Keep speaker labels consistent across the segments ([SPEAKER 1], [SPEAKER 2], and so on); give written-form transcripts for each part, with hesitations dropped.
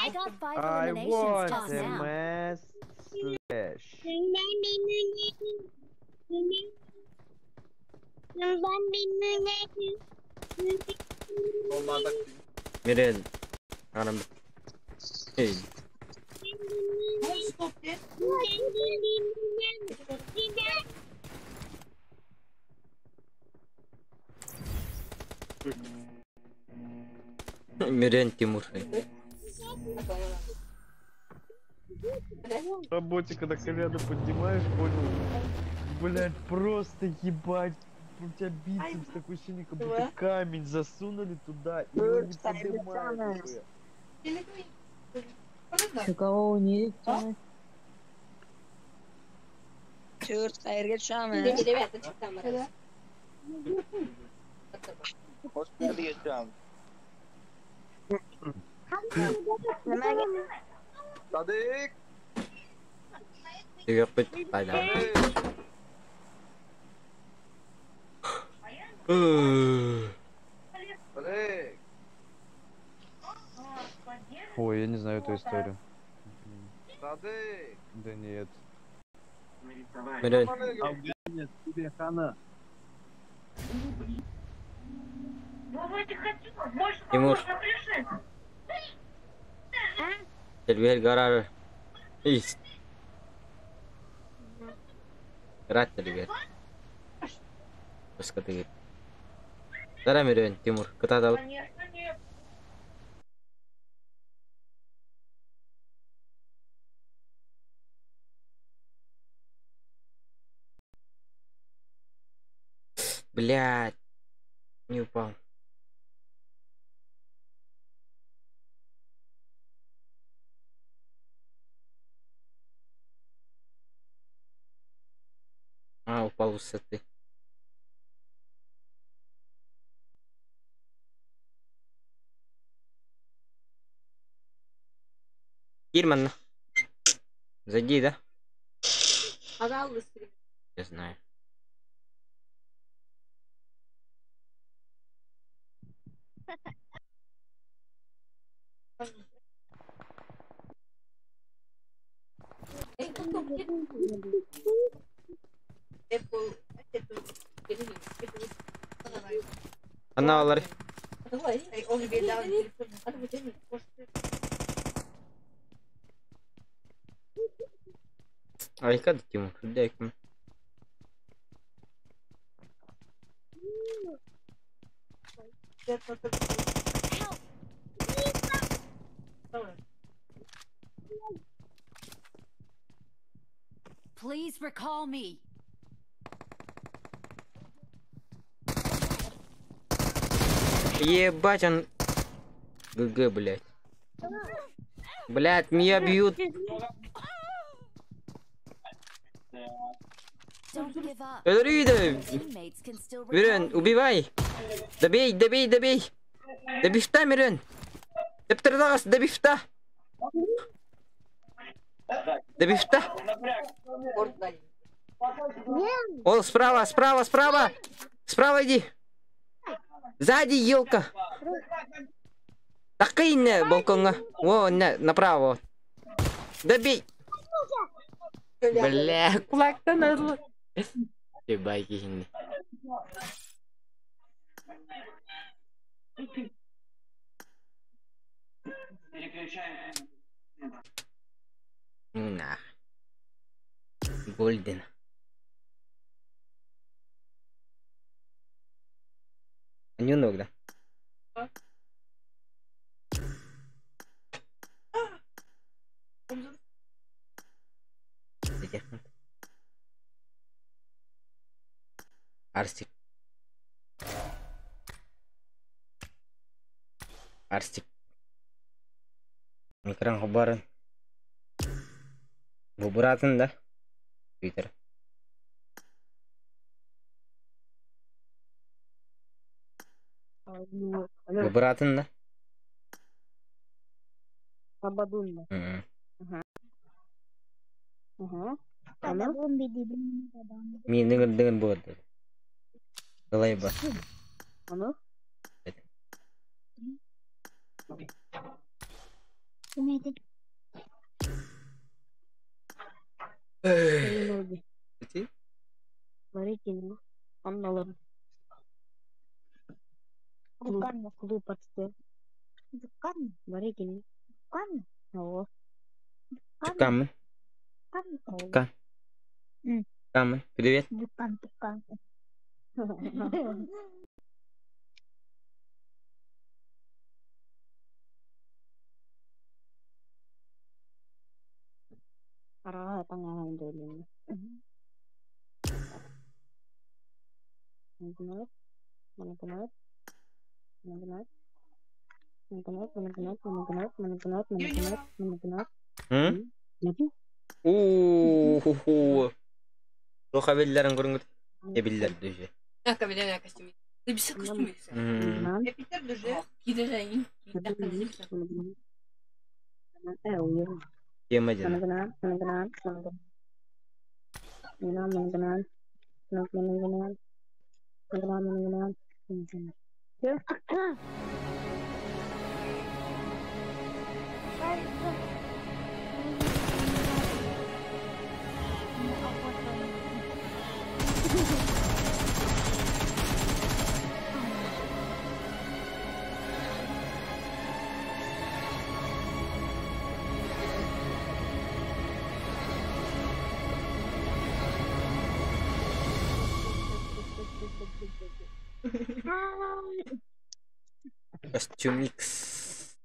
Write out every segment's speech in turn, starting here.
[SPEAKER 1] I got 5
[SPEAKER 2] I
[SPEAKER 1] eliminations
[SPEAKER 2] want
[SPEAKER 1] just
[SPEAKER 2] a
[SPEAKER 1] now.
[SPEAKER 2] mass slash.
[SPEAKER 3] Miren. Anam. Hey. Мирен Тимур.
[SPEAKER 2] В работе, когда коляду поднимаешь, понял? Блять, просто ебать. У тебя бицепс такое ощущение, как будто камень засунули туда, и он не поднимает.
[SPEAKER 4] У кого не
[SPEAKER 5] To'rt qayerga tushamiz? Nimaga?
[SPEAKER 6] Sadık.
[SPEAKER 3] Tugab qayda.
[SPEAKER 6] Sadık.
[SPEAKER 2] Ой, я не знаю эту историю.
[SPEAKER 6] Sadık.
[SPEAKER 2] Да нет.
[SPEAKER 3] Miren.
[SPEAKER 2] Афганец, тебе хана.
[SPEAKER 3] Тимур. Телбер гарар. Ис. Рад телбер. Баска тегер. Дара Мирен, Тимур. Кытада. Блять. Не упал. А, упал высоты. Кирман. Зайди, да? Я знаю. Она алар. Айка да Тимур, дай-ка.
[SPEAKER 1] Please recall me.
[SPEAKER 3] Ебать он. ГГ, блять. Блять, меня бьют.
[SPEAKER 1] Don't give up.
[SPEAKER 3] Өлөрүй да.
[SPEAKER 1] Teammates can still
[SPEAKER 3] Мирон,
[SPEAKER 1] recall you.
[SPEAKER 3] убивай. Добей, добей, добей. Добивта, Мирон. Тептер добивта. Добивта. О, справа, справа, справа. Справа иди. Сзади елка. Такой на балконга. Во, на, направо. Добей. Бля, кулактан алла. Ебай кихинни. На. Голден. Анюнок, да? Арстик. Арстик. Экран хабарын. Бу быратын да. Твиттер. Бу быратын да.
[SPEAKER 4] Сабадунна. Ага.
[SPEAKER 3] Мин дыңыр дыңыр болады. Далай ба.
[SPEAKER 4] Аны?
[SPEAKER 3] Ити?
[SPEAKER 4] Барыкин. Анналар. Клуб отстой. Барыкин. Ого.
[SPEAKER 3] Чукамы. Чукан. Камы. Привет.
[SPEAKER 4] Ара таңаһын дөлүн. Мына мына мына мына
[SPEAKER 3] М? У-ху-ху. Тоха биллерин көрүңүт. Эбиллер дүжө.
[SPEAKER 7] Кабеля костюм. Ты без костюма.
[SPEAKER 3] М.
[SPEAKER 7] Питер дуже. Кидажайын.
[SPEAKER 3] Тема дена. Костюм X.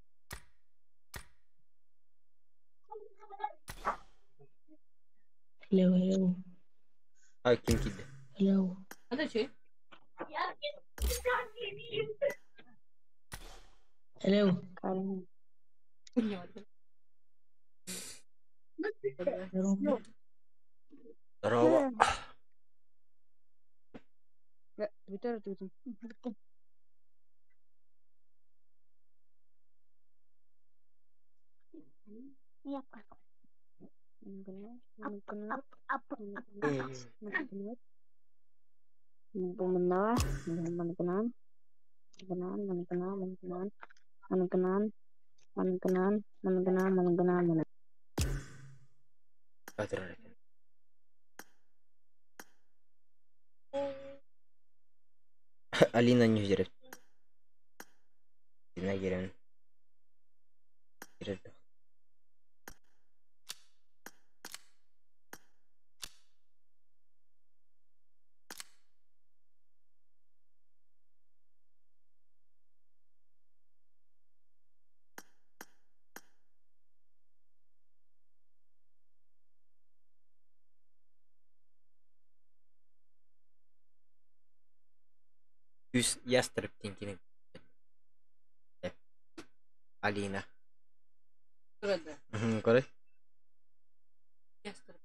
[SPEAKER 4] Hello, hello,
[SPEAKER 3] Ай, ким кийди?
[SPEAKER 4] hello.
[SPEAKER 7] Ада че?
[SPEAKER 4] Hello.
[SPEAKER 3] Здорово.
[SPEAKER 4] Твиттер, твиттер.
[SPEAKER 3] Батыр. Алина не жереп. Дина керен. Жереп. Үс ястреб тинкини. Алина.
[SPEAKER 7] Турада.
[SPEAKER 3] Көрө.
[SPEAKER 7] Ястреб.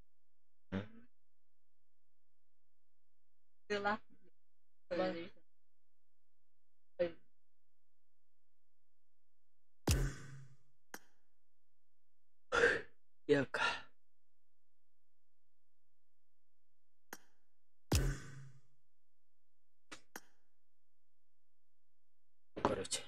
[SPEAKER 3] Белка. Короче.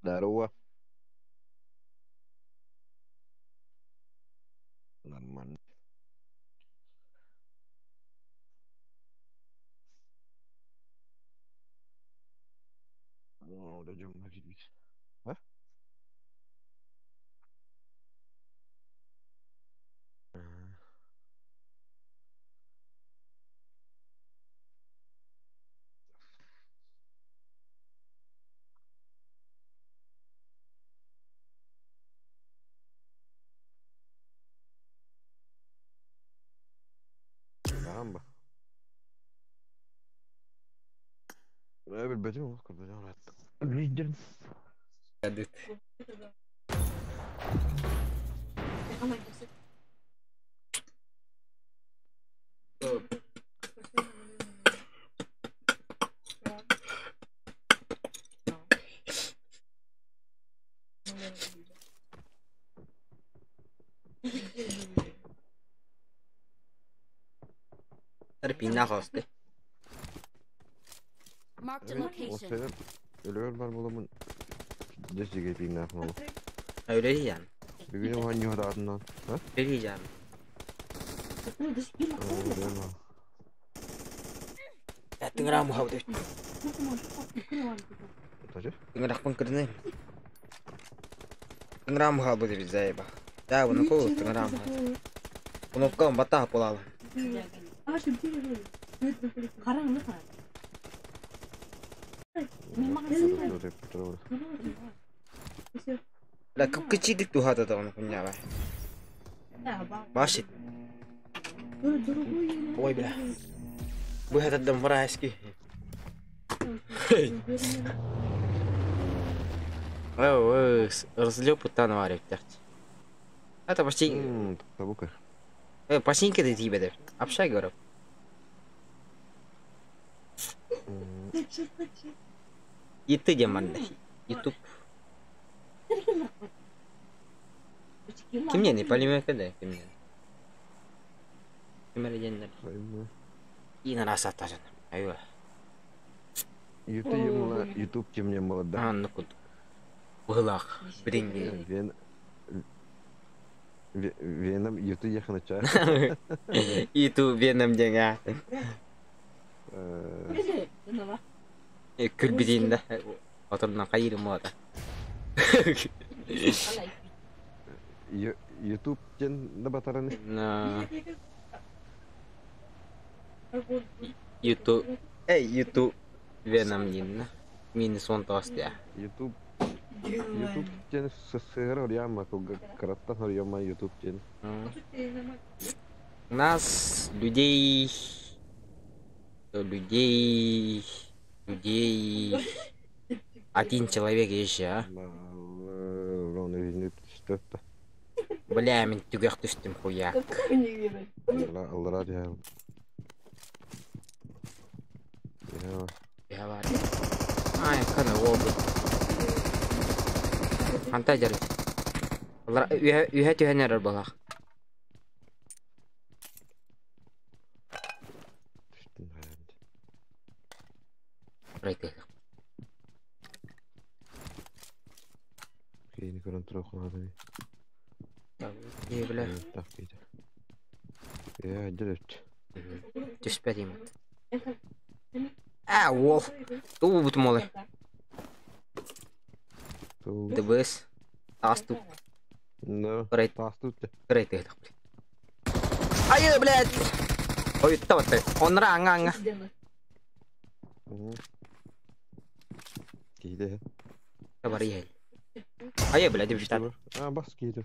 [SPEAKER 6] Здорово. Нормально. Ну, дойдем на А? Карамба. Билбэтим, көрбөтүм. Видим.
[SPEAKER 3] Кадыт. Пинна хосты.
[SPEAKER 1] Marked a location.
[SPEAKER 6] Өлөр бар боламын. Десиге пинна хмал.
[SPEAKER 3] Öyle diyeceğim.
[SPEAKER 6] Бүгүн оған юхатаатынан. А?
[SPEAKER 3] Öyle diyeceğim. Тыңыра мухабыт.
[SPEAKER 6] Тажы?
[SPEAKER 3] Тыңырақпын кірдім. Тыңыра мухабыт деп зайба. Да, бұны кол тыңыра мухабыт. Кнопка бата болалы. La кып-кычыдык тухата да оны куняба. Башит. Ой, бля. Бу хатаддан мыраски. Ой, разлёп уттан var эптехт. Это почти...
[SPEAKER 6] Табука.
[SPEAKER 3] Почти ты тебе Общай, говорю. И ты демон. Ютуб. Ким не полимека да, ким не. Ким эле И на раз атажан. Айва.
[SPEAKER 6] YouTube YouTube кем не было, да?
[SPEAKER 3] А, ну куда. Былах. Блин.
[SPEAKER 6] Вен Веном YouTube ехана ча.
[SPEAKER 3] YouTube Веном денга. Күлбидин да. Отурна кайыр мода.
[SPEAKER 6] YouTube тен да батараны.
[SPEAKER 3] На. YouTube. Эй, YouTube Веном дин. Минус он тост я.
[SPEAKER 6] YouTube YouTube тен ссср орьяма, караттан орьяма YouTube тен.
[SPEAKER 3] У нас людей людей людей один человек еще, а? Бля, мен түгэх түстүм хуяк. Я бар. Ай, кана обы. Анта жар. Алар үйә түһәнәр балах. Райты.
[SPEAKER 6] Кейini көрөн тура калады.
[SPEAKER 3] Е, бля.
[SPEAKER 6] Так кейди. Е, дөрөт.
[SPEAKER 3] Түспә дейм. А, вол. Туу бут молы. ДБС. Тасту.
[SPEAKER 6] Да.
[SPEAKER 3] Райт.
[SPEAKER 6] Тасту.
[SPEAKER 3] Райт. Ай, блядь. Ой, тават. Онра аңа аңа.
[SPEAKER 6] Кейди.
[SPEAKER 3] Бар ел. Ай, блядь, деп жатады.
[SPEAKER 6] А, бас кейди.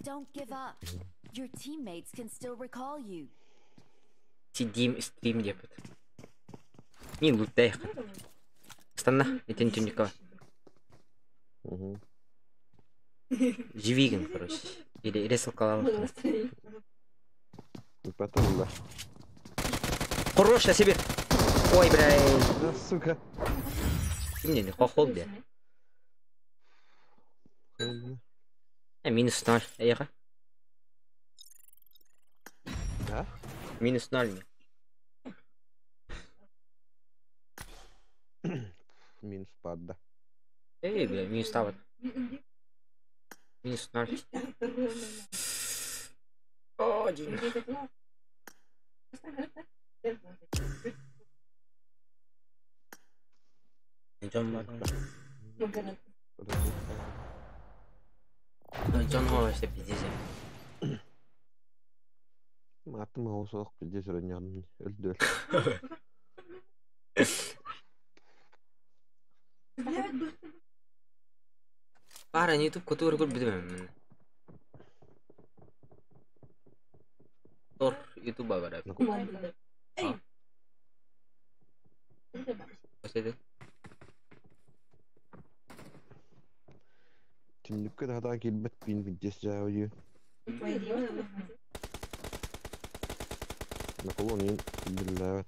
[SPEAKER 1] Don't give up. Your teammates can still recall you.
[SPEAKER 3] Сидим стрим деп. Мин луттайық. Станна, итен түнникова. Живигин, короче. Или ресалкалалы.
[SPEAKER 6] Потом, да.
[SPEAKER 3] Хорош, на себе. Ой, бля.
[SPEAKER 6] Да, сука.
[SPEAKER 3] Ты мне не хохол, бля. Минус 0. Эйха.
[SPEAKER 6] Да?
[SPEAKER 3] Минус 0 мне.
[SPEAKER 6] Минус пад, да.
[SPEAKER 3] Эй, бля, минус тават. Минус 0. 1. Дьон вообще пиздец.
[SPEAKER 6] Аттым оҕусуох пиздец өрөнньөҕүн өлдүөр.
[SPEAKER 3] Пара YouTube кутур кур битим. Тор YouTube бара. Поседе.
[SPEAKER 6] Түннүккэ да хатаан киирбэт пиин пиздец дьаабыйыы. Наколон иин биллээбэт.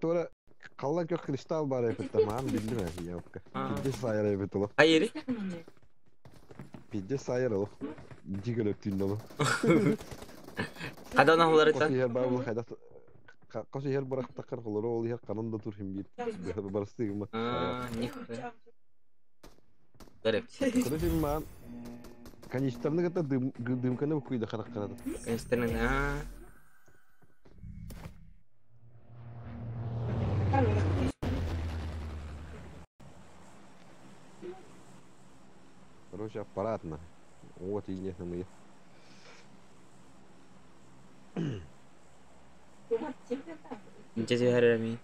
[SPEAKER 6] Туора халлан көх кристалл бар эпитте маан биллим э ёпка. Пиздец сайар эбит оло.
[SPEAKER 3] Айыри?
[SPEAKER 6] Пиздец сайар оло. Дигел өттүн оло.
[SPEAKER 3] Кадан ахуларыттан?
[SPEAKER 6] Кос иһэр баабыл хайда кос иһэр барахтаккар холоро ол иһэр канан да тур хим бит. Барыстыгыма.
[SPEAKER 3] А, нихуя. Дареп.
[SPEAKER 6] Короче, маан канистрны кытта дымканы букуйда хараккарады.
[SPEAKER 3] Канистрны, а.
[SPEAKER 6] Короче, аппаратно. Вот и нет мы.
[SPEAKER 3] Ничего себе,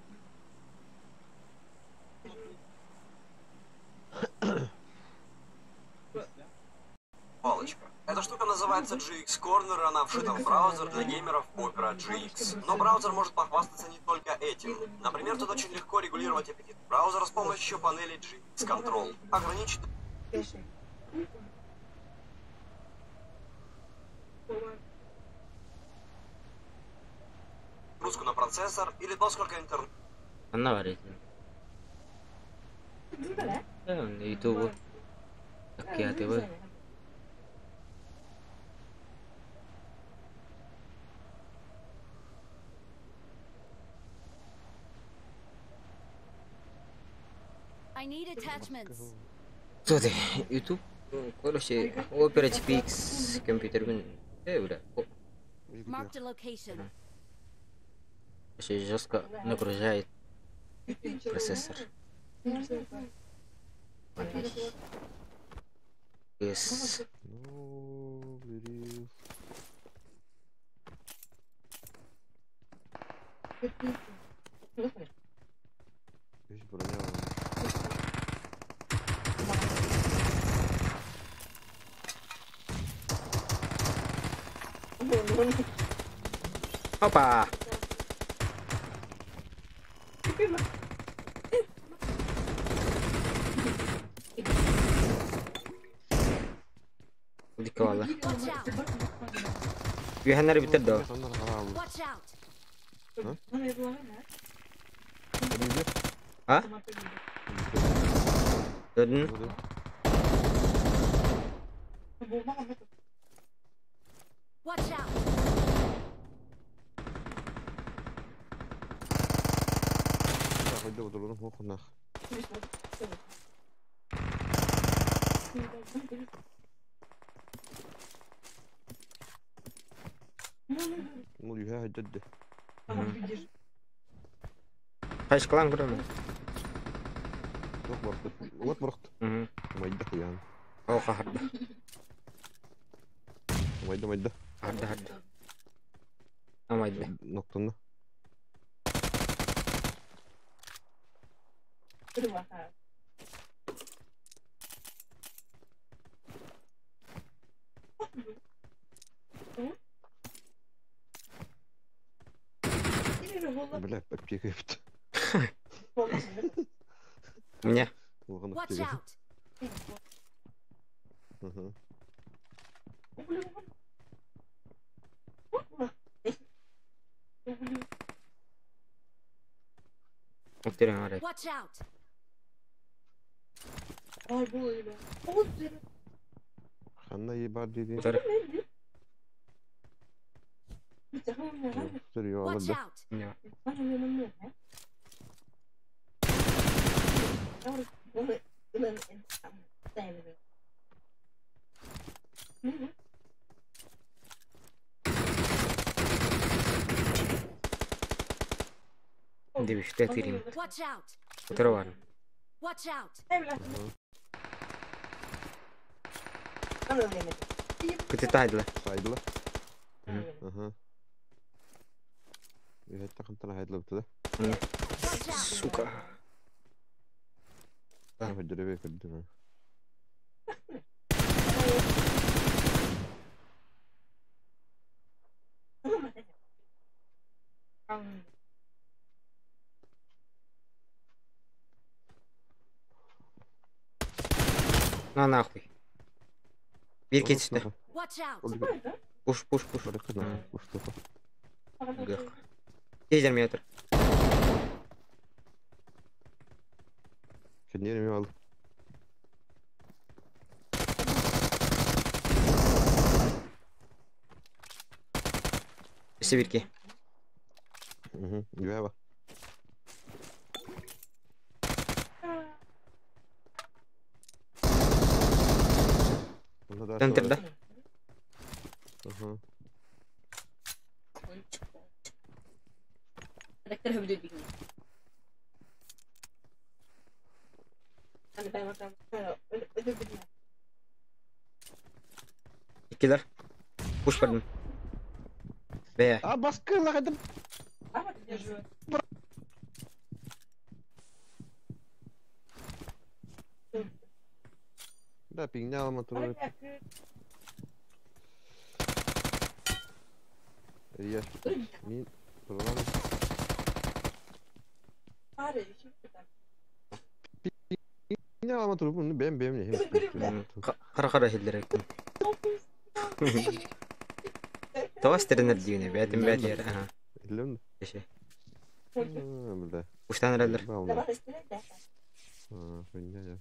[SPEAKER 8] Палочка. Эта штука называется GX Corner, она вшита в браузер для геймеров Opera GX. Но браузер может похвастаться не только этим. Например, тут очень легко регулировать аппетит браузера с помощью панели GX Control. Ограничить нагрузку на процессор или то, сколько интернет.
[SPEAKER 3] Она варит. YouTube. Так вы.
[SPEAKER 1] I need attachments.
[SPEAKER 3] Что ты? YouTube? Короче, Opera GX компьютер. Бля.
[SPEAKER 1] Marked a location.
[SPEAKER 3] Вообще жестко нагружает процессор. Yes.
[SPEAKER 6] Ну, бери. Здесь броня.
[SPEAKER 3] Опа! Диковала. Юханар битер до.
[SPEAKER 1] Watch out.
[SPEAKER 3] А? Додун.
[SPEAKER 1] Watch out.
[SPEAKER 6] Ну, я дядя.
[SPEAKER 3] Қайсы клан көремін?
[SPEAKER 6] Вот мұрт. Майда ян.
[SPEAKER 3] О, қахарды.
[SPEAKER 6] Майда, майда.
[SPEAKER 3] Харды, харды. А, майда.
[SPEAKER 6] Ноктаны. Бля, аптека епті.
[SPEAKER 3] Мне.
[SPEAKER 1] Watch out.
[SPEAKER 6] Угу.
[SPEAKER 1] Watch out.
[SPEAKER 6] Ханна ебар деді.
[SPEAKER 1] Watch out.
[SPEAKER 3] Дебиште тирим.
[SPEAKER 1] Watch out!
[SPEAKER 3] Утары бар.
[SPEAKER 1] Watch out!
[SPEAKER 3] Күтү тайдылар.
[SPEAKER 6] Сайдылар. Аха. Үһәттә хантана хайдылар бутыда.
[SPEAKER 1] Watch out!
[SPEAKER 3] Сука. Да.
[SPEAKER 6] Хөдөрөбө көрдүм.
[SPEAKER 3] На нахуй. Бир кетишти.
[SPEAKER 1] Watch out!
[SPEAKER 3] Пуш, пуш, пуш.
[SPEAKER 6] Пуш.
[SPEAKER 3] Тез метр.
[SPEAKER 6] Кенерimi алды.
[SPEAKER 3] Өсө бирке.
[SPEAKER 6] Угу. Юэба.
[SPEAKER 3] Центрда.
[SPEAKER 6] Ага.
[SPEAKER 3] Иккилер. Пуш бардым. Бе.
[SPEAKER 6] А баскы лагадым. Да, пигня алма туру. Рияш. Мин туралам. Пигня алма туру буну бем бем не.
[SPEAKER 3] Кара кара хиллер. Тоос тренер дигене, бәтим бәт яр. Ага.
[SPEAKER 6] Илем.
[SPEAKER 3] Еше.
[SPEAKER 6] Бля.
[SPEAKER 3] Уштан эрелер.
[SPEAKER 6] А, хуйня я.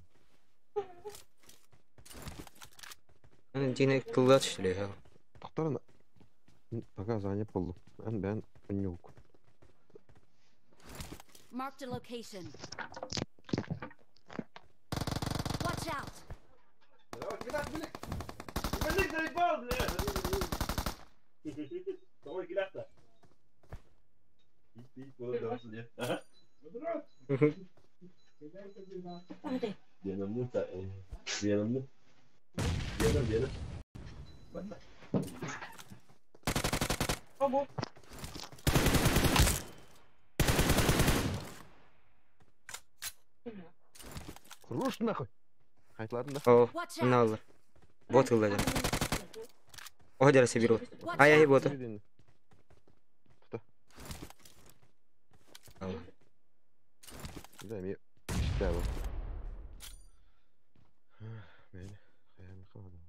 [SPEAKER 3] Аны дигене тылда түштүлө.
[SPEAKER 6] Токтор пока занят болду. Ан бен унюк.
[SPEAKER 1] Marked a location. Watch out!
[SPEAKER 6] Хорош нахуй. Хайтлардын да.
[SPEAKER 3] О,
[SPEAKER 1] Watch
[SPEAKER 3] мына
[SPEAKER 1] out!
[SPEAKER 3] алар. Бот ылда. О, жарасы бир бот. Ай, ай, боту.
[SPEAKER 6] Да, ми иштә бу. Мен хаям калдым.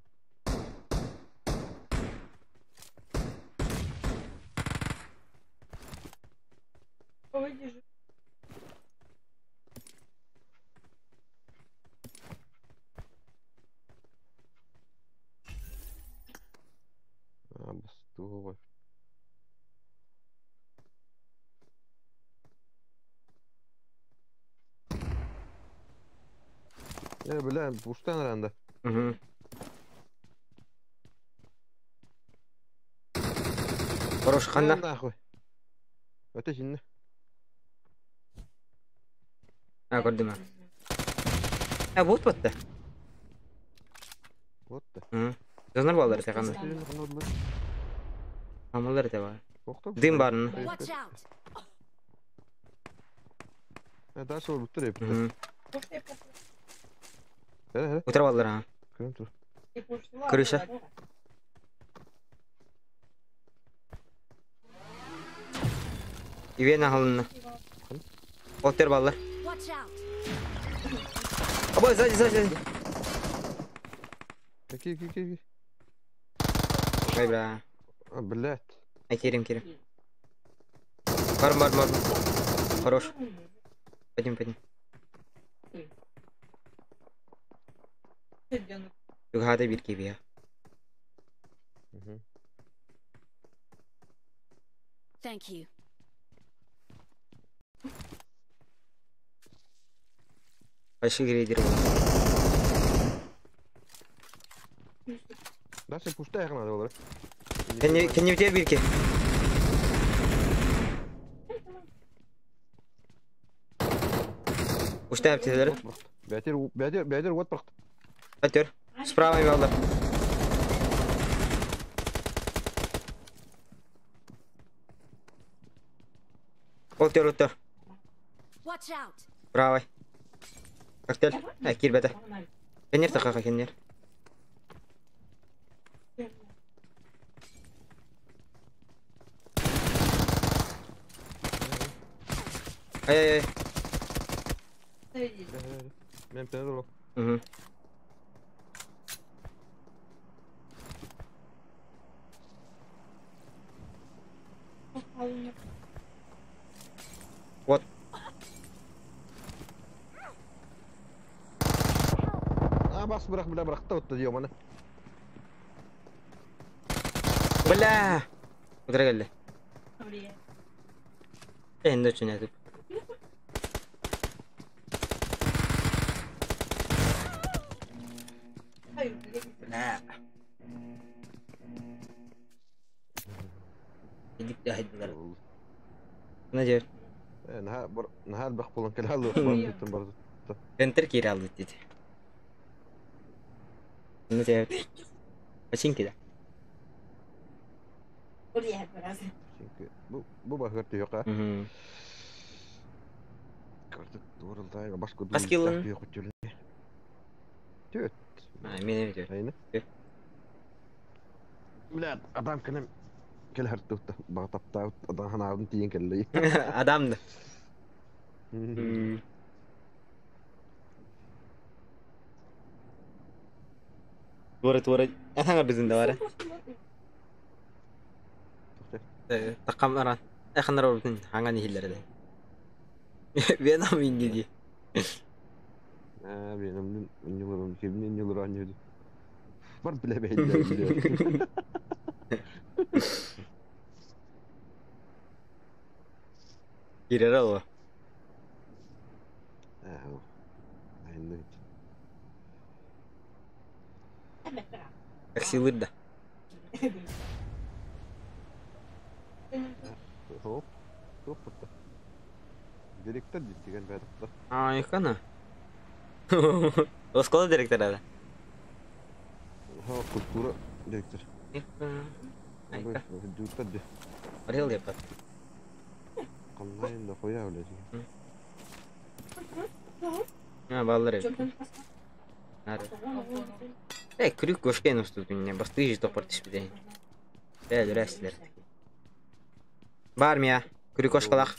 [SPEAKER 6] А, басты. Я, бля, уштан ранда.
[SPEAKER 3] Угу. Хорош, ханна.
[SPEAKER 6] Нахуй. Өтө шинне.
[SPEAKER 3] А, көрдүм. А, бот батты.
[SPEAKER 6] Вот да.
[SPEAKER 3] Угу. Донор балдар те кандай. Амалдар те бар. Дым барын.
[SPEAKER 1] Watch out!
[SPEAKER 6] Дальше ол бүттүр эп.
[SPEAKER 3] Угу.
[SPEAKER 6] Хэ, хэ.
[SPEAKER 3] Утыр балдар а.
[SPEAKER 6] Көрөм тур.
[SPEAKER 3] Крыша. Ивена халынна. Оттер балдар.
[SPEAKER 1] Watch out!
[SPEAKER 3] Абай, сзади, сзади, сзади.
[SPEAKER 6] Ки, ки, ки, ки.
[SPEAKER 3] Ай, бля.
[SPEAKER 6] А, блядь.
[SPEAKER 3] Ай, керем, керем. Бар, бар, бар. Хорош. Пойдем, пойдем. Югада бир кебия.
[SPEAKER 6] Угу.
[SPEAKER 1] Thank you.
[SPEAKER 3] Почти грейдер был.
[SPEAKER 6] Дальше пустая надо было.
[SPEAKER 3] Кенни у тебя бирки. Уштай аптелер.
[SPEAKER 6] Бәтер, бәтер, бәтер, вот бақт.
[SPEAKER 3] Атер. Справа мелдар. Отер, отер.
[SPEAKER 1] Watch out!
[SPEAKER 3] Правый. Коктейль. А, кирбета. Кеннер такака кеннер. Ай-яй-яй.
[SPEAKER 6] Мен пенер
[SPEAKER 3] Угу. Вот.
[SPEAKER 6] А, бас бырақ, бля, бырақта отты дейм аны.
[SPEAKER 3] Бля! Утыра келди. Енді үшін әтіп. Бля. Идик те хайдылар. Мына жер.
[SPEAKER 6] Нахар бақ болан келе алды. Барды.
[SPEAKER 3] Центр кире алды дейді. Мына жер. Починки да.
[SPEAKER 6] Бу бу бахыр түйөк, а?
[SPEAKER 3] Угу.
[SPEAKER 6] Көрдүк, дурулдай, баш көдү.
[SPEAKER 3] Кас килын?
[SPEAKER 6] Төт.
[SPEAKER 3] А, мен эми төт.
[SPEAKER 6] Айны.
[SPEAKER 3] Төт.
[SPEAKER 6] Бля, адам кенем кел хартты багтапта адам ханабын тиен келли.
[SPEAKER 3] Адамды. Тура тура. Ахаңа біздің де бар. Тақам аран. Эханар ордун хаңа нихиллер де. Венам инги ди.
[SPEAKER 6] А, меним нилырым, кимнин нилыр аньюду. Бар биле бейдер.
[SPEAKER 3] Кирер алва.
[SPEAKER 6] Айны.
[SPEAKER 3] Таксилыр да.
[SPEAKER 6] Хоп. Хоп. Директор деген бәдіпті.
[SPEAKER 3] А, ихана. Оскола директор ада.
[SPEAKER 6] Ха, культура директор.
[SPEAKER 3] Айка.
[SPEAKER 6] Директор де.
[SPEAKER 3] Орел yapar.
[SPEAKER 6] Қандай да қоя біледі.
[SPEAKER 3] А, баллар еб. Нары. Э, крюк көшкен усту дүнне. Басты же топар түшпі Э, дүрәсілер. Бар мия. Крюк ошқалақ.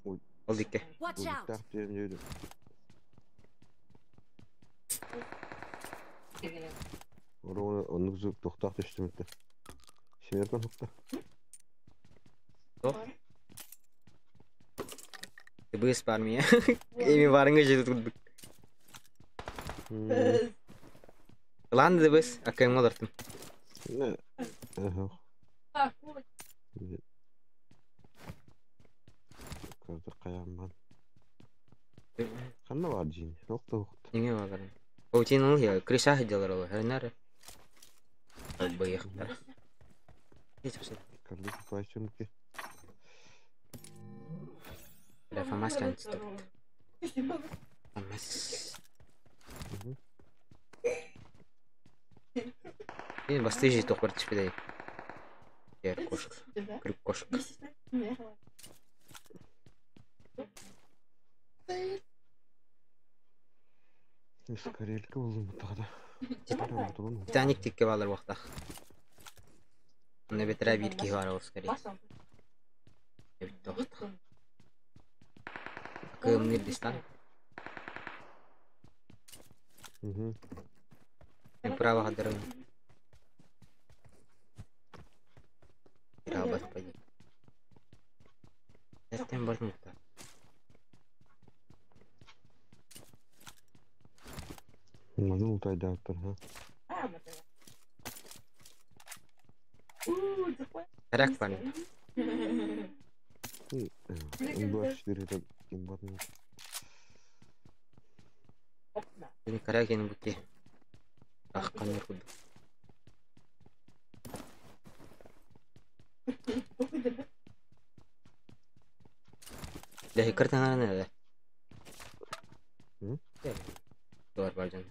[SPEAKER 3] Ол дикке.
[SPEAKER 1] Watch out!
[SPEAKER 6] Оны күзіп тоқтақ түштім етті. Семерден тоқта.
[SPEAKER 3] Тоқ. Быс бар мия. Эми барыңы жеті тұрдық. Ланды быс, акайым олартым.
[SPEAKER 6] Көрді қаяман. Қанна бар жин? Оқты оқты.
[SPEAKER 3] Неге бар? Оутин ол я, криша хадилар ол, хәрнәр. Быйыктар.
[SPEAKER 6] Көрді кайсымки.
[SPEAKER 3] Бля, ФАМАС кәнтісті. ФАМАС. Мен басты же тоқбар түшпеді. Ер кошық. Крюк кошық.
[SPEAKER 6] Карелька болдым бұтағада.
[SPEAKER 3] Титаник текке балар уақтақ. Оны бетірә бір ки бар ол скорее. Бітті уақтақ. Кымныр дистан. Мен право қадырым. Рабат пойди. Әттен бар мұқта.
[SPEAKER 6] Маны ұлтайды аттар, ха?
[SPEAKER 3] Тарак бар.
[SPEAKER 6] 24 это имбатный.
[SPEAKER 3] Корягин бути. Ах, камер курдук. Лэһи кыртаҥаран эрэ. Туар бар дьоннор.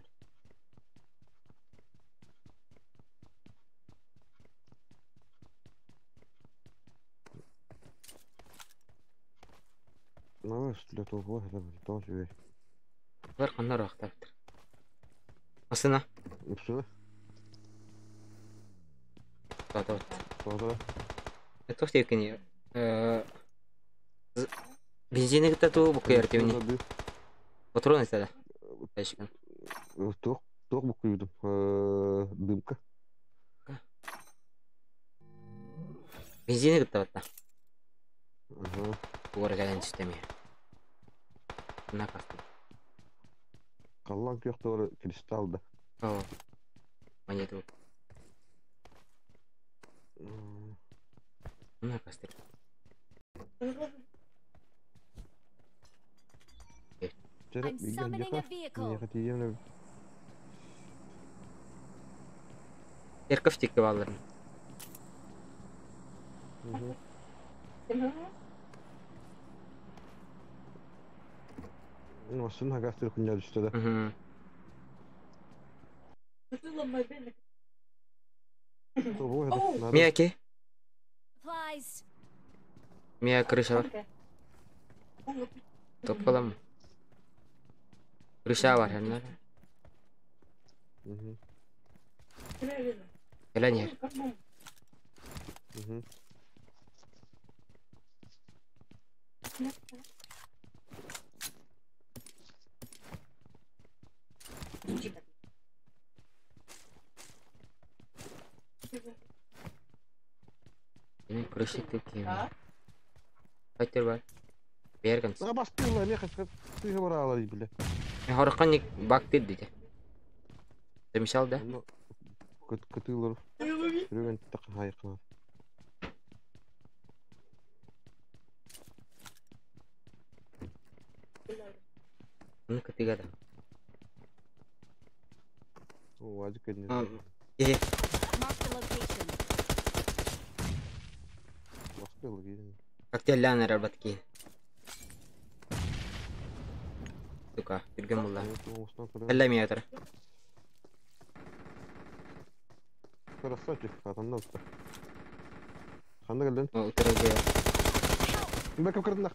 [SPEAKER 6] Ну, для того, это тоже.
[SPEAKER 3] Бар ханна ыраахтаахтар. Масына.
[SPEAKER 6] Үпсүнэ.
[SPEAKER 3] Тоҕо.
[SPEAKER 6] Тоҕо.
[SPEAKER 3] Туох диэкини? Бензини кытта туу букуйар тибини. Патрон этэ да. Тачкан.
[SPEAKER 6] Туох туох букуйдум? Дымка.
[SPEAKER 3] Бензини кытта батта. Тугар кэлэн түстэ эмиэ. Накастым.
[SPEAKER 6] Халлаан күөх туора кристалл да.
[SPEAKER 3] Оо. Монету. Накастыр.
[SPEAKER 1] I'm summoning a vehicle.
[SPEAKER 3] Церковь тикки баалларын.
[SPEAKER 6] Массыына хагастыр күннэр түстэ да.
[SPEAKER 3] Мияки.
[SPEAKER 1] Supplies.
[SPEAKER 3] Мия крыша бар. Топкалам. Крыша бар ханнар. Кэлэн иһэр. Ini крыша тыкки. Файтер бар. Берган.
[SPEAKER 6] А бастыла, меха, ты говорила, бля.
[SPEAKER 3] Хорохонник бак диде. Замешал, да?
[SPEAKER 6] Кытылыр. Жүрген так хайкына.
[SPEAKER 3] Ну кытыга да.
[SPEAKER 6] О, азык кедне.
[SPEAKER 1] Mark the location.
[SPEAKER 6] Бастыла кедне.
[SPEAKER 3] Коктейльлән эрэр Сука, түргөн булла. Элле метр.
[SPEAKER 6] Красавчик, атамда уста. Ханда келден?
[SPEAKER 3] О, утырыгы.
[SPEAKER 6] Бәкеп кырдын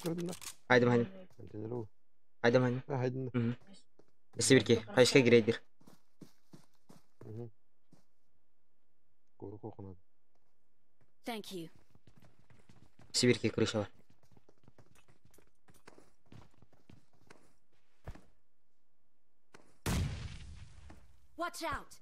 [SPEAKER 6] Кырдын
[SPEAKER 3] Хайдым, хайдым. Хайдым, хайдым.
[SPEAKER 6] Хайдым.
[SPEAKER 3] Сибирки, кайышка кирейдир.
[SPEAKER 1] Thank you.
[SPEAKER 3] Сибирки крыша бар.
[SPEAKER 1] Watch out.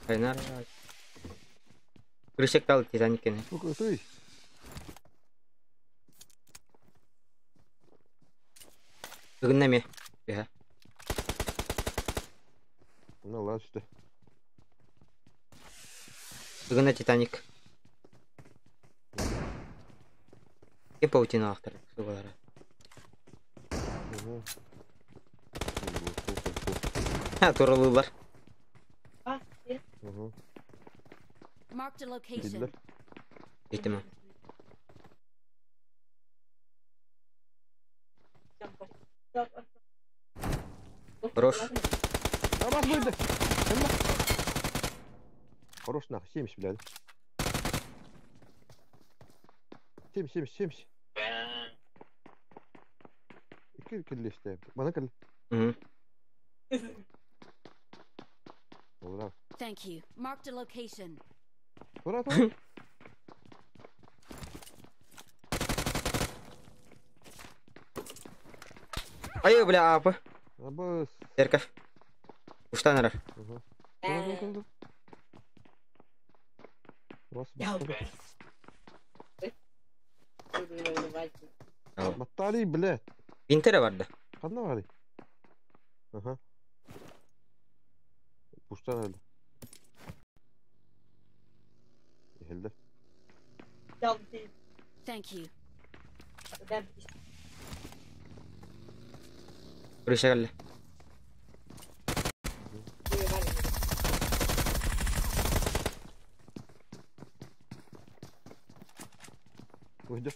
[SPEAKER 3] Кайнар. Крышек тал Титаник кене.
[SPEAKER 6] Туй.
[SPEAKER 3] Ыгынна ме. Беха.
[SPEAKER 6] Ну, ладно,
[SPEAKER 3] Ыгынна Титаник. Кем паутина ахтар сугалара. Ха, туралылар.
[SPEAKER 1] Marked a location.
[SPEAKER 3] Этим. Хорош.
[SPEAKER 6] Абас выйди. Хорош нахуй, 70, блядь. 70, 70, 70. Кил кил işte. Bana кил. Olur abi.
[SPEAKER 1] Thank you. Marked a location.
[SPEAKER 6] Тура тура.
[SPEAKER 3] Ай, бля, апы.
[SPEAKER 6] Абыс.
[SPEAKER 3] Церковь. Уштан арар.
[SPEAKER 6] Батарей, блядь.
[SPEAKER 3] Винтере барды.
[SPEAKER 6] Ханна бары? Аха. Пуштан öldü. Geldi.
[SPEAKER 1] Thank you.
[SPEAKER 3] Крыша кэллэ.
[SPEAKER 6] Уйду.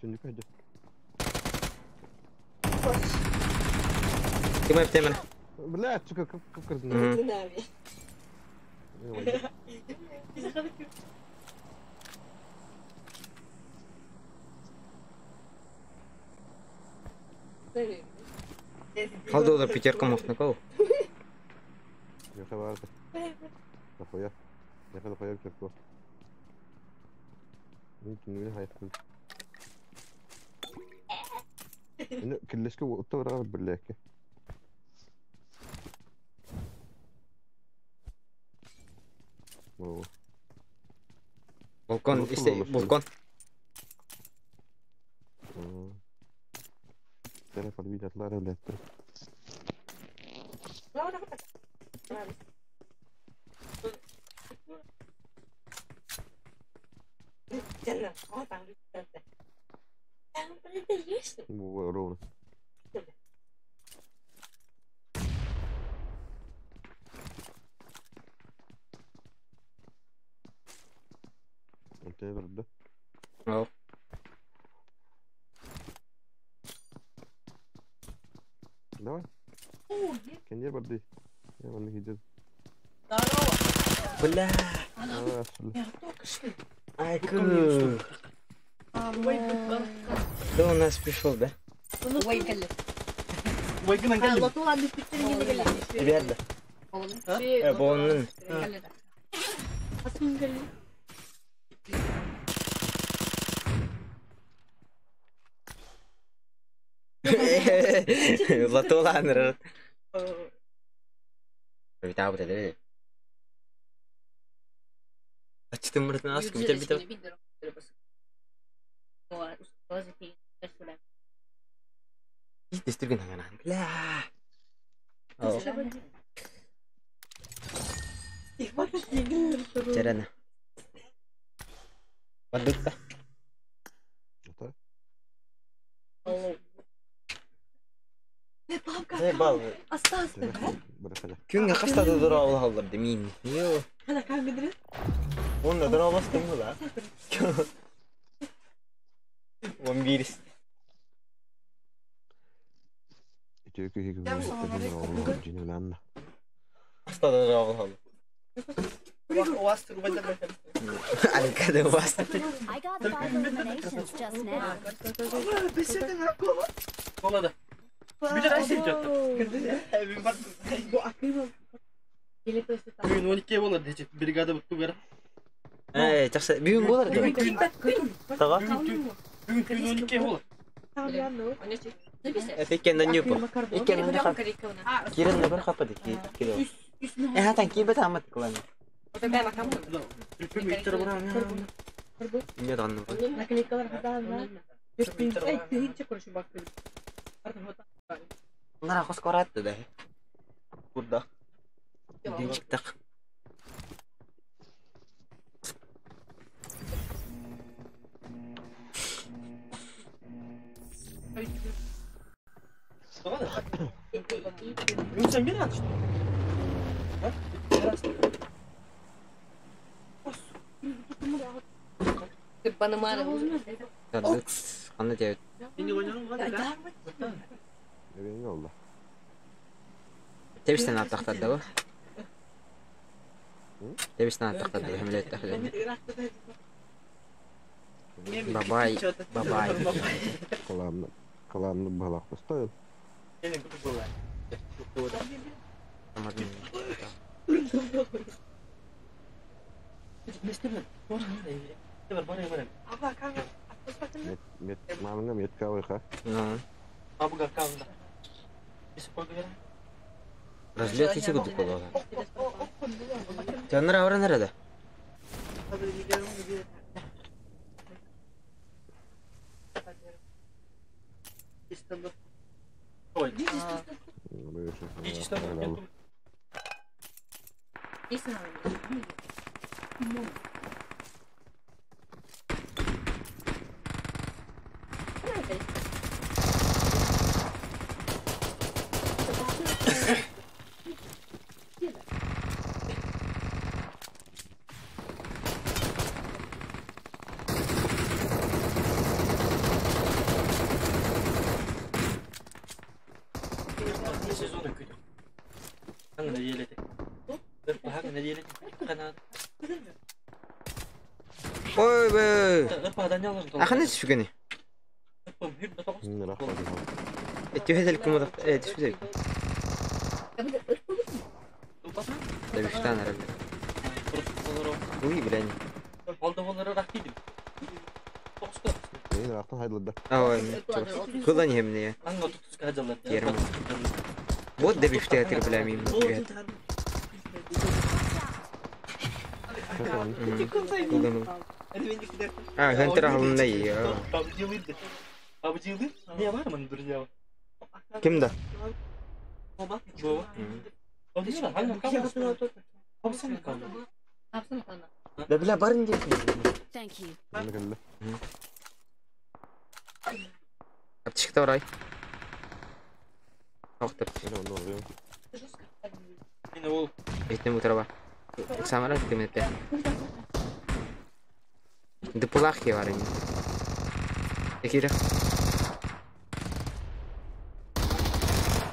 [SPEAKER 6] Şimdi kaydı.
[SPEAKER 3] Ким эптемен?
[SPEAKER 6] Блядь, сука, как как
[SPEAKER 3] Мгм. Халдолар пятерка мохнаков.
[SPEAKER 6] Я vardı. Нахуя? Я нахуя кирку. Mümkün değil hayat kul. إنه كلشكو وطور بالله О,
[SPEAKER 3] Балкон,
[SPEAKER 6] Ну,
[SPEAKER 3] исти,
[SPEAKER 6] слушай.
[SPEAKER 3] балкон.
[SPEAKER 6] Telefon videolar öyle Ровно. Это да?
[SPEAKER 3] Ол.
[SPEAKER 6] Давай. Кенер барды. Я вон идет.
[SPEAKER 3] Бля.
[SPEAKER 6] А,
[SPEAKER 3] Ай, ку. Кто у нас пришел, да? Ребят, да. Боннун. Латулан. Витаа бут эдэ. Ачтым мыртын ас битер битер. Дестүрген хагана. Бля. Оо. Черена. Бандукта.
[SPEAKER 6] Это?
[SPEAKER 3] Заебал. Күнгө каштады дурабыл халдыр мин. Йо. Онда дурабастым да. Он бирис. Каштады дурабыл халдыр. Алькада вас.
[SPEAKER 1] I got 5 eliminations just now.
[SPEAKER 9] Бүгүн 12 болар дечет бригада бутту бер.
[SPEAKER 3] Э, жакшы. Бүгүн болар да. Тага.
[SPEAKER 9] Бүгүн күн 12 болар.
[SPEAKER 3] Эфеккен нюпо. Иккен не хап. Кирен не бер хапа ди кире. Э, хатан кибет амат кылан. Не данны. Нара хос коратты да. Курда. Динчиктак.
[SPEAKER 9] Бүгүн сен бир атышты.
[SPEAKER 3] Кандай дебет?
[SPEAKER 6] Ne oldu?
[SPEAKER 3] Тебистен аттактар да бу. Тебистен аттактар да хемлет тахлен. Бабай, бабай.
[SPEAKER 6] Kulağımda, kulağımda balak стоит. Мет, мет, мамаңа метка ойха.
[SPEAKER 3] Разлет ичи кудук болот. Жаныр авра nerede? Ой, бэй. Аханы сүгени. Түһэдэл кумуда түспүтэ. Да үштан араб. Уй, блин. Ой, кыла не мне. Термо. Вот да бифте бля мимо. А, Хантер алында я. Ким да? Да бля барын деп.
[SPEAKER 1] Thank you.
[SPEAKER 3] Аптечка барай. Тоқтап. Этнем утраба. Самара кемете. Дыпылах я бар Экире.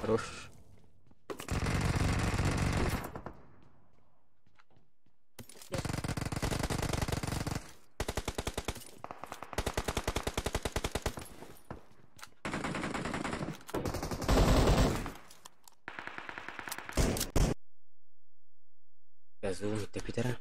[SPEAKER 3] Хорош. Газу te pitara.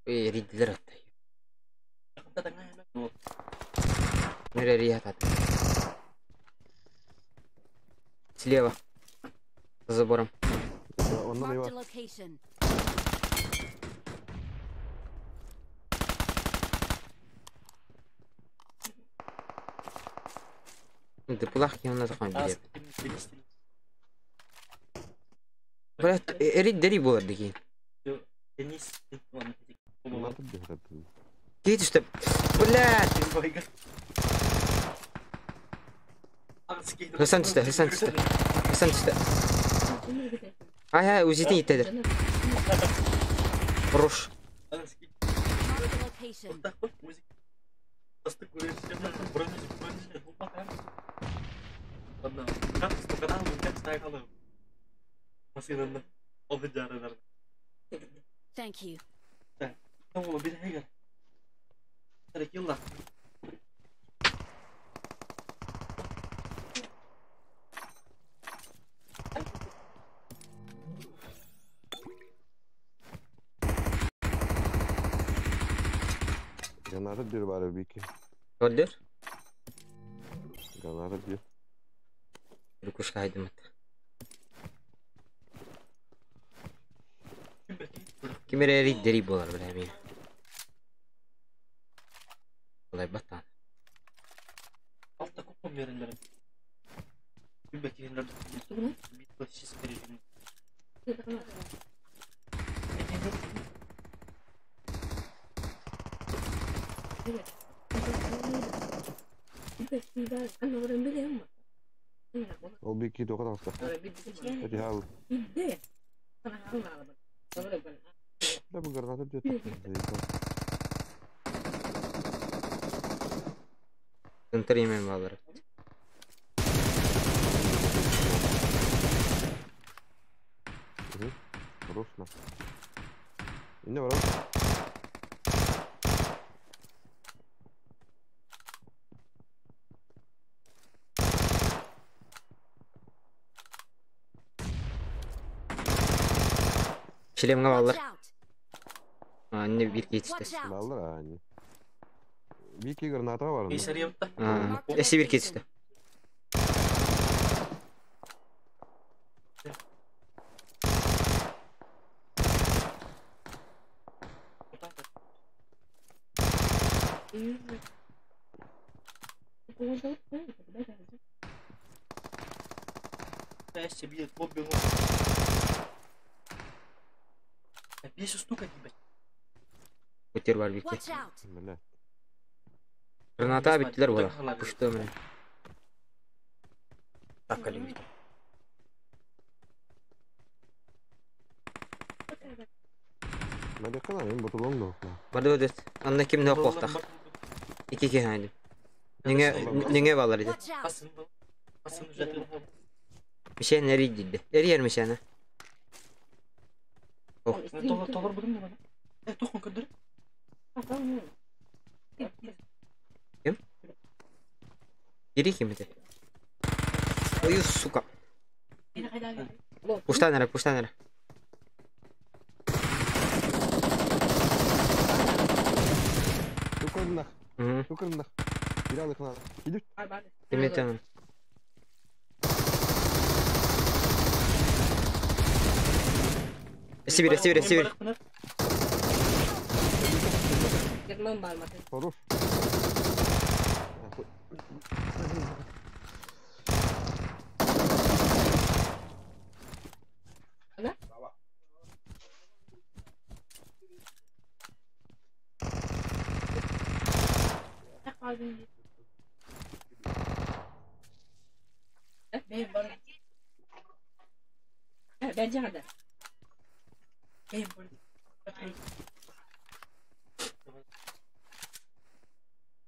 [SPEAKER 3] Ридлер аттай. Слева. За забором.
[SPEAKER 1] Marked a location.
[SPEAKER 3] Дыпылах я на закон билет. Брат, эрит дери болар деген. Кейт что? Блядь! Хасан түсті, Хасан түсті. Хасан түсті. Ай, ай, өзетін еттеді. Хорош.
[SPEAKER 1] Marked a location. Thank you.
[SPEAKER 6] Граната diyor bari bir iki.
[SPEAKER 3] Öldür.
[SPEAKER 6] Граната diyor.
[SPEAKER 3] Рукушка хайдымат. Кимере эрит дери болар бля мен. Олай баттан.
[SPEAKER 6] Ол bir iki tokat alsa. Hadi al. Да bu граната diyor.
[SPEAKER 3] Центр емен балар.
[SPEAKER 6] Хорош на. Ne var?
[SPEAKER 3] Шлемге
[SPEAKER 1] Watch
[SPEAKER 3] балар.
[SPEAKER 1] out!
[SPEAKER 3] Анне bir кетті.
[SPEAKER 1] Watch out!
[SPEAKER 6] Балдар ани. Bir iki граната var.
[SPEAKER 3] Эси bir кетті. Бутер бар битте. Граната биттилер була. Пушты мене. Так калим. Барды барды. Анна ким не оқпақтақ. Iki ki haydi. Nenge nenge bağlar idi. Bir şey nereye gitti? Nereye yermiş yani? Oh. Kim? Geri kim idi? Ой, сука. Пуштан nere, пуштан nere. Ким Сибирь, Сибирь, Сибирь.
[SPEAKER 6] Хорош.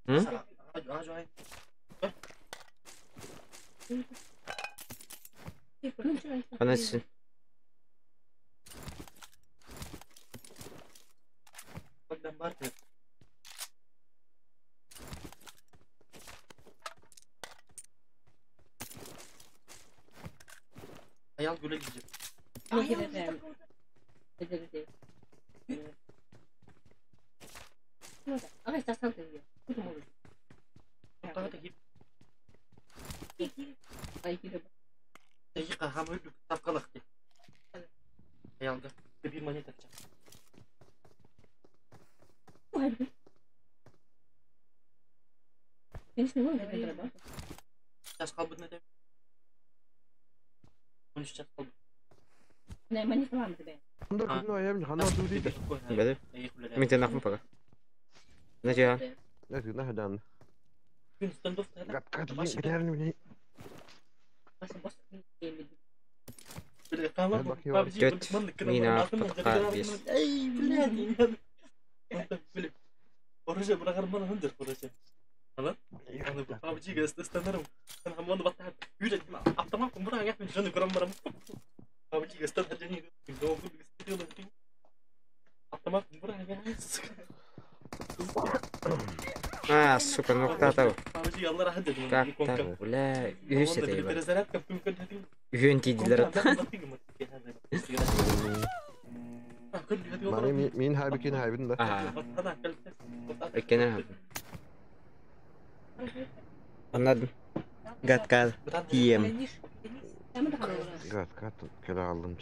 [SPEAKER 3] Hı? Anasın. А, сука, ну кто того? Как так, бля, үс это ебать. Үйөн тиидилер.
[SPEAKER 6] Мин хайбикин хайбин да.
[SPEAKER 3] Эккенер хайбин. Anladım. Gatkar TM.
[SPEAKER 6] Gatkar kere aldım.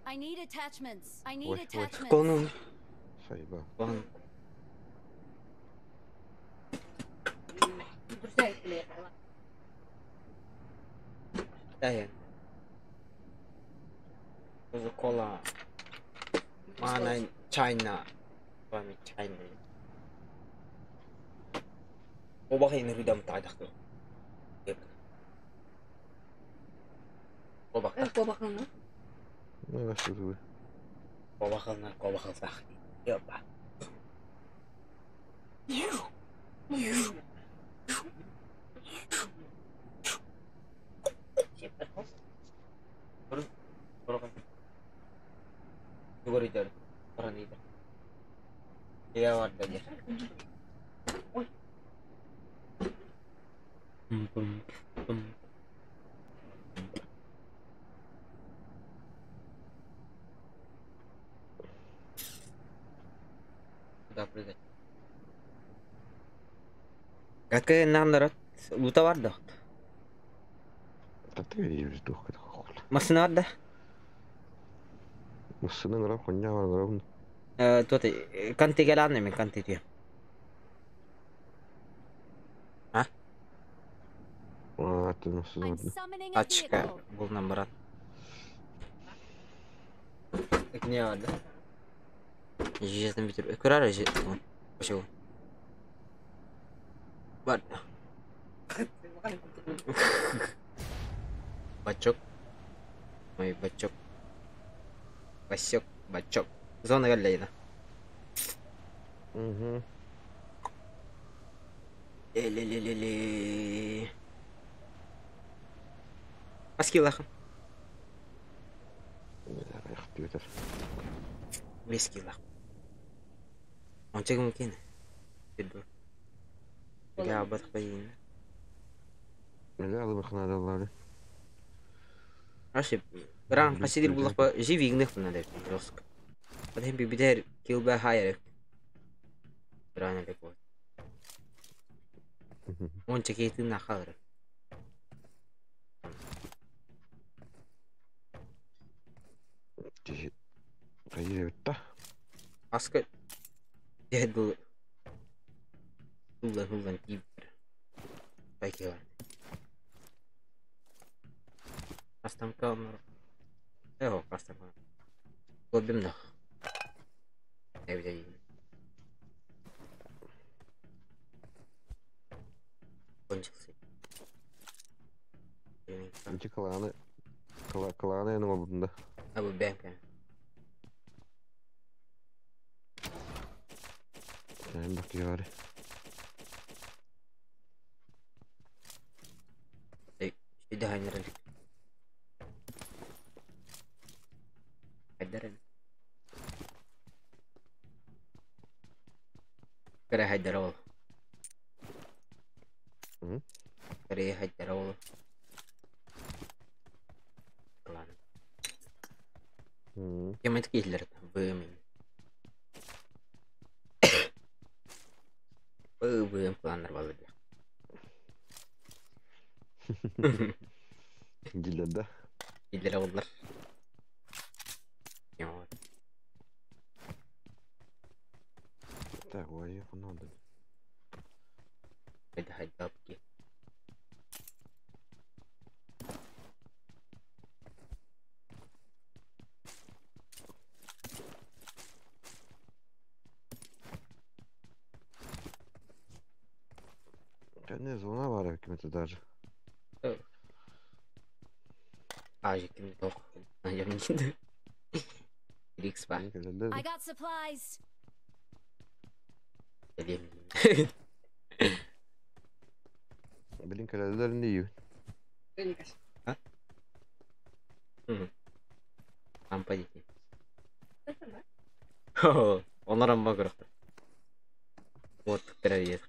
[SPEAKER 1] I need attachments. I need attachments.
[SPEAKER 3] Konu.
[SPEAKER 6] Sayba.
[SPEAKER 3] Konu. Dayan. Coca-Cola. Mana China. Mana China. Обах энэ рүдам таадах. Обах.
[SPEAKER 7] Обахна.
[SPEAKER 3] Обахна, обахна. Ёба. Дугар идар. Паран идар. Я варда я. Куда прыгать? Какая нам народ? Лута варда.
[SPEAKER 6] Да ты дух
[SPEAKER 3] Машина варда?
[SPEAKER 6] Машина нрав, хуйня варда.
[SPEAKER 3] Тот канты галаны мен канты түйе.
[SPEAKER 1] I'm summoning a
[SPEAKER 3] Тачка
[SPEAKER 1] vehicle.
[SPEAKER 3] булунан баран. Не бар да? Жизнь битер. Көрөр же. Ошо. Бар. Бачок. Ой, бачок. Васек, бачок. Зона галлейна.
[SPEAKER 6] Угу.
[SPEAKER 3] Эле-ле-ле-ле. Аскилахан.
[SPEAKER 6] Твиттер.
[SPEAKER 3] Бескилах. Онча мөмкин. Бир. Я батпайын.
[SPEAKER 6] Миле алып хнадаллары.
[SPEAKER 3] Ашы, ран касидир булакпа живигнех надо жестко. Потом бибидер килба хайер. Рано ли вот. Онча кейтин на халыр.
[SPEAKER 6] Кайыр битта.
[SPEAKER 3] Аска дед был. Хулан хулан тип. Байкела. Кастам камера. Эго, кастам. Лобим нах. Эбде. Кончился.
[SPEAKER 6] Инчи кланы. Кланы эның обудында.
[SPEAKER 3] Абы бәм.
[SPEAKER 6] Мен бак yari.
[SPEAKER 3] Иде хайнер. Хайдарен. Кара хайдар ол. Кара хайдар ол. Клан. Кем это киллер? Бымин. Бым планнар балы.
[SPEAKER 6] Дилерде.
[SPEAKER 3] Киллер олар. Кем
[SPEAKER 6] Так, ой, надо.
[SPEAKER 3] Это хайдапки.
[SPEAKER 6] Не зона бар кем-то даже.
[SPEAKER 3] А, я кем тох. Я не Рикс ба.
[SPEAKER 1] I got supplies.
[SPEAKER 6] Блин, кәләләр не ю.
[SPEAKER 3] А? Там пойдите. Онар амма көрөктөр. Вот, привет.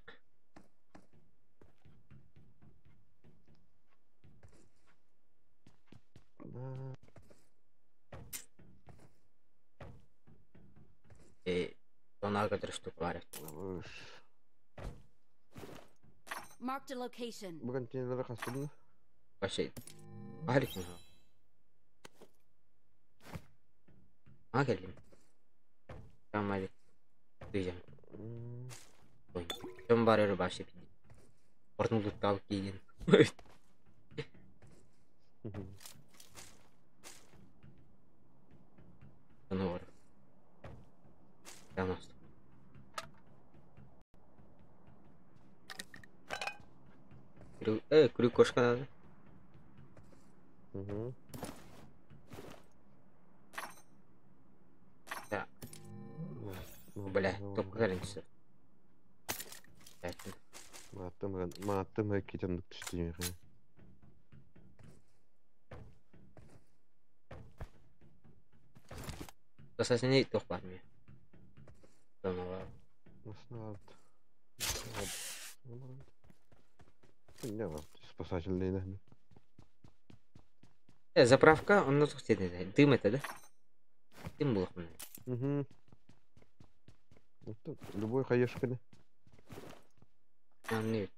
[SPEAKER 3] Она который штука варит.
[SPEAKER 1] Marked a location.
[SPEAKER 6] Bu konteynere kastım.
[SPEAKER 3] Вообще. Алик не. А келдим. Там алик. Дүйжем. Ой. Кем бар өрі башы пиди. Ордың лутталып кейген. Аны бар. Яносты. Крюк кошка надо.
[SPEAKER 6] Угу.
[SPEAKER 3] Так. Бля, только количество.
[SPEAKER 6] Маттым кетем түштүм.
[SPEAKER 3] Достаточно тоқ бар мне.
[SPEAKER 6] Не, спасательный, да.
[SPEAKER 3] Заправка, он на дым это, да? Дым был.
[SPEAKER 6] Угу. Любой хаешка, да?
[SPEAKER 3] А, нет.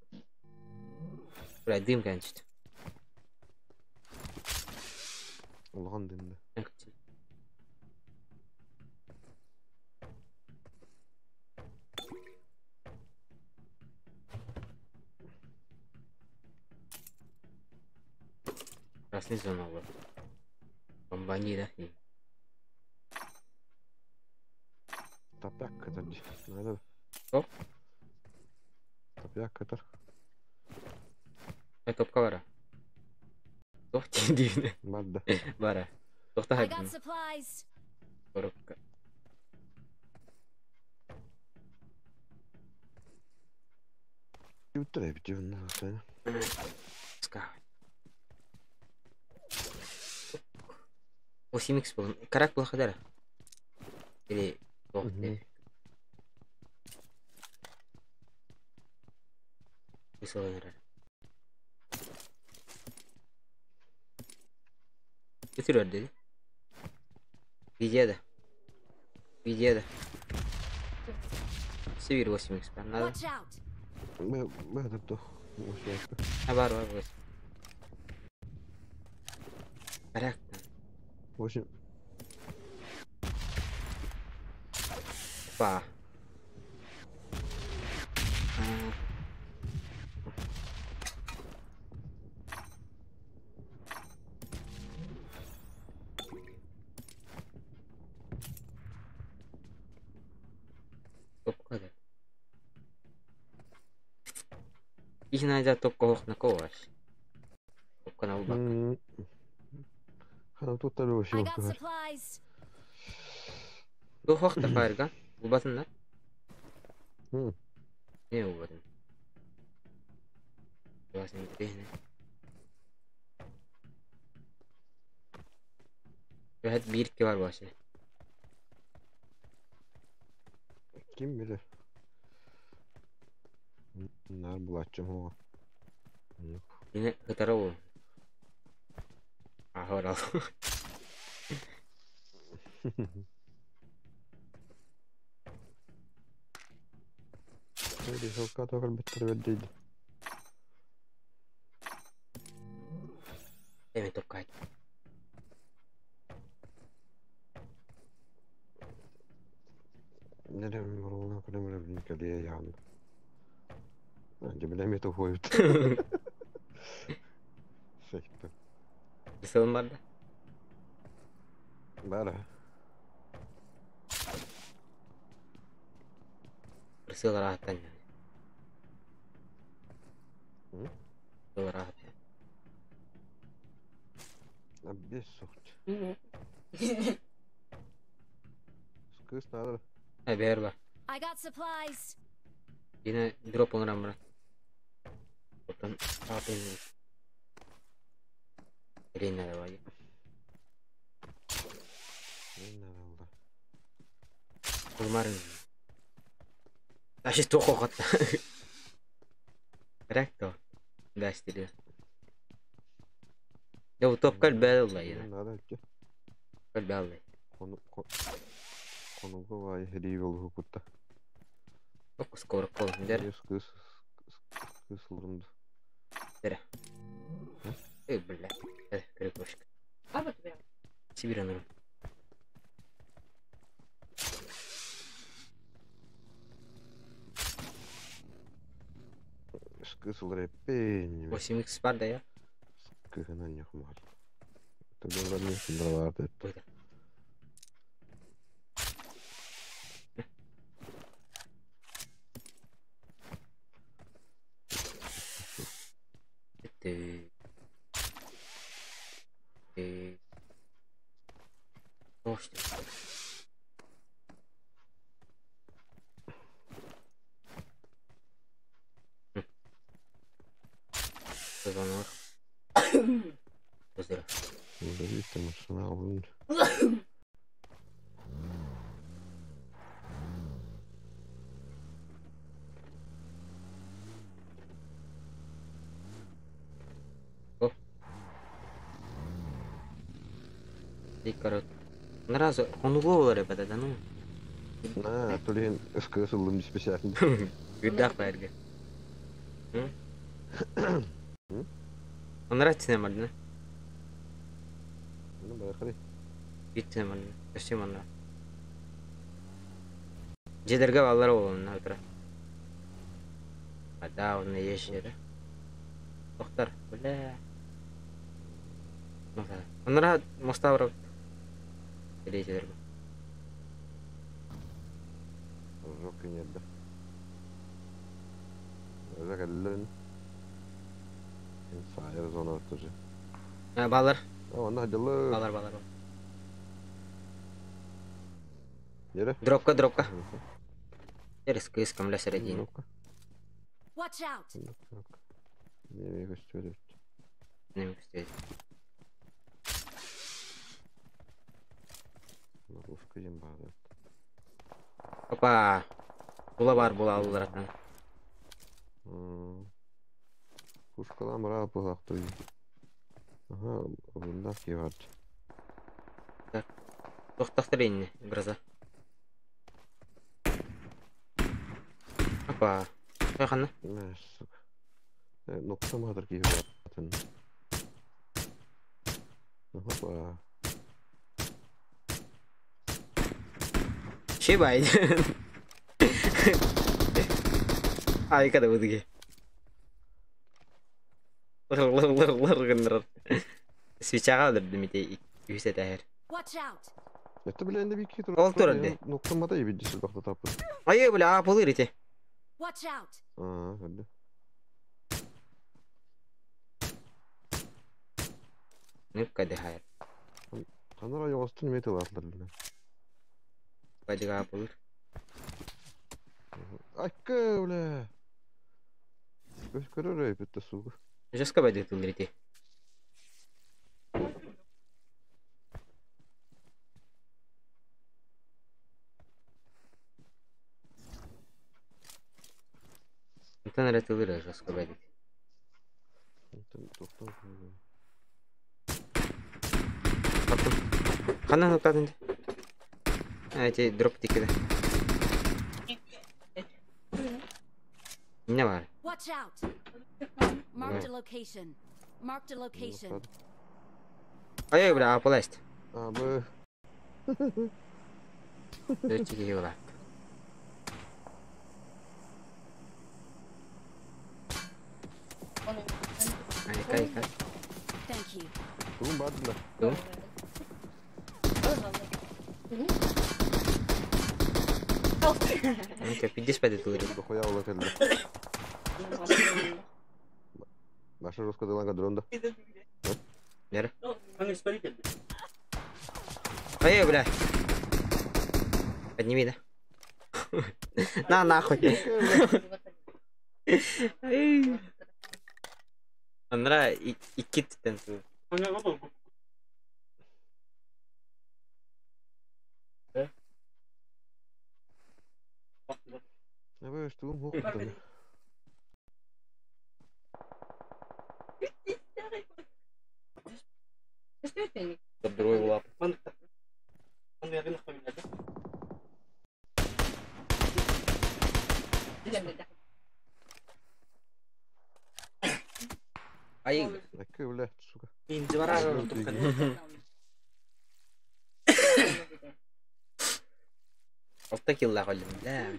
[SPEAKER 3] Бля, дым, конечно.
[SPEAKER 6] Улан дым, да.
[SPEAKER 3] Красный зона вот. Бомбани, да?
[SPEAKER 6] Тапяк это надо.
[SPEAKER 3] Топ?
[SPEAKER 6] Тапяк это.
[SPEAKER 3] Ай, топка бара. Топ дивне.
[SPEAKER 6] Барды.
[SPEAKER 3] Бара. Тохта
[SPEAKER 1] I got
[SPEAKER 3] хадин.
[SPEAKER 1] supplies.
[SPEAKER 3] Коробка.
[SPEAKER 6] Юттер эбити онна.
[SPEAKER 3] Ска. 8x был. Карак был хадара. Или Ох,
[SPEAKER 6] Мгм.
[SPEAKER 3] Высылай Götür dedi. Видео. Видео. Север 8x надо.
[SPEAKER 1] Watch out.
[SPEAKER 6] Б то.
[SPEAKER 3] А бар бар 8. Карак.
[SPEAKER 6] 8.
[SPEAKER 3] Опа. Топка да. Ихнайда топка хохна коваш. Топка на убак.
[SPEAKER 6] Хана тут табы
[SPEAKER 1] I
[SPEAKER 6] 8
[SPEAKER 1] got
[SPEAKER 6] көр.
[SPEAKER 1] supplies.
[SPEAKER 3] Бу хохта файрга. Убатын да?
[SPEAKER 6] М.
[SPEAKER 3] Не убатын. Басын трехне. Бәһәт бир ки бар башы.
[SPEAKER 6] Ким билер? Нар булачым хоо.
[SPEAKER 3] Ине кытара бу. Ахор ал.
[SPEAKER 6] Öyle şoka tokar bitter verdiydi.
[SPEAKER 3] Эми топка айт.
[SPEAKER 6] Nerem roluna koyamıyorum nikeliye yani. Bence bilemedi koyut. Sekti.
[SPEAKER 3] Kısalım var da.
[SPEAKER 6] Bari.
[SPEAKER 3] Kısıl rahattan yani.
[SPEAKER 6] Hı?
[SPEAKER 3] Kısıl rahat yani.
[SPEAKER 6] Bir soğuk. Kız nerede?
[SPEAKER 3] Ha bir var.
[SPEAKER 1] I got supplies.
[SPEAKER 3] Yine drop onuran bura. Otan apin. Рейна давай.
[SPEAKER 6] Ne oldu?
[SPEAKER 3] Улмарын. Даже тоқ оқатта. Рак то. Да, стиле. Да, у топ кал бәл я.
[SPEAKER 6] Nerede ki?
[SPEAKER 3] Кал бәл.
[SPEAKER 6] Konu konugu vay hediye yolu hukukta.
[SPEAKER 3] Ок скоро кол. Дер.
[SPEAKER 6] Kız kız kız olurumdu.
[SPEAKER 3] Дер. Эй, бля. Э, крепышка.
[SPEAKER 7] А вот прям.
[SPEAKER 3] Сибирь анырым.
[SPEAKER 6] Kız olur epey.
[SPEAKER 3] 8x бар да я.
[SPEAKER 6] Kıhınan yok mu? Tabii ben ne şunlar vardı.
[SPEAKER 3] Buydu. Ты. Ты. Дождь. Звонок. Поздравляю.
[SPEAKER 6] Burada bir tane alın.
[SPEAKER 3] Короче. Наразу, он угловый ребята, да ну.
[SPEAKER 6] Ha, Tulin kız oldum специально.
[SPEAKER 3] Гүдах бәрге. Он нравится нам, да?
[SPEAKER 6] Ну, бахри.
[SPEAKER 3] Битте нам, костюм она. Жедерге баллар болон утра. А да, он есть да. Доктор, бля. Оннора моста барабыт. Кэлиэтилэр бу.
[SPEAKER 6] Ожог киниэрдэ. Öyle кэллэрин. Сайыр зона тоже.
[SPEAKER 3] Балар.
[SPEAKER 6] Онно дьылы.
[SPEAKER 3] Балар, балар.
[SPEAKER 6] Нere?
[SPEAKER 3] Дропка, дропка. Через кыс камля середине.
[SPEAKER 1] Watch out!
[SPEAKER 6] Не көстүбэт.
[SPEAKER 3] Не көстүбэт.
[SPEAKER 6] Ловушка диэн баар.
[SPEAKER 3] Опа. Була бар була аллараттан.
[SPEAKER 6] Пушкалаан быраап буолаахтыы. Аха, обундаах киһи баар.
[SPEAKER 3] Так. Тохтохтор инни, гроза. Опа. Ханна?
[SPEAKER 6] Сука. Нокса маатар киһи баар. Опа.
[SPEAKER 3] Шибай. Ай, kada будуги. Лыр лыр лыр гыннырар. Свечаға өлөрдүм ити үс этээр.
[SPEAKER 1] Watch out!
[SPEAKER 6] Это бля не бики
[SPEAKER 3] Ол турар ди.
[SPEAKER 6] Нокса мата ибидди сылбахта таппыт.
[SPEAKER 3] Айы бля, апылыр ити.
[SPEAKER 1] Watch out!
[SPEAKER 6] Аа, көрдү.
[SPEAKER 3] Нүк кады хайр.
[SPEAKER 6] Канара йоҕостун метел атлар бля.
[SPEAKER 3] Бадыга апылыр.
[SPEAKER 6] Айка бля. Көс көрөр өйбүттэ суга.
[SPEAKER 3] Жестко бады тылыр ити. Онтон эрэ тылыр жестко бады.
[SPEAKER 6] Тоқтон.
[SPEAKER 3] Ханна нуктатын. Эти дроп тикеде. Не бар.
[SPEAKER 1] Watch out! Marked a location. Marked a location.
[SPEAKER 3] Ай, бля, апыласт.
[SPEAKER 6] Абы.
[SPEAKER 3] Дөчү була. Ай, кай, кай.
[SPEAKER 1] Thank you.
[SPEAKER 6] Тугун бар бля.
[SPEAKER 3] Тугун? Анка пидес паде тылыр.
[SPEAKER 6] Дохуя ола келди. Наша жестко деланга дронда.
[SPEAKER 3] Нер? Ай, бля. Подними, да? На, нахуй. Анра, икки түттен ту.
[SPEAKER 6] Абы, тугун хоктан.
[SPEAKER 3] Другой лап. Ай.
[SPEAKER 6] Айка бля, сука.
[SPEAKER 3] Алта килла холлум, бля.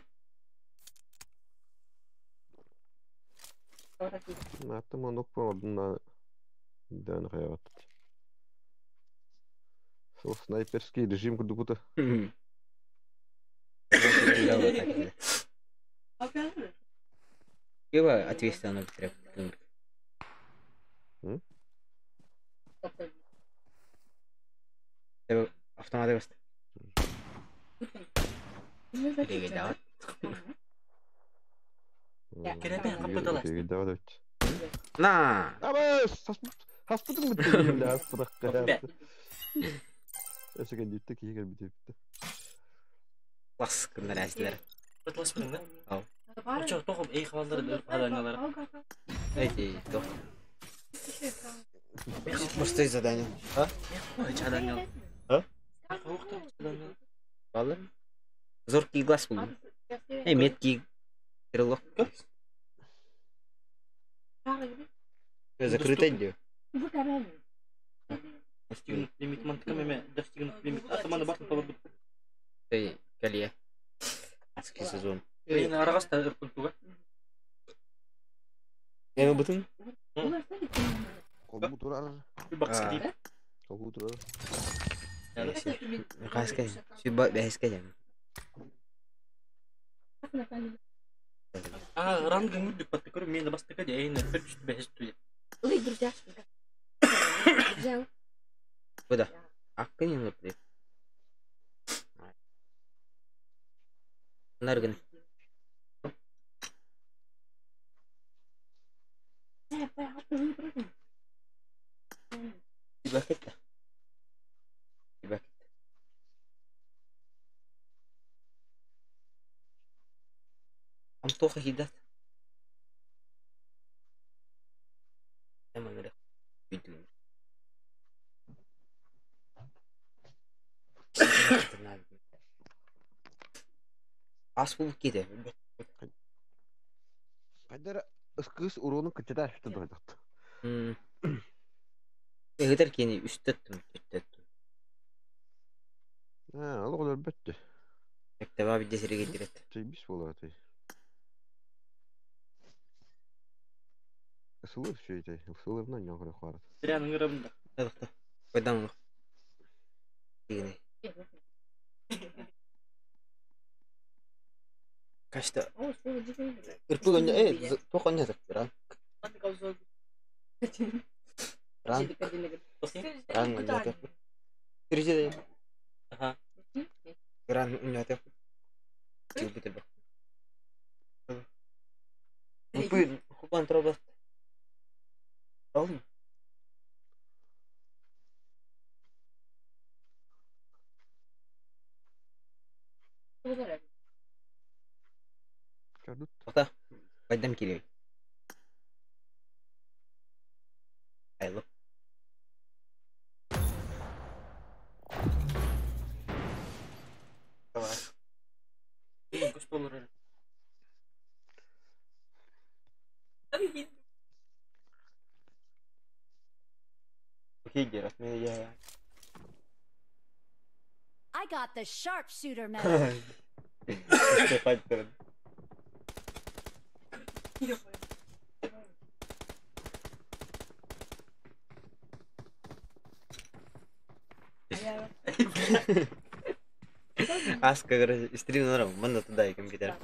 [SPEAKER 6] Аттым онук ордуна дан хаят. Сол снайперский режим кудукута.
[SPEAKER 3] Кеба ответственно битиреп. Автоматы басты. Перегадават. На!
[SPEAKER 6] Абы, хаспытын бітті, бля, аспыдаққа. Эсеген дипті, кейгер бітепті.
[SPEAKER 3] Лас кындар әсілер.
[SPEAKER 9] Бытласпадың да?
[SPEAKER 3] Ау.
[SPEAKER 9] Очо, тоқым, эй хавалдары, заданиялары.
[SPEAKER 3] Эти, тоқ. Простые задания. А?
[SPEAKER 9] Заданиялар.
[SPEAKER 3] А?
[SPEAKER 9] Заданиялар.
[SPEAKER 3] Баллар? Зоркий глаз был. Эй, меткий стрелок. Закрыто где?
[SPEAKER 9] Достигнут лимит мантыка меме, достигнут лимит. Атаманы бартын табар бит.
[SPEAKER 3] Эй, калия. Адский сезон.
[SPEAKER 9] Мен арағаста ырпын туга.
[SPEAKER 3] Эми бутун?
[SPEAKER 6] Колбу турар.
[SPEAKER 9] Бакс кидип.
[SPEAKER 6] Ол турар.
[SPEAKER 3] Хаска сүбэ бэһискэ дьэн.
[SPEAKER 9] А, рангын үрдүк баттыкыр мен бастыка дейін бір үсті бәхес туя.
[SPEAKER 7] Ой, друзья. Друзья.
[SPEAKER 3] Бу да. Аккын yıngırdı. Наргын. Бакет. Бакет. Амтоха хидат. Эма нэрэ. Видео. Ас бул ките.
[SPEAKER 6] Кайдара ыскыс уронун кычыта ашты дойдот.
[SPEAKER 3] Ыгытар кени үстэттим, үстэттим.
[SPEAKER 6] А, ол олор бөттү.
[SPEAKER 3] Эктеба бидде сире кетирет.
[SPEAKER 6] Чейбис болар ты. Ысылыр шөйте, ысылырынан яңгыр карат.
[SPEAKER 9] Сиряның ырымда.
[SPEAKER 3] Тадыкта. Койдан. Дигене. Кашта. Ырпы гоння, тоқ оння тап, ран. Ран. Ран оння тап. Тириже.
[SPEAKER 9] Аха.
[SPEAKER 3] Ран оння тап. Чүбүтер бак. Ырпы хупан троба. Алым.
[SPEAKER 6] Чардут.
[SPEAKER 3] Тоқта. Кайдан кирек. Айлып. Давай.
[SPEAKER 9] Көс болар.
[SPEAKER 3] Окей, Герат, мен я.
[SPEAKER 1] I got the sharpshooter medal.
[SPEAKER 3] Степан. Аска стрим норм, манна туда и компьютер.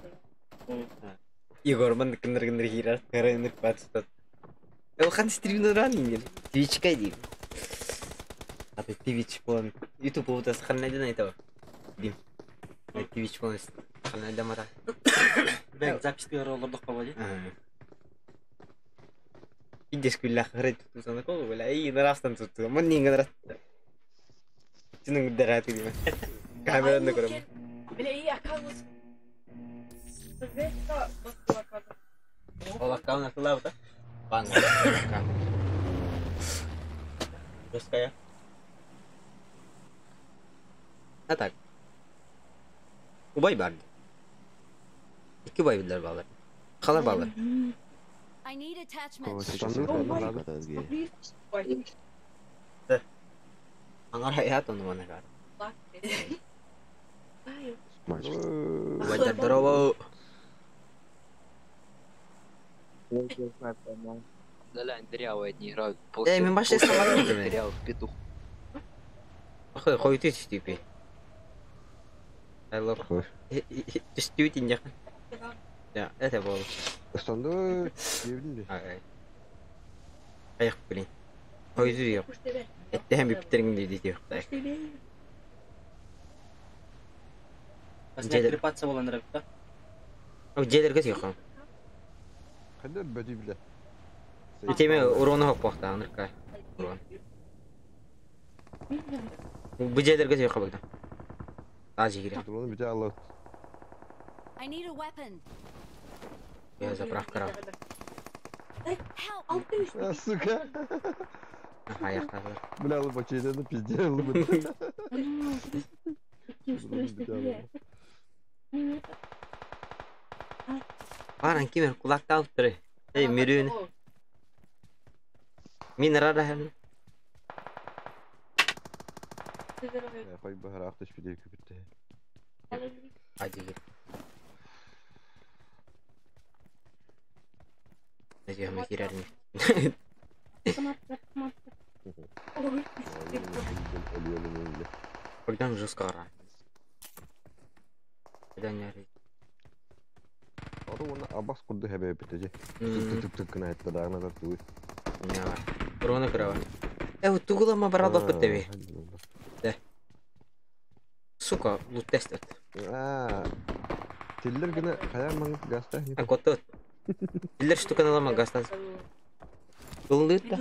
[SPEAKER 3] Егор, манна кындыр кындыр хирар, карайныр патстат. Хан стрим норм нин. Твич кайди. А ты Твич план. YouTube вот сохраняй на этого. Дим. Твич план сохраняй мата.
[SPEAKER 9] Бәк запись олордық баба
[SPEAKER 3] Идешь күллә хырыт тутсан кол бля и нарастан туту. Мон нинг нараст. Чиның дәрәт диме. Камераны көрөм.
[SPEAKER 7] Бля, и аккаунт.
[SPEAKER 3] Ол аккаунт атыла да? Бан. Русская. А так. Убай бар. Икки бай билер балар. Халар балар.
[SPEAKER 1] I need attachments.
[SPEAKER 3] Аңар хаят оны мана кар. Убайдар здорово.
[SPEAKER 10] Да, дырявые одни играют.
[SPEAKER 3] Мен башта саламын мен.
[SPEAKER 10] Дырявых петух.
[SPEAKER 3] Хой хой ты типи. I love. Түстүү тинжак. Я, это бол.
[SPEAKER 6] Ыстанды дебдин
[SPEAKER 3] Ай. Аяк билин. Хой зү yok. Эттен биптериң дейди деп.
[SPEAKER 9] Трепаться болан рәбітті.
[SPEAKER 3] Жедерге түйқам.
[SPEAKER 6] Кайда бөтүй биле.
[SPEAKER 3] Итеме урону хок бакта анырка. Урон. Бу жедерге түйқам бакта. Ажы кире.
[SPEAKER 6] Урону бите алла.
[SPEAKER 1] I need a weapon.
[SPEAKER 3] Я заправка рав.
[SPEAKER 1] Help!
[SPEAKER 6] Сука.
[SPEAKER 3] Аяқта.
[SPEAKER 6] Бля, лыбачейден пизде лыбы.
[SPEAKER 3] Баран кимер кулакта алып тұр. Эй, меруін. Мин рада хәм.
[SPEAKER 6] Қой бахар ақтыш биде күпітті.
[SPEAKER 3] Ажы кире. Нәжеме кирәрме. Жестко қара. Кыдан
[SPEAKER 6] Ото уонна абас курдук хэбэбит эже. Түк-түк гына айтта дагына да туй.
[SPEAKER 3] Урона кырава. Тугулама барал баппыт деби. Да. Сука, лут тестет.
[SPEAKER 6] Тиллер гына хаяр маңыт гаста.
[SPEAKER 3] А котот. Тиллер штуканы лама гастан. Ылдыт да.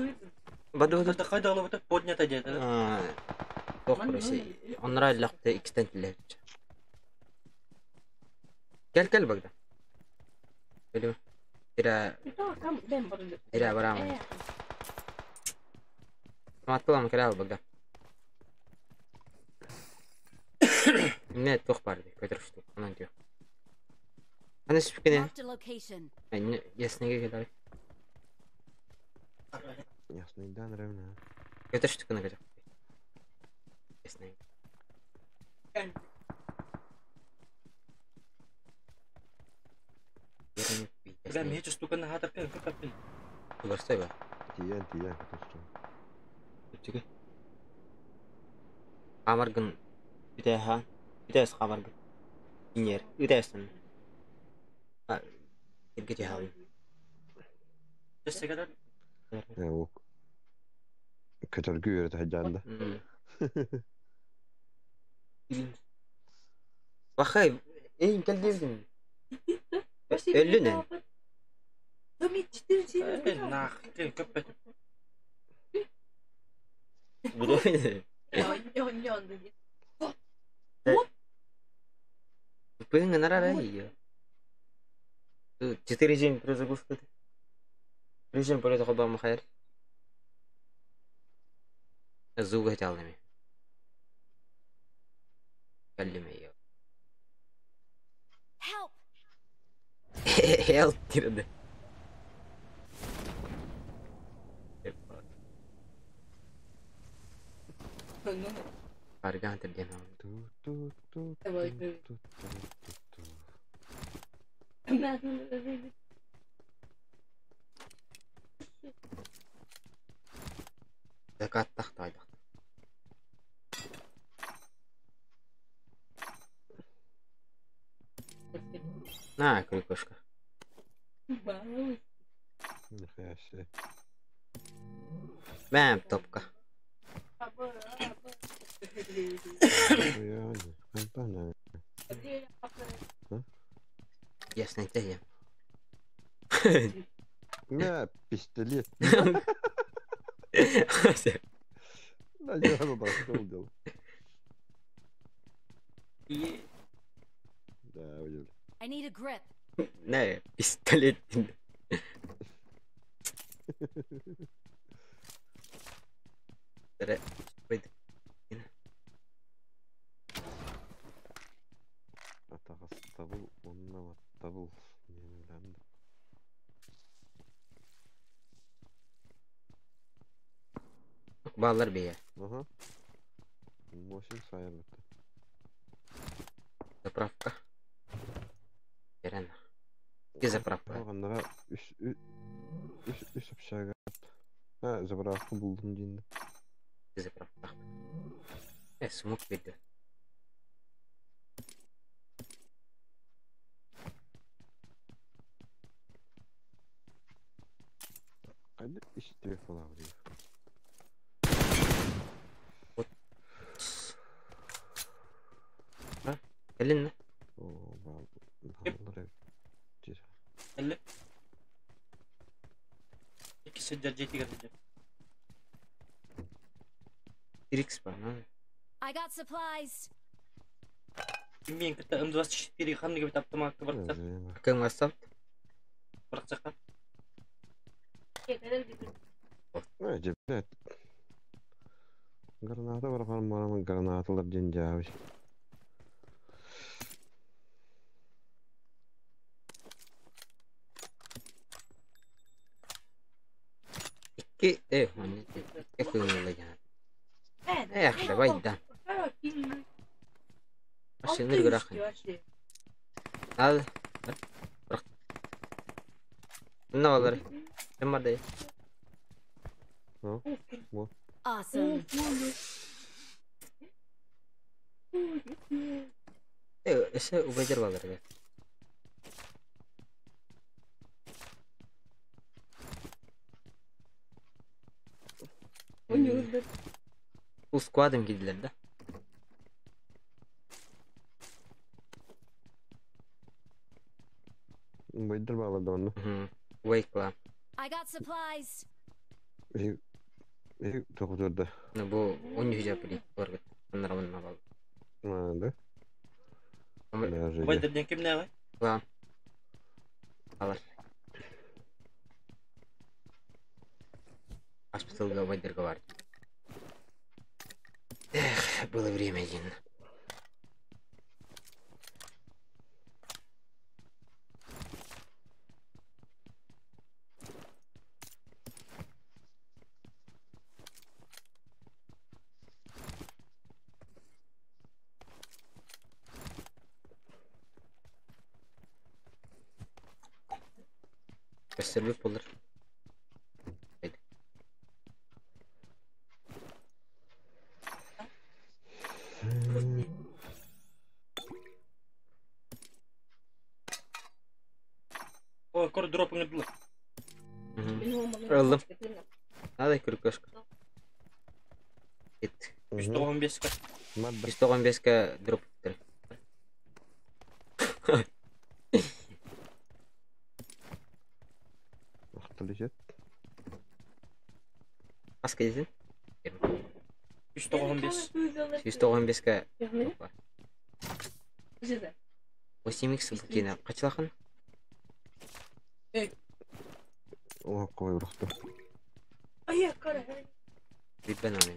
[SPEAKER 3] Баду баду.
[SPEAKER 9] Это хайда алып это поднято где-то.
[SPEAKER 3] Тох проси. Онра лакты икстен тиллер. Кел кел багда. Билим. Тира. Тира барам. Матылам кирал багда. Не тох барды, көтөр штук. Анан диyor. Аны сүпкене. Яснеге келер.
[SPEAKER 6] Ясныйдан равна.
[SPEAKER 3] Көтөр штуканы көтөр. Яснеге.
[SPEAKER 9] Бля, мне штука на хатар пен, как пен.
[SPEAKER 3] Уларсай ба.
[SPEAKER 6] Тиен, тиен, көтөр.
[SPEAKER 3] Түгө. Амаргын Үтэ Үтэ хамаргын. Инер. Үтэ А ирге хаалын.
[SPEAKER 9] Тэссе кадар.
[SPEAKER 6] Э, Көтөргү үйрөтө хаджанда.
[SPEAKER 3] Бахай, эй, келдибин. Өллүнен.
[SPEAKER 9] Нах, көп
[SPEAKER 3] Буду. Пыҥ нарара ее. 4 режим перезагрузка. Режим полета хоба махайр. Зуга хотел нами. Каллим ее.
[SPEAKER 1] Help!
[SPEAKER 3] Help дирде. Арган терген. Закат тахтайдах. На, крюкошка.
[SPEAKER 6] Нихуя себе.
[SPEAKER 3] Бэм, топка. Ясно, это я.
[SPEAKER 6] На, пистолет. Да, я нашел дело. Да, увидел.
[SPEAKER 1] I need a grip.
[SPEAKER 3] На, пистолет.
[SPEAKER 6] Атағастабыл, онна баттабыл. Нені білемді.
[SPEAKER 3] Баллар бeye.
[SPEAKER 6] Ага. 8 сайыр бітті.
[SPEAKER 3] Заправка. Берен. Где заправка?
[SPEAKER 6] Оғандаға үш общага. Ha, заправка булдым дейінді.
[SPEAKER 3] Где заправка? Смок берді.
[SPEAKER 6] Қайда іш телефон алып
[SPEAKER 3] Вот. А? Келин не?
[SPEAKER 6] О, баллар.
[SPEAKER 9] Элли. Икки сыджар жети кадыжы.
[SPEAKER 3] Трикс бар, ну.
[SPEAKER 1] I got supplies.
[SPEAKER 9] Мен кітті М24 қандай кебет автоматты барықсақ.
[SPEAKER 3] Кім бастап?
[SPEAKER 9] Барықсаққа.
[SPEAKER 6] Жебет. Граната бар бармарам гранаталар ден жабыш.
[SPEAKER 3] Икки, икки кыылы жана. Эх, давай да. Машина грахын. Ал. Бирок. Мына балар. Ким бар да?
[SPEAKER 6] Ну,
[SPEAKER 1] Awesome.
[SPEAKER 3] Өссө убайдар бааллар эбээт. Бу сквадом киирдилэр да?
[SPEAKER 6] Убайдар бааллар да онно.
[SPEAKER 3] Убай клан.
[SPEAKER 1] I got supplies.
[SPEAKER 6] Тоҕутуорда.
[SPEAKER 3] Бу 13 апрель баргыт. Аннара бал.
[SPEAKER 6] Да.
[SPEAKER 9] Убайдар диэн кимнээҕий?
[SPEAKER 3] Клан. Алар. Госпиталга убайдарга бар. Эх, было время один. Көстөрбүт буоллар.
[SPEAKER 9] О, кор дроп ыҥырдылар.
[SPEAKER 3] Ыллым. Надо крюкошка. Ит.
[SPEAKER 9] 195-ка.
[SPEAKER 3] 195-ка дроп.
[SPEAKER 6] Ахталисет.
[SPEAKER 3] Хас кэлдин?
[SPEAKER 9] 195.
[SPEAKER 3] 195-ка. 8x букина. Качылахан?
[SPEAKER 6] О, кой урахта.
[SPEAKER 3] Билбен аны.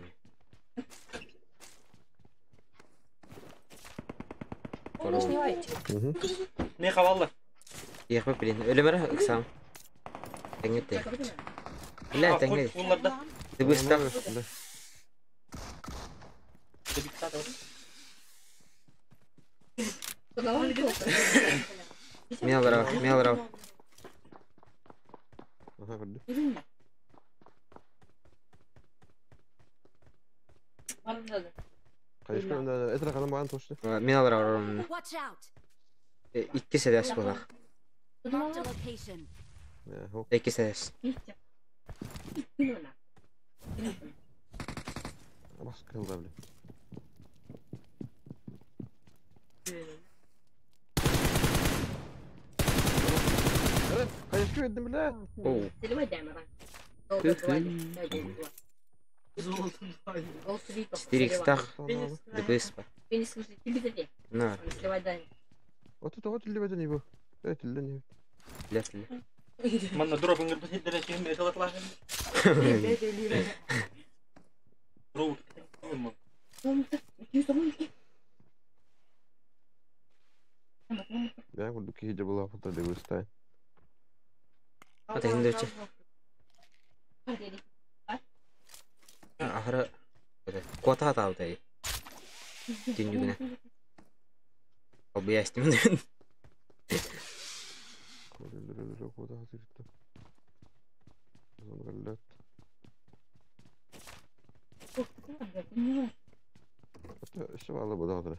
[SPEAKER 9] Не хавалла?
[SPEAKER 3] Ехме блин. Өлөмөрө ыксам. Тэңете. Бля, тэңе.
[SPEAKER 9] Улларда.
[SPEAKER 3] Дыбыста. Мелрав, мелрав.
[SPEAKER 6] Аха, көрдү. Кайышка это канам баган тошты.
[SPEAKER 3] Мелрав.
[SPEAKER 1] Watch out.
[SPEAKER 3] Икки седес булах.
[SPEAKER 1] Marked a location.
[SPEAKER 3] Икки седес.
[SPEAKER 6] Бас кылда бile. Кайышка бердим биле.
[SPEAKER 3] Оу. Четыре икстах. Дыбыспа. На.
[SPEAKER 6] Оту тоҕо түллүбэтин ибу. Э түллэн ибу.
[SPEAKER 3] Билэр түллэ.
[SPEAKER 9] Манна дроп ыҥырбыт иһиттэрэ киһим этэлатлаһын. Дроп.
[SPEAKER 6] Бэйэн курдук киһи дьабылаах фото дегустай.
[SPEAKER 3] Ата хиндерче. Ахара куота таабытай. Түннүгүнэ. Объясним.
[SPEAKER 6] Өссө баала будаҕытара.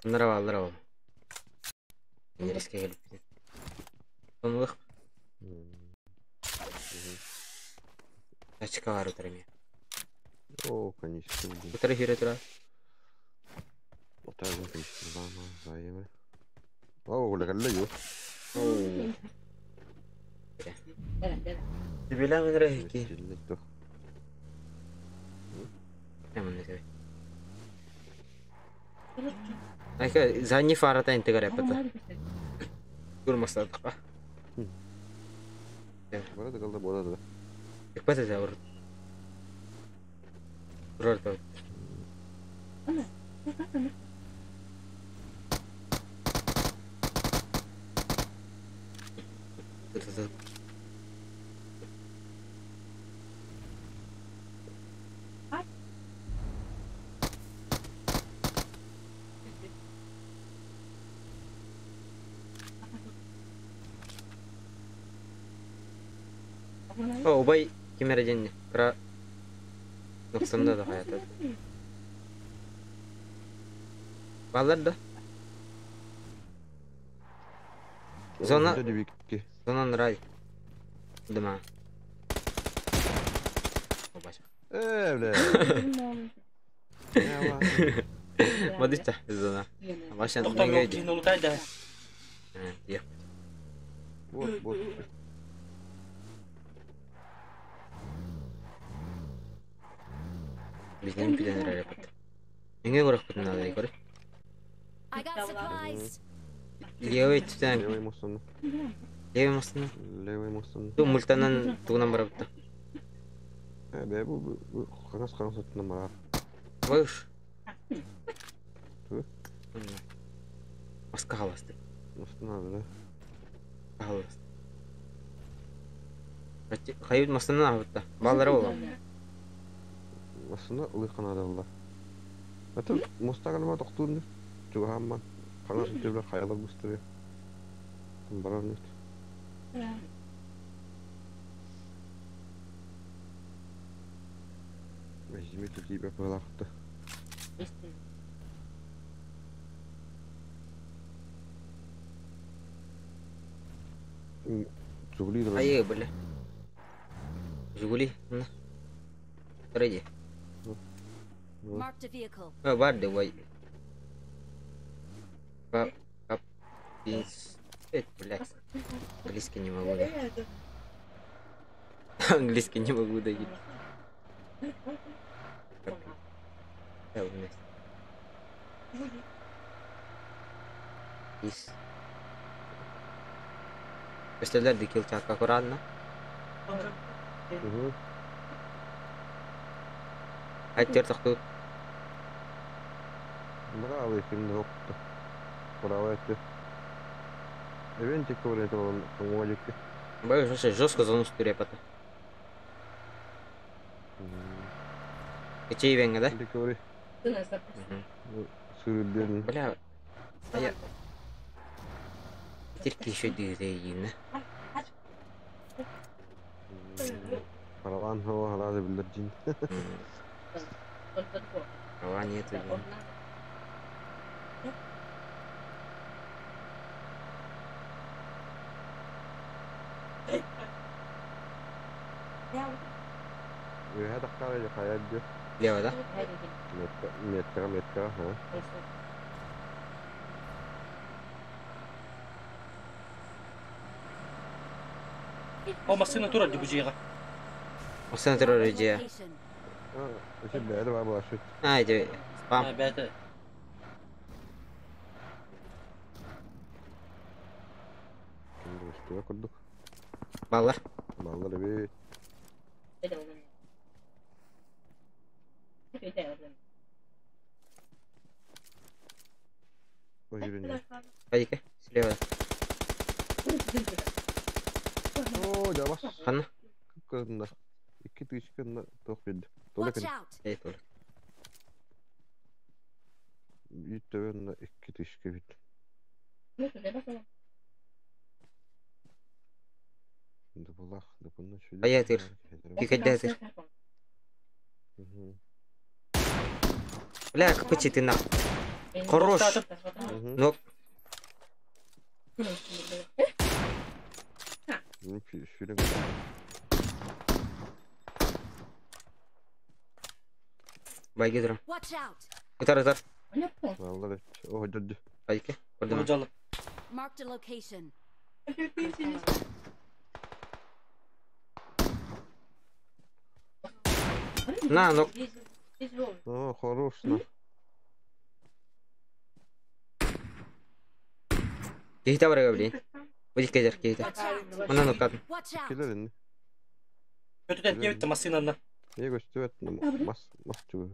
[SPEAKER 3] Нара бааллар ол. Нереске келиппин. Онлук. Тачка бар утар эми.
[SPEAKER 6] О, конечно.
[SPEAKER 3] Утары хүрэ тура.
[SPEAKER 6] Отарбын конечно. Бама, зайымы. О, оля кэллэ ю.
[SPEAKER 3] Оу. Билэ мэнэрэ ки. Эмэн Айка задний фарата интегре пата. Курмастадыка.
[SPEAKER 6] Бара да калда бода да.
[SPEAKER 3] Икпата да ур. Урар да. О, убай ким эрэ диэн кыра нохтонно да хайата. Бааллар да? Зона Зона рай. Дыма.
[SPEAKER 6] Э, бля.
[SPEAKER 3] Мадыча зона. Ваша
[SPEAKER 9] Тоқтам yok киһини улутай да.
[SPEAKER 6] Вот, вот.
[SPEAKER 3] Bizden bir tane yapıt. Неңе көрөкпүт надо көрө.
[SPEAKER 1] I got supplies.
[SPEAKER 3] Левый түтэн.
[SPEAKER 6] Левый мостун.
[SPEAKER 3] Левый мостун.
[SPEAKER 6] Левый мостун.
[SPEAKER 3] Ту мультанан тугунан барабытта.
[SPEAKER 6] Э, бе, бу бу ханас ханас өттүнөн барар.
[SPEAKER 3] Выш.
[SPEAKER 6] Ту?
[SPEAKER 3] Маска халасты.
[SPEAKER 6] Мостун надо, да?
[SPEAKER 3] Халасты. Хайют мостунан абытта. Баллары боло.
[SPEAKER 6] Мостуна ылыйкан адалла. Это мостаган токтуун чугахамман. Ханас өттүбүлөр хаялар бустыры. Барар нет. Возьмите тебя, пожалуйста. Жигули
[SPEAKER 3] Айы, бля. Жигули, на. Ready.
[SPEAKER 1] Marked a vehicle.
[SPEAKER 3] Э, бар давай. Кап, кап, пинс. Блядь. Английский не могу, да. Английский не могу дойти. Да, вместе. Ис. Представляю, декил так аккуратно. Айттер тохтут.
[SPEAKER 6] Браво, фильм опыта. Браво, это. Эвентик говорит, он помолики.
[SPEAKER 3] Боюсь, вообще жестко зону стурепата. Кечей венга, да?
[SPEAKER 6] Говори. Сыры
[SPEAKER 3] Бля. А я... Терки еще дырейна.
[SPEAKER 6] Паралан هو هذا باللرجين.
[SPEAKER 3] Права нету.
[SPEAKER 6] هذا خارج خيال
[SPEAKER 3] Лево, да?
[SPEAKER 6] Метка, метка, метка, ага.
[SPEAKER 9] О, массыына турар дии бу дьиэҕэ.
[SPEAKER 3] Массыына турар дьиэ.
[SPEAKER 6] Бэйдэ бар була шут.
[SPEAKER 3] А, иди, спам.
[SPEAKER 9] А, бэйдэ.
[SPEAKER 6] Курдук курдук.
[SPEAKER 3] Баллар.
[SPEAKER 6] Баллар эбит.
[SPEAKER 3] Пойди-ка, слева.
[SPEAKER 6] О, да бас.
[SPEAKER 3] Ханна.
[SPEAKER 6] Кырында. 2000 кырында тоқ берді.
[SPEAKER 1] Watch out!
[SPEAKER 3] Эй, толик.
[SPEAKER 6] Бит төбөнү 2000 бит. Дубулах, дубуну шүлү.
[SPEAKER 3] Ая тыр. Кикэдэ тыр. Бля, какой ты на. Хорош. Ну. Байги турам.
[SPEAKER 1] Watch out!
[SPEAKER 3] Ытар, ытар.
[SPEAKER 6] Алла о, дöдү.
[SPEAKER 3] Байке, көрдүм.
[SPEAKER 1] Marked a location.
[SPEAKER 3] На, ну.
[SPEAKER 6] О, хорош, на.
[SPEAKER 3] Кейте барга блин. Выйди кедер, кейте. Мына ну кат.
[SPEAKER 1] Watch out!
[SPEAKER 6] Келер энди.
[SPEAKER 9] Көтүтэн киэбитте массыынанна.
[SPEAKER 6] Не көстүбөт, мас, мас түгү.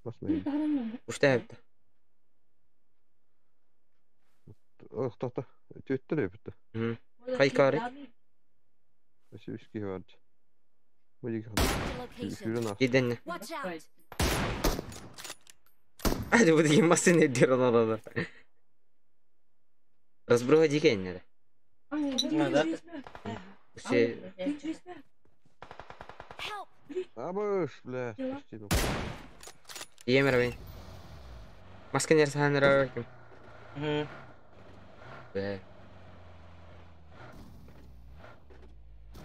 [SPEAKER 6] Мас мейли.
[SPEAKER 3] Ушта эпти.
[SPEAKER 6] Ох, тоқта. Төттөр эпти.
[SPEAKER 3] Кайкары.
[SPEAKER 6] Өсү үски бар. Мыйы
[SPEAKER 1] Location.
[SPEAKER 3] Киден.
[SPEAKER 1] Watch out!
[SPEAKER 3] Hadi bu деген масын дер она. Разбруга деген надо.
[SPEAKER 9] Да.
[SPEAKER 3] Все.
[SPEAKER 6] Абыш, бля, почти ну.
[SPEAKER 3] Ийэм эрэ Маска нерсахан эрэ ким. Бе.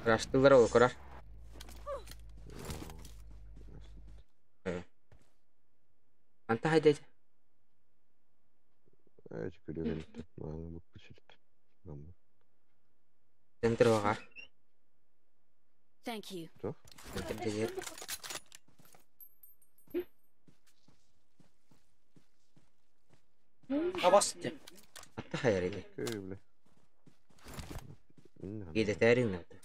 [SPEAKER 3] Раштылар ол корар. Анта хайда.
[SPEAKER 6] Эч күлүгэн. Мааны бу күчүрт.
[SPEAKER 3] Центр вага.
[SPEAKER 1] Thank you.
[SPEAKER 3] Центр дезер.
[SPEAKER 9] Абасты.
[SPEAKER 3] Атта хайар иди.
[SPEAKER 6] Кö бля.
[SPEAKER 3] Гиде тәрин нәүтә.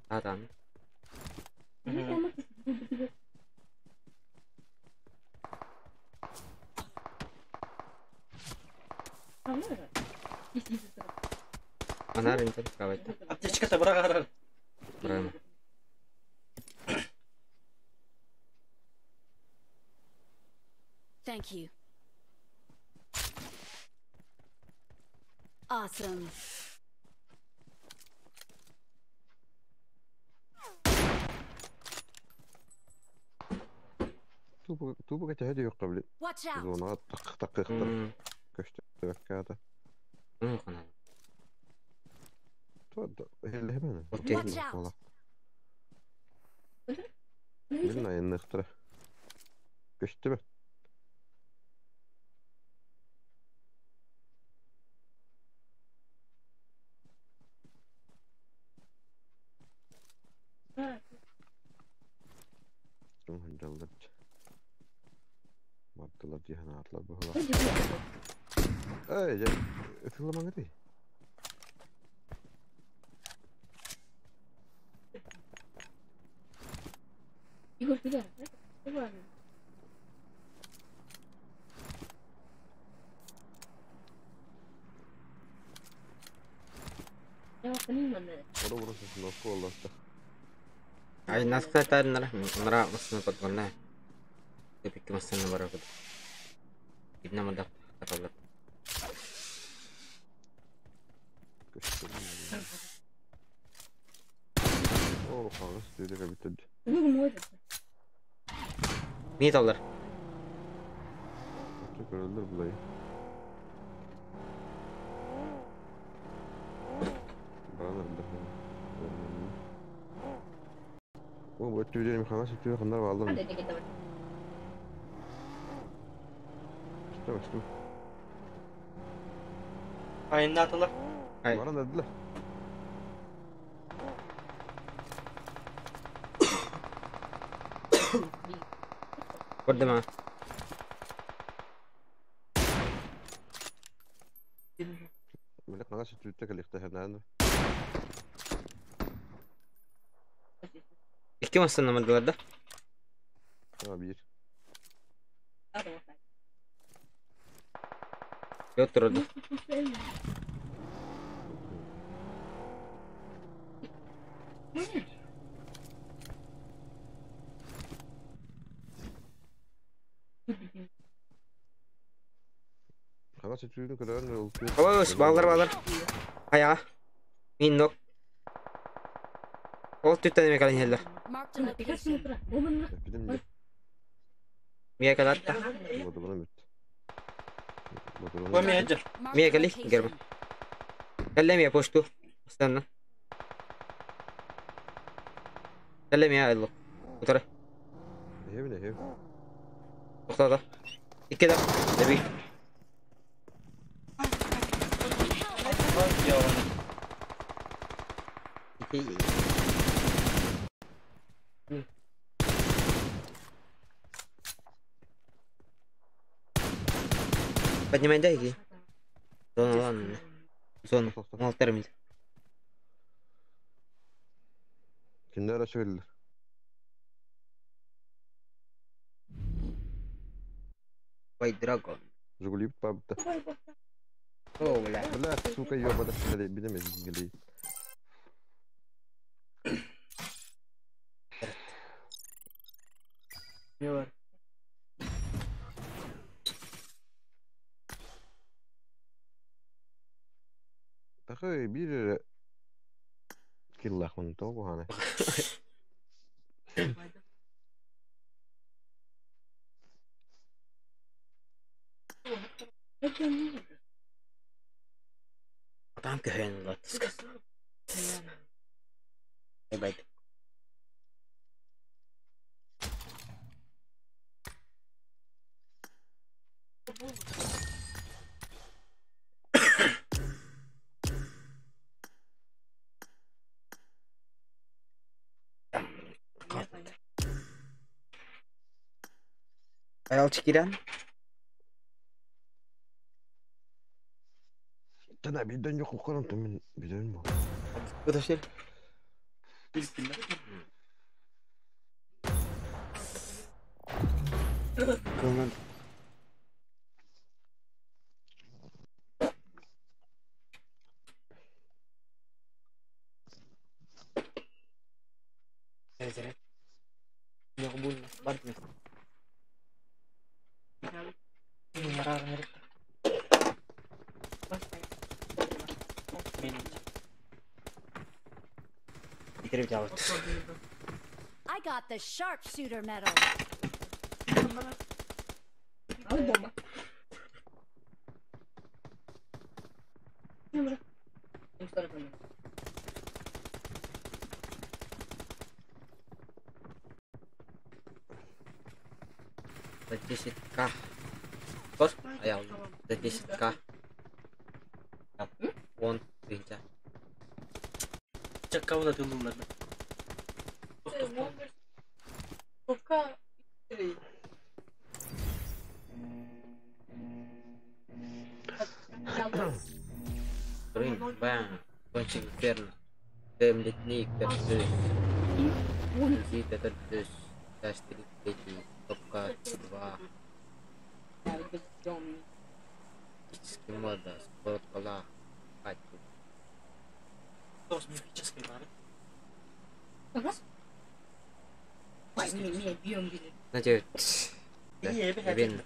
[SPEAKER 3] Атан. Анар интен кавайта.
[SPEAKER 9] Аптечка табыра
[SPEAKER 3] Браво.
[SPEAKER 1] Thank you. Awesome.
[SPEAKER 6] Тупо кәтәһә дә юк били.
[SPEAKER 1] Watch out.
[SPEAKER 6] Зонага так так так. Көштө кәтә.
[SPEAKER 3] Кана.
[SPEAKER 6] Тот хелле хәмән.
[SPEAKER 1] Watch out.
[SPEAKER 6] Мин айынныктыра. Көштө бе. Жаллар. Маттылар жиһана атлар бу. Эй, же, ытыламаң эти. Ора ора носку олларта.
[SPEAKER 3] Ай наска тәрин нара масны подгонна. Тепик масны бара куд. Идна мадак каталар.
[SPEAKER 6] О, хагыс дүле битте.
[SPEAKER 3] Ни талар?
[SPEAKER 6] Көрөлдөр булай. Баранар да. О, бу түден хагыс түден хандар алдым. Что, что?
[SPEAKER 9] Айыннатылар.
[SPEAKER 6] Баран дедилер.
[SPEAKER 3] Көрдүм а.
[SPEAKER 6] Милек хагыс түдә калихта хәнән.
[SPEAKER 3] Икки масны мадалар да.
[SPEAKER 6] А, бир.
[SPEAKER 3] Yok durdu.
[SPEAKER 6] Хагыс түден көрөн ул.
[SPEAKER 3] Ой, балалар балалар. Ая. Мин нок. Ол түттен эме калын хеллер.
[SPEAKER 1] Marked a location.
[SPEAKER 6] Билем.
[SPEAKER 3] Мия калатта.
[SPEAKER 6] Бодугуна бүт.
[SPEAKER 9] Ой, мия жер.
[SPEAKER 1] Marked
[SPEAKER 3] Мия
[SPEAKER 1] a
[SPEAKER 3] кали,
[SPEAKER 1] location.
[SPEAKER 3] герба. Калле мия пошту. استنى. Калле мия алло. Утара.
[SPEAKER 6] Хебне хеб.
[SPEAKER 3] Тоқтады. Икки да. Деби. Ики. Поднимай да, иди. Зона, ладно. Зона. Малтер мид.
[SPEAKER 6] Киндер ачылыр.
[SPEAKER 3] White Dragon.
[SPEAKER 6] Жигули бабта.
[SPEAKER 3] О, бля.
[SPEAKER 6] Бля, сука, ёбана, блядь, билемедим гелей.
[SPEAKER 9] Не бар.
[SPEAKER 6] Такой бир Киллаахпын тоҕо куһаҕанай?
[SPEAKER 3] Атаам көһөн ылла. Ебать. Ayal кирен.
[SPEAKER 6] Тана биден yok окорон мен биден бу.
[SPEAKER 3] Подожди. Кылынан.
[SPEAKER 1] I got the sharpshooter medal.
[SPEAKER 3] За 10к. Кос? Аял. За 10к. Он, видите.
[SPEAKER 9] Чаккауна тылылар.
[SPEAKER 3] Рын, бам, кончик инферно. Темлетник, персы. Зита, терпес, третий, топка, два. Мистический мода, спорт, кола, хати.
[SPEAKER 9] Тоғыз мифический бар.
[SPEAKER 3] Знаете, Вин.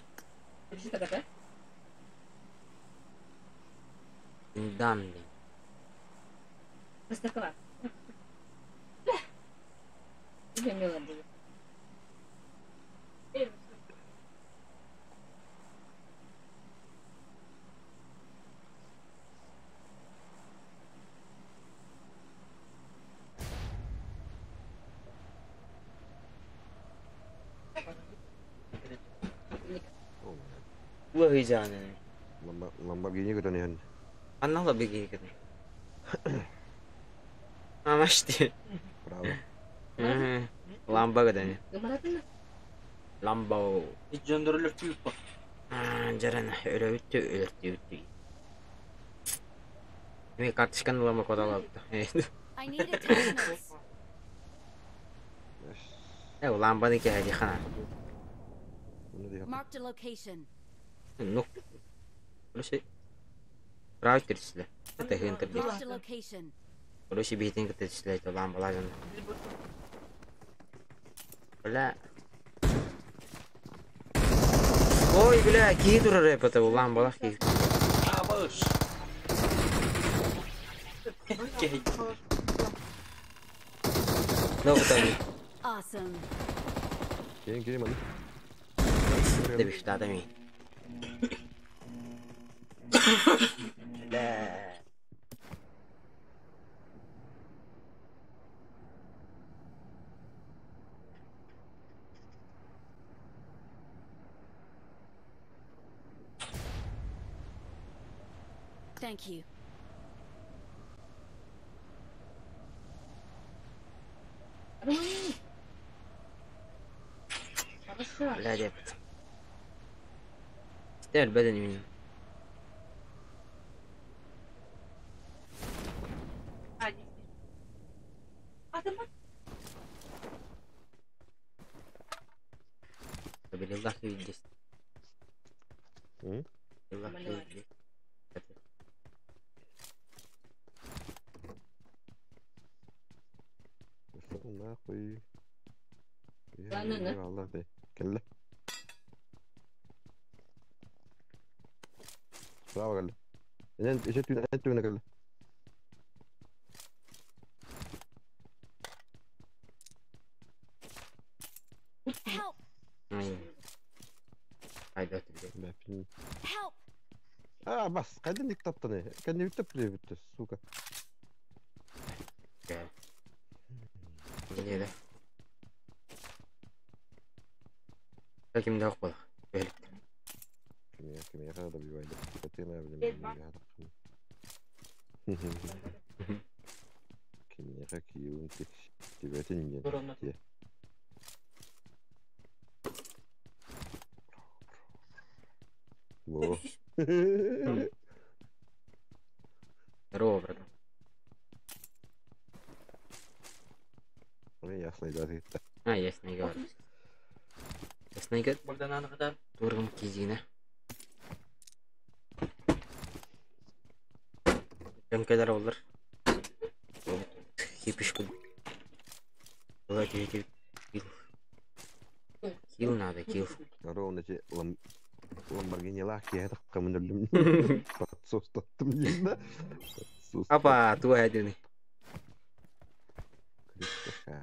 [SPEAKER 3] Данный. Улы
[SPEAKER 6] Lamborghini көтөн иһэн.
[SPEAKER 3] Анна Lamborghini көтөн. Амашты.
[SPEAKER 6] Браво.
[SPEAKER 3] Ламба көтөн. Ламбо.
[SPEAKER 9] Жөндөрүлөр түйүп бар.
[SPEAKER 3] Жаран өлөбүттү өлөртүбүттү. Мен карточканы ламба кодалапты.
[SPEAKER 1] I need attachments.
[SPEAKER 3] Э, ламбаны кеһәди хана.
[SPEAKER 1] Marked a location.
[SPEAKER 3] Ну. Короче, Править терсиле. Это хентер дик.
[SPEAKER 1] Marked a location.
[SPEAKER 3] Короче, бейтин терсиле, это ламба лажын. Бля. Ой, бля, кии турар эпата бу ламбалах кии.
[SPEAKER 9] Абыш.
[SPEAKER 3] Ну, потом.
[SPEAKER 1] Awesome.
[SPEAKER 6] Келин келин маны.
[SPEAKER 3] Дебиш, да, дами. Бля.
[SPEAKER 1] Thank you.
[SPEAKER 3] Бля, депт. استاهل بدني مني. طب يلا كيف يلا كيف
[SPEAKER 6] Нахуй. Allah de. Кэллэ. Браво кэллэ. Энен ишет түн эн түнэ кэллэ. Бэпин.
[SPEAKER 1] Help!
[SPEAKER 6] А, бас, қайдан ник таптың, е? Кәне бүттіп біле бітті, сука.
[SPEAKER 3] Не да? Кимде ок болах. Бөлік.
[SPEAKER 6] Кимия, кимия да бивайды. Катина білем. Кимия киюін тек тебетін
[SPEAKER 9] Көрөмнө.
[SPEAKER 6] ен. Во.
[SPEAKER 3] Здорово, братан.
[SPEAKER 6] Ой, ясно, да, ты.
[SPEAKER 3] А, ясно, говорю. Ясно, говорю.
[SPEAKER 9] Богдан Ангадар.
[SPEAKER 3] Тургум кизина. Дönkeler olur. Хипиш был. Давайте килл. Килл надо, килл.
[SPEAKER 6] Ровно те Ламборгини лах, я это камын Подсос таттым деймін да. Подсос
[SPEAKER 3] Апа, туа әдіні.
[SPEAKER 6] Крипто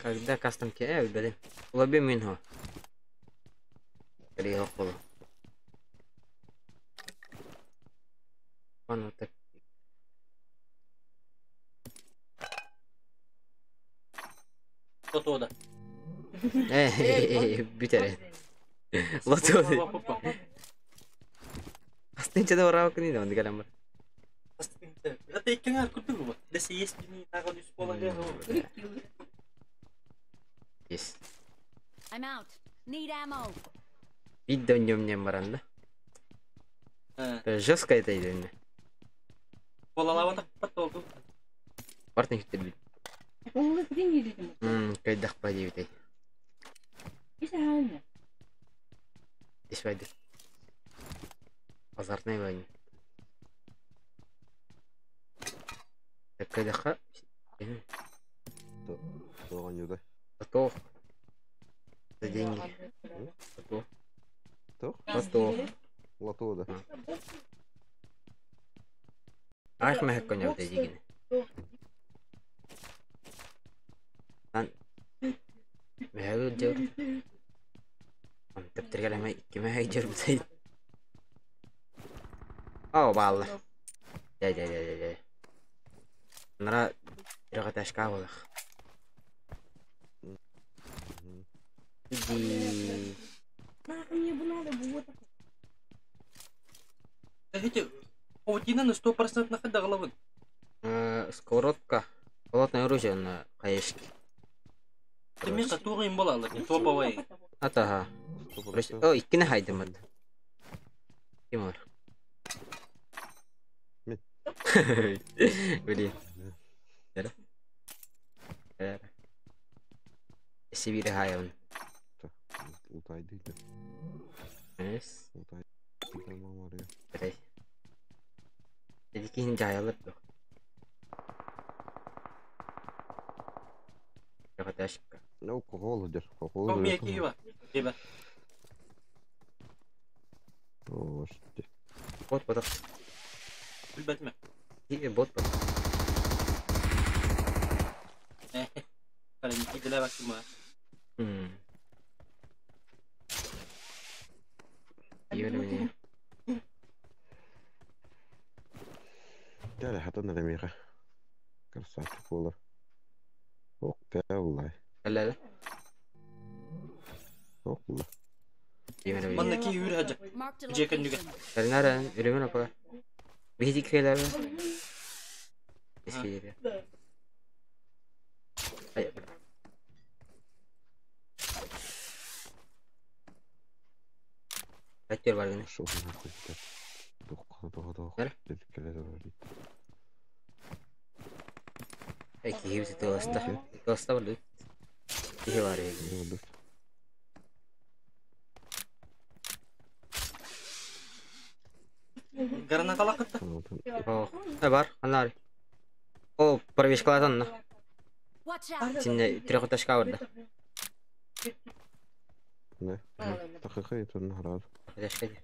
[SPEAKER 3] Когда кастом ке, блин. Лоби минго. Приехал. Вон вот так.
[SPEAKER 9] Лотода.
[SPEAKER 3] Бүтере. Лото. Астынча да орава кыны да онды калам бар.
[SPEAKER 9] Это иккеңер күтүг бу. Десе есть ни тагын үс бола
[SPEAKER 3] Yes.
[SPEAKER 1] I'm out. Need ammo.
[SPEAKER 3] Видео нем баран да. Жестко это идет.
[SPEAKER 9] Болалава так болду.
[SPEAKER 3] Бартын хиттер бит. Кайдах па дебит. Иш байды. Азартная война. Так кайдаха.
[SPEAKER 6] Тоған юда.
[SPEAKER 3] Готов. За деньги. Готов.
[SPEAKER 6] Тоқ?
[SPEAKER 3] Готов.
[SPEAKER 6] Лото да.
[SPEAKER 3] Ах, мехек коня дегин. Lan Мехек жер. Тептерге икки мехек жер бутайт. Ау, балла. Я, я, я, я, я. Нара трехэтажка болах. Иди.
[SPEAKER 9] Эти паутина на 100% на хода головы.
[SPEAKER 3] Сковородка. Холодное оружие на хаешке.
[SPEAKER 9] Ты место тура им была, лаки топовый.
[SPEAKER 3] Ата. О, иккини хайдымыт. Ким бар?
[SPEAKER 6] Мен.
[SPEAKER 3] Блин. Эра. Эра. Сибири хайын.
[SPEAKER 6] Утайды.
[SPEAKER 3] Эс.
[SPEAKER 6] Утайды мамар я.
[SPEAKER 3] Блин. Эдикин жайылып yok. Трехэтажка.
[SPEAKER 6] Ну, кохол дер. Кохол.
[SPEAKER 9] О, мне киева. Деба.
[SPEAKER 6] О, что.
[SPEAKER 3] Бот бот.
[SPEAKER 9] Билбетме.
[SPEAKER 3] И бот бот.
[SPEAKER 9] Калем киделе бакыма.
[SPEAKER 3] Юрий.
[SPEAKER 6] Дәле хатан ремиға. Красавчик болар. Ок, пәулай.
[SPEAKER 3] Әллә.
[SPEAKER 6] Ок, була.
[SPEAKER 9] Манна ки юр хаҗа.
[SPEAKER 1] Marked a
[SPEAKER 9] Жекен нүгә.
[SPEAKER 1] location.
[SPEAKER 3] Нара, үрүмөн апа. Биһи кэлэр. Эскире. Ай. Әттер бар генә.
[SPEAKER 6] Шоу нахуй. Тоқ, тоқ, тоқ.
[SPEAKER 3] Нара?
[SPEAKER 6] Келе
[SPEAKER 3] Ай, киһи тыласта. Тыласта бар. Киһи бар.
[SPEAKER 9] Гарана калакытта.
[SPEAKER 3] О, бар, анар. О, пробежкалатан на.
[SPEAKER 1] Watch out.
[SPEAKER 3] Синне трехэтажка бар да.
[SPEAKER 6] Не. Тақықы етін харад.
[SPEAKER 3] Трехэтажка.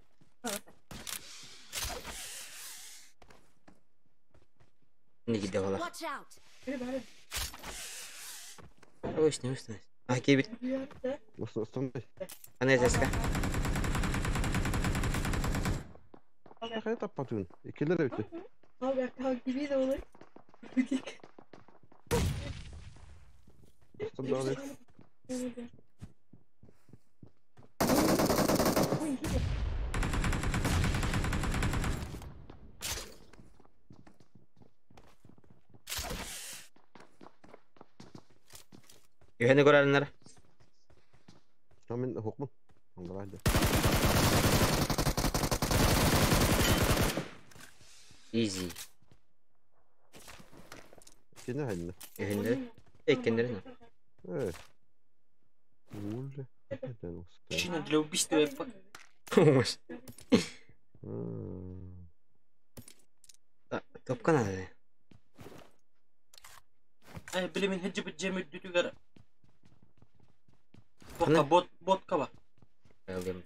[SPEAKER 3] Не гиде бала.
[SPEAKER 1] Watch out.
[SPEAKER 3] Ой, не устан. А, киирбит.
[SPEAKER 6] Основной.
[SPEAKER 3] Аны эсэска.
[SPEAKER 6] Хайа таппатын. Иккилер эбит. Основной.
[SPEAKER 3] Үһэни көрөрүннэр.
[SPEAKER 6] Мен хокмун. Аңдырайды.
[SPEAKER 3] Easy.
[SPEAKER 6] Кene хайны.
[SPEAKER 3] Үһүннэр. Эккеннер.
[SPEAKER 6] Э. Уле.
[SPEAKER 9] Причина для убийства я
[SPEAKER 3] Умаш. Топка надо.
[SPEAKER 9] Ай, биле мен хеджи бит жемит дүтүгер. Бока бот ботка ба.
[SPEAKER 3] Ылгым.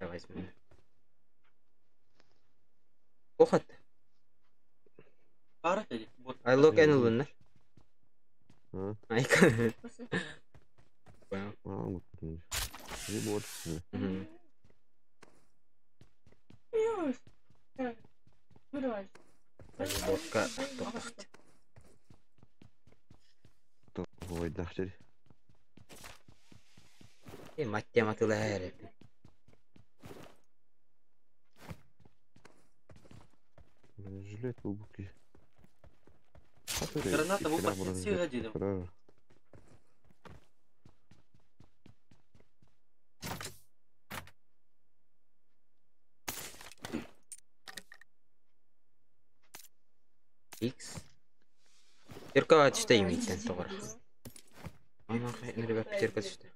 [SPEAKER 3] Давай возьмем. Охот.
[SPEAKER 9] Бара деди. Бот.
[SPEAKER 3] I look and лунна. Айка. Понял.
[SPEAKER 6] Вот.
[SPEAKER 3] Мгм. Ботка тоқтақт.
[SPEAKER 6] Ойдахтер.
[SPEAKER 3] Е, маття матыла әрі.
[SPEAKER 6] Жилет глубокий.
[SPEAKER 9] Граната в упасе сила деди.
[SPEAKER 3] X. Пятерка түшті емейтен тоғыр. Ана ребят, пятерка түшті.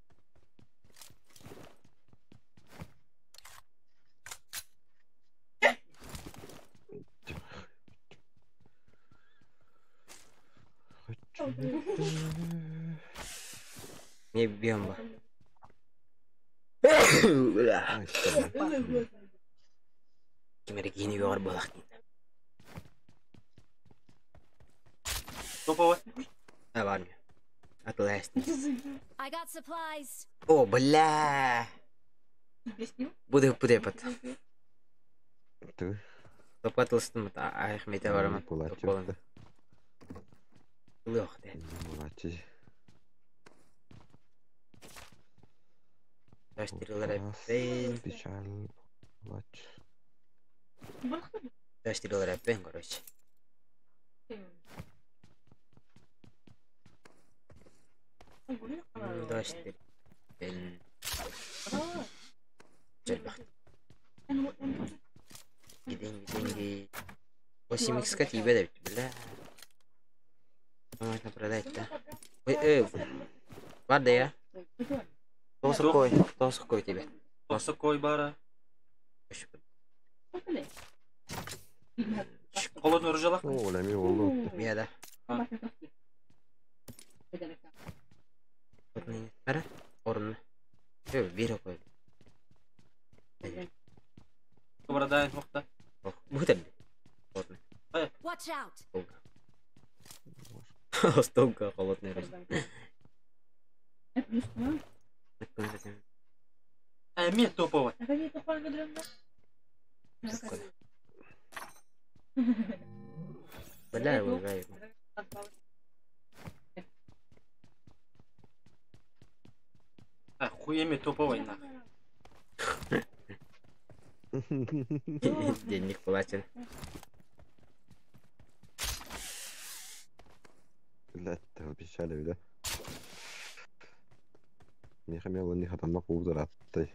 [SPEAKER 3] Не бьем ба. Кимери кийини бар болақ дейін.
[SPEAKER 9] Топовый.
[SPEAKER 3] А, в армию. Атылайсың.
[SPEAKER 1] I got supplies.
[SPEAKER 3] О, бля. Буду путепат.
[SPEAKER 6] Ты.
[SPEAKER 3] Топатылыстым, аяқ барамын.
[SPEAKER 6] Булатчы.
[SPEAKER 3] Лох, де.
[SPEAKER 6] Булатчы.
[SPEAKER 3] Таштырылар әппен.
[SPEAKER 6] Печаль. Булатчы.
[SPEAKER 3] Таштырылар әппен, короче. Таштыр. Пен. Жальбахт. Деньги, деньги. 8 х тебе да, бля. Можно продать, да? Ой, Бар да я. Тоғыз кой, тоғыз кой тебе.
[SPEAKER 9] Тоғыз бара. Холодный ружалах.
[SPEAKER 6] О, лями олду.
[SPEAKER 3] Мия да. Бара, орын. Жо, бері қой.
[SPEAKER 9] Добродайын тоқта.
[SPEAKER 3] Бұтыр. Холодный.
[SPEAKER 1] Watch out.
[SPEAKER 3] Столка холодный ружье.
[SPEAKER 9] Ай, мен топовый.
[SPEAKER 3] Бля, ой,
[SPEAKER 9] А, хуеме топовый нах.
[SPEAKER 3] Денег платен.
[SPEAKER 6] Блядь, печали, да? Не хамела, не хатамак удараттай.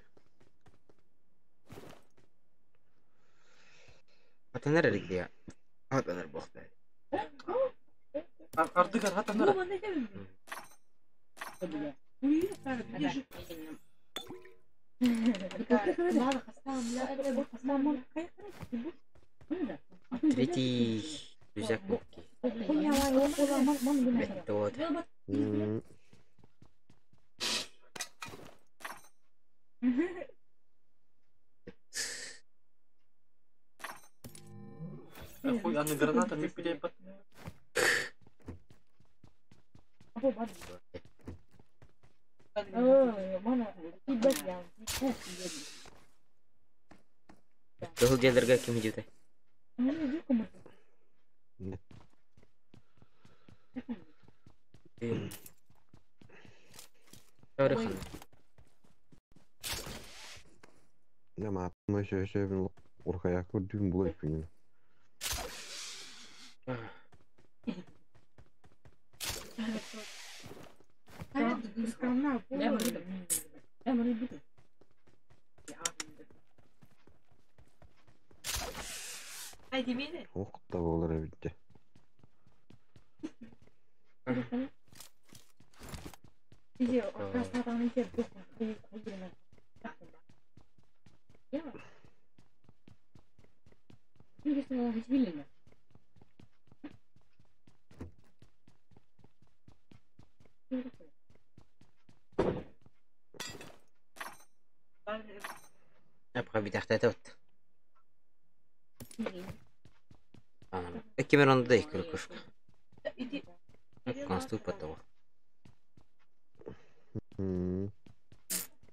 [SPEAKER 3] Атанар әлгі Атанар боқты.
[SPEAKER 9] Ардыгар хатанар.
[SPEAKER 3] Третий рюкзак бокки. Бетті вот.
[SPEAKER 9] Хуй, аны граната ми пилей пат.
[SPEAKER 3] Кыһыл дьиэлэргэ ким идиотай? Тарыхан.
[SPEAKER 6] Нема сөбүн уркая көрдүүм булай күнүн. Ох да болар эбитте.
[SPEAKER 3] Апка битахтатот. Кимер онда да крюкушка. Конступ потом.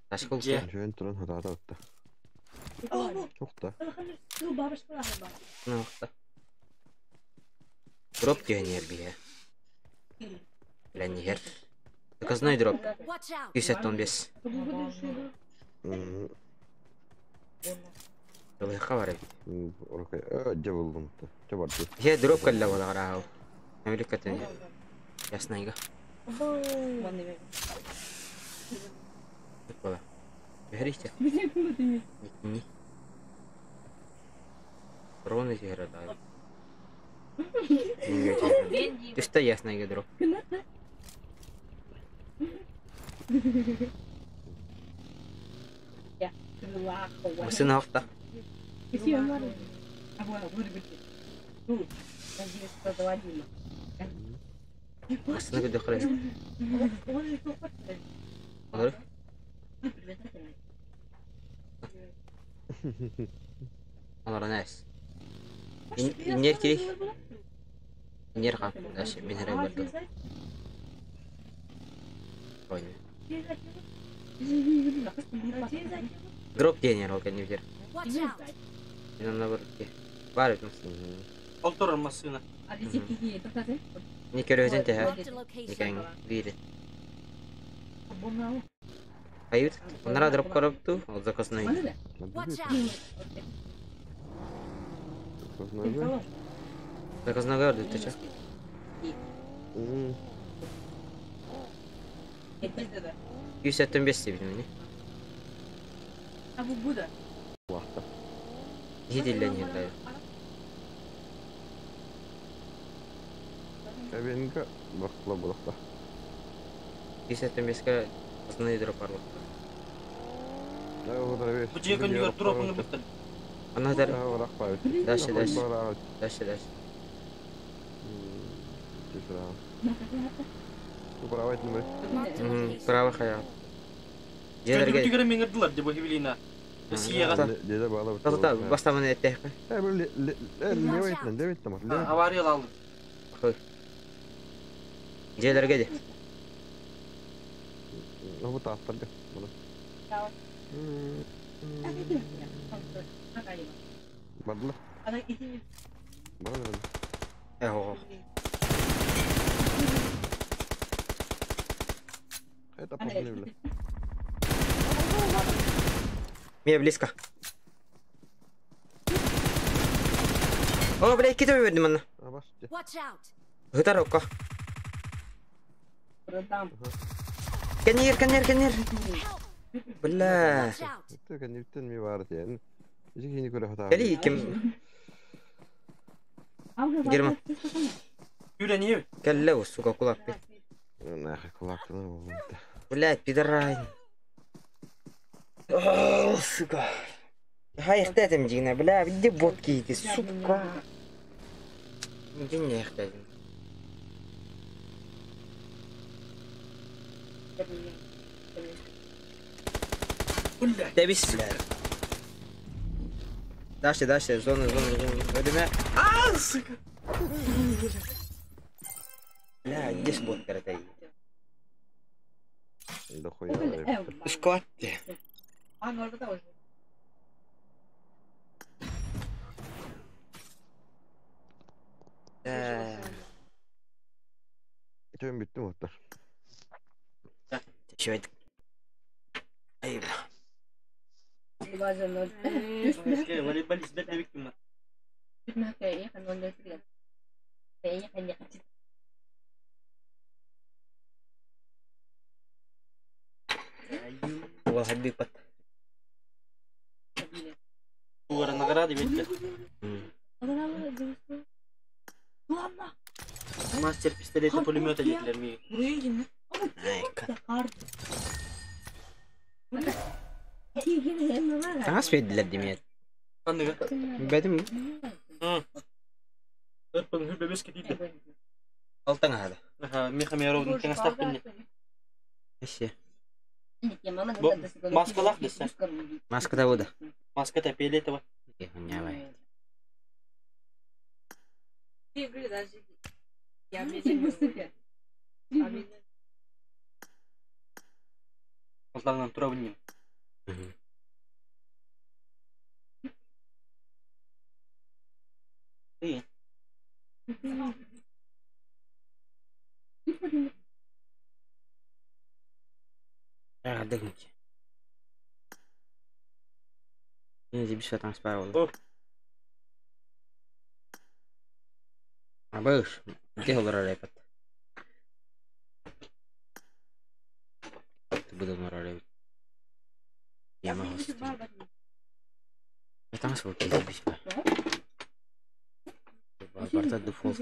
[SPEAKER 3] Ташкол
[SPEAKER 6] Жөн туран хатаата отта. Чокта.
[SPEAKER 3] Ну, дроп дьүһэнэр биһэ. Билэн иһэр. Заказной дроп.
[SPEAKER 1] Watch out!
[SPEAKER 3] 175. Долайха бар эбит.
[SPEAKER 6] Уркая дьэ буллум. Чэ барды.
[SPEAKER 3] Иһэ дроп кэллэ буолаҕар аау. Эмилик кэтэн. Яснайга. Буола. Түһэр истэ. Иккини. Ровно түһэр да. Түстэ яснайга дроп. Масын ахта. Масын көдө хара. Алыр. Алар нәс. Иннер кирик. Иннер ха. Дальше мен хәрәк бардым. Ой. Дроп дигән ол кәнне битер.
[SPEAKER 1] Watch out!
[SPEAKER 3] Мин анда бар ки. Бар бит масын.
[SPEAKER 9] Олтор машина.
[SPEAKER 3] Не көрөсен тәһә.
[SPEAKER 1] Marked a location.
[SPEAKER 3] Никәң бире. Айют. Оннара дроп карап ту, ол заказной.
[SPEAKER 1] Watch out!
[SPEAKER 3] Заказной көрдү төчө. 175 деп билмин. Хидиллен хилдэ.
[SPEAKER 6] Эбенге бактыла булакта.
[SPEAKER 3] 175-ке заказной дроп бар.
[SPEAKER 9] Бу жер күндүгөр дропуңду буттан.
[SPEAKER 3] Ана дар. Дальше, дальше. Дальше, дальше.
[SPEAKER 1] Marked a location.
[SPEAKER 3] Право хая.
[SPEAKER 9] Жерлерге
[SPEAKER 3] Жерлерге.
[SPEAKER 9] түгөрө меңирдилер деп хибилина. Россияга
[SPEAKER 3] Та бастамын эттех.
[SPEAKER 9] авария алды.
[SPEAKER 3] Жерлерге де. Э, ого. Мне близко. О, блядь, кита бердим аны.
[SPEAKER 1] Watch out!
[SPEAKER 3] Гытар окка. Кенер, кенер, кенер. Бля.
[SPEAKER 1] Watch out!
[SPEAKER 3] Кели ким? Герман.
[SPEAKER 9] Үйренип.
[SPEAKER 3] Келле, сука, кулак. Блядь, пидорай. О, сука. Хай, ихтетим дигне, бля, где ботки эти, сука. Где не ихтетим? Тебис, бля. Дальше, дальше, зона, зона, зона. Ödeme.
[SPEAKER 9] А, сука.
[SPEAKER 3] Бля, здесь бот каратай.
[SPEAKER 6] Дохуя эбиттэр.
[SPEAKER 3] Склад дии.
[SPEAKER 6] Чөм бүттүм оттар.
[SPEAKER 3] Швед. Ай, бля.
[SPEAKER 9] Волейболист бэрт эбиккин.
[SPEAKER 3] Уол хайдыппат.
[SPEAKER 9] Угара награды бетте. Мастер пистолета пулемета диэтилэр миигин.
[SPEAKER 3] Айка. Таҥас биэрдилэр димиэт.
[SPEAKER 9] Ханныга?
[SPEAKER 3] Бэтим
[SPEAKER 9] Ырпын хүрбэбэс кэтиитэ.
[SPEAKER 3] ол таҥаһа да.
[SPEAKER 9] Аха, Миха Мировдун таҥастаахпын.
[SPEAKER 3] Эссе.
[SPEAKER 9] Бу маскалаах дессе.
[SPEAKER 3] Маската бу да.
[SPEAKER 9] Маската пиэлете
[SPEAKER 3] Хуйня.
[SPEAKER 9] Алтаңнан турабын нем. Ый.
[SPEAKER 3] Дэгники. Заебись, таҥас баар буолла. Абыш. Где олорор эпат? Буду олорор эбит. Яма хосту. Таҥас буолла заебись ба. Барта дефолт.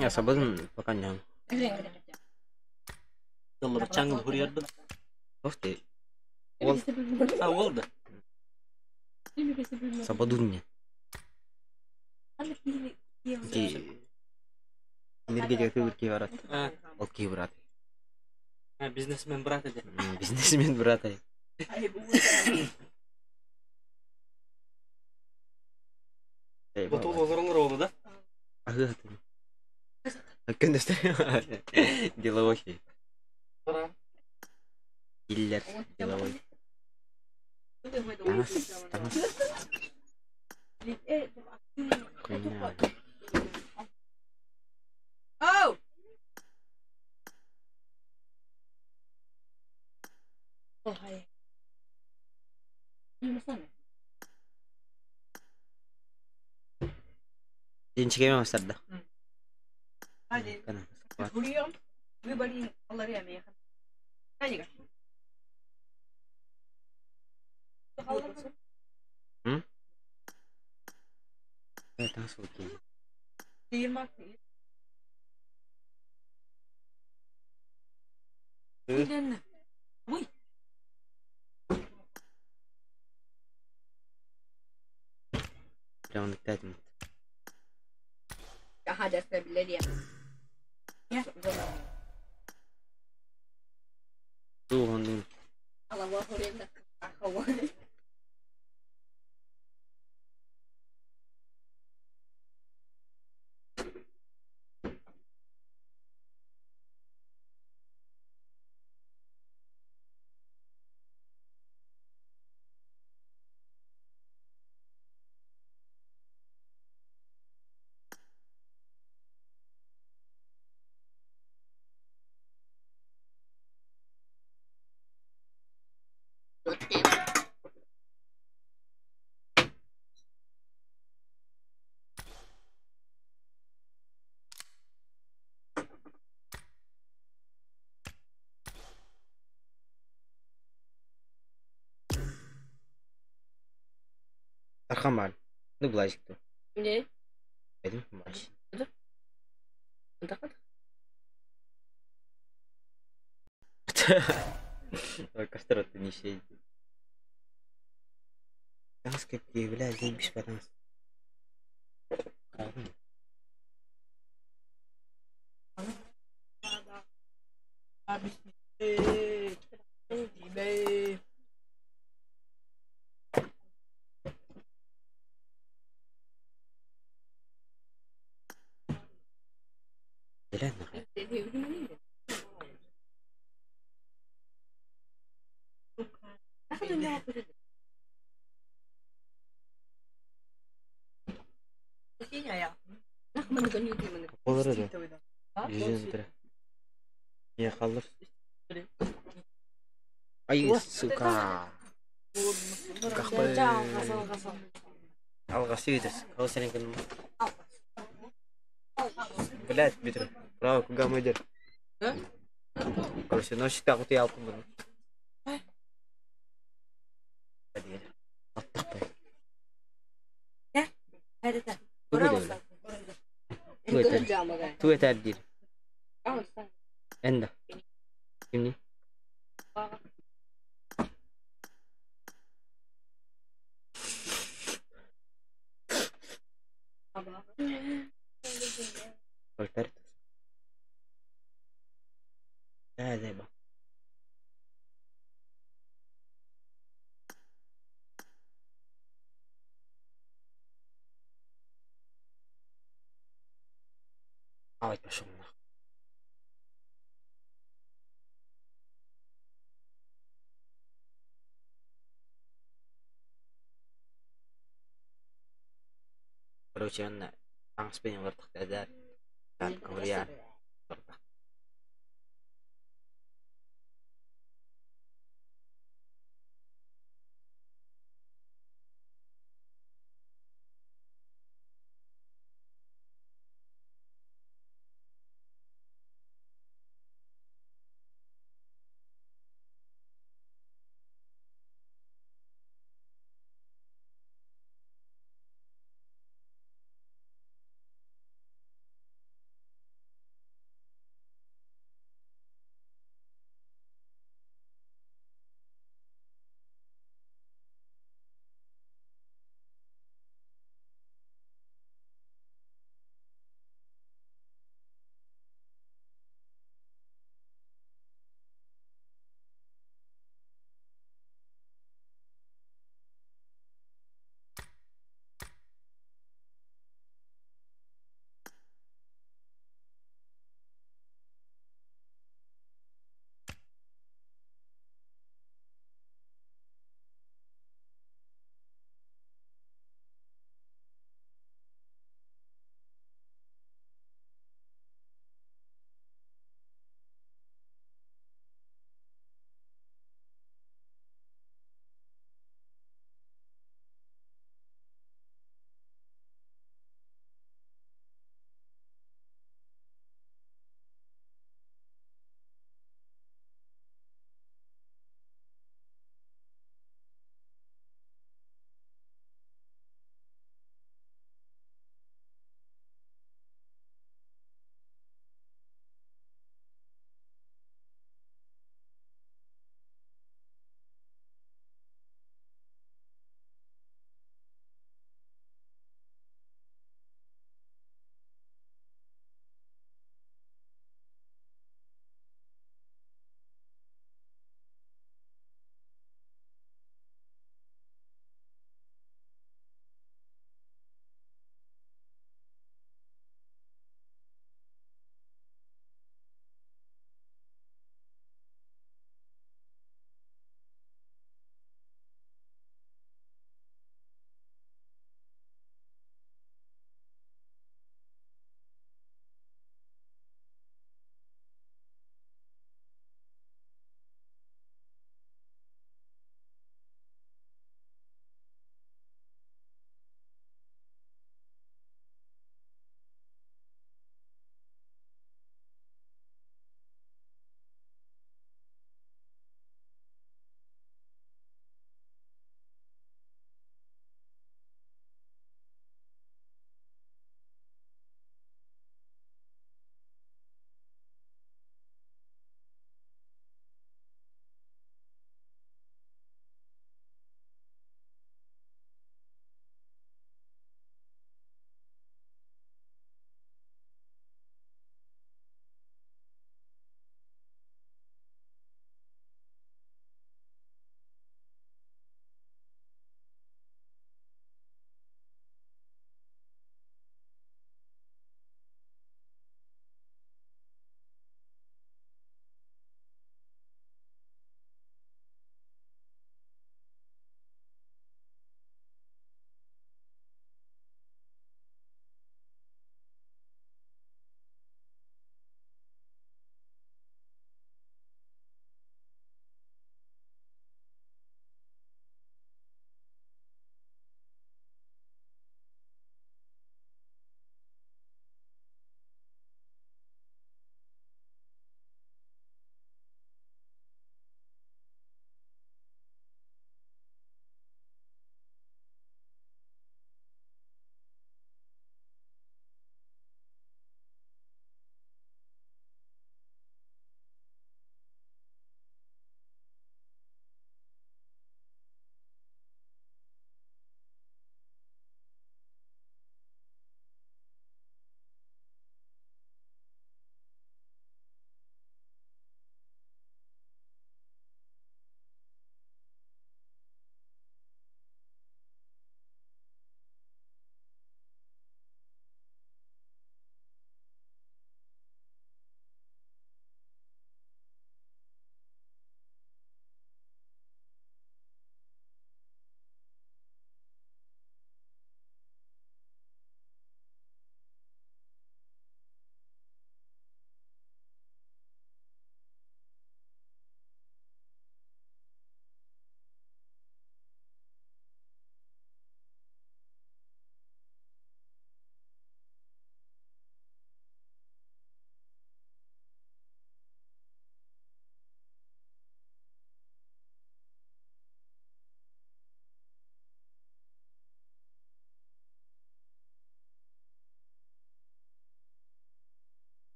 [SPEAKER 3] Я сабын пока не.
[SPEAKER 9] Ялла чаңыл хурьярбын.
[SPEAKER 3] Ух ты. Ол
[SPEAKER 9] А, ол да.
[SPEAKER 3] сабадун не. Ки энергетика көбүр ки барат.
[SPEAKER 9] А,
[SPEAKER 3] Ол ки брат.
[SPEAKER 9] а, бизнесмен брат эди.
[SPEAKER 3] Бизнесмен брат.
[SPEAKER 9] Вот ол олоролор олу да.
[SPEAKER 3] Ага. Күндүстер. Деловой.
[SPEAKER 9] Бара.
[SPEAKER 3] Диллер. Деловой. Таҥас, таҥас. Хуйня. Динчиге мастарда. Кана. М? Таҥас ол ки. Прям 5 минут. Тугун. Тархан бар. Ну блазик то.
[SPEAKER 7] Не?
[SPEAKER 3] Пойдем баш. Костер ты не сидит. Таҥас кэпкии, бля, заебись по таҥас. Блядь, нахуй. Olur öyle. Yüzün lira. Niye kalır? Ай, сука. Кахпы. Алғасы өйдес. Ол сенің күнің. Блядь, Дмитрий. Право, куда мы идем? Короче, ночь так вот я алпын бұны. Ту этер дир. Энда. Кимни? Voltar. Ah, заебал. Ай, пошел нахуй. Короче, онно таҥаспын уларытахтар ковырян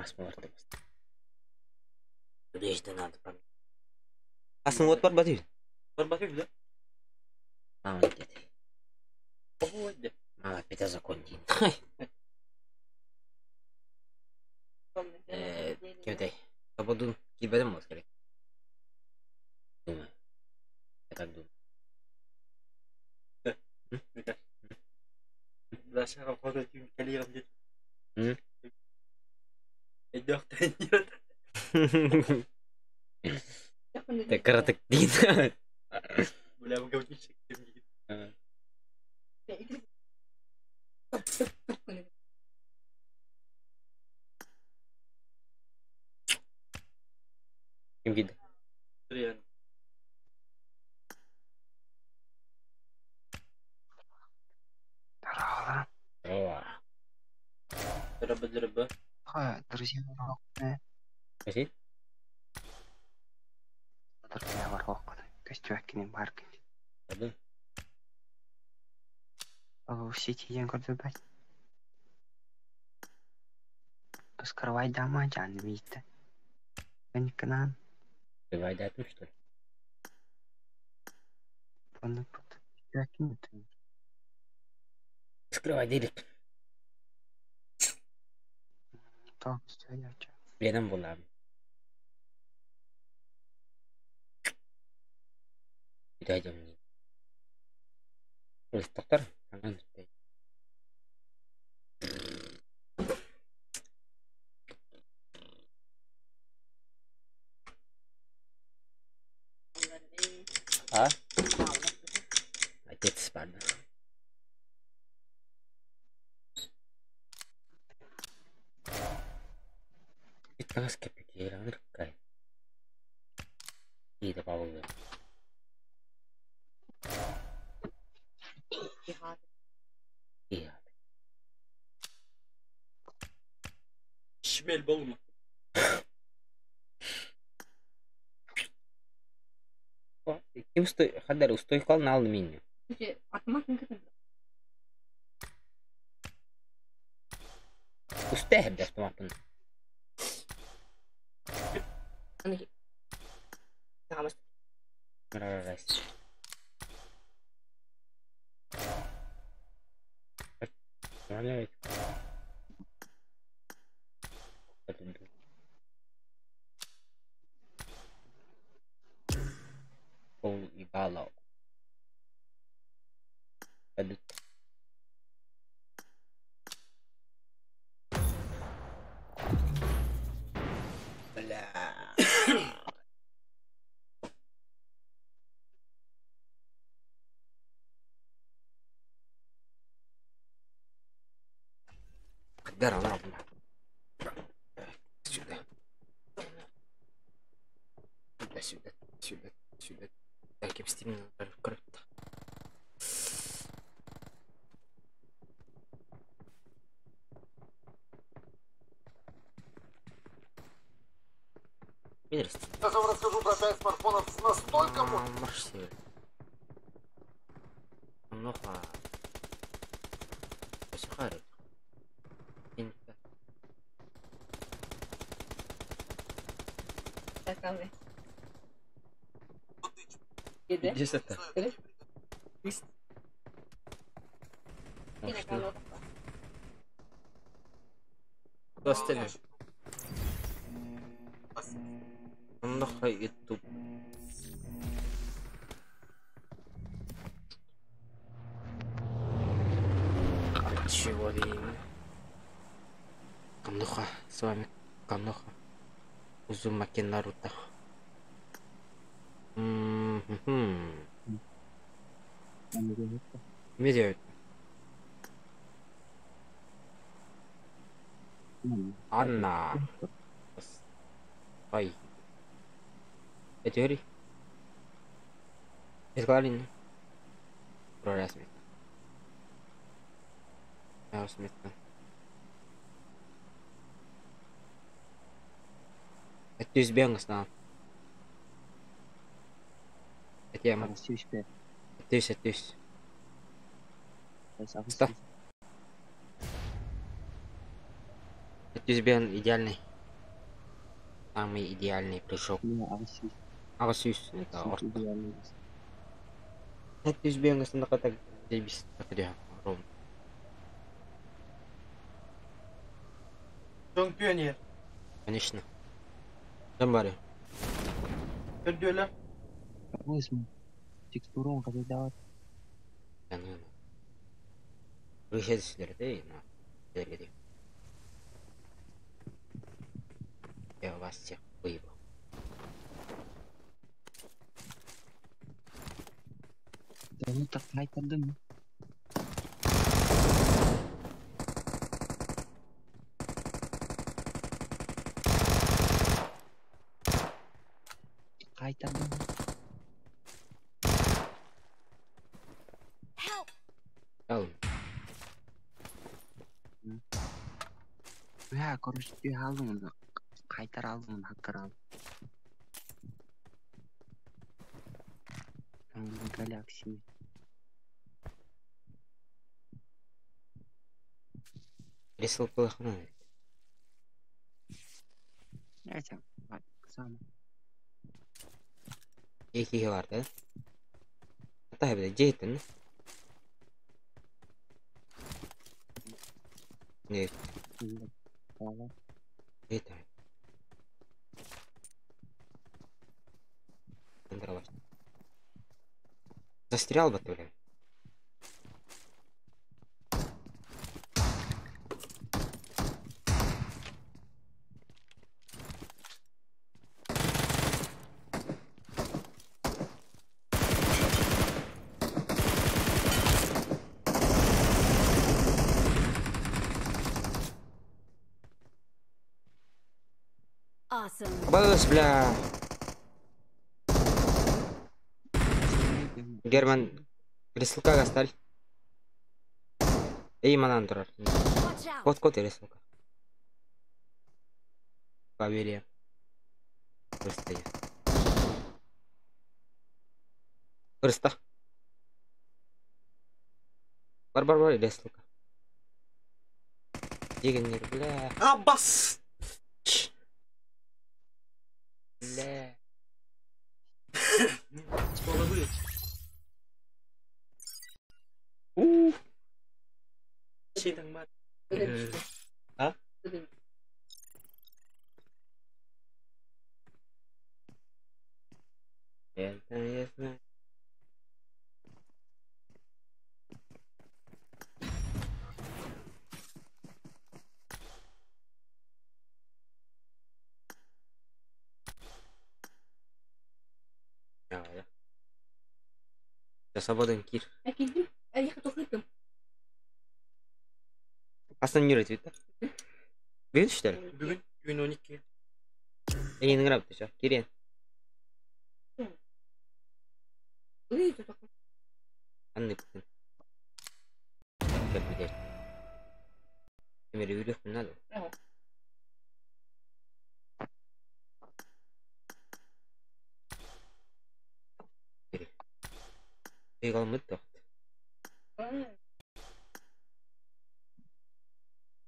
[SPEAKER 3] Асмалар Надежда надо память. Асмалар барбатый.
[SPEAKER 9] Барбатый, да?
[SPEAKER 3] Мама дед.
[SPEAKER 9] Ого, дед.
[SPEAKER 3] Мама, опять закон дин. Кем-то. Табудун киберем вот скорее. Думаю. Я так думаю. Кыратык диин. Ким киирдэ?
[SPEAKER 10] Друзья,
[SPEAKER 3] Спасибо.
[SPEAKER 10] Друзья, Көстүөккини баркин.
[SPEAKER 3] Ладно.
[SPEAKER 10] Сити диэн көрдөрбөт. Скрывай дома, жан миитте. Кынан.
[SPEAKER 3] Скрывай дату, что ли? Скрывай дирик. Пленом была. Куда идем? Доктор, А? Отец спальня. Таски пикировкой. И добавил.
[SPEAKER 9] Шмель болма.
[SPEAKER 3] Ким стой, хадар устойкал на алюминий. Устeh автоматын. Раз. Ибало. Бля. Сюда. Сюда, сюда, сюда, сюда. Так, я круто.
[SPEAKER 11] Сейчас я вам расскажу про 5 смартфонов с настолько
[SPEAKER 3] мощными. Много. Где это? Много YouTube. Чего имя? Камнуха, с вами Камнуха. Узумаки Наруто. Медиа. Анна. Ай. Это Изглалин. Прорасмит. Прорасмит. Это избенгас на. Это я могу. Это. Стоп. Это избен идеальный. Самый идеальный прыжок. Аҕыс сүүс это орто. 705 сындақата дебис ровно.
[SPEAKER 9] Чемпионер.
[SPEAKER 3] Конечно. Там бары.
[SPEAKER 9] Көрдүөлэр.
[SPEAKER 10] Текстурун кадайдаат.
[SPEAKER 3] Выхедсилер да, на. Я вас всех выебал.
[SPEAKER 10] Ну так кайтардым. Кайтардым.
[SPEAKER 1] Help!
[SPEAKER 3] Ал.
[SPEAKER 10] Я, короче, ты алдым оны. Кайтар алдым оны, хаккар алдым. Galaxy.
[SPEAKER 3] Ресылкалахна.
[SPEAKER 10] Это самое.
[SPEAKER 3] Екі бар да. Ата бile жейтін. Не, жейтін. Застрял бы, бля.
[SPEAKER 1] Awesome.
[SPEAKER 3] Бас, бля. Герман, рисылка сталь. Эй, манан турар.
[SPEAKER 1] Watch out!
[SPEAKER 3] Кот кот рисылка. Поверь. Просто. Просто. Бар бар бар рисылка. Дегеннер, бля.
[SPEAKER 9] Абас!
[SPEAKER 3] Бля.
[SPEAKER 9] Olabilir.
[SPEAKER 3] У.
[SPEAKER 9] Şeyden var.
[SPEAKER 3] А? Это я знаю. Я, я. Свободен кир.
[SPEAKER 7] Әкелдім, әйе тоқыттым.
[SPEAKER 3] Астан yürütüyor да? Бүгін что ли?
[SPEAKER 9] Бүгін gün 12.
[SPEAKER 3] Эгин граб ты что? Кирен.
[SPEAKER 7] Үй, тоқыттым.
[SPEAKER 3] Анны күн. Кел билер. Эмери үрөх надо. Эй калмыт тоқт.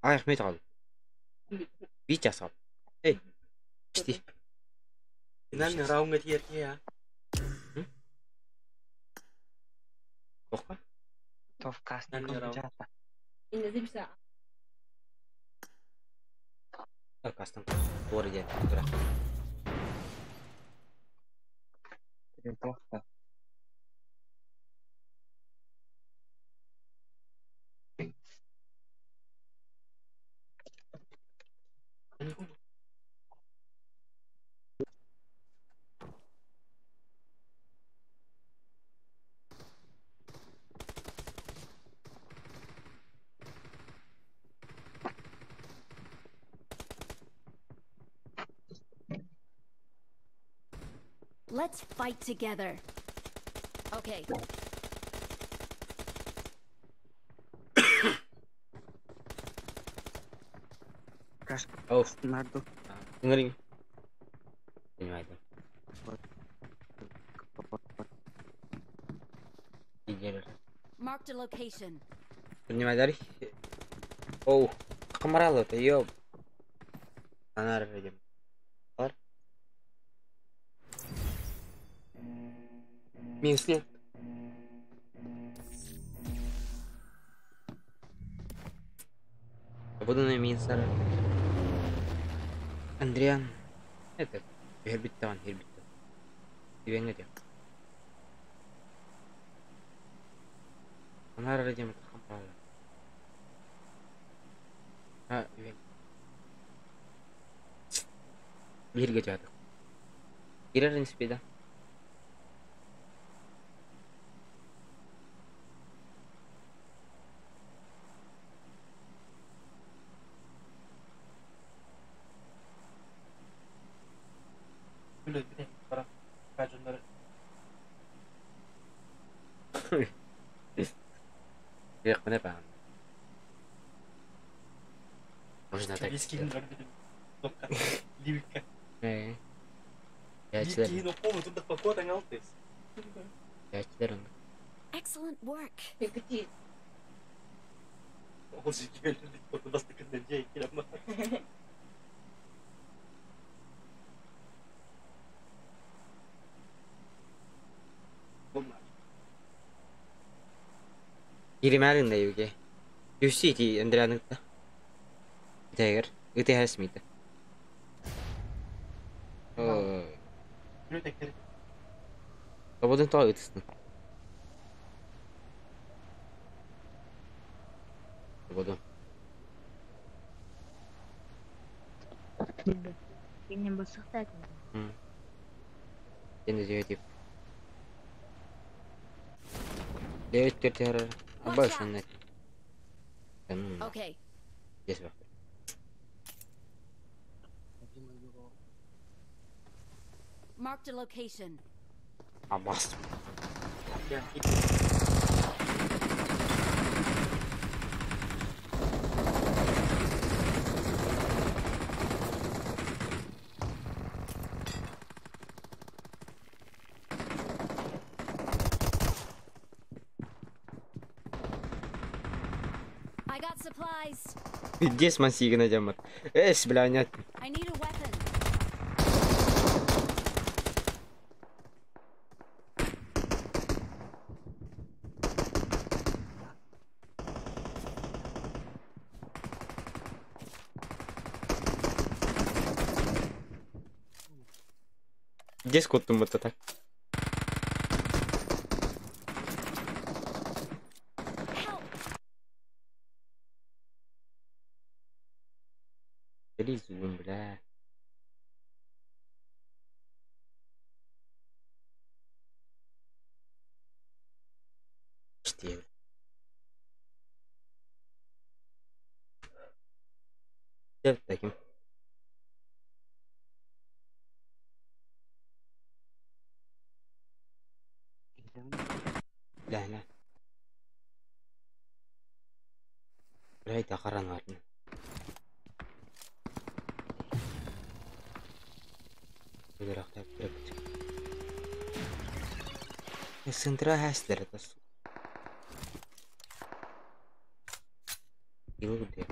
[SPEAKER 3] Ай, Ахмет қал. Би жасап. Эй. Почти.
[SPEAKER 9] Финальный раундга тиерке ya.
[SPEAKER 3] Тоққа?
[SPEAKER 10] Топ кастинг
[SPEAKER 9] Финальный раунд.
[SPEAKER 10] жата.
[SPEAKER 7] Енді бір сағат.
[SPEAKER 3] Кастан. Туар ден. Тура.
[SPEAKER 10] Тоқта.
[SPEAKER 1] Let's fight together. Okay.
[SPEAKER 3] Оу.
[SPEAKER 10] Нарду.
[SPEAKER 3] Ыңырың. Понимаю. Идея.
[SPEAKER 1] Marked a location.
[SPEAKER 3] Принимай дарь. Оу. Камарал это, ёб. Анар видим. Бар. Минус нет. Буду на минсара. Андриан. Это. Хербиттан, хербиттан. Дивенгете. Анара радим хампала. А, дивен. Бирге жатыр. Кирер инспида.
[SPEAKER 9] Үлэ бile бара. Кажоннары.
[SPEAKER 3] Эх, мне пан. Можно так.
[SPEAKER 9] Вискин бар билим. Токка. Ливикка.
[SPEAKER 3] Э. Ячилер.
[SPEAKER 9] Кийин окуому тудак бакотаң алтыс.
[SPEAKER 3] Ячилер.
[SPEAKER 1] Excellent work.
[SPEAKER 9] Ол жеке өлүп бастыкында жей келем.
[SPEAKER 3] Киримәрин да юге. Юси ти Андрианыкта. Тегер. Ыты хасмита. О. Тободун тоо ытыстын. Тободун.
[SPEAKER 4] Менен басықта
[SPEAKER 3] Енді жеге деп. Девять төрт Абай шоннет.
[SPEAKER 1] Okay.
[SPEAKER 3] Здесь бак.
[SPEAKER 1] Marked a location.
[SPEAKER 3] Абас.
[SPEAKER 1] I got supplies.
[SPEAKER 3] Здесь мансигна жамат. Эс, бля, нет.
[SPEAKER 1] I need a weapon.
[SPEAKER 3] Здесь кот вот так. Ризун, бля. Что? Таким. Ла ла. Бля, это охрана. Центра Хәслер это. Илгде.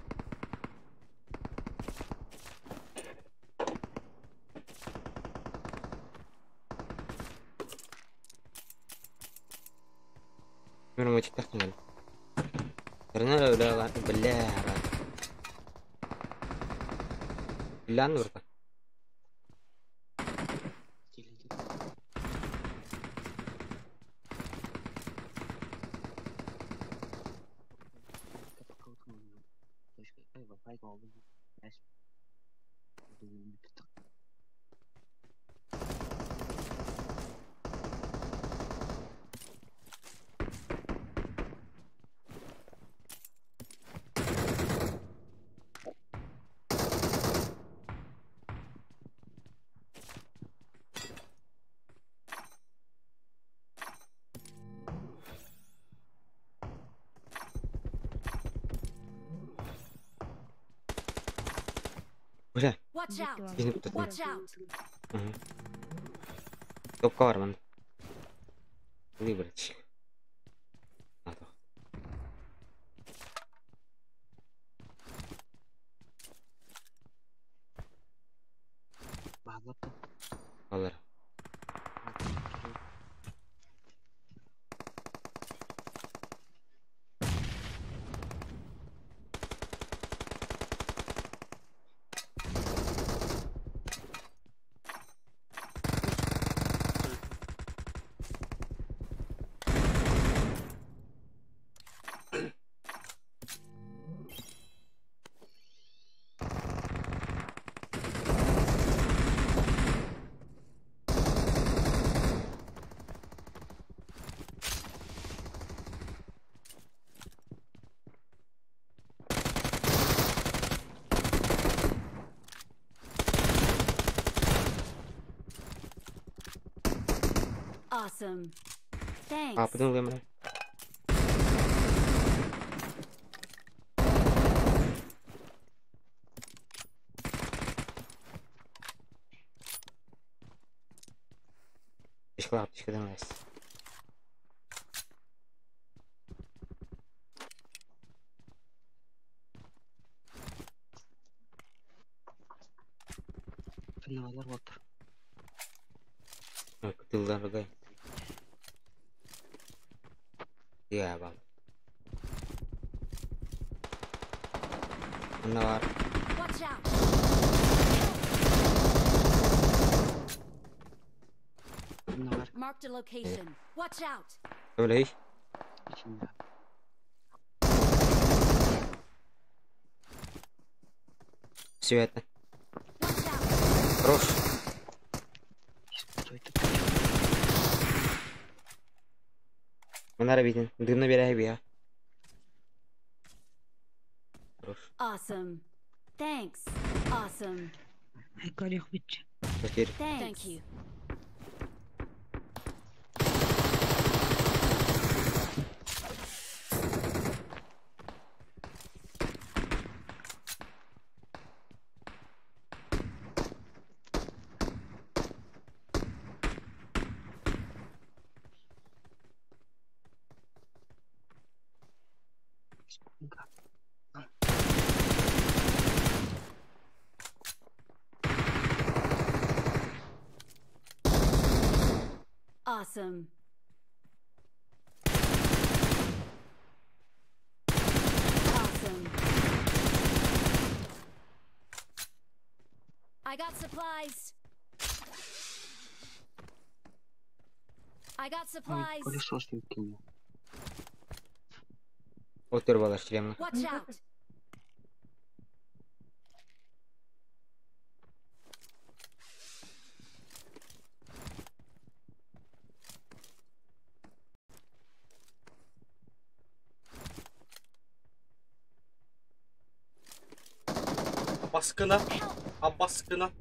[SPEAKER 3] Мир мочек тахтан. Рена бля бля. Бля, нурта. Бля.
[SPEAKER 1] Watch out.
[SPEAKER 3] Кини тут.
[SPEAKER 1] Watch out.
[SPEAKER 3] Топка бар ман. Выбрать. Надо. Алар.
[SPEAKER 1] Awesome. Thanks.
[SPEAKER 3] Апытын ылыам эрэ. Аптечкалаах аптечкадан ылаас.
[SPEAKER 10] Финаллар буолтар.
[SPEAKER 3] Кытылларга. Тыа бал. Онно бар.
[SPEAKER 1] Watch out.
[SPEAKER 10] Онно бар.
[SPEAKER 1] Marked a location. Watch out.
[SPEAKER 3] Өлей.
[SPEAKER 10] Ичинде.
[SPEAKER 3] Все это.
[SPEAKER 1] Watch out.
[SPEAKER 3] Хорош.
[SPEAKER 10] Что это?
[SPEAKER 3] Манара виден. Дым набирай бия. Хорош.
[SPEAKER 1] Awesome. Thanks. Awesome.
[SPEAKER 4] Айкарих бич.
[SPEAKER 3] Потерь.
[SPEAKER 1] Thanks. Thank you.
[SPEAKER 10] Сколько?
[SPEAKER 1] Awesome. Awesome. I got supplies. I got
[SPEAKER 10] Ой,
[SPEAKER 1] supplies.
[SPEAKER 10] пылесос выкинул.
[SPEAKER 3] Отыр балар шлемна.
[SPEAKER 1] Watch out.
[SPEAKER 9] Baskına. Ha baskına.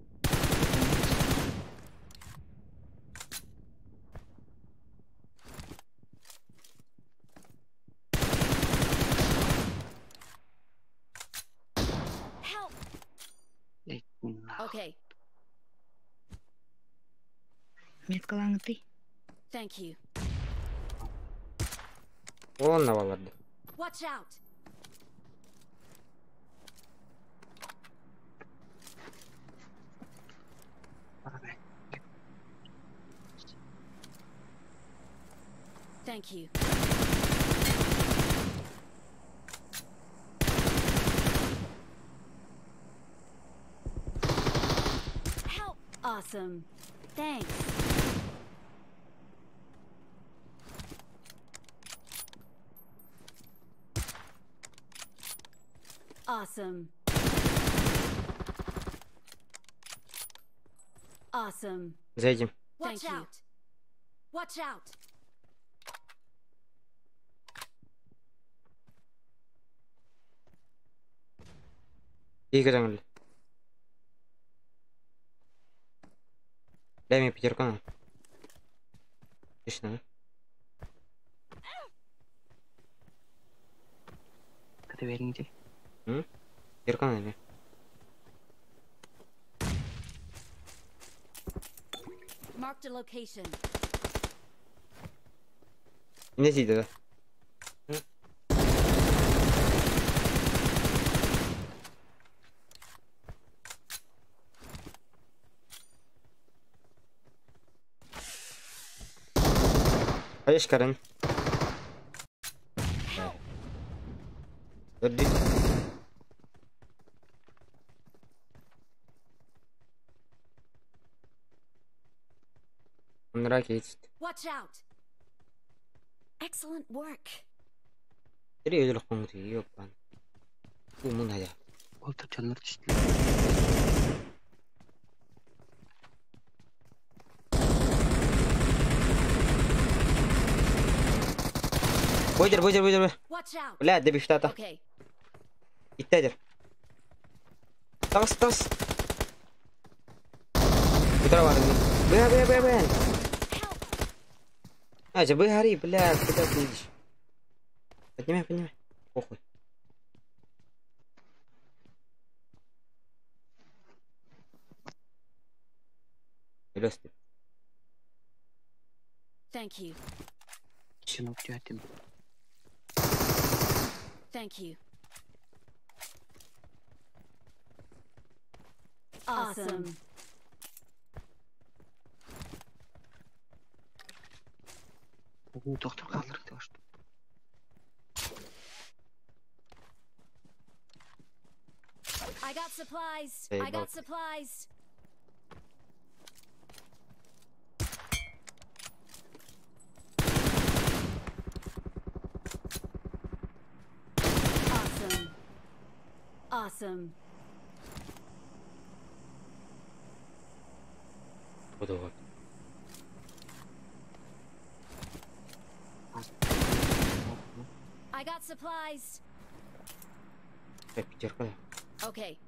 [SPEAKER 1] Help.
[SPEAKER 10] Эй, на.
[SPEAKER 1] Okay.
[SPEAKER 4] Меткалаңыты.
[SPEAKER 1] Thank you.
[SPEAKER 3] Онна баларды.
[SPEAKER 1] Watch out.
[SPEAKER 10] Давай.
[SPEAKER 1] Thank you. Help. Awesome. Thanks. Awesome. Awesome.
[SPEAKER 3] За этим.
[SPEAKER 1] Watch out. Watch out.
[SPEAKER 3] Иги жаңыл. Дай мне пятерку на. Отлично, да?
[SPEAKER 10] Ты верните.
[SPEAKER 3] М? Пятерку на мне.
[SPEAKER 1] Marked a location.
[SPEAKER 3] Не сиди, да? Поешь, Карен. Подожди. Он ракетит.
[SPEAKER 1] Watch out. Excellent work.
[SPEAKER 3] Три өлөх хүн ёпан. Умун хаяа.
[SPEAKER 10] Олтор чанар түштү.
[SPEAKER 3] Бойдер, бойдер, бойдер.
[SPEAKER 1] Watch out.
[SPEAKER 3] Бля, добивтата.
[SPEAKER 1] Okay.
[SPEAKER 3] Иттедер. Тас, тас. Утра бар. Бля, бля, бля, бля. А, тебе гори, бля, куда ты идешь? Поднимай, поднимай. Похуй. Лёс ты.
[SPEAKER 1] Thank you.
[SPEAKER 10] Синок тятим.
[SPEAKER 1] Thank you. Awesome.
[SPEAKER 10] Доктор kaldır diyor.
[SPEAKER 1] I got supplies.
[SPEAKER 3] Hey,
[SPEAKER 1] I got
[SPEAKER 3] bak.
[SPEAKER 1] supplies. Awesome. Awesome.
[SPEAKER 3] Буду вот.
[SPEAKER 1] I got supplies.
[SPEAKER 3] Так, пятерка.
[SPEAKER 1] Okay.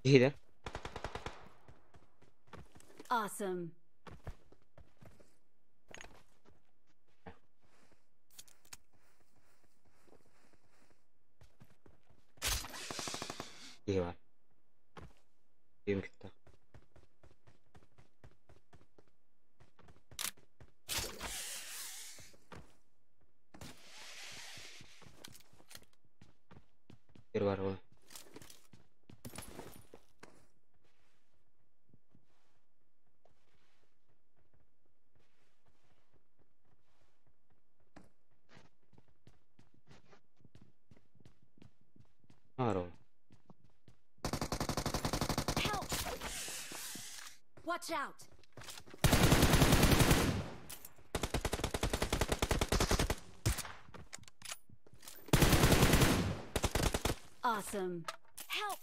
[SPEAKER 3] İyi de.
[SPEAKER 1] Awesome.
[SPEAKER 3] İyi var. Benim kütle. Bir var oğlum. Var oğlum.
[SPEAKER 1] Help! Watch out! Awesome. Help!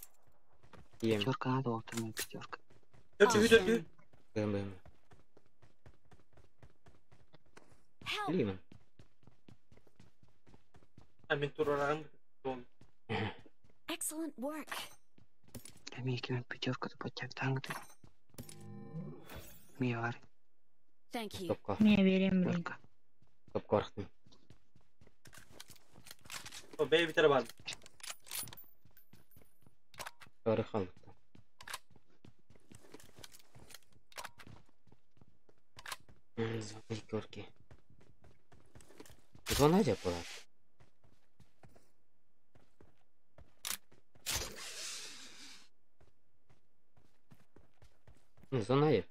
[SPEAKER 3] İyiyim.
[SPEAKER 10] Пятерка надо, вот у меня пятерка.
[SPEAKER 9] Dörtlü dörtlü.
[SPEAKER 3] Benim benim.
[SPEAKER 1] Help!
[SPEAKER 3] Bileyim.
[SPEAKER 9] Hemen turarım.
[SPEAKER 1] Excellent work.
[SPEAKER 10] Эмиги пятерка подтягтангды. Ми var.
[SPEAKER 1] Thank you.
[SPEAKER 3] Topka.
[SPEAKER 4] Niye vereyim bileyim.
[SPEAKER 10] Пятерка.
[SPEAKER 3] Top korktum.
[SPEAKER 9] O B bir tane var.
[SPEAKER 3] Doğru kaldık. Звонить Горки. Звонать аппарат. Звонать.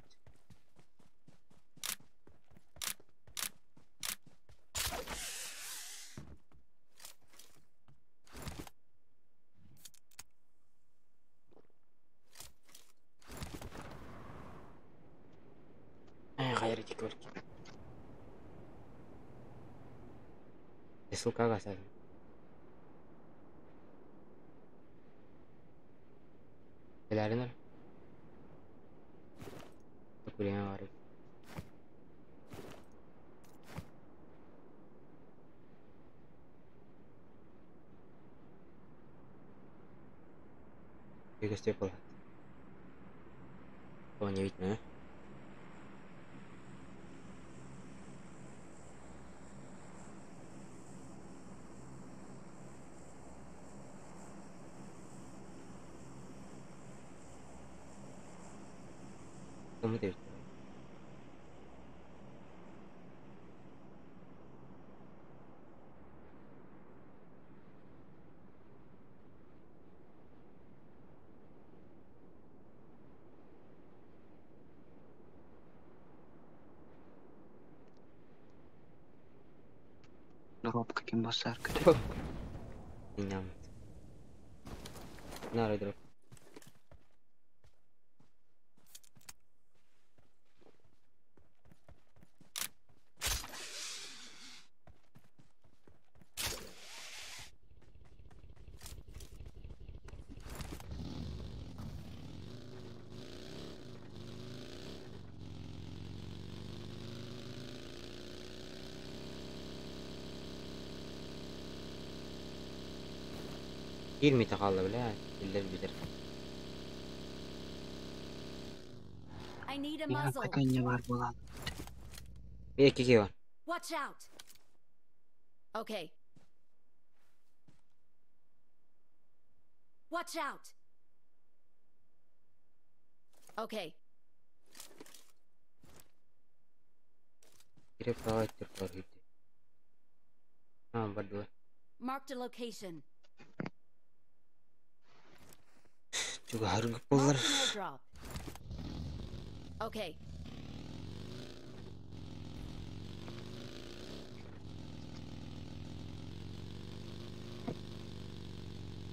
[SPEAKER 3] Хайрати Горки. Сука, гасай. Helal Kuliah var. Biggest pola. To nie widno. Тому ты.
[SPEAKER 10] Дроп каким басар көтө.
[SPEAKER 3] Иням. На дроп. Киирмите хаалла бля, биллэр билэр.
[SPEAKER 1] I need a
[SPEAKER 10] Миэхэ
[SPEAKER 1] muzzle.
[SPEAKER 10] көтөнньө баар буолан.
[SPEAKER 3] Икки киһи бар.
[SPEAKER 1] Watch out. Okay. Watch out. Okay.
[SPEAKER 3] Кире правайтыр бар күйді. А, бардылар.
[SPEAKER 1] Marked a location.
[SPEAKER 3] Чугаһаргыт буоллар.
[SPEAKER 1] Marked an airdrop. Okay.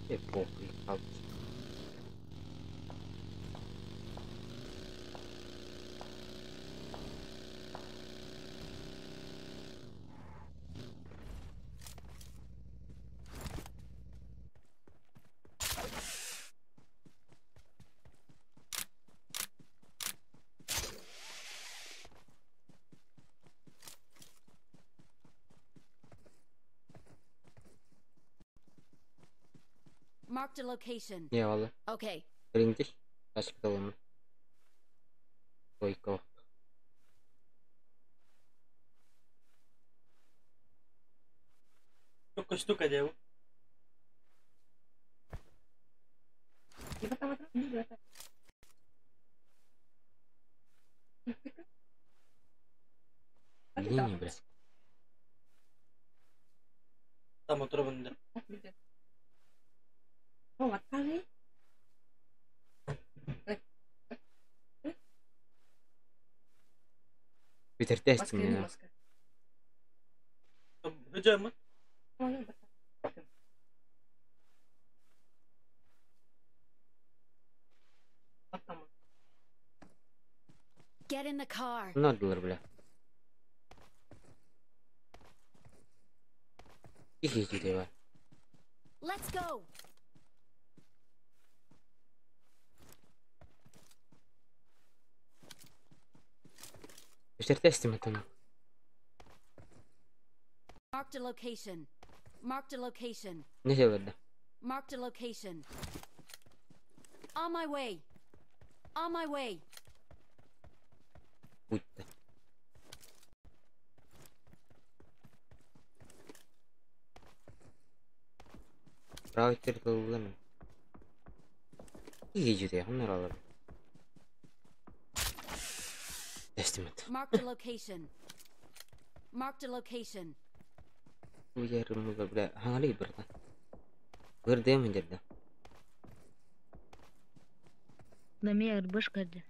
[SPEAKER 3] Э, похуй, қалды.
[SPEAKER 1] Marked a location.
[SPEAKER 3] Не валла.
[SPEAKER 1] Okay.
[SPEAKER 3] Birinci. Başka da olma. Койка.
[SPEAKER 9] Штука, штука, деву.
[SPEAKER 3] Не, бля.
[SPEAKER 9] Там отрубан, да.
[SPEAKER 3] Бүтэртээстин мен.
[SPEAKER 9] Hocam
[SPEAKER 1] Get in the car.
[SPEAKER 3] Надылар, бля. Тихий бар.
[SPEAKER 1] Let's go.
[SPEAKER 3] Бүтэртээстин мен.
[SPEAKER 1] Marked a location. Marked a location.
[SPEAKER 3] Не себерді?
[SPEAKER 1] Marked a location. On my way. On my way.
[SPEAKER 3] Будьте. Правый территория. Тихий жүдей, ханнар алар. Тестимет.
[SPEAKER 1] Marked a location. Marked a location.
[SPEAKER 3] Уярым бля, хангали бирда. Бирдем жерде.
[SPEAKER 4] Дамир, башкарды.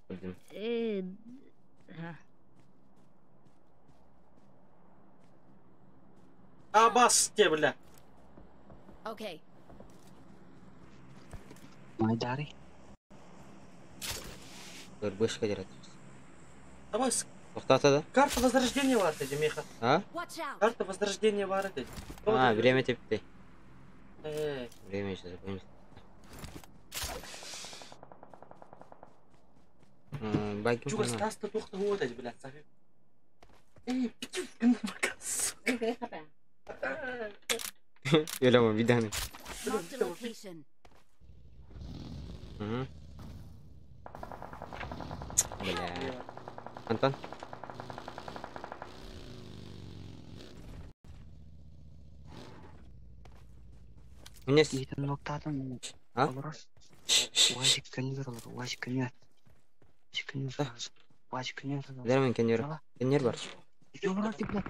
[SPEAKER 3] Бирдем.
[SPEAKER 4] Ха.
[SPEAKER 9] Абас те, бля.
[SPEAKER 1] Okay.
[SPEAKER 10] Майдари.
[SPEAKER 3] Бир башка жарат.
[SPEAKER 9] Абас,
[SPEAKER 3] Токтата да?
[SPEAKER 9] карта возрождения бар деди, Миха.
[SPEAKER 3] А?
[SPEAKER 1] Watch out.
[SPEAKER 9] Карта возрождения бар деди.
[SPEAKER 3] А, время тепти.
[SPEAKER 9] Э,
[SPEAKER 3] Время еще закончится. Байким
[SPEAKER 9] Чугас
[SPEAKER 3] хана.
[SPEAKER 9] таста тухта вот эти, блядь, Софи. Эй, пятюк, на показ.
[SPEAKER 3] Елема виданы.
[SPEAKER 1] Marked a location.
[SPEAKER 3] Мгм. Бля. Антон? У меня...
[SPEAKER 10] Иитэн ноктаатым.
[SPEAKER 3] А?
[SPEAKER 10] Олорор. Уазик көнүгөр олор. Уазик көнүгөр. Уазик көнүгөр. Уазик көнүгөр.
[SPEAKER 3] Дермен кенер. Кенер бар.
[SPEAKER 10] Олорор ти блядь.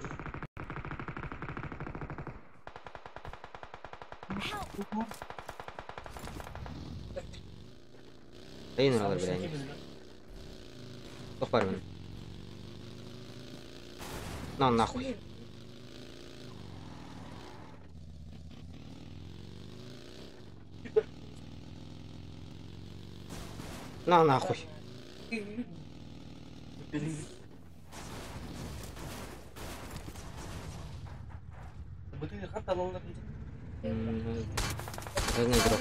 [SPEAKER 3] Айын алар бля. Тох бар мен. На нахуй. На нахуй.
[SPEAKER 9] Бутыль карта алалар.
[SPEAKER 3] Разный дроп.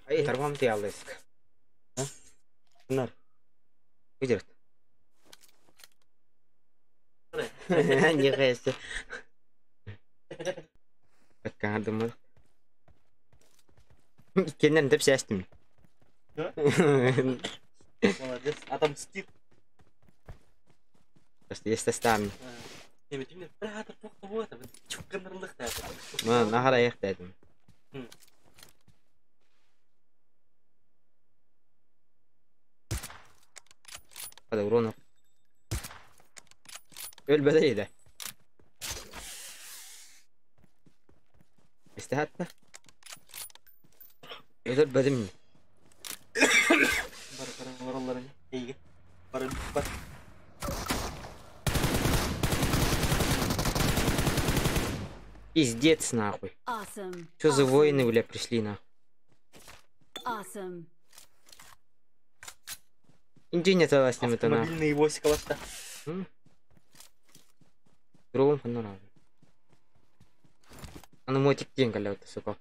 [SPEAKER 3] Ай, торгом ты алыск. Нар. Выдержит. Не хэсэ. Как думал. Кеннен деп сәстім.
[SPEAKER 9] Молодец, отомстил.
[SPEAKER 3] Просто есть там.
[SPEAKER 9] Ма,
[SPEAKER 3] нахар аяқ дедім. Hadi vur. Ölmedi de. İstihad mı? Ölmedim. Пиздец нахуй.
[SPEAKER 1] Awesome.
[SPEAKER 3] Что за воины, бля, пришли нахуй?
[SPEAKER 1] Awesome.
[SPEAKER 3] Индия с ним это нахуй.
[SPEAKER 9] Автомобильные войска ласта.
[SPEAKER 3] Другом фонарам. А ну мотик день, вот, сука.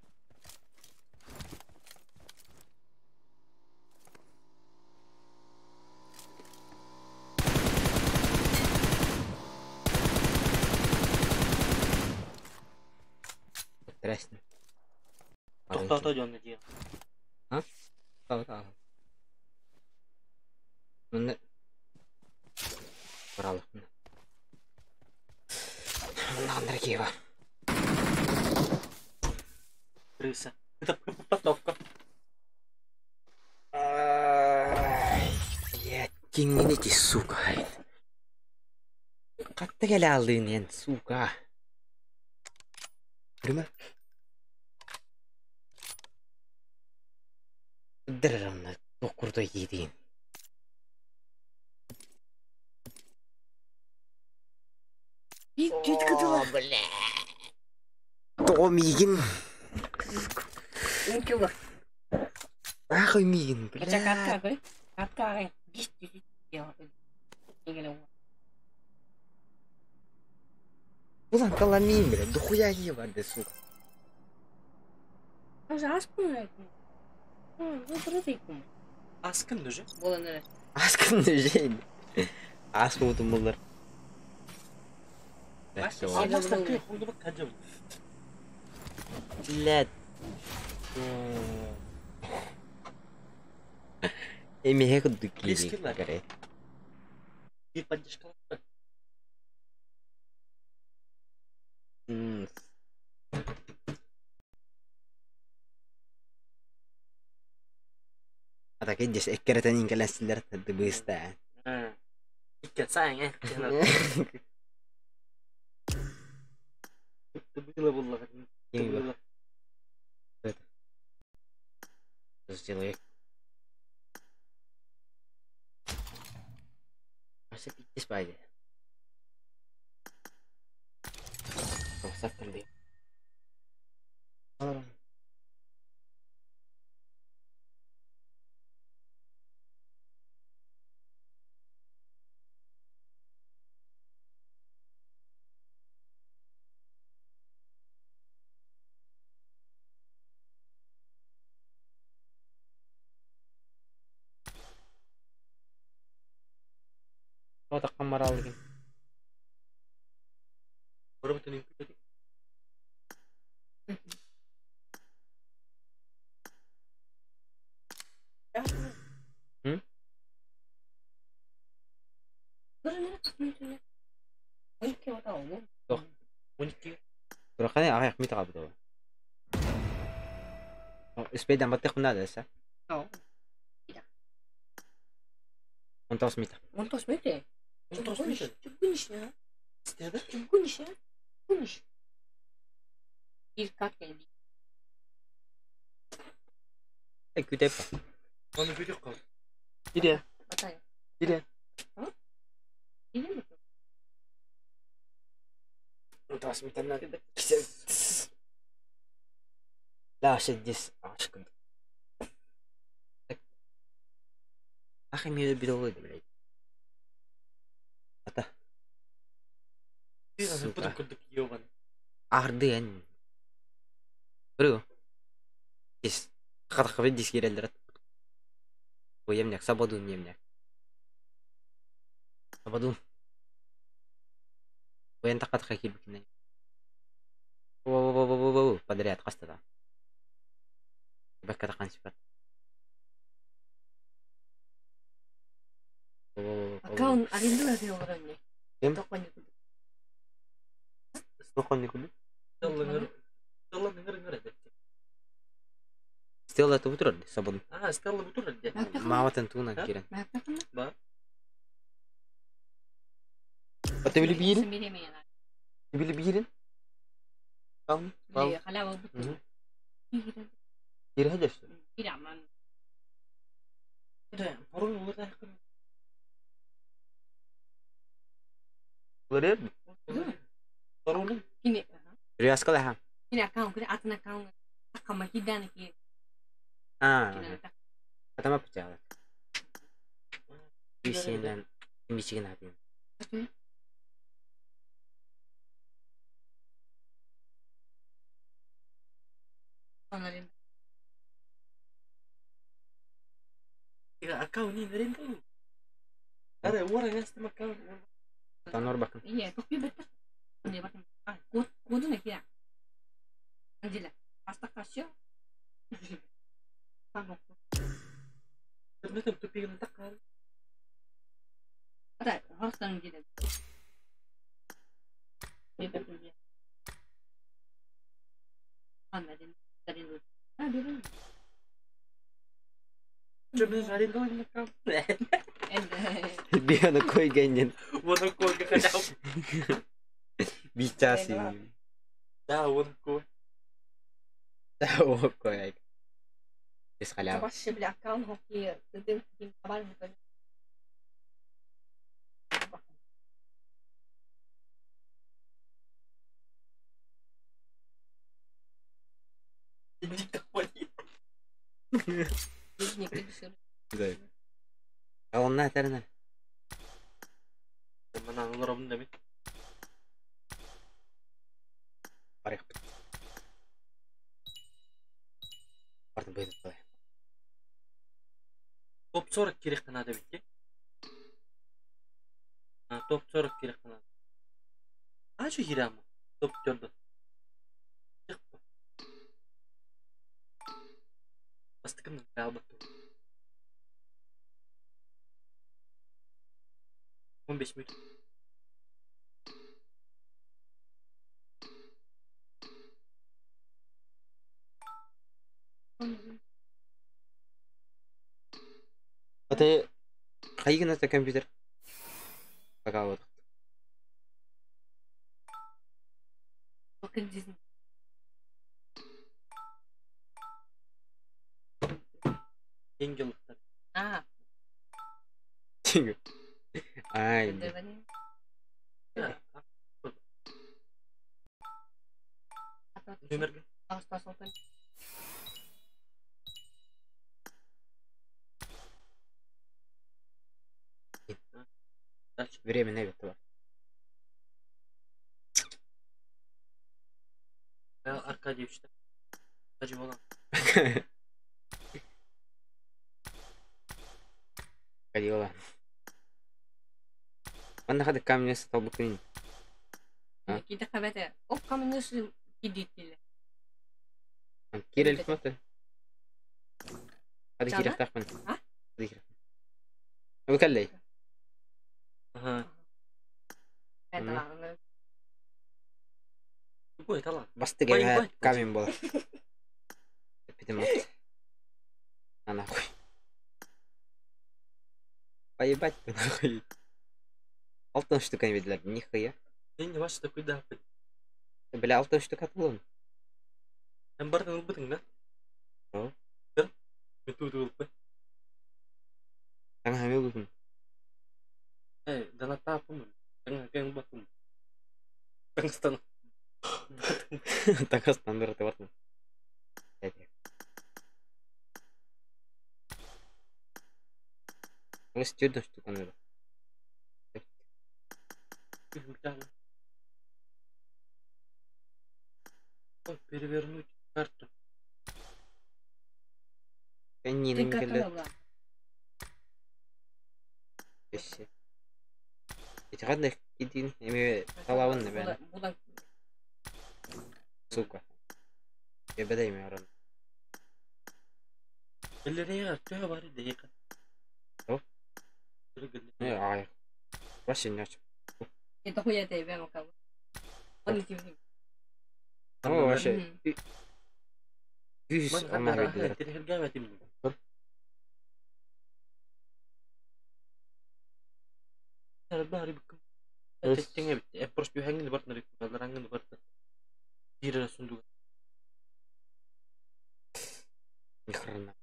[SPEAKER 3] Здрасте.
[SPEAKER 9] Тоқтата жонны дии.
[SPEAKER 3] А? Тоқтата. Мында Бралых. Мында бар.
[SPEAKER 9] Крыса. Это подтовка.
[SPEAKER 3] Блядь, кингните, сука. Как ты алдын, сука? Көрме? Дырымны токурда един.
[SPEAKER 7] О,
[SPEAKER 3] бля. То мигин.
[SPEAKER 7] Кило.
[SPEAKER 3] Ахуй мигин, бля.
[SPEAKER 7] Катка,
[SPEAKER 3] Булан каламин, бля, дохуя ебать, сука.
[SPEAKER 9] Аскын уже?
[SPEAKER 3] Аскын уже. Ас болдum bunlar. Блядь. Эми кудуки.
[SPEAKER 9] Bir поддержка.
[SPEAKER 3] А так иди, эккеретен инкелесилер быста.
[SPEAKER 9] Икке саң, Было было.
[SPEAKER 3] Было. Сделай. Asa пиздец пойди. Просто Отаққан марал екен. М? Жоқ.
[SPEAKER 9] 12.
[SPEAKER 3] Тураханы ағаяқ мит қабыды ғой. Үспейден баттық мына десе. 19 метр.
[SPEAKER 7] 19 метр?
[SPEAKER 9] 19 метр?
[SPEAKER 7] Чугуниш, а?
[SPEAKER 9] Стеда?
[SPEAKER 7] Чугуниш, а? Чугуниш. Bir kat geldi.
[SPEAKER 3] Күтеп.
[SPEAKER 9] Оны күтеп қал. Иде.
[SPEAKER 7] Батай.
[SPEAKER 9] Иде.
[SPEAKER 7] Иде mi?
[SPEAKER 3] 19 метрнен. Даша дис ашкын. Ах эмиэ билэ блядь. Ата. Сука. Ардыан. Көрү. Дис. Хатахабы дис киреллер. Уемняк, сабадун емняк. Сабадун. Уен тақатаха кирбикинен. Во-во-во-во-во-во подряд хастада. Бэкка тахан сипат.
[SPEAKER 7] Аккаунт аренда олорон.
[SPEAKER 3] Ким?
[SPEAKER 7] Токоню кудук.
[SPEAKER 3] Токоню кудук.
[SPEAKER 9] Стелла ыңыр эде.
[SPEAKER 3] Стелла это бутур сабын.
[SPEAKER 9] А, Стелла бутур эде.
[SPEAKER 3] Маватын туна кирен.
[SPEAKER 9] Ба.
[SPEAKER 3] Ата били бирин? Били бирин? Там.
[SPEAKER 7] Халява бутур.
[SPEAKER 3] Кире хадеш.
[SPEAKER 7] Кире аман.
[SPEAKER 9] Пароль улар
[SPEAKER 3] Улар
[SPEAKER 9] Пароль.
[SPEAKER 7] Кини.
[SPEAKER 3] Рияскала ха.
[SPEAKER 7] Кини аккаунт, кини атын аккаунт. Таккама хиданы ки.
[SPEAKER 3] А. Атама путяла. Бисенен мичиген апин.
[SPEAKER 9] Аккаунт не аренда. Ара, уара ястым аккаунт.
[SPEAKER 3] Танор бакын.
[SPEAKER 7] Iya, tapi betul. Не бакын. А, код коду не кия. Анжела, аста кашё.
[SPEAKER 9] Интернетим тупигин таккан.
[SPEAKER 7] Ата, хорстан Анжела. Анна, ден. А, берем.
[SPEAKER 9] Чөмөн аренда аккаунт.
[SPEAKER 3] Бианы кой генен.
[SPEAKER 9] Воно кой халяв.
[SPEAKER 3] Бичаси.
[SPEAKER 9] Да, вон кой.
[SPEAKER 3] Да, вон кой. Бис халява.
[SPEAKER 7] Вообще, бля, аккаунт хоккей, ты
[SPEAKER 3] Да. Алынна әтәріне.
[SPEAKER 9] Мана олар демек.
[SPEAKER 3] Барык. Бардым быйды қалай.
[SPEAKER 9] Топ 40 керек қана деп битке. А, топ 40 керек қана. А, şu хирама. Топ 4. Бастыкым албатты. 15 минут.
[SPEAKER 3] Ата кайгын ата компьютер? Пока вот.
[SPEAKER 9] Ең жылдықтар.
[SPEAKER 7] А.
[SPEAKER 3] Ай.
[SPEAKER 9] Нөмірге.
[SPEAKER 3] Время не бит бар.
[SPEAKER 9] Аркадьевичте. Тажы болам.
[SPEAKER 3] Ходила. Манна хады камень стал бы кын.
[SPEAKER 7] Киде хабете. Оп камень сы кидитиле.
[SPEAKER 3] Кирел кматы. Хады кирел тахман.
[SPEAKER 7] А?
[SPEAKER 3] Хады кирел. Абы каллей.
[SPEAKER 9] Ага.
[SPEAKER 3] Басты гәбә камень була. Питем ат. А нахуй. Поебать ты нахуй. Алтын штука виделер, нихуя.
[SPEAKER 9] Я не ваш такой да.
[SPEAKER 3] Бля, алтын штука атылын.
[SPEAKER 9] Hem бардың ылбытың да?
[SPEAKER 3] О.
[SPEAKER 9] Кыр? Мен туды ылбы.
[SPEAKER 3] Таңа хаме ылбытын.
[SPEAKER 9] Эй, дана тапым. Таңа кәң батым. Таңстан.
[SPEAKER 3] Таңастан бер бартын. Ось 4 штука надо.
[SPEAKER 9] Перевернуть карту.
[SPEAKER 3] Канина келет. Өссө. Эти ханна кидин эме талабын наверное. Сука. Эбеде эме орон.
[SPEAKER 9] Эллерeye төһө бар иде.
[SPEAKER 3] О? Э, ай. Вообще не очень. О, вообще. Үс омар виделер. Ни хрена.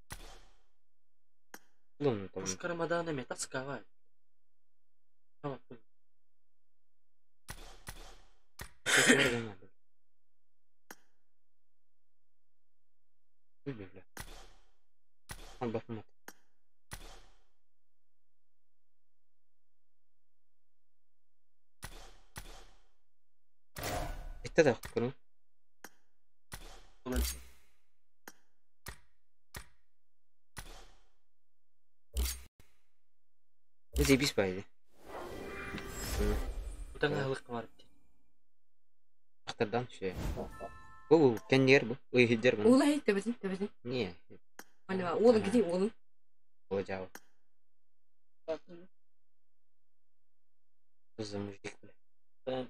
[SPEAKER 3] Ну, там.
[SPEAKER 9] Пушка Рамадана метаскава.
[SPEAKER 3] Это да, Заебись по идее.
[SPEAKER 9] Утан бар.
[SPEAKER 3] Ахтардан ше. Бу кеннер бу. Ой, хидер бу.
[SPEAKER 7] Ула төбөсүн, төбөсүн.
[SPEAKER 3] Не.
[SPEAKER 7] Ана, уолун кити, уолун.
[SPEAKER 3] О, жау. Что за мужик, бля?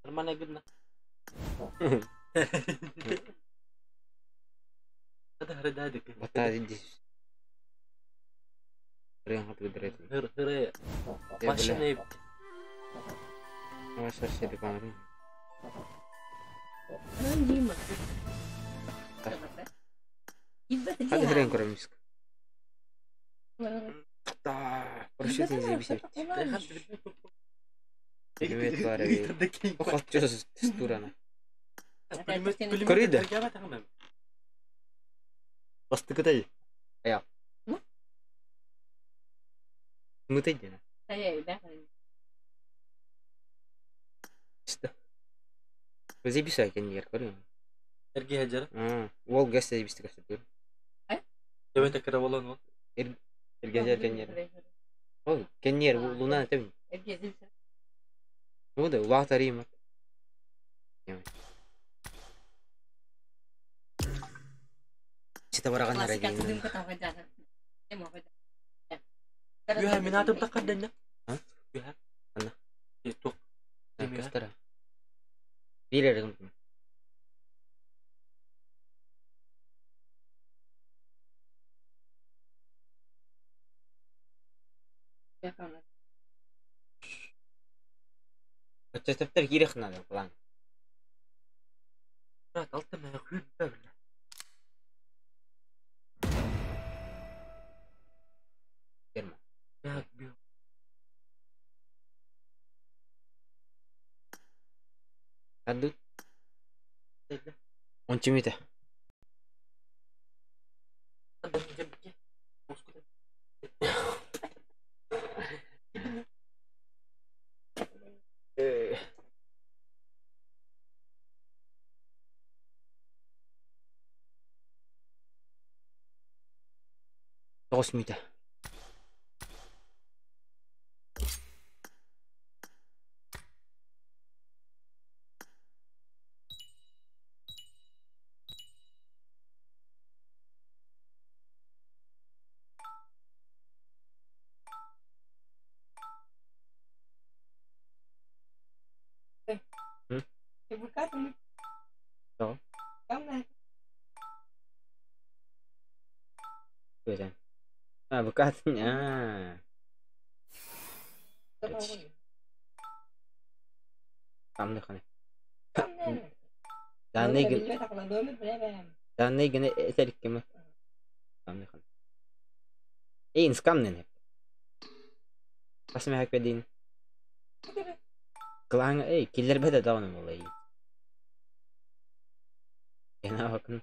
[SPEAKER 9] Нормально видно.
[SPEAKER 3] Бата здесь. Рен отгодрет.
[SPEAKER 9] Хыр-хыры. Машина.
[SPEAKER 3] Ваша все камеры. Hadi хрен кроме Да, прошу тебя, заебись. Привет, Лара. Ох, что за текстура. Корыда. Бастыкытай. Ая. Мытайдена. Что? Заебись, я не көрүм.
[SPEAKER 9] Эрге хажар.
[SPEAKER 3] Ол гәс заебись көстөр.
[SPEAKER 9] Төбөтө кыра болон ол.
[SPEAKER 3] Эрге хажар кеннер. Ол кеннер луна тебин. Ну да, улаатар има. Сита бараган арагин.
[SPEAKER 9] Юха мен атым таккан
[SPEAKER 3] А?
[SPEAKER 9] Юха.
[SPEAKER 3] Анна.
[SPEAKER 9] Тук.
[SPEAKER 3] Кастара. Билер ким. Өттөптөр кирих надо план.
[SPEAKER 9] Брат, алты мен хүйбө бля.
[SPEAKER 3] Ферма.
[SPEAKER 9] Так, бил.
[SPEAKER 3] Кадут. Он чимите. Тоғыз мүйтә. А, выкат. А. Там ханы. Данный Данный гene этериккеме. Там ханы. Эй, скамнен. Пасме хак бедин. Клан, эй, киллер беде дауны болай. Ена bakın.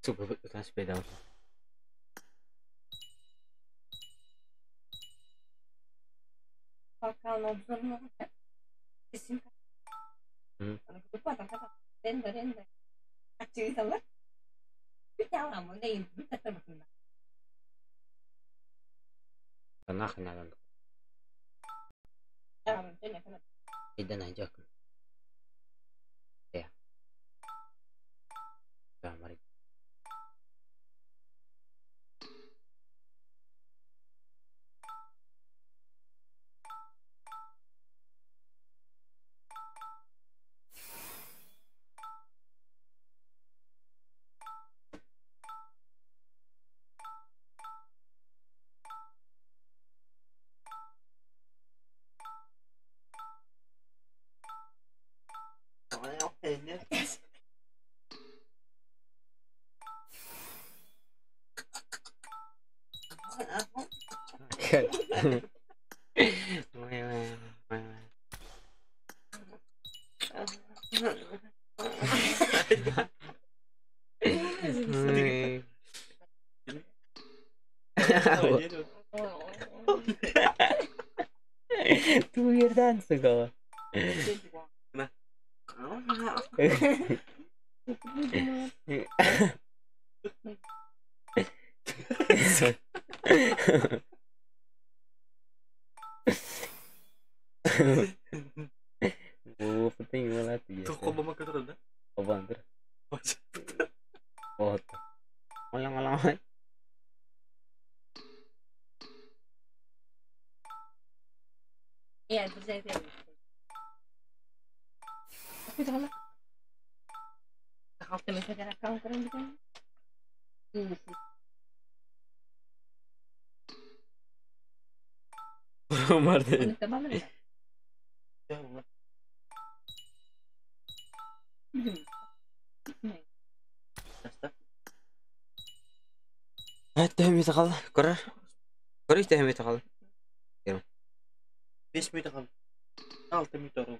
[SPEAKER 3] Сука, ытан спейдал. Нахрен надо. Иди найдёт. Да, Марик. Tuvirdan suka. Oh, penting banget ya.
[SPEAKER 9] Tuh kok bawa ke terus dah?
[SPEAKER 3] Apaan tuh? Oh, malang-malang.
[SPEAKER 7] Iya, itu saya Aku salah. Aku temen saya kau keren gitu.
[SPEAKER 3] Martin. Төһөмүтэ хаалла? Көрөр. Көрүй төһөмүтэ хаалла.
[SPEAKER 9] 5 мүнөт хаалла. 6 мүнөт орун.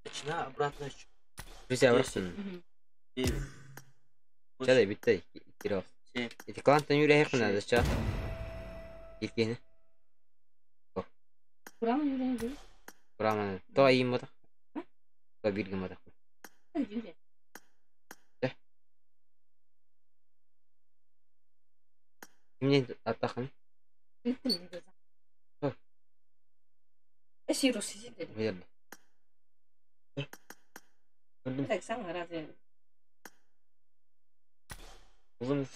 [SPEAKER 9] Начина обратно.
[SPEAKER 3] Друзья, обратно.
[SPEAKER 9] 9.
[SPEAKER 3] Ча bitti. Kiro. Ити клантан yürüyerek надо ча. Илкини.
[SPEAKER 7] Кураман yürüyerek.
[SPEAKER 3] Кураман. То айым бота. То биргин бота. Кимне аттахын? Верно. Uzun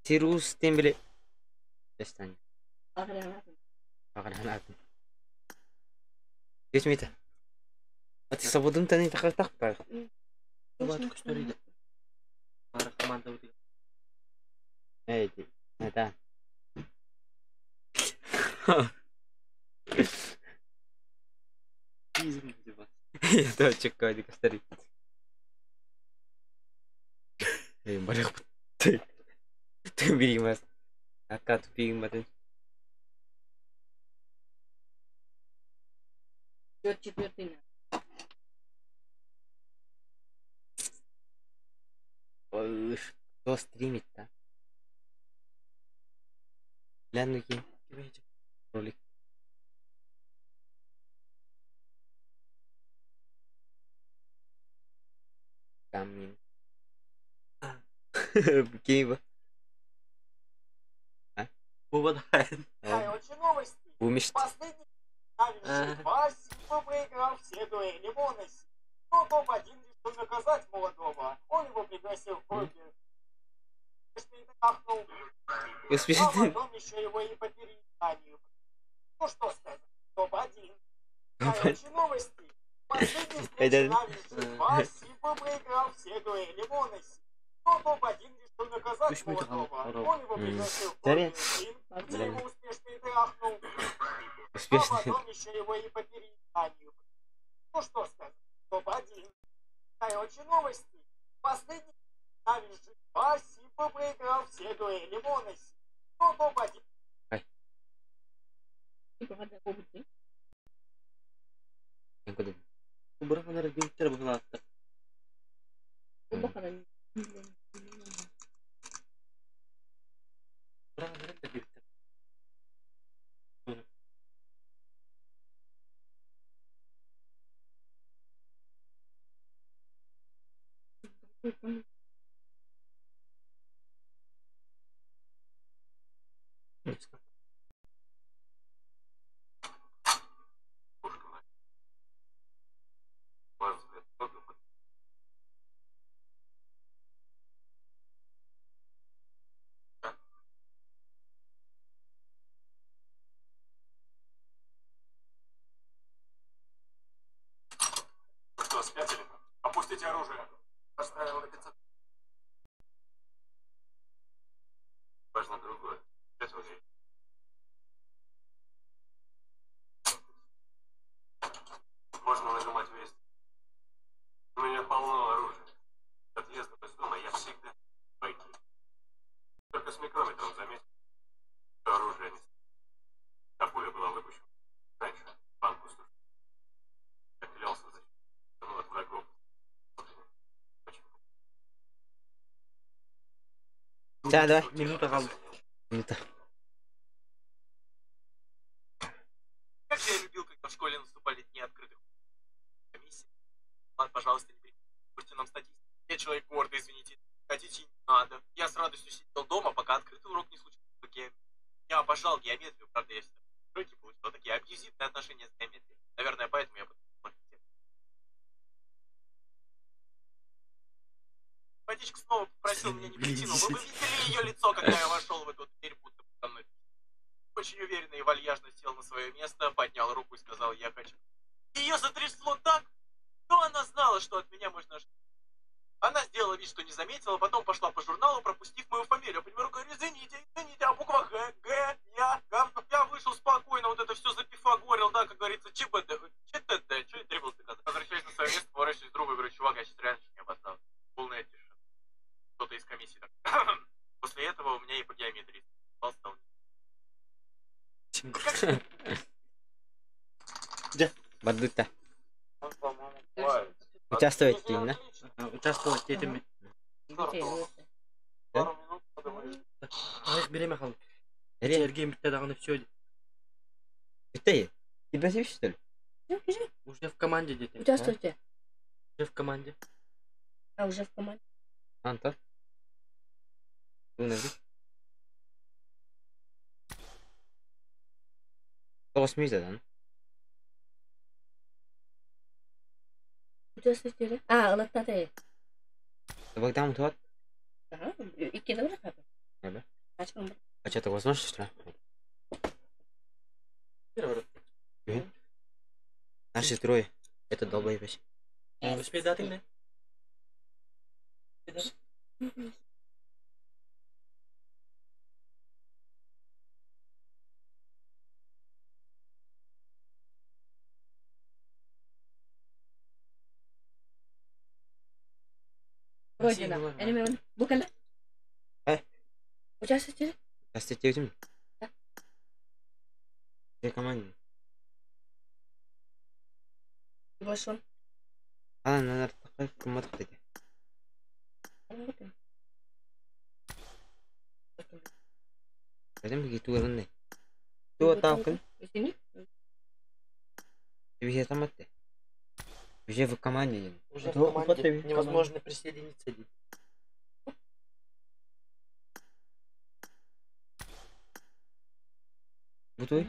[SPEAKER 3] Сирус тембре. Достань. Здесь мета. А ты свободен та не так так так. Эй, это. Это чекай, старик. Эй, барах. Ты. Ты бери mas. Ака тупик матын.
[SPEAKER 7] Четвертый.
[SPEAKER 3] Ой, кто стримит-то? Лән кийин. Ролик. Камин. Ким бу? А?
[SPEAKER 9] Бу бадан.
[SPEAKER 11] Короче, новости.
[SPEAKER 3] Бу мечт.
[SPEAKER 11] Последний Спасибо проиграл все дуэли в Оносе. Но топ-1 решил наказать молодого. Он его пригласил в бургер. Конечно, и трахнул. А
[SPEAKER 3] Успешно.
[SPEAKER 11] потом еще его и по перееданию. Ну что сказать, топ-1. Короче, новости. Последний встреча
[SPEAKER 3] Это-
[SPEAKER 11] Спасибо проиграл все дуэли в Оносе. Но топ-1 решил наказать
[SPEAKER 9] Үш минут
[SPEAKER 11] молодого.
[SPEAKER 9] қалды.
[SPEAKER 11] Он его
[SPEAKER 3] М.
[SPEAKER 11] пригласил в
[SPEAKER 3] Дарья.
[SPEAKER 11] бургер Кинг, где
[SPEAKER 3] Блин.
[SPEAKER 11] его успешно и трахнул. А
[SPEAKER 3] Успешно.
[SPEAKER 11] потом еще его и по перееданию. Ну что сказать, топ-1. Короче, новости. Последний Спасибо проиграл все дуэли в Оносе. Но топ-1
[SPEAKER 3] Куда?
[SPEAKER 9] Бырахан биртер быһылааттар. Бырахан биртер.
[SPEAKER 11] Что, спятили? Опустите оружие. Поставил на 500. Важно другое. Это уже. Можно нажимать весь. У меня полно оружия. Отъездом из дома я всегда пойти. Только с микрометром заметил, что оружие не... Та пуля была выпущена раньше. Банку стушил. Я клялся защитить от врагов. Почему?
[SPEAKER 3] Да, давай.
[SPEAKER 9] Минута қалды.
[SPEAKER 3] Минута.
[SPEAKER 12] Как же я любил, когда в школе наступали дни открытых комиссий. Ладно, пожалуйста, не портите нам статистику. Я человек гордый, извините. Хотите, не надо. Я с радостью сидел дома, пока открытый урок не случился по геометрии. Я обожал геометрию, правда, я всегда тройки получал такие абьюзивные отношения с геометрией. Наверное, поэтому я потом архитектор. Водичка снова попросил меня не прийти, но вы бы видели ее лицо, когда я вошел в эту дверь, будто бы со мной. Очень уверенно и вальяжно сел на свое место, поднял руку и сказал «я хочу». Ее затрясло так, что она знала, что от меня можно ожидать. Она сделала вид, что не заметила, потом пошла по журналу, пропустив мою фамилию. Я говорю, извините, извините, а буква Г, Г, Я, говно. Я вышел спокойно, вот это все запифагорил, да, как говорится, ЧБД, ЧТД, что я требовал доказать. Возвращаюсь на свое место, поворачиваюсь к другу и говорю, чувак, я сейчас реально чуть не обоссался. Полная тишина. Кто-то из комиссии так. После этого у меня и по геометрии стал.
[SPEAKER 3] Бардыта.
[SPEAKER 2] Он, по-моему, плавится.
[SPEAKER 3] Участвовать деймин, да?
[SPEAKER 9] Участвовать етеме.
[SPEAKER 2] Пару минут надо выждать.
[SPEAKER 9] Аяқ береме қалды.
[SPEAKER 3] Эре.
[SPEAKER 9] Эрген бітті дағыны все.
[SPEAKER 3] Ты? Тебя что ли?
[SPEAKER 9] Уже в команде дети.
[SPEAKER 7] Участвуйте.
[SPEAKER 9] Уже в команде.
[SPEAKER 7] А, уже в команде.
[SPEAKER 3] Антон? Луна, Тоғыз да?
[SPEAKER 7] Участвуйте, да? А, ылаттады.
[SPEAKER 3] Богдан туат?
[SPEAKER 7] Ага, икки да бар.
[SPEAKER 3] Да.
[SPEAKER 7] Ачкан бар.
[SPEAKER 3] А что, так возможно, что ли? Наши трое. Это долбоеб вообще.
[SPEAKER 9] Успей даты не?
[SPEAKER 7] Родина. Эми бу кэлэ.
[SPEAKER 3] Э?
[SPEAKER 7] Участвуйте.
[SPEAKER 3] Здравствуйте, өзім. Я команда.
[SPEAKER 7] Большой.
[SPEAKER 3] А, наверное, такой кумат dedi. Пойдем туган Туга таалкын? Тебе там это. Уже в команде.
[SPEAKER 9] Уже в команде невозможно присоединиться.
[SPEAKER 3] Бутуй?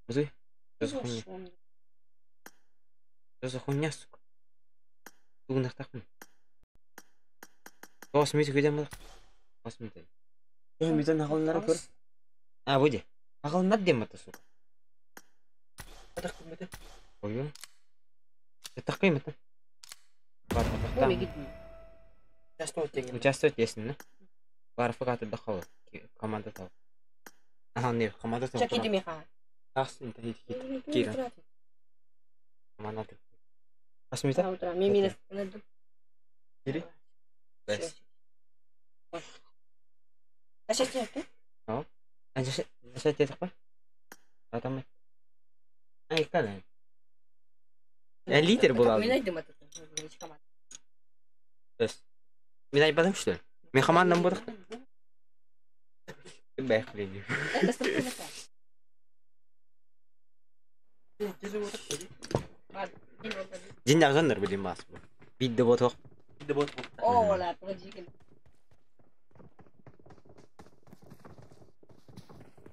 [SPEAKER 3] Бутуй? Что за хуйня? Что за хуйня, сука? Тугунахтахмын. Тоғыз минут көдем бұл. Тоғыз минут. Тоғыз минут ағылындар көр. А, выйди. Ағылындар дем это, сука. Ой. Это қиын это. Участвовать есть, да? Бар факаты дахал. Команда тау. Ага, не, команда тау.
[SPEAKER 7] Чаки демеха.
[SPEAKER 3] Тас, это Кира. Команда тау. Асмита?
[SPEAKER 7] Утро. Мимина.
[SPEAKER 3] Кири? Бес.
[SPEAKER 7] А сейчас нет,
[SPEAKER 3] да? А сейчас я такой? А там... Ай, кана. Я лидер была.
[SPEAKER 7] Мы найдем этот.
[SPEAKER 3] То есть, мен айтпадым, что ли? Мен командам болдық. Бэх, блин. Дин жанр блин бас. Бидді ботоқ.
[SPEAKER 9] Бидді ботоқ.
[SPEAKER 7] О, ла, тоже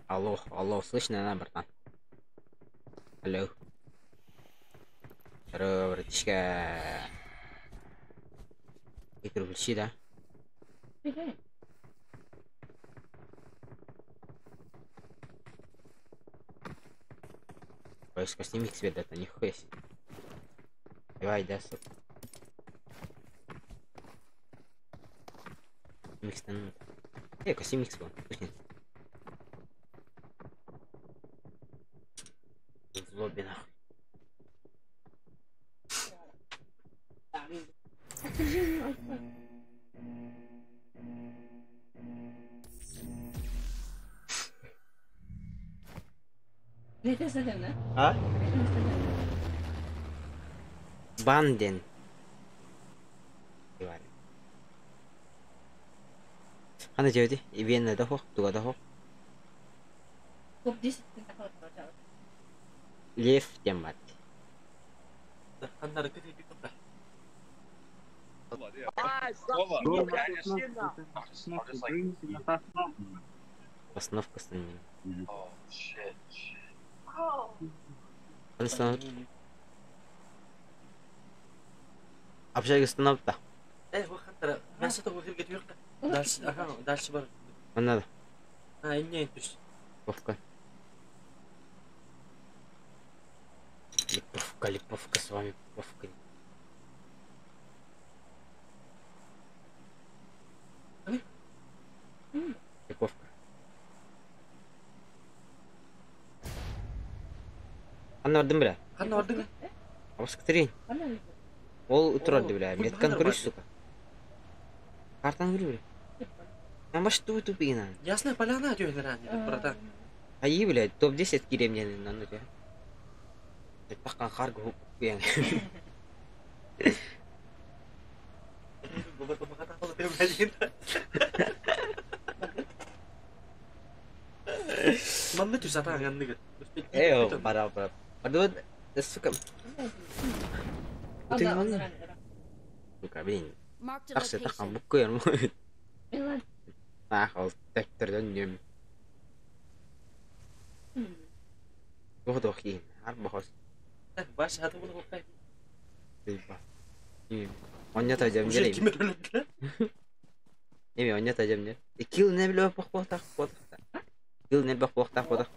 [SPEAKER 3] Алло, алло, слышно нам, братан? Алло. Здорово, братишка. Игру включи, да? Ой, сними цвет, это нихуя себе. Давай, да, сука. Микс там. Костюм микс был. В лобби, нахуй. А? Банден. Қандай жеуде? Ивенна да хоқ, туга да хоқ.
[SPEAKER 7] Топ 10.
[SPEAKER 3] Лев темат. Постановка станет. Общага остановка.
[SPEAKER 9] Дальше, ага, дальше бар.
[SPEAKER 3] Надо.
[SPEAKER 9] А, не, то есть.
[SPEAKER 3] Липовка. Липовка, липовка с вами, липовка. Липовка. Анна ордын, бля.
[SPEAKER 9] Анна ордын.
[SPEAKER 3] Абыс кітірейін. Ол тұрады, бля. Меткан көріш, сука. Картаны көрі, бля. Там баш тупый на.
[SPEAKER 9] Ясная поляна, ранее, братан.
[SPEAKER 3] Аи, блядь, топ-10 кирем не на ну тебя. Таққан қар көп яң.
[SPEAKER 9] Манны түс атаған.
[SPEAKER 3] Эй, бара, бара. Аду, сука. Сука, блин. Тақсы таққан бұк көйер Ах, ол тәктерден нем. Тух кейін, ар бохос.
[SPEAKER 9] Баш хаты bunu kokay.
[SPEAKER 3] Оння тажам
[SPEAKER 9] Уже
[SPEAKER 3] жер.
[SPEAKER 9] кимер өлөттү?
[SPEAKER 3] Неме оння тажам жер. Кил не биле бох бох так бох. Кил не бох бох так бох.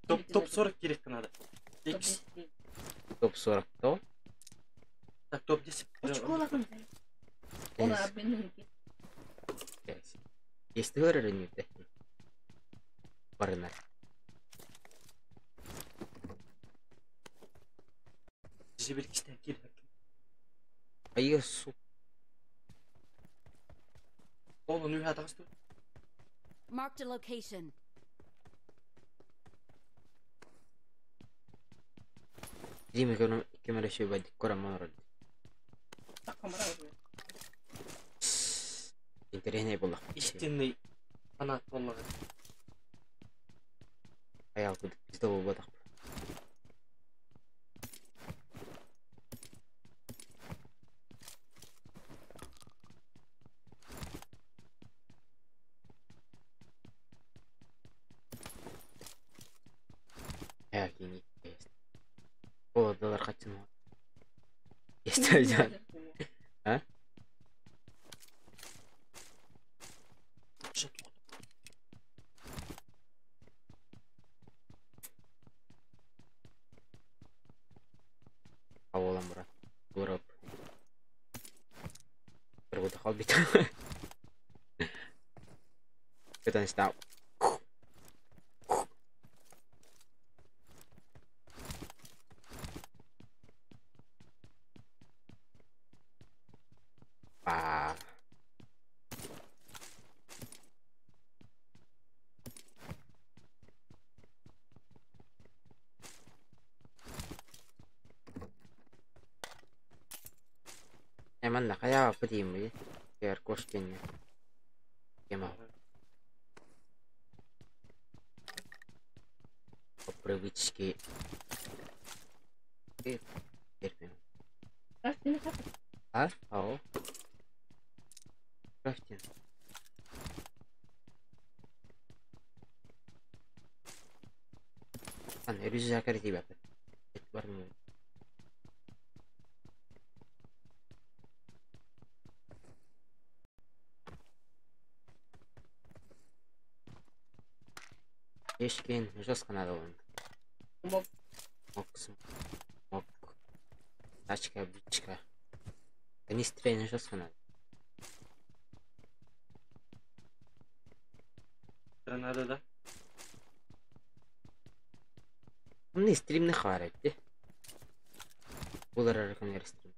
[SPEAKER 9] Топ топ 40 керек надо. X.
[SPEAKER 3] Топ 40 то.
[SPEAKER 9] Так топ 10.
[SPEAKER 3] Есть көрөр нүтэ. Барына.
[SPEAKER 9] Жиберкистен кир.
[SPEAKER 3] Айы су.
[SPEAKER 9] Ол нү хатасты.
[SPEAKER 1] Marked a location.
[SPEAKER 3] Диме кемере шөй бадик көрөм ород. Интересный было.
[SPEAKER 9] Истинный. Фанат буоллаҕа.
[SPEAKER 3] Айаал курдук пизда буолбатах. Э, О, доллар хотел. Есть один. А? Аволам, брат. Гурап. Работа халбит. Это стал. А. Эман хайа пытыймы. Кер кошкин. Тема. По привычке. Терпим. А? Ау. Крафтинг. Ан, рюкзак ребята. Бармы. Ешкен жестко надо он.
[SPEAKER 7] Мог.
[SPEAKER 3] Мог. Мог. Тачка, бичка. Канистра жестко надо.
[SPEAKER 9] Надо, да?
[SPEAKER 3] Мне стрим не хватит. Булар стрим.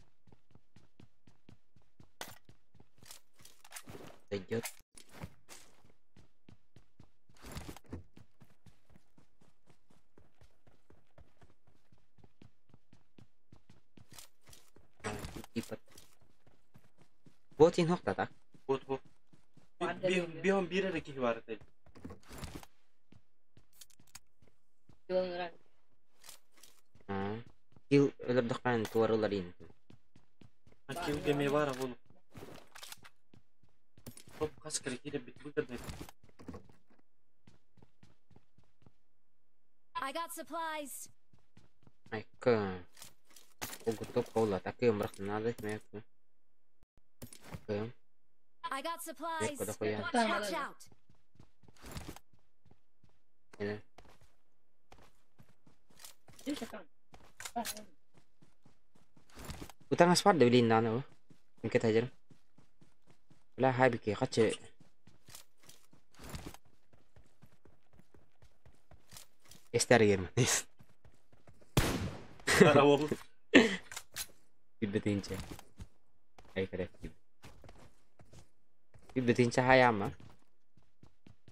[SPEAKER 3] Зайдет. Типа. Вот и нохта, так?
[SPEAKER 9] Вот, вот. Биом бир эрэ киһи бар этэ.
[SPEAKER 3] Кил өлөрдөхпэн туарылар ин.
[SPEAKER 9] Кил кеме бар ол. Топ хас кире бит выгодный.
[SPEAKER 1] I got supplies.
[SPEAKER 3] Айка. Ого топ кола такым брак надо мекку. Кым.
[SPEAKER 1] I got supplies.
[SPEAKER 3] Куда хуя?
[SPEAKER 1] Watch out.
[SPEAKER 3] Эне. Utang asfalt de bilin nano. Ingket hajar. La hay biki kache. Estar yerma.
[SPEAKER 9] Ол.
[SPEAKER 3] Bilbedince. Ay kare. Bilbedince hayama.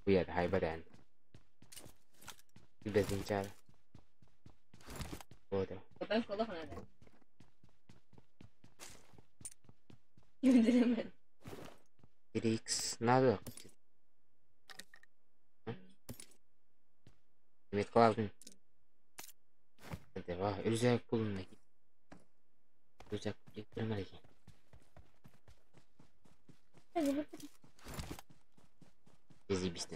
[SPEAKER 3] Uya hay badan. Bilbedince. Bodo. X надо. Met kaldın. Hadi va, рюкзак пулын. Рюкзак getirmedi. Заебись.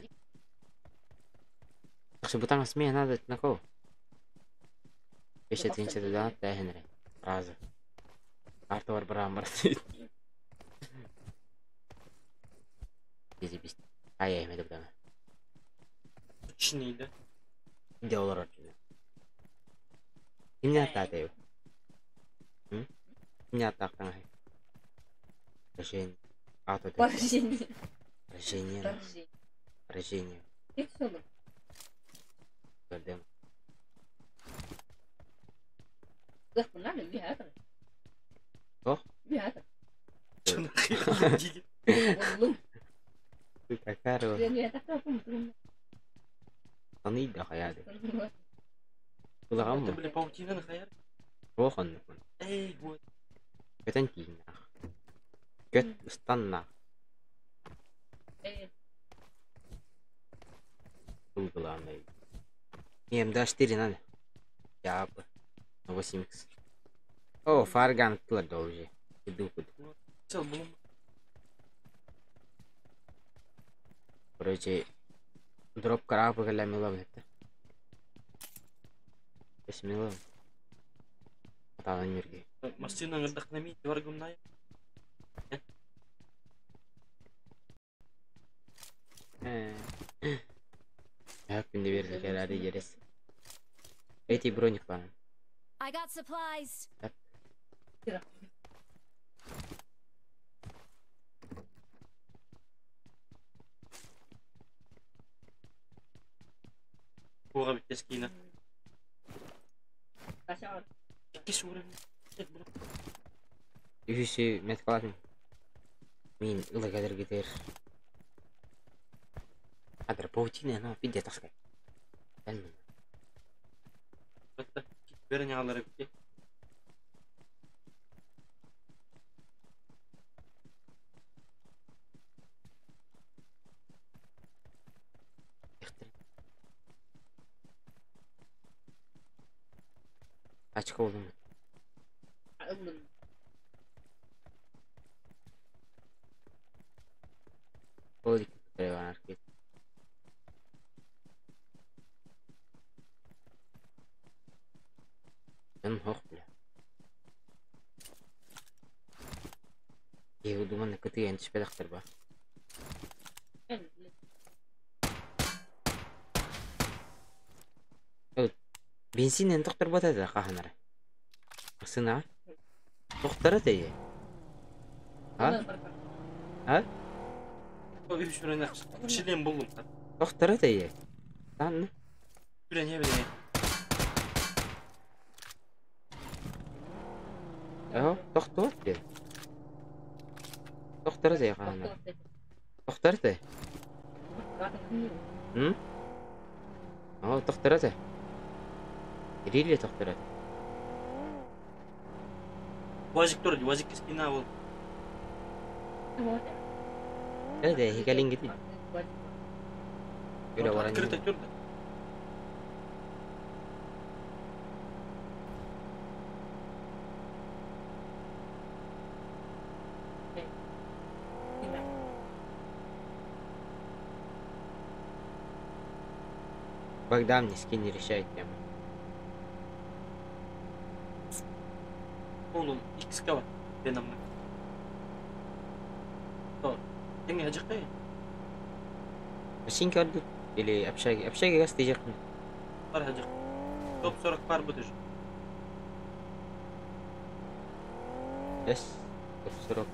[SPEAKER 3] Так что там смея надо на кого? Еще один да, да, Генри. Раза. Артур Брамбар. Заебись. Ай, я имею в виду.
[SPEAKER 9] Точнее, да?
[SPEAKER 3] Доллар. Кимне аттаатайбы? Кимне аттаактаҥай? Поражение. А, то
[SPEAKER 7] Поражение.
[SPEAKER 3] Поражение.
[SPEAKER 7] Поражение.
[SPEAKER 3] Поражение. Көрдем. Ох. Какаро. Таныйда хаяды. Кулагам.
[SPEAKER 9] Это, бля, паутина на хаяр?
[SPEAKER 3] Охон.
[SPEAKER 9] Эй, вот.
[SPEAKER 3] Көтөн тииннах. Көт ыстаннах. Был главный. Не, МД-4 надо. Я бы. 8Х. О, фарган уже. Иду куда.
[SPEAKER 9] Цел булум.
[SPEAKER 3] Короче, дроп карапы гля милов это. Бес милов. Атана мирги.
[SPEAKER 9] Машина ңырдақнами варгумнай.
[SPEAKER 3] Как күнде берілген әрі ерес. Эти броник бар.
[SPEAKER 1] I got supplies.
[SPEAKER 9] Буға биттес кийна. Кис урын.
[SPEAKER 3] Үхүсү мет калатын. Мин ыла кадыр кетер. Адыр паутина, но пиде таскай. Бәлмен.
[SPEAKER 9] Берін ағалары бітте.
[SPEAKER 3] Ачка болдум. Ол аркет. Жан хох бля. Его думан кыты энтиш педактыр ба. Бензин тоқтыр батады қаханара. Сына. Тоқтары те. А? А?
[SPEAKER 9] Үш үрен член булдум.
[SPEAKER 3] Тоқтары те. Дан.
[SPEAKER 9] Үрен не біле.
[SPEAKER 3] Аho, тоқтор те. Тоқтары те қаханара. Тоқтары те. М? Аho, тоқтары те. Рили тоқтары.
[SPEAKER 9] Вазик тур, вазик спина бол.
[SPEAKER 3] Evet, heykelin gidin. Öyle var
[SPEAKER 9] Открыто түрді.
[SPEAKER 3] Богдан мне скин не решает тему.
[SPEAKER 9] Oğlum X var. Benim. То. Эңе ажыкты.
[SPEAKER 3] Машинка oldu. Или общаги. Общаги газ тежек.
[SPEAKER 9] Бар ажык. Топ 40 бар бу тоже.
[SPEAKER 3] Yes. Топ 40.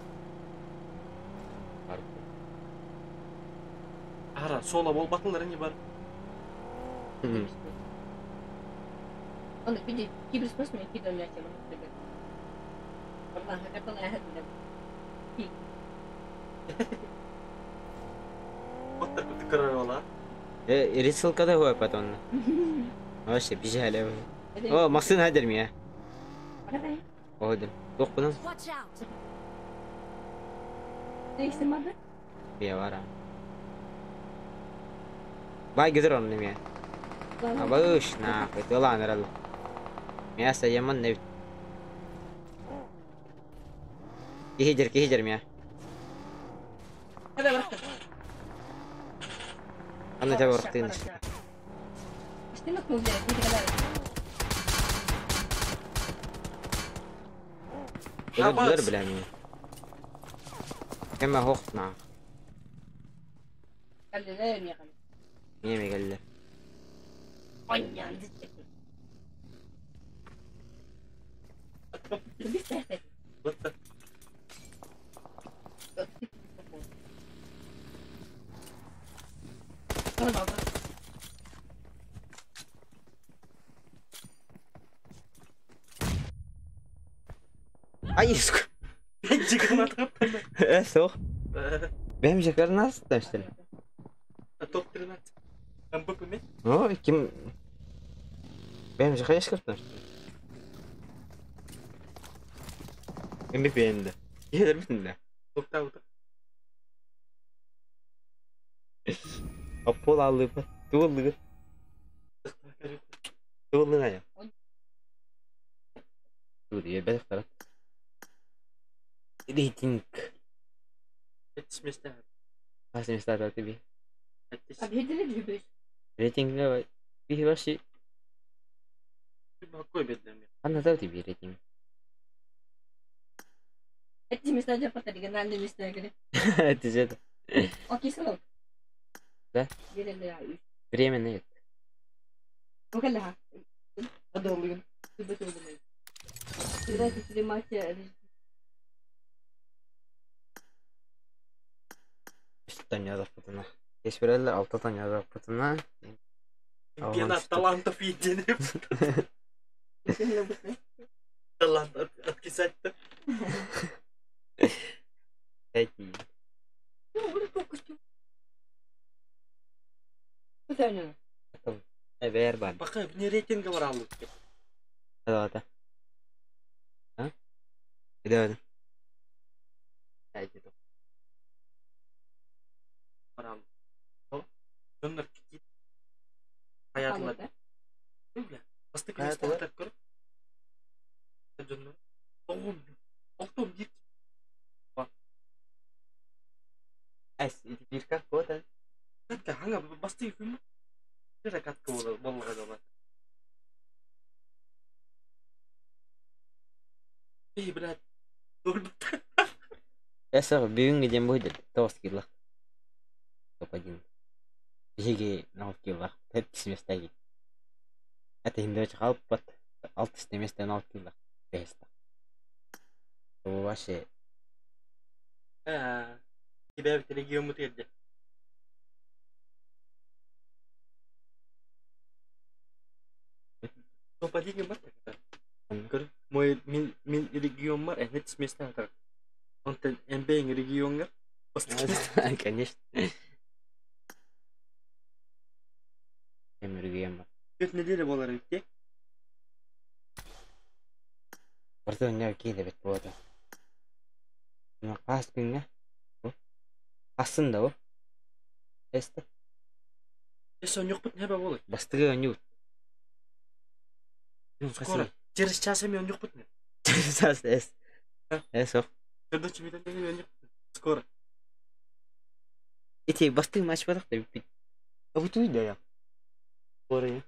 [SPEAKER 3] Бар.
[SPEAKER 9] Ара, сола бол батылар не бар.
[SPEAKER 7] Он видит, киберспортсмен, кибер والله قبل أهدنا
[SPEAKER 9] Оттар күтү көрөр ола.
[SPEAKER 3] Рисылкада хуй потом. Вообще бежали. О, машина хадер меня. О, да. Тоқ бұдан.
[SPEAKER 1] Watch out.
[SPEAKER 3] Я вара. Бай гидр он меня. Абыш, нахуй, ты ладно, рад. Мясо яман не. Кихидер, кихидер меня. Ана тебя ворохтын. Өлдүлөр бля мени. Кеме хохтна. Неме келди? Ай, сука. Э, сух. Бэм жакарнас там что ли?
[SPEAKER 9] Топ 13. МБП ме?
[SPEAKER 3] Ну, ким... Бэм жакаяш там что ли? МБП енді. Келер бітін да.
[SPEAKER 9] Тоқта.
[SPEAKER 3] Апол алып. Тугуллугут? Тугуллуҥ айа? Тугу үөрбэтэх Рейтинг.
[SPEAKER 9] Сэттис миэстэ.
[SPEAKER 3] Хас миэстэ тебе?
[SPEAKER 9] Сэттис.
[SPEAKER 7] Объединили любишь.
[SPEAKER 3] Рейтинг биһи вообще
[SPEAKER 9] Какой бедный.
[SPEAKER 3] Ханна да тебе рейтинг?
[SPEAKER 7] Эти места для региональные места.
[SPEAKER 3] Это же это.
[SPEAKER 7] Окей, сынок.
[SPEAKER 3] Да? Временно нет. Үстэн язаппытына. Кесбиреллер алтатан язаппытына.
[SPEAKER 9] Чемпионат талантов единый. Талант откисать-то.
[SPEAKER 3] Эти. Эбэр бар.
[SPEAKER 9] Пока не рейтинг барал.
[SPEAKER 3] Да, да. А? Да. Эти.
[SPEAKER 9] Барал. Донор кит. Хаятла. Бля. Бастык
[SPEAKER 3] Хаятла.
[SPEAKER 9] месте көр. Донор. Оғым. Алтым бир.
[SPEAKER 3] Эс, бир как вот.
[SPEAKER 9] Катка ханга бастык күн. Бир катка болы боллага жала. Эй, блядь.
[SPEAKER 3] Эс, бүгүн дем будет. Тоғыз кило. Топ-1. Биһиги нол кило. Төрт места. Это инде қалып бат. Алты места нол кило. Беста. Вообще.
[SPEAKER 9] Тебя ведь регион мутырды. Топ-1 бар так. Мой мин мин регион бар, это места так. Он тен МБ регионгар.
[SPEAKER 3] Конечно. Эм регион бар.
[SPEAKER 9] Төрт неделя болар битте.
[SPEAKER 3] Барта өнер кейде бет болады. Мына қас күнге. Қасын да о. Эсті.
[SPEAKER 9] Эс он yok не болар.
[SPEAKER 3] Бастығы өню.
[SPEAKER 9] Скоро. Через час мен yok не.
[SPEAKER 3] Через час эс. Эс ох.
[SPEAKER 9] Төрдүнчү минутта мен yok. Скоро.
[SPEAKER 3] Эти бастығы матч бадақ да бит. Абутуй да я. Скоро я.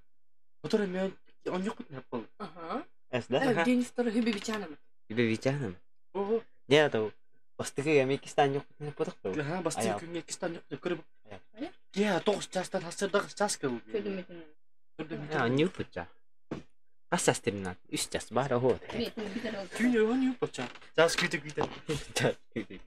[SPEAKER 9] Который мен он yok не бол.
[SPEAKER 7] Ага.
[SPEAKER 3] Эс да?
[SPEAKER 7] День второй хүбүбүчанам.
[SPEAKER 3] Бибичанам.
[SPEAKER 9] Ого.
[SPEAKER 3] Не да Бастығы Америкистан yok не бадақ да.
[SPEAKER 9] Ага, бастығы күнгө Кистан yok көрүп. Я 9 жаштан хасырдагы жаш кыл.
[SPEAKER 3] А, не пуча. Қас жас терминат. Үш жас бар охо.
[SPEAKER 9] Күнү он yok пуча. Жаш күтө күтө.
[SPEAKER 3] Жаш күтө.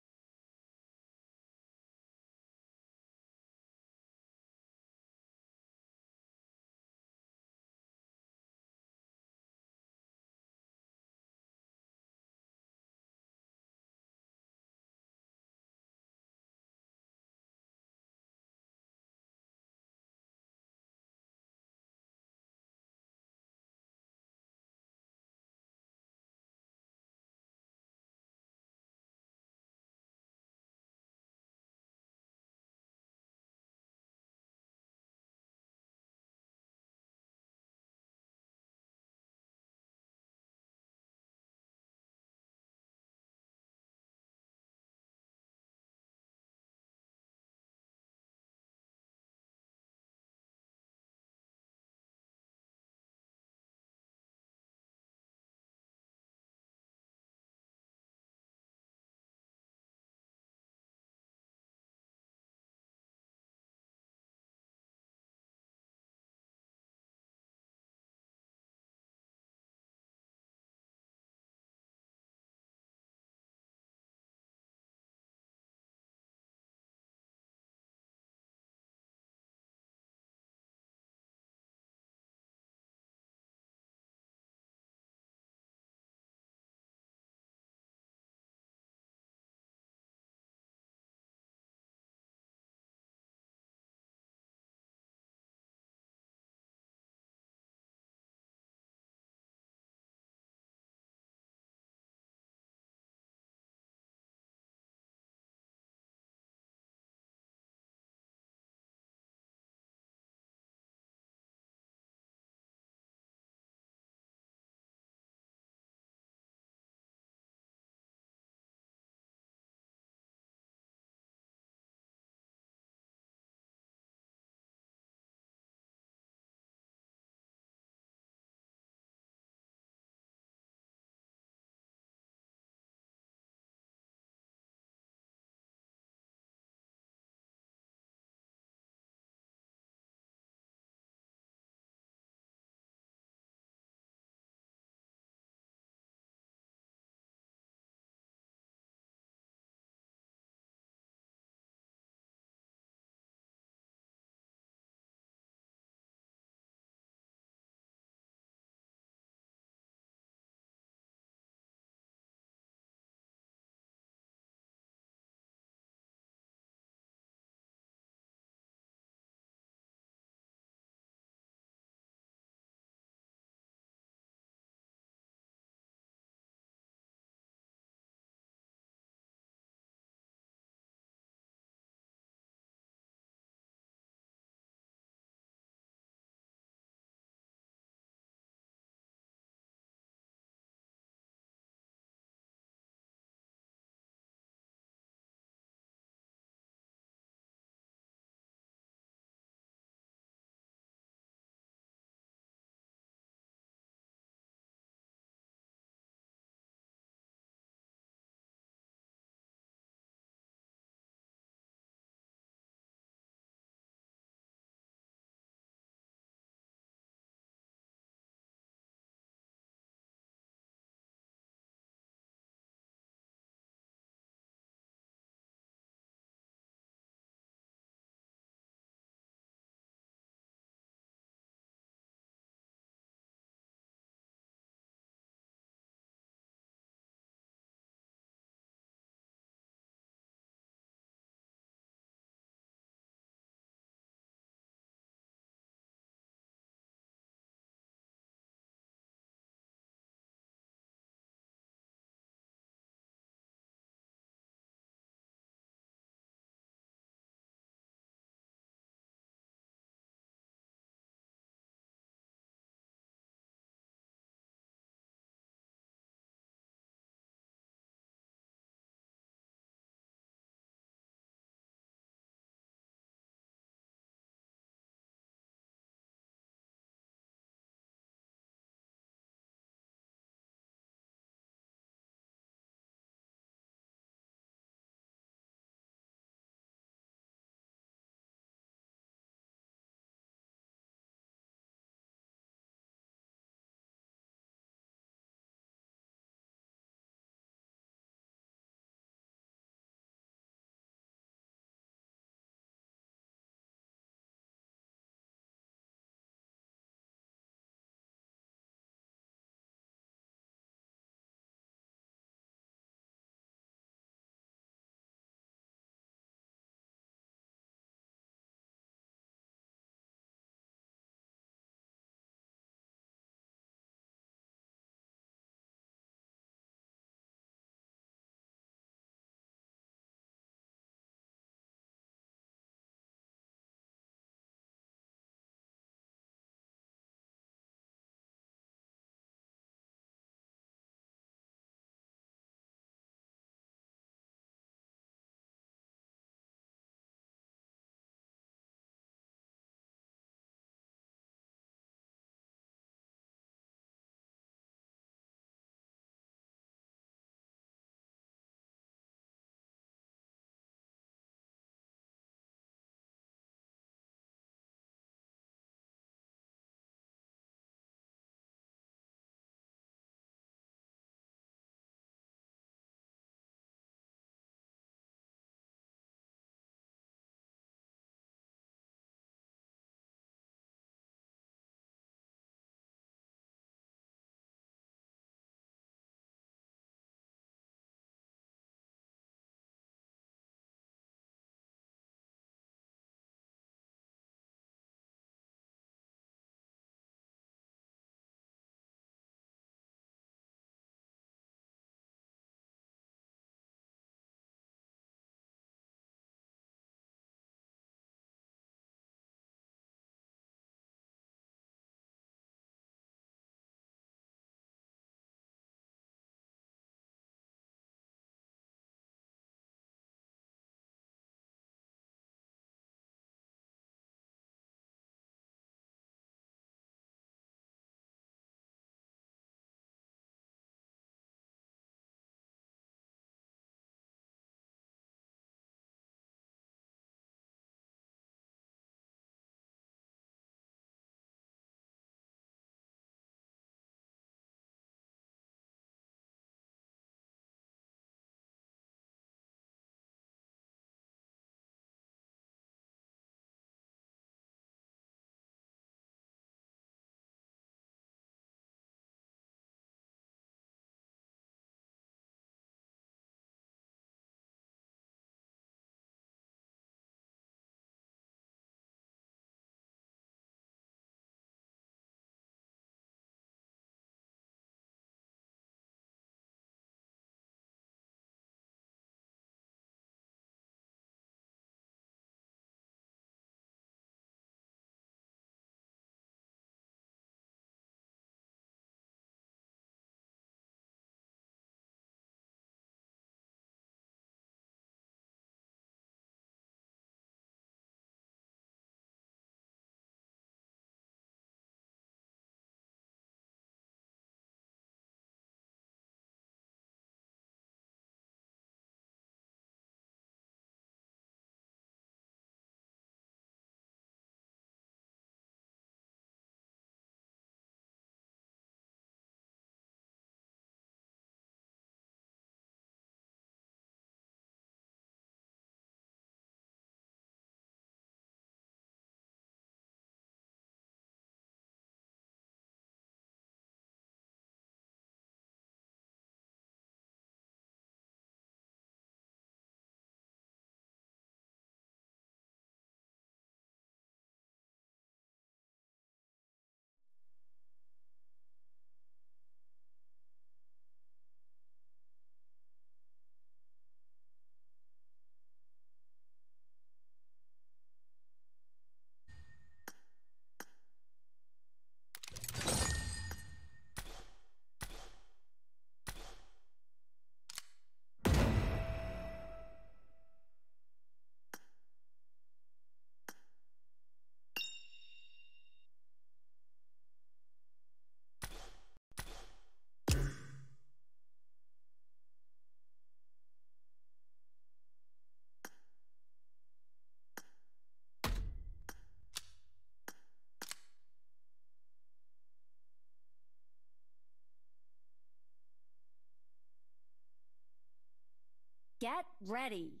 [SPEAKER 1] Get ready.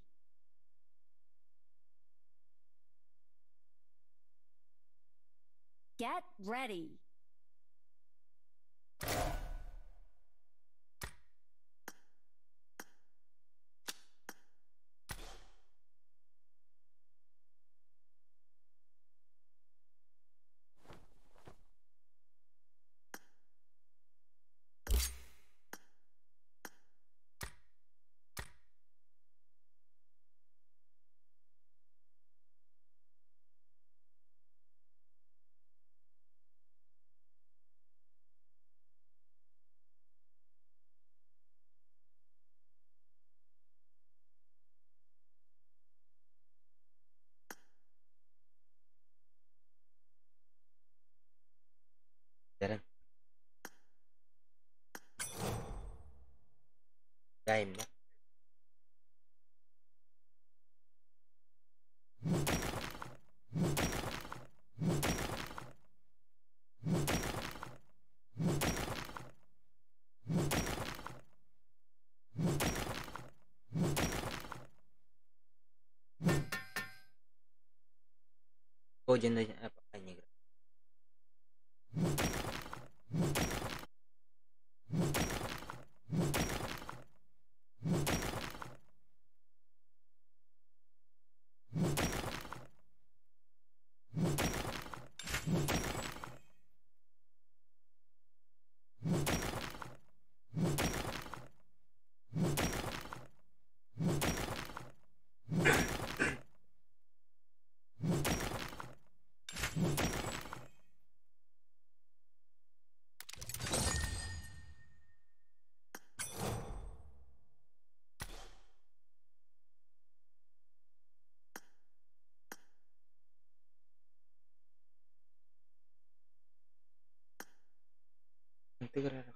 [SPEAKER 1] Get ready.
[SPEAKER 3] Дәрен. Дай мне. Один пока не играю. Интегрировать.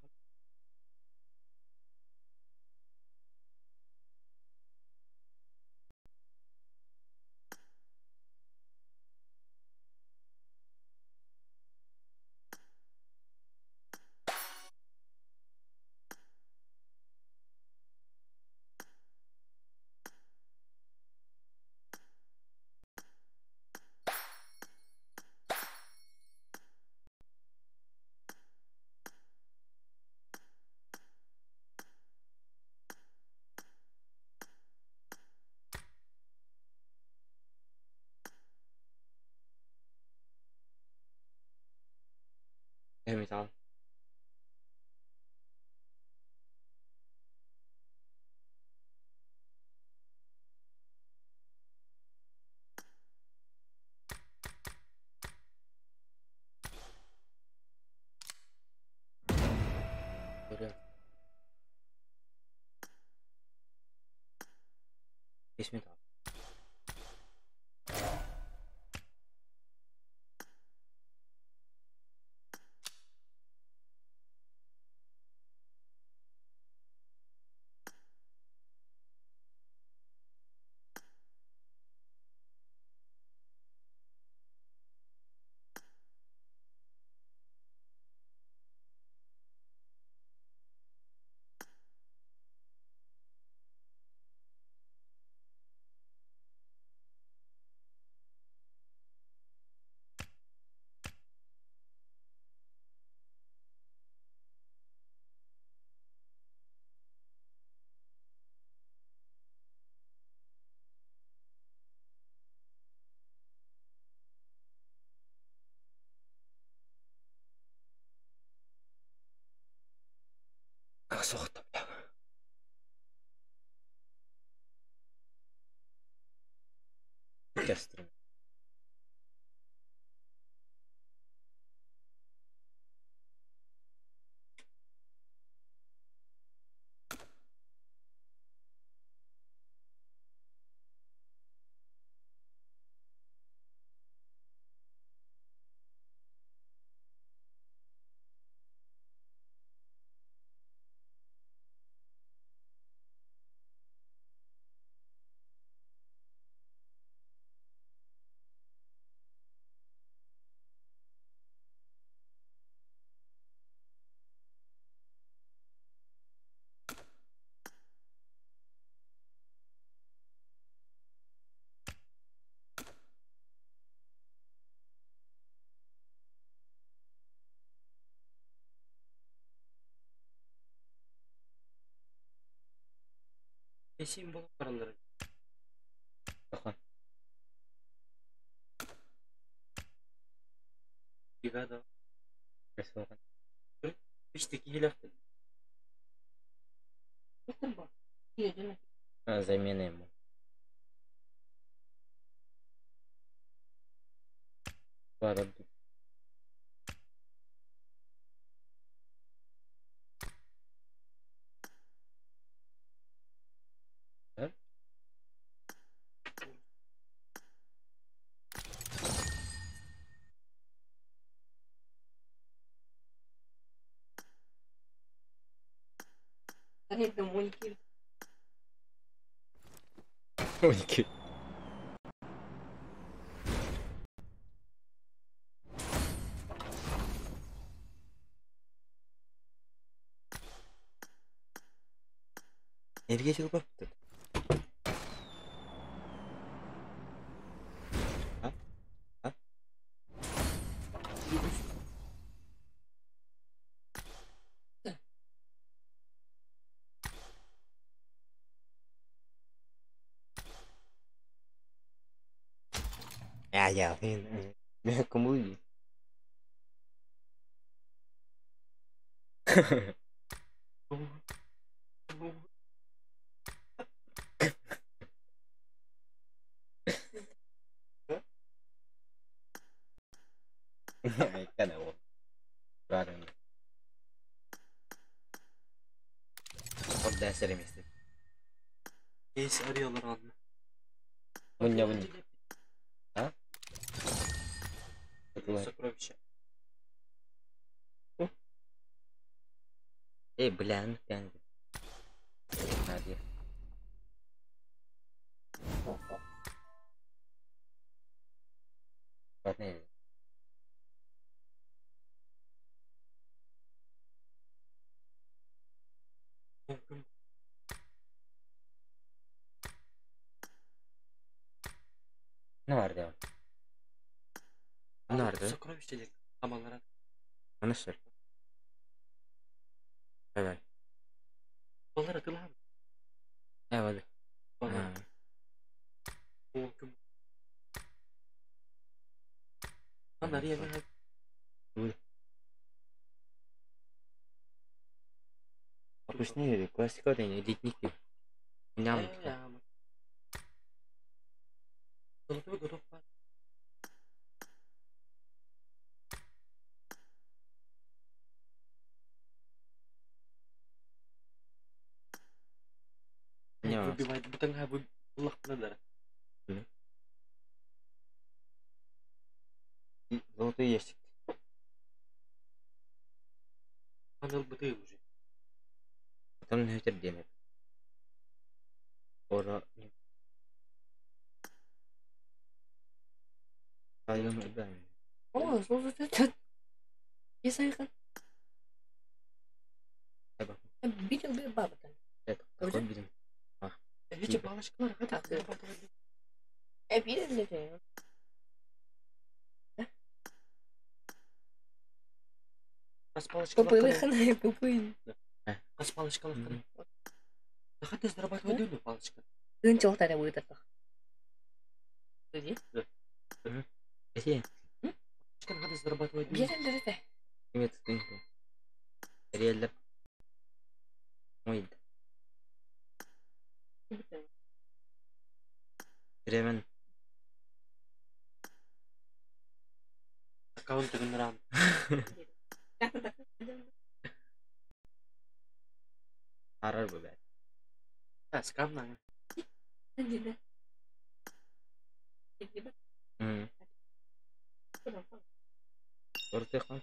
[SPEAKER 3] Металл. Есть металл. Сохта, бля. Кестрым.
[SPEAKER 9] Символ бараллар.
[SPEAKER 3] Тоха.
[SPEAKER 9] Бригада.
[SPEAKER 3] Пресоған.
[SPEAKER 9] Биште киһилэхтин.
[SPEAKER 3] А, замена ему. Пара. Да? Моники. Энергетик бапты. А? А? Я, я, мен кому ли? Kana o. Правильно. Вот да, серемести.
[SPEAKER 9] Кейс arıyorlar anne.
[SPEAKER 3] Мунья мунья. А?
[SPEAKER 9] Сокровища.
[SPEAKER 3] Эй, бля, ну тянет. Надо. Ладно. Ne vardı ya? Ne vardı?
[SPEAKER 9] Сокровища диye. Amanlara.
[SPEAKER 3] Nasıl? Evet.
[SPEAKER 9] Ballar atılan.
[SPEAKER 3] Evet.
[SPEAKER 9] Ballar. Mümkün. Lan araya ne?
[SPEAKER 3] Обычный классика да не ледники. Ням.
[SPEAKER 9] Золотой готов бар.
[SPEAKER 3] Не.
[SPEAKER 9] Выбивает бутанга выбылах надо.
[SPEAKER 3] Золотой ящик.
[SPEAKER 9] Аныл быты уже.
[SPEAKER 3] Потом на ветер денег. Ора.
[SPEAKER 7] О, слушай, Я Видел бы баба там.
[SPEAKER 3] Это какой видим? А.
[SPEAKER 9] Видите, палочкалар хата.
[SPEAKER 7] Видел ли ты?
[SPEAKER 9] Kas палочкалар.
[SPEAKER 7] Купили купили.
[SPEAKER 9] Kas палочкалар. Хата зарабатывать дюну палочка.
[SPEAKER 7] Ынчылтары будет это.
[SPEAKER 9] Да.
[SPEAKER 3] Где?
[SPEAKER 9] Палочка надо зарабатывать.
[SPEAKER 7] Берем это.
[SPEAKER 3] Нет, Реально. Ой. Ремен.
[SPEAKER 9] Аккаунт генерал.
[SPEAKER 3] Arar bu be.
[SPEAKER 9] Ha, скам на.
[SPEAKER 3] Ortaya koy.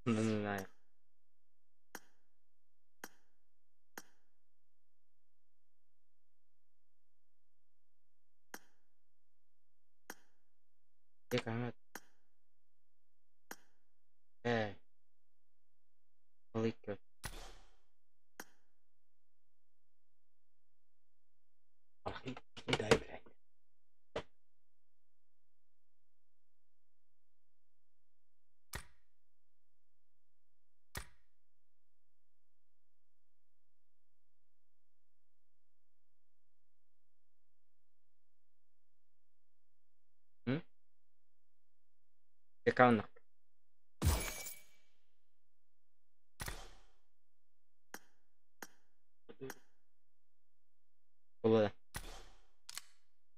[SPEAKER 3] Не знаю. Где камера? Лыкер. Ах, дай, блядь. Аккаунт. Болады.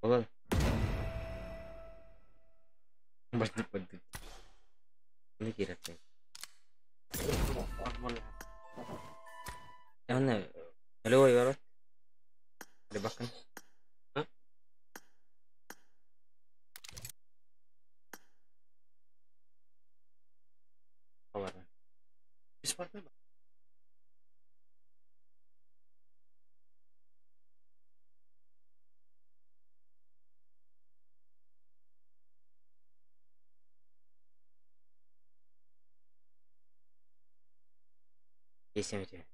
[SPEAKER 3] Болады. Можно поддуть. Не керек. Аны Алло, бар. Бакын. Бар.
[SPEAKER 9] Бесплатно ба?
[SPEAKER 3] Есем тебе.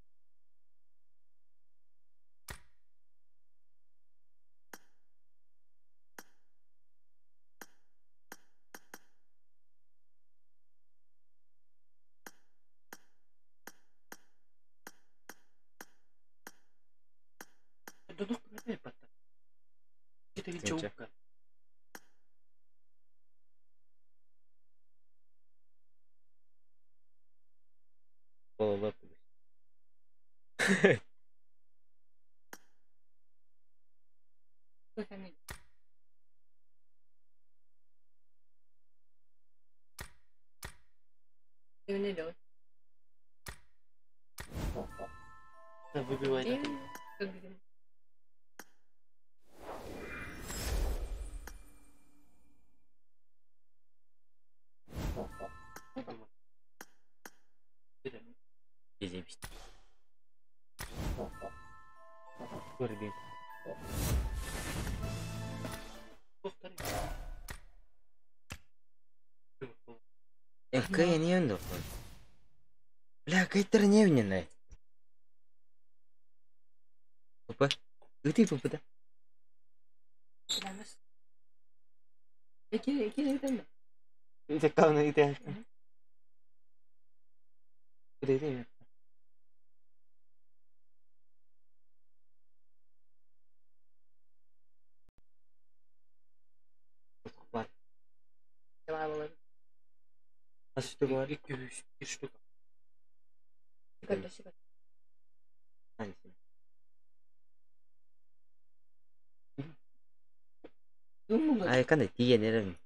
[SPEAKER 9] Дудук не патта. Китеги
[SPEAKER 3] Тинче.
[SPEAKER 9] чоукка.
[SPEAKER 3] Болады.
[SPEAKER 9] Да, выбивай.
[SPEAKER 3] Изебись. Көрбейм. Кая не өнді. Бля, кайтар не өнді. Опа. Өте папа да. Закауна ите. Өте. Бар. Қас штука бар?
[SPEAKER 9] 2 3 bir штука.
[SPEAKER 3] Ханisi? Ай, қандай тиген ерім.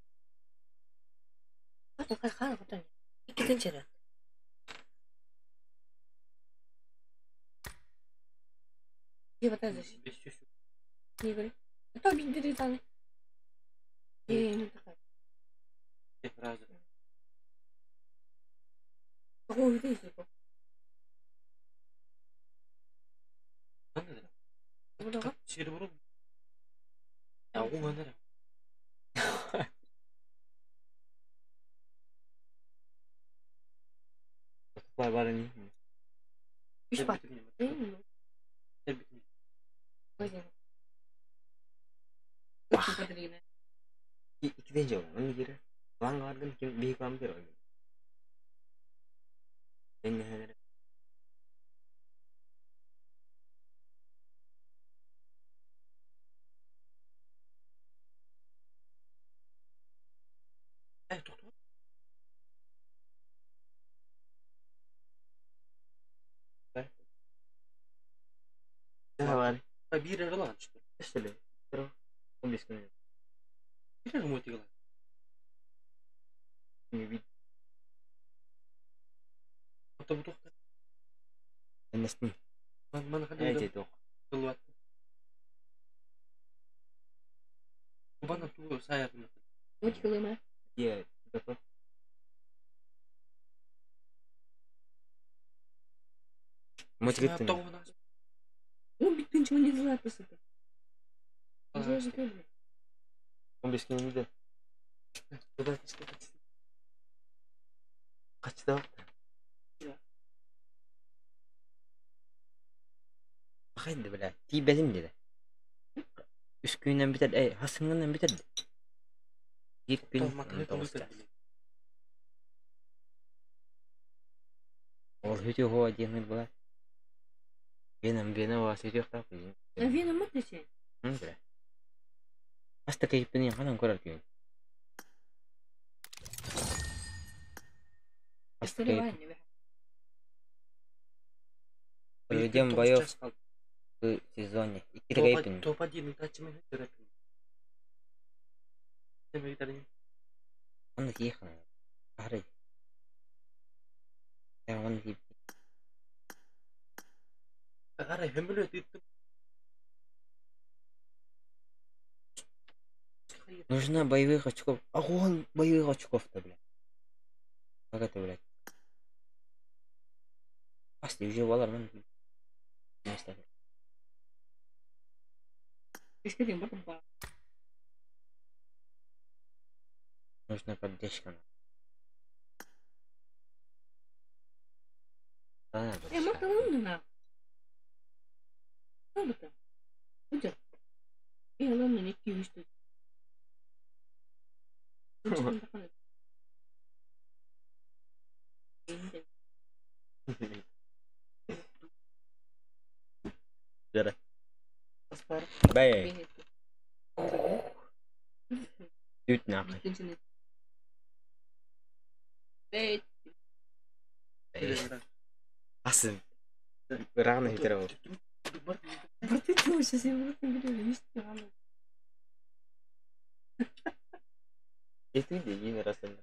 [SPEAKER 9] Раза. Сири бурун. Я оңаныр.
[SPEAKER 3] Бар бар не? Икиден жол. Оны кире. Ланга баргын ким бейк вам бер. Мен не
[SPEAKER 9] Эй, тоқта.
[SPEAKER 3] Бар.
[SPEAKER 9] Бир аралан что?
[SPEAKER 3] Что ли? 15 күн.
[SPEAKER 9] Бир армой тигала.
[SPEAKER 3] Не вид.
[SPEAKER 9] Ата бу тоқта.
[SPEAKER 3] Эместин.
[SPEAKER 9] Мана
[SPEAKER 3] Эй,
[SPEAKER 9] қандай
[SPEAKER 3] тоқ.
[SPEAKER 9] Кылват. Бана ту саярны.
[SPEAKER 3] Е, тоқ. Мультик. 15 күн үйде. Қачта Бақайды, бля. Тибезим деді. Үш күннен бітер, эй, хасыңынан бітер. Бір күн 19 час. Ол хүті хуа деймін бұла. Веном, вена вас хүті ұқтап. Бля. Аста кейіппінен қанан көрер күйін. Проведем боев в сезоне. Икки
[SPEAKER 9] Топ-1 ыытааччы төрөппүн.
[SPEAKER 3] Онно тиийэх Арай. Онно тиийбит.
[SPEAKER 9] Арай хөмөлөт ыыттым.
[SPEAKER 3] Нужно боевых очков. А он боевых очков-то, блядь. Как это, блядь? Асты уже балар мен. Место. Нужна поддержка. Бэй. Düt нахуй. Асын. Рано хитер. Itu dia rasanya.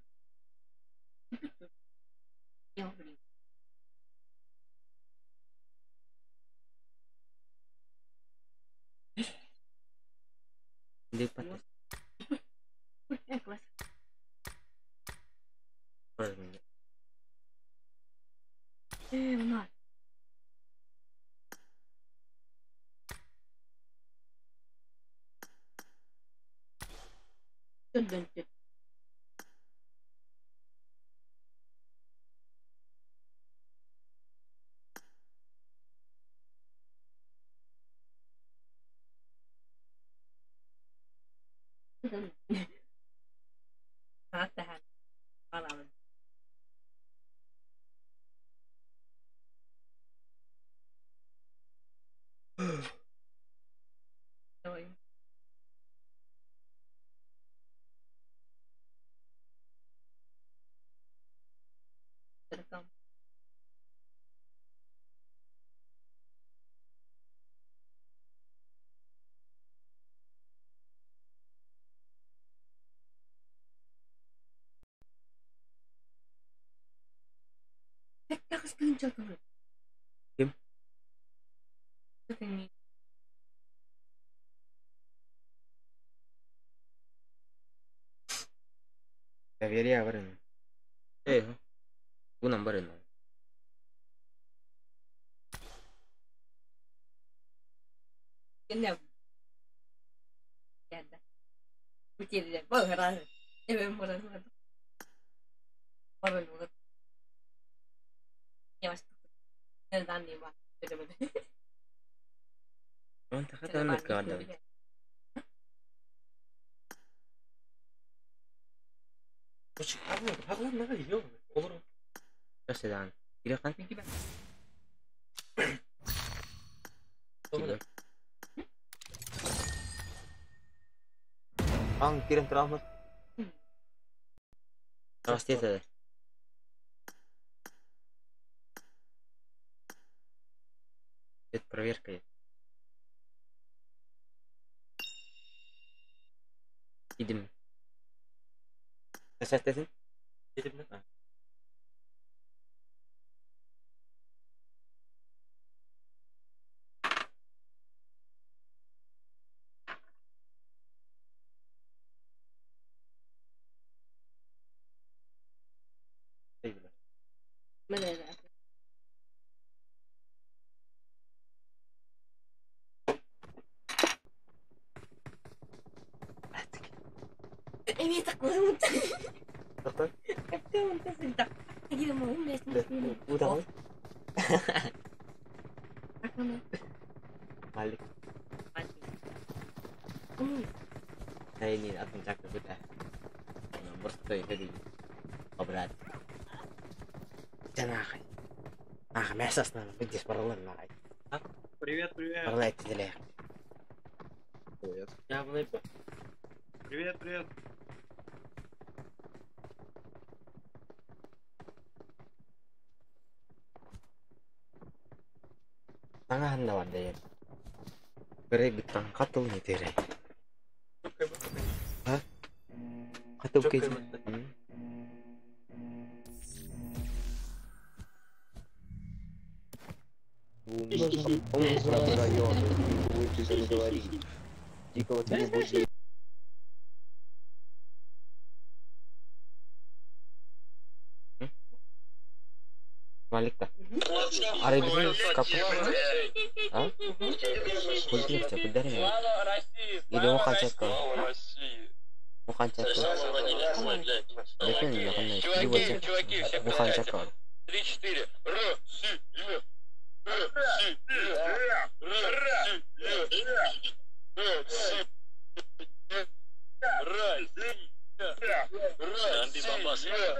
[SPEAKER 3] Lipat. Kim? Доверие барın. Eh, bu number என்ன? انت خدت منك قدام. بس الآن إلى قن Ang kirim terakhir. Pasti ada. Это проверка. Идем. Nasıl
[SPEAKER 9] Dedim
[SPEAKER 3] Ha. Udah. Balik. Nah ini akun cakep udah. Nomor satu itu di obrat. Jangan. Ah, mesas na بدي برلان معي.
[SPEAKER 2] Привет, привет.
[SPEAKER 3] برلان تدلع.
[SPEAKER 6] Привет.
[SPEAKER 9] Я bunu
[SPEAKER 2] Привет, привет.
[SPEAKER 3] Таҥаһын да барда диэн. Кырайбыттан хатыл нитэрэй. А? Хатыл
[SPEAKER 9] Чөккөй
[SPEAKER 3] кэйдин.
[SPEAKER 9] бытта.
[SPEAKER 6] Района, будете говорить. Дикого ты не будешь.
[SPEAKER 3] Маликта. Арай bizim kapı. А? Культурча, кудары. Или он ханчатка. Он ханчатка. Lekin yaqinda
[SPEAKER 13] Чуваки, чуваки, все
[SPEAKER 3] Bu ханчатка.
[SPEAKER 13] Три, четыре. Р, С, Е. Р, С, Е. Р, С, Е. Р, С, Е. Р, С, Е. Р, С, Е.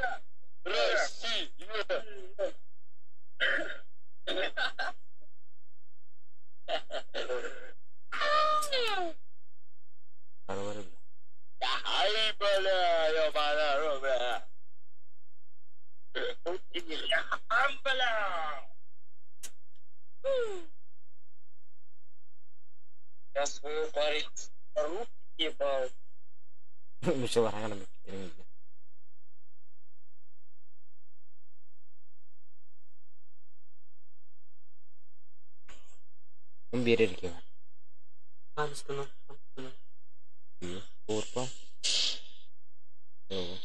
[SPEAKER 13] Р, С, Е.
[SPEAKER 3] Araları bile.
[SPEAKER 13] Ай, бля, ёбана, рот, бля. Бля.
[SPEAKER 10] Я свою парень руки ебал.
[SPEAKER 3] Мuşalar hangi bir Он берер екен.
[SPEAKER 9] Ханстыны.
[SPEAKER 3] Орпа. Здорово.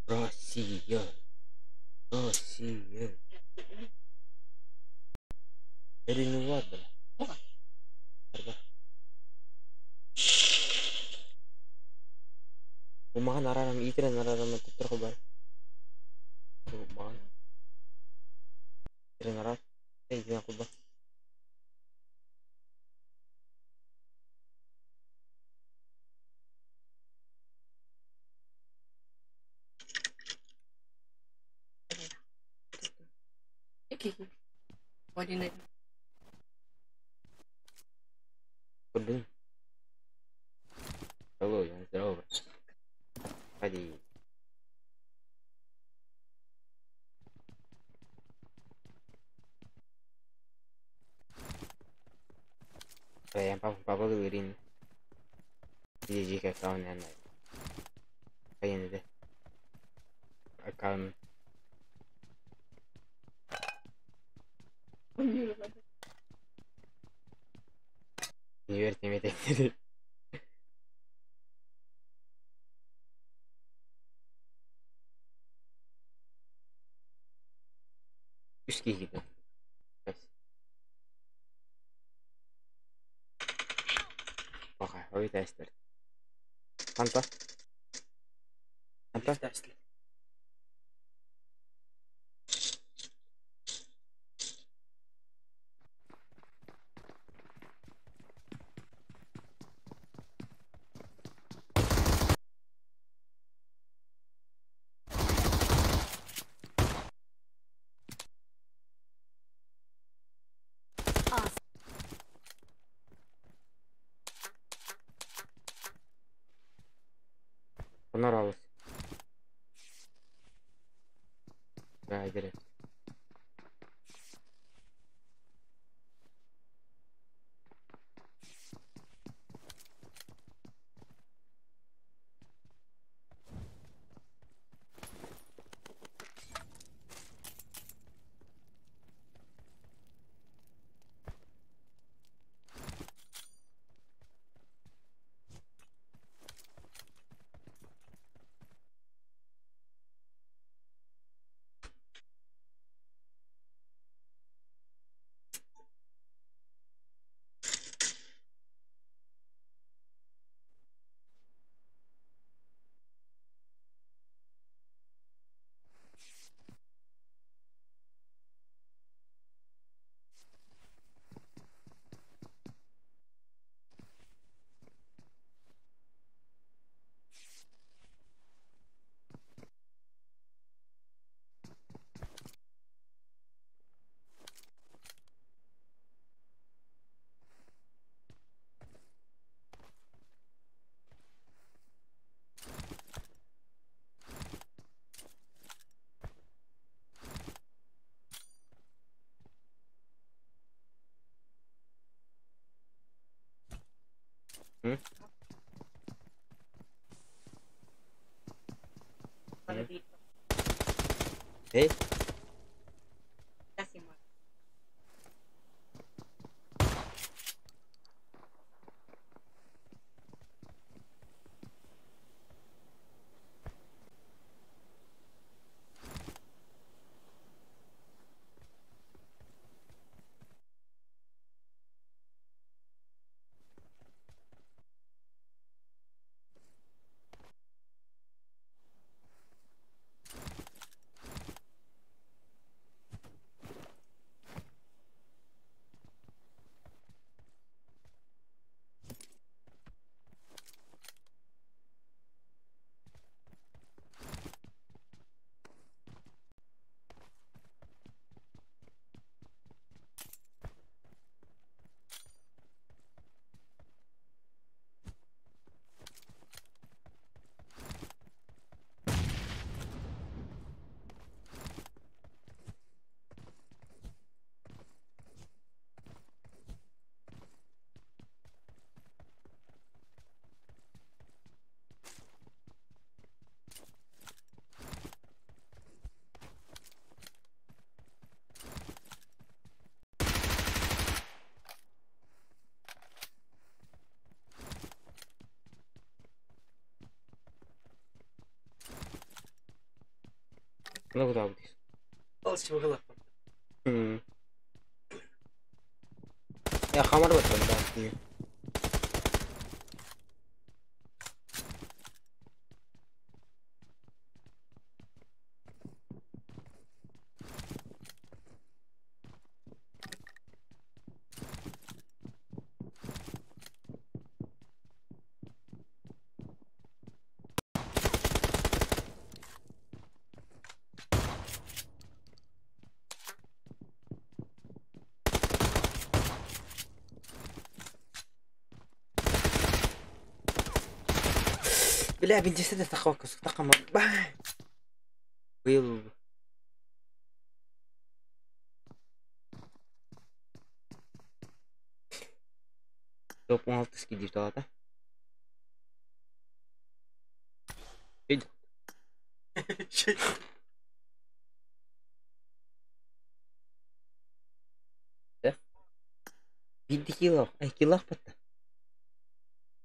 [SPEAKER 3] Россия. Россия. Или бля. Арба. Маған арарам, итерен арарам деп тұр ғой бар. Маған. Итерен арар. Итерен құлба.
[SPEAKER 7] Один.
[SPEAKER 3] Блин. Алло, я здорово. Ходи. Я папа говорин. Иди аккаунт на. Поедем. Аккаунт. Универ темете. Үс киһи Пока, ой, тестер. Анта. Анта.
[SPEAKER 1] Awesome.
[SPEAKER 3] Понравилось. Да, бери. М? М? Эй, ну куда будешь?
[SPEAKER 9] Алчы
[SPEAKER 3] М. Я хамар баттым, да. Бля, бенджесе таққа таққама. Быйыл топ 16 скидив талата. Ид. Бидди кило, ай килох батта.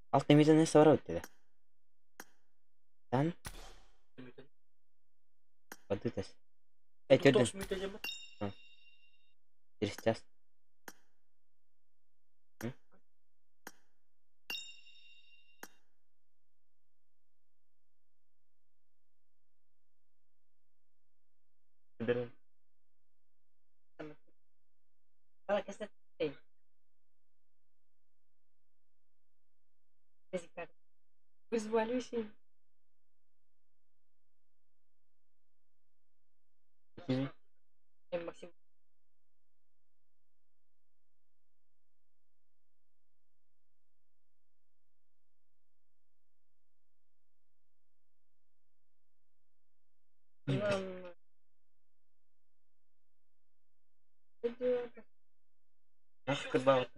[SPEAKER 3] Алты метр не савара өттү. Тан. Подытас. Эй, төрдөн. Через час. Ах, кырбаҕыт.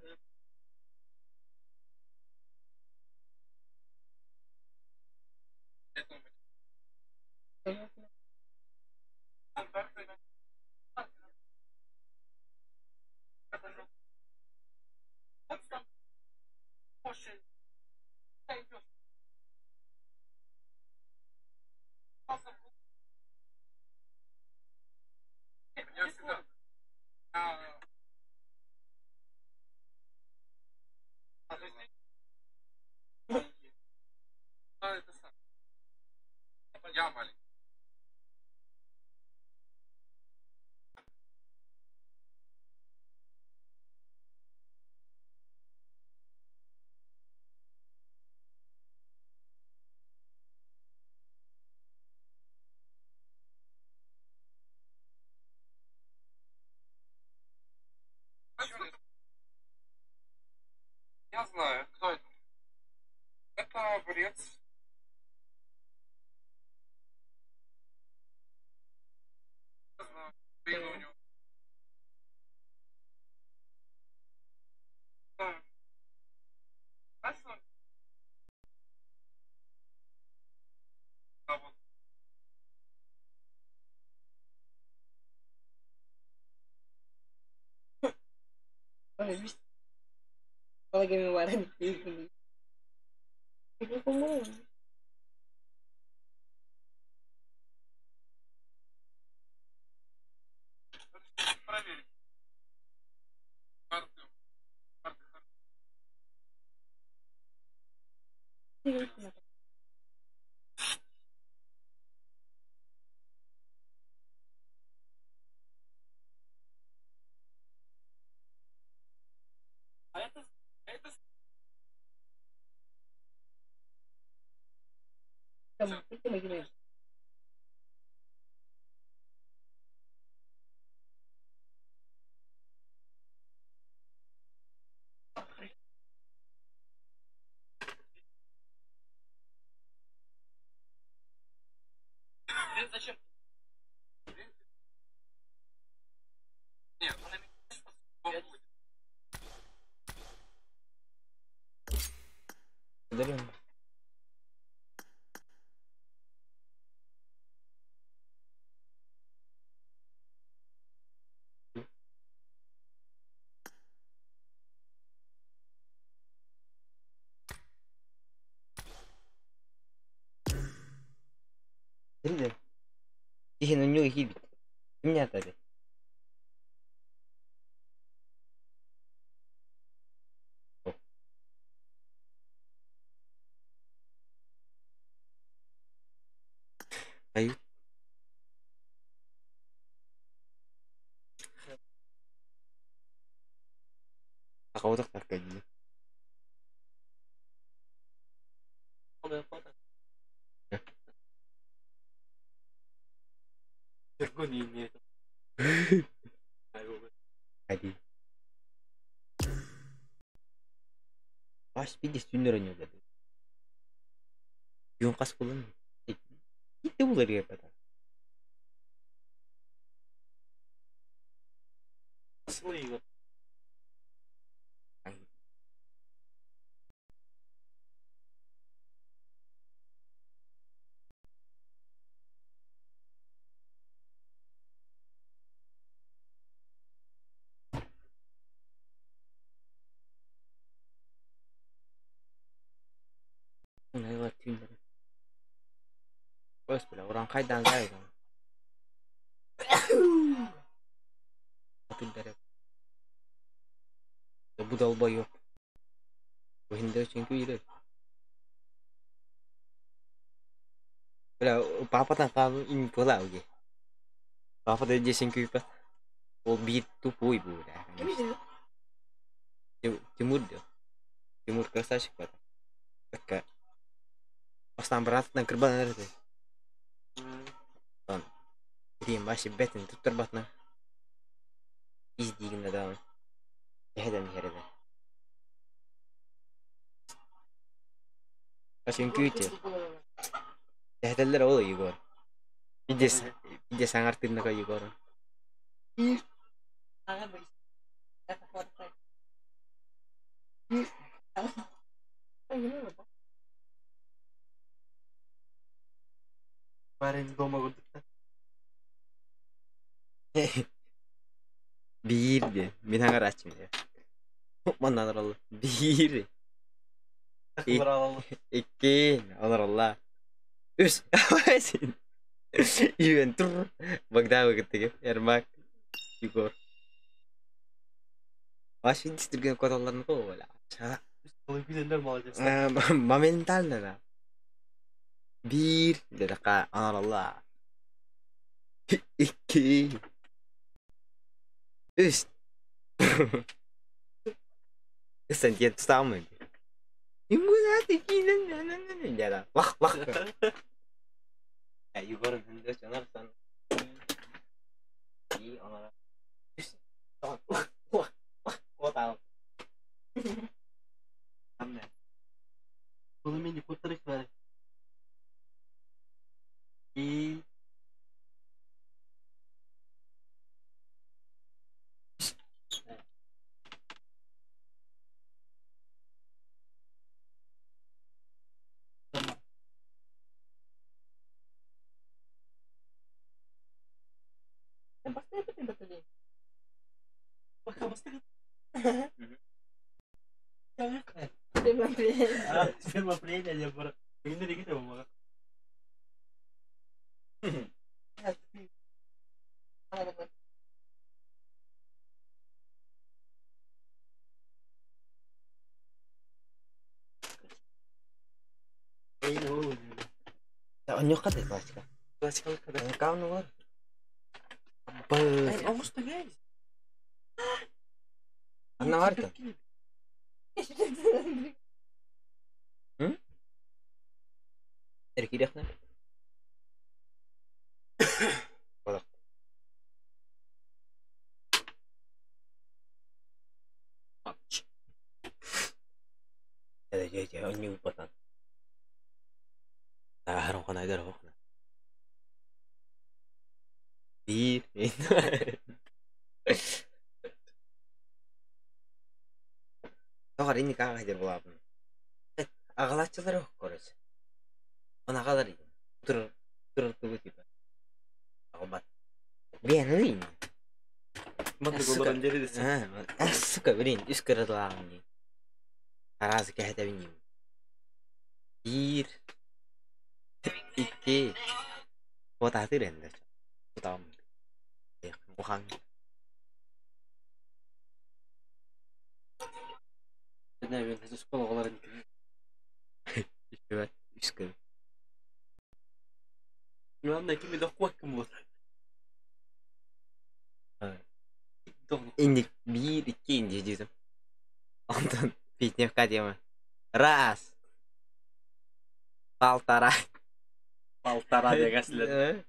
[SPEAKER 11] Проверить. Карты. Карты. А это, это Зачем? Нет, она меня будет.
[SPEAKER 3] Удалим. Или? Тихо, ну не гибит. Меня тогда. Аю. Акаутак таркадья.
[SPEAKER 9] Не имеет.
[SPEAKER 3] Hadi. Баш бидис түннөр ойнолор. Бүгүн кас болон. Китте булар керек бата. Көс бile, уран кайдан зайдан. Атылдары. Бу долбоёб. Бу хинде çünkü ире. Бля, папатан кабы ин пола уге. Папа да десен күйпа. Ол бир тупой бу, бля. Тимур да. Тимур красавчик бата. Такка. Бастан братынан кырбан эрде. Тон. Дим баши бетин туттар батна. Издигин да. Эхеден хереде. Башын күйте. Эхделер ол Егор. Видес, видес аңартырнака Егор.
[SPEAKER 9] Парень дома вот.
[SPEAKER 3] Бир де. Мен аңар ачым де. Маннан аралы. Бир. Икки. Онор Үс. Юен тур. Богдан кыттыгы. Ермак. Егор. Баш индистирген котолларын го ола.
[SPEAKER 9] Молодец.
[SPEAKER 3] Моментально да. Бир. Дедака. Онор Икки. Үс. Сен дед самый. Лах лах. Егор хүндө жанарсан. И онора. Үс. Лах лах лах. Отал. Амне.
[SPEAKER 9] Bunu meni kurtarık ver.
[SPEAKER 3] И
[SPEAKER 9] Сема апреля я бар. Күннер егете болмаға.
[SPEAKER 3] Онньуохха да классика.
[SPEAKER 9] Классикалық
[SPEAKER 3] Кауну бар.
[SPEAKER 9] Ай, оңғыстан
[SPEAKER 3] Анна бар да. Эркирехне. Балак. Э, онньуу батан. Таарон ханайдар хохна. Биир. Тоҕор инник ааҕа булаабын. Аҕалааччылар ох короче. Он аҕалар тур тур тугу типа. Аҕалбат. Биэн ин.
[SPEAKER 9] Мандык олорон дери десе.
[SPEAKER 3] А, сука, блин, үс кырадылааҕым дии. Араас кэһэтэбин дии. Биир, икки, отаатыр энде. Утаам. Ухан.
[SPEAKER 9] Не, мен школа оларын
[SPEAKER 3] Үс үс кыр.
[SPEAKER 9] Главное, кими дохуаккым вот.
[SPEAKER 3] Инник биир, икки инди дедим. Онтон пятневка тема. Раз. Полтора.
[SPEAKER 9] Полтора дегаслер.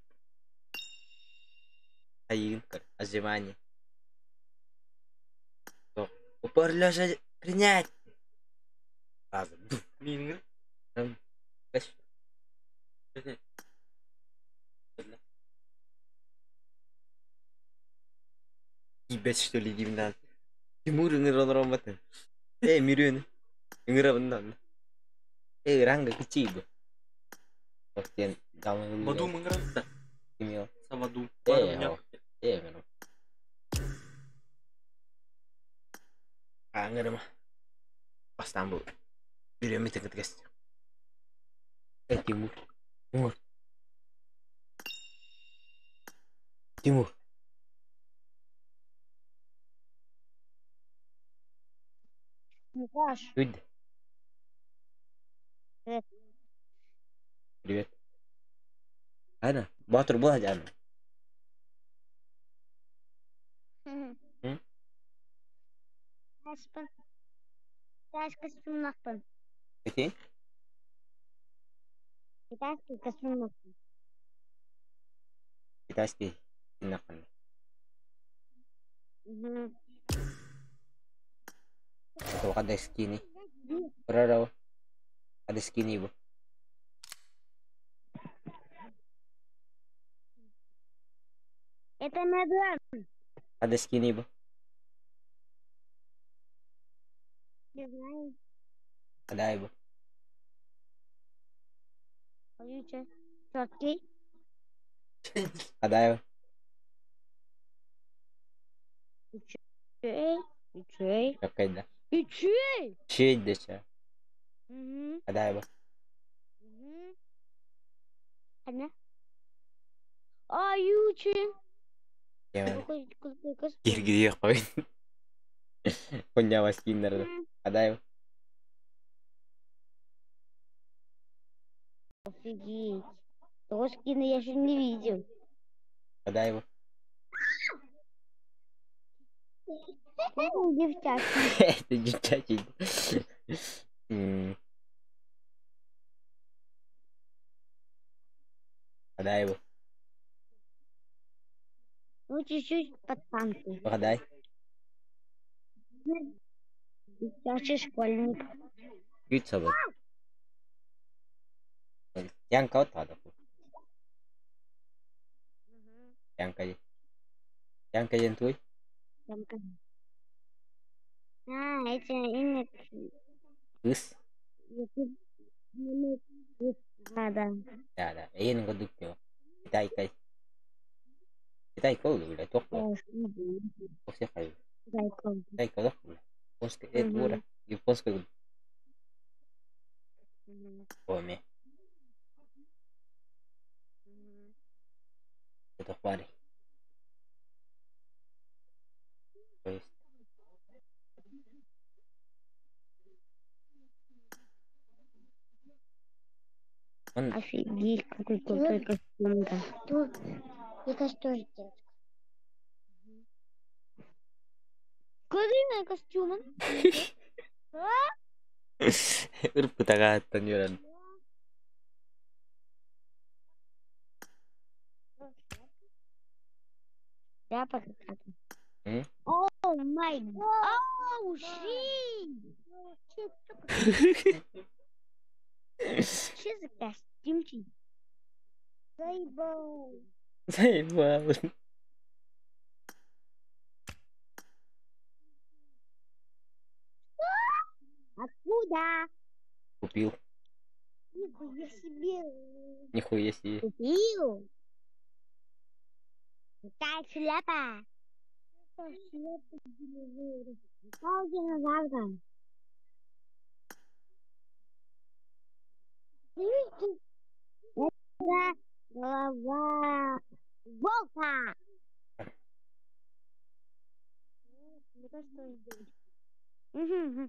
[SPEAKER 3] Айын кыр. Отжимание. Упор лежа принять. Раз.
[SPEAKER 9] Мингр.
[SPEAKER 3] Беш. Ебать, что ли, димнан. Тимур ыҥыран роматын. Э, Мирюн. Ыҥырабыннан. Э, ранга кичиби. Октен далын
[SPEAKER 9] Мадум ыҥыран
[SPEAKER 3] Кимио.
[SPEAKER 9] Самадум.
[SPEAKER 3] Э, э, мену. Аңырыма. Бастан бу. Бүрөмү тыгытгас. Э, Тимур. Тимур. Тимур.
[SPEAKER 4] Микаш.
[SPEAKER 3] Үд.
[SPEAKER 4] Привет.
[SPEAKER 3] Привет. Ана, Батыр була жана. М?
[SPEAKER 4] Таспын. Китайский костюмнахпын.
[SPEAKER 3] Какие?
[SPEAKER 4] Китайский костюмнахпын.
[SPEAKER 3] Китайский кинахпын.
[SPEAKER 4] Мгм.
[SPEAKER 3] Тоqa скини. Браво. Ada skinny bu.
[SPEAKER 4] Это Медлен.
[SPEAKER 3] Ada skinny bu.
[SPEAKER 4] Не знаю.
[SPEAKER 3] Ada bu.
[SPEAKER 4] Поюче. Четкий.
[SPEAKER 3] Ada bu.
[SPEAKER 4] Үчүй. Үчүй.
[SPEAKER 3] Какайда.
[SPEAKER 4] Үчүй.
[SPEAKER 3] Чей дече.
[SPEAKER 4] Мгм.
[SPEAKER 3] Ada bu.
[SPEAKER 4] Мгм. Одна. А, ючи.
[SPEAKER 3] Яма.
[SPEAKER 4] Какой
[SPEAKER 3] Киргиде қой. Коня скиннерді. Ada bu.
[SPEAKER 4] Офигеть. Того скина я еще не видел.
[SPEAKER 3] Ada bu.
[SPEAKER 4] Ну, Девчачий.
[SPEAKER 3] Это девчачий. Ada bu.
[SPEAKER 4] Ну, чуть-чуть пацанки.
[SPEAKER 3] Угадай.
[SPEAKER 4] Девчачий школьник.
[SPEAKER 3] Güç sabır. Янка отады. Янка. Янка ден туй.
[SPEAKER 4] Там-ка. А, эти именно...
[SPEAKER 3] Кыс.
[SPEAKER 4] А, да.
[SPEAKER 3] Да, да. Эйен годук тё. Китай кай. Китай кол бля, тох бля.
[SPEAKER 4] Китайка.
[SPEAKER 3] Тох хай. Китай кол бля. Японская, это ура. Японская. Оме. Это хвали. То есть. Он...
[SPEAKER 4] Офигеть, какой крутой костюм-то. Тут, мне кажется, тоже девочка. Козырный костюм.
[SPEAKER 3] Ырпытагааттан үөрэн.
[SPEAKER 4] Шляпа какая-то. Oh my, oh, shit! Что за костюмчик? Заебал.
[SPEAKER 3] Заебал.
[SPEAKER 4] Откуда?
[SPEAKER 3] Купил.
[SPEAKER 4] Нихуя себе.
[SPEAKER 3] Нихуя себе.
[SPEAKER 4] Купил? Какая шляпа? Это шляпа динозавра. Какого динозавра? Это голова волка. Мне кажется, он девочка. Угу.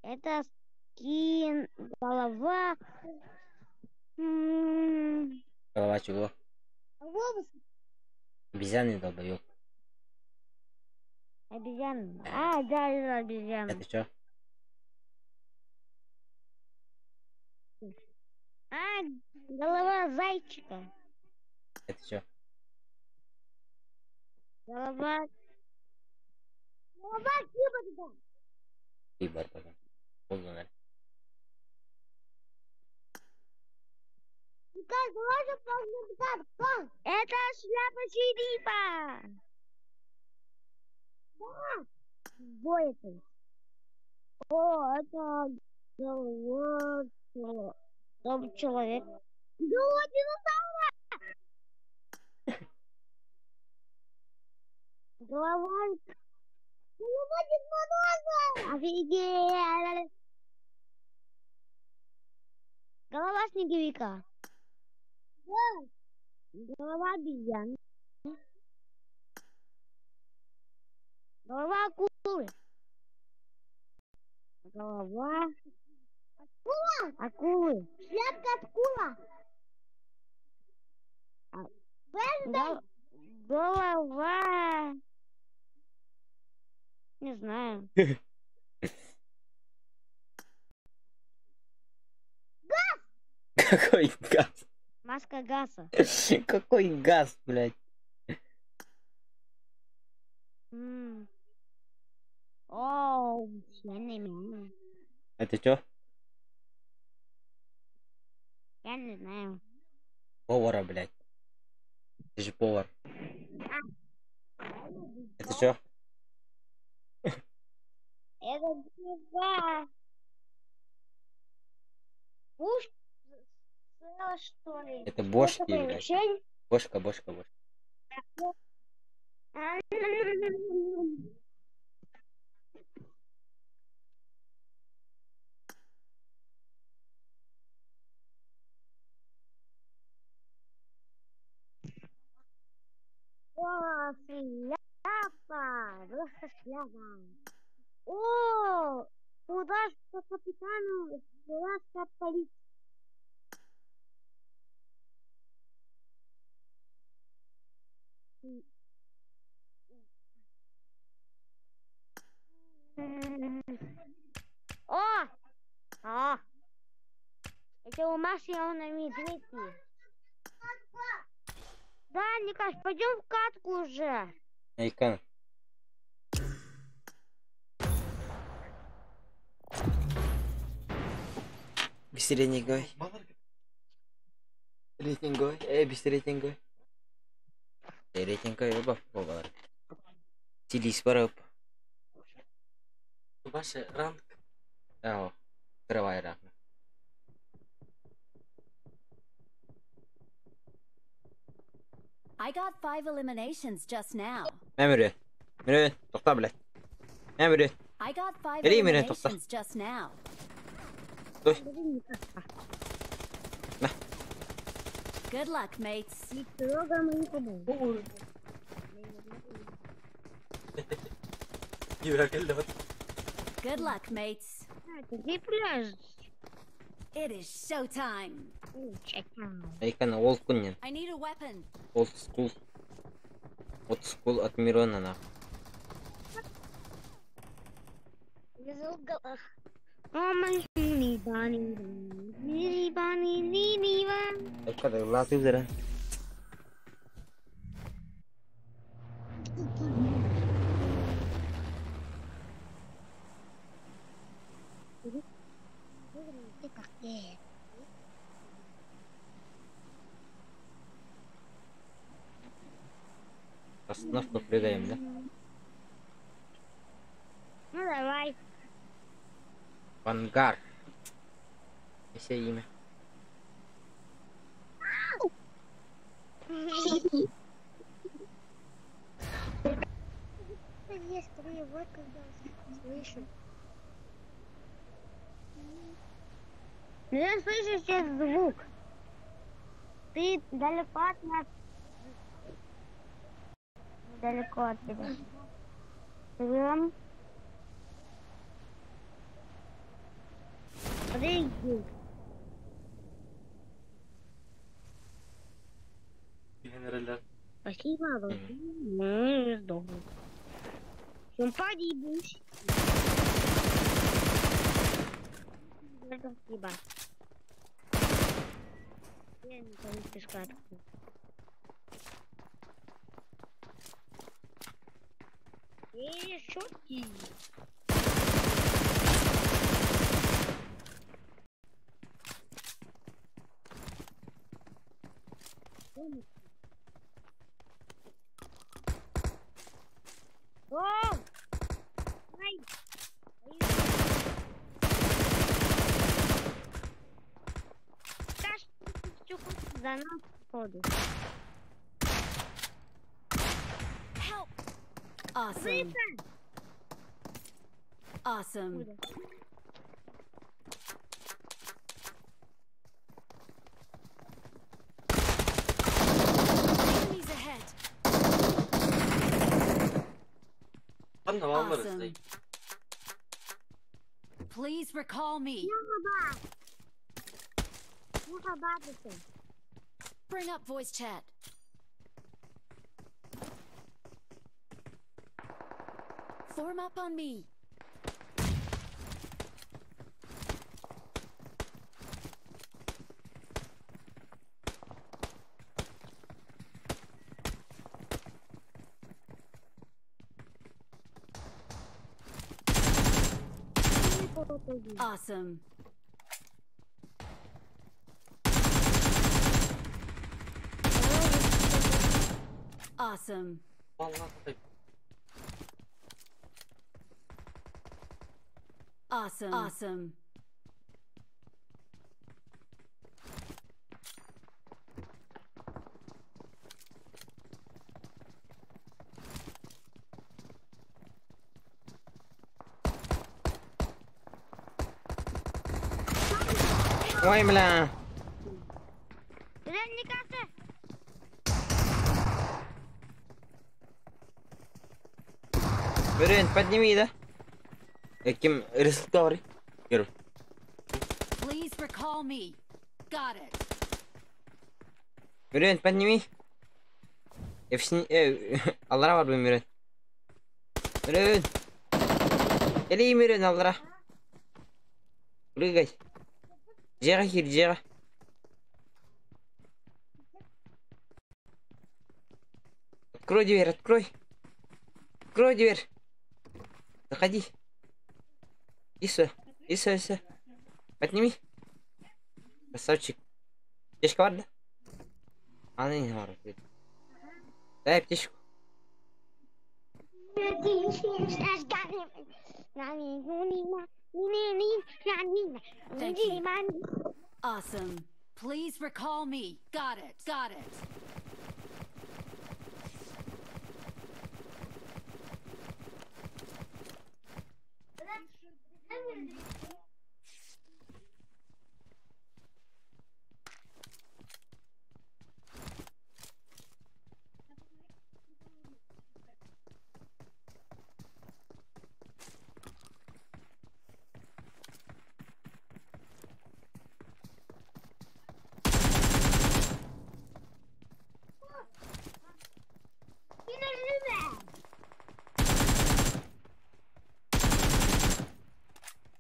[SPEAKER 4] Это скин, голова.
[SPEAKER 3] Голова чего?
[SPEAKER 4] Волосы.
[SPEAKER 3] Обезьяны долбоёб.
[SPEAKER 4] Обезьяны. А, да, это обезьяны.
[SPEAKER 3] Это что?
[SPEAKER 4] А, голова зайчика.
[SPEAKER 3] Это что?
[SPEAKER 4] Голова. Голова киборга.
[SPEAKER 3] Киборга. Полный.
[SPEAKER 4] Это шляпа черепа. Да. Бой это. О, это голова там человек. Голова динозавра. Голова. Голова Дед Мороза. Офигеть. Голова снеговика. Да. Голова обезьяны. Голова акулы. Голова. Акула. Акулы. Шляпка акула. Голова. Не знаю. Газ!
[SPEAKER 3] Какой газ?
[SPEAKER 4] Маска газа.
[SPEAKER 3] Какой газ, блядь?
[SPEAKER 4] О, я не знаю.
[SPEAKER 3] Это что?
[SPEAKER 4] Я не знаю.
[SPEAKER 3] Повара, блядь. Ты же повар. Это что?
[SPEAKER 4] Это Пушка, что ли?
[SPEAKER 3] Это бошки, блядь. Бошка, бошка, бошка.
[SPEAKER 4] О, шляпа! Просто шляпа. О, куда ж по капитану, куда ж полиции? О! А! Это у Маши он на медведи. Да, Никаш, пойдем в катку уже.
[SPEAKER 3] Айкан. Быстрее Рейтинговый. Быстрее Рейтинговый оба побар. Тилис барып.
[SPEAKER 9] Ваше ранг.
[SPEAKER 3] Ао. Открывай ранг.
[SPEAKER 1] I got 5 eliminations just now.
[SPEAKER 3] Мөрө. Мөрө, тохта, блядь. Ne biri?
[SPEAKER 1] I got five
[SPEAKER 3] Nereye mi topla?
[SPEAKER 1] eliminations just now.
[SPEAKER 3] Dur. Ne?
[SPEAKER 1] Good luck, mates. Good luck, mates.
[SPEAKER 4] Где пляж?
[SPEAKER 1] It is showtime.
[SPEAKER 3] Айкана old күннен.
[SPEAKER 1] I need a weapon.
[SPEAKER 3] Old school. Old school от Мирона нахуй. Айкана латы зара. Остановку прыгаем, да?
[SPEAKER 4] Ну давай.
[SPEAKER 3] Вангар. Все имя.
[SPEAKER 4] Есть три, вот когда слышу. Я слышу сейчас звук. Ты далеко от нас. Далеко от тебя. Живем. Прыгай. Спасибо, ну, сдохну. Он погибнешь. Спасибо. Я не помню, И шутки. О! Ай! За нас ходу.
[SPEAKER 1] Help! Awesome. Awesome. Enemies ahead. Awesome. Please recall me. Bring up voice chat. Form up on me. Awesome. Awesome. Awesome. Awesome.
[SPEAKER 3] Ой, бля. Блин, подними, да? Кем ресторы?
[SPEAKER 1] Please recall me. Got it.
[SPEAKER 3] Блин, подними. Аллара var benim Miren. Miren. Gel Miren Аллара. Прыгай. Жера хир, жера. Открой дверь, открой. Открой дверь. Заходи. Иса, Иса, Иса. Подними. Красавчик. Птичка var да? Она не var. Дай птичку.
[SPEAKER 1] Thank you. Awesome. Please recall me. Got it. Got it.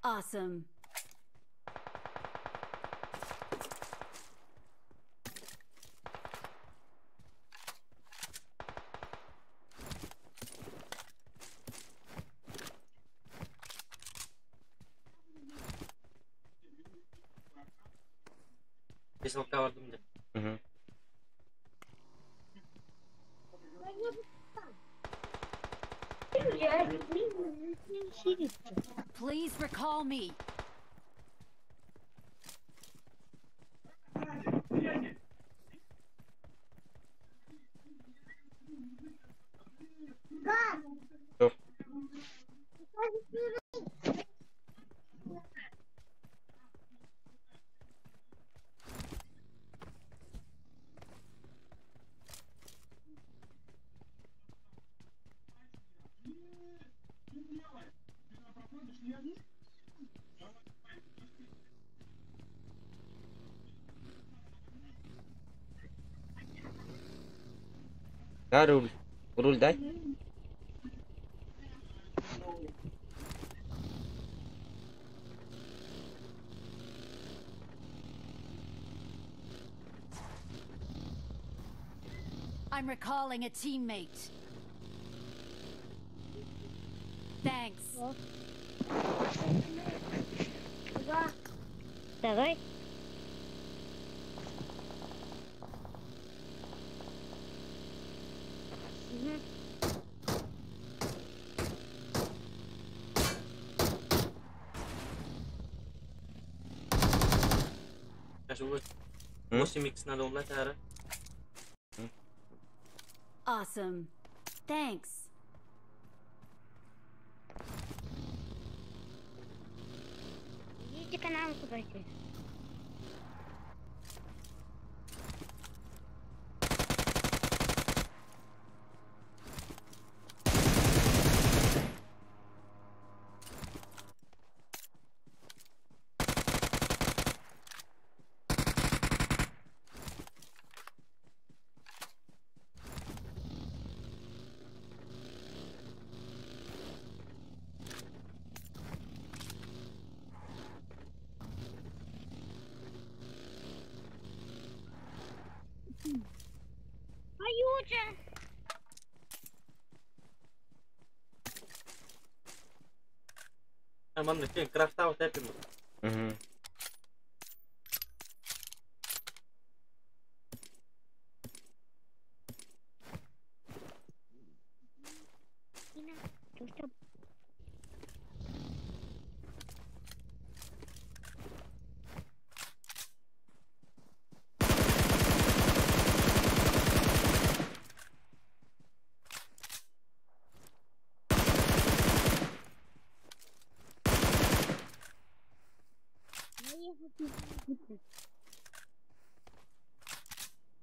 [SPEAKER 1] Awesome.
[SPEAKER 9] Бесалка бардым деп.
[SPEAKER 3] Угу.
[SPEAKER 1] Please recall me.
[SPEAKER 3] Стоп. Да, руль. Руль дай.
[SPEAKER 1] I'm recalling a teammate. Thanks.
[SPEAKER 4] Давай. Мгм.
[SPEAKER 9] Даже 8x надо улать, ара.
[SPEAKER 1] Awesome. Thanks.
[SPEAKER 4] Идите к нам куда-то. Аюджа.
[SPEAKER 9] Манна кен крафтау тэпим.
[SPEAKER 3] Угу.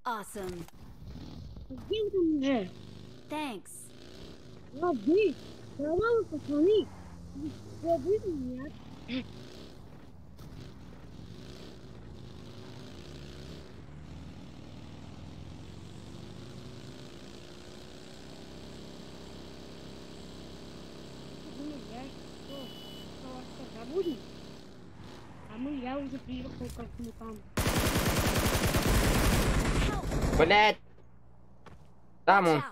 [SPEAKER 1] Awesome.
[SPEAKER 4] Где вы там уже?
[SPEAKER 1] Thanks.
[SPEAKER 4] Лады. Здорово, пацаны. Лады меня. Забудем? А мы, я уже приехал как мы там.
[SPEAKER 3] Блять! Там он.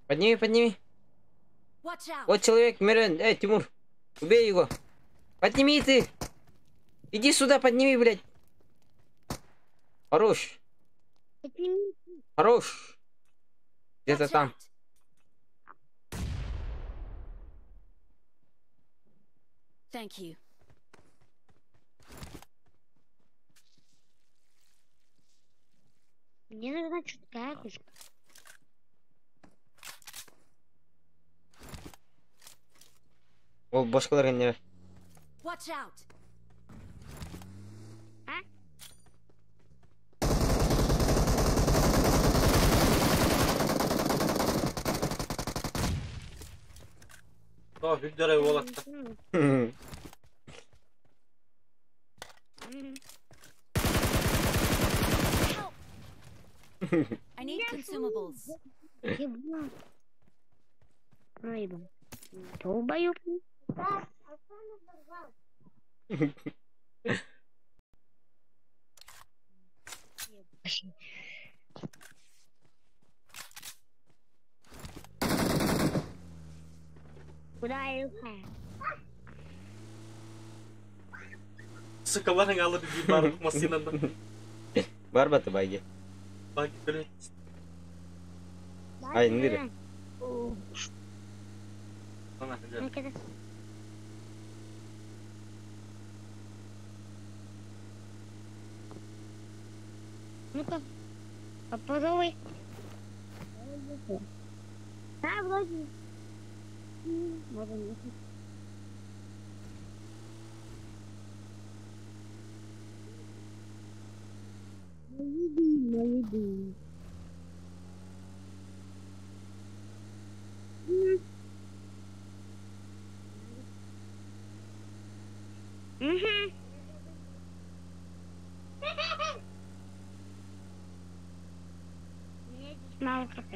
[SPEAKER 3] Подними, подними. Вот человек, Мирен. Эй, Тимур, убей его. Подними ты. Иди сюда, подними, блядь. Хорош.
[SPEAKER 4] Подними.
[SPEAKER 3] Хорош. Где-то там.
[SPEAKER 1] Thank you.
[SPEAKER 4] Мне нужна чуткая кошка.
[SPEAKER 3] Ол башкалар не.
[SPEAKER 1] Watch out.
[SPEAKER 4] А?
[SPEAKER 9] О, хүлдөрөй болатта.
[SPEAKER 1] I need consumables.
[SPEAKER 4] Рыба. Долбоёб. Куда я?
[SPEAKER 9] Сука, барың алып bir барып машинаны.
[SPEAKER 3] Барбаты байге.
[SPEAKER 9] Байге көлөт.
[SPEAKER 3] Ай, ныр.
[SPEAKER 9] Ана,
[SPEAKER 4] Ну-ка, попробуй. Да, вроде. Можно ехать. Мои любимые. Угу. Меня здесь мало хп.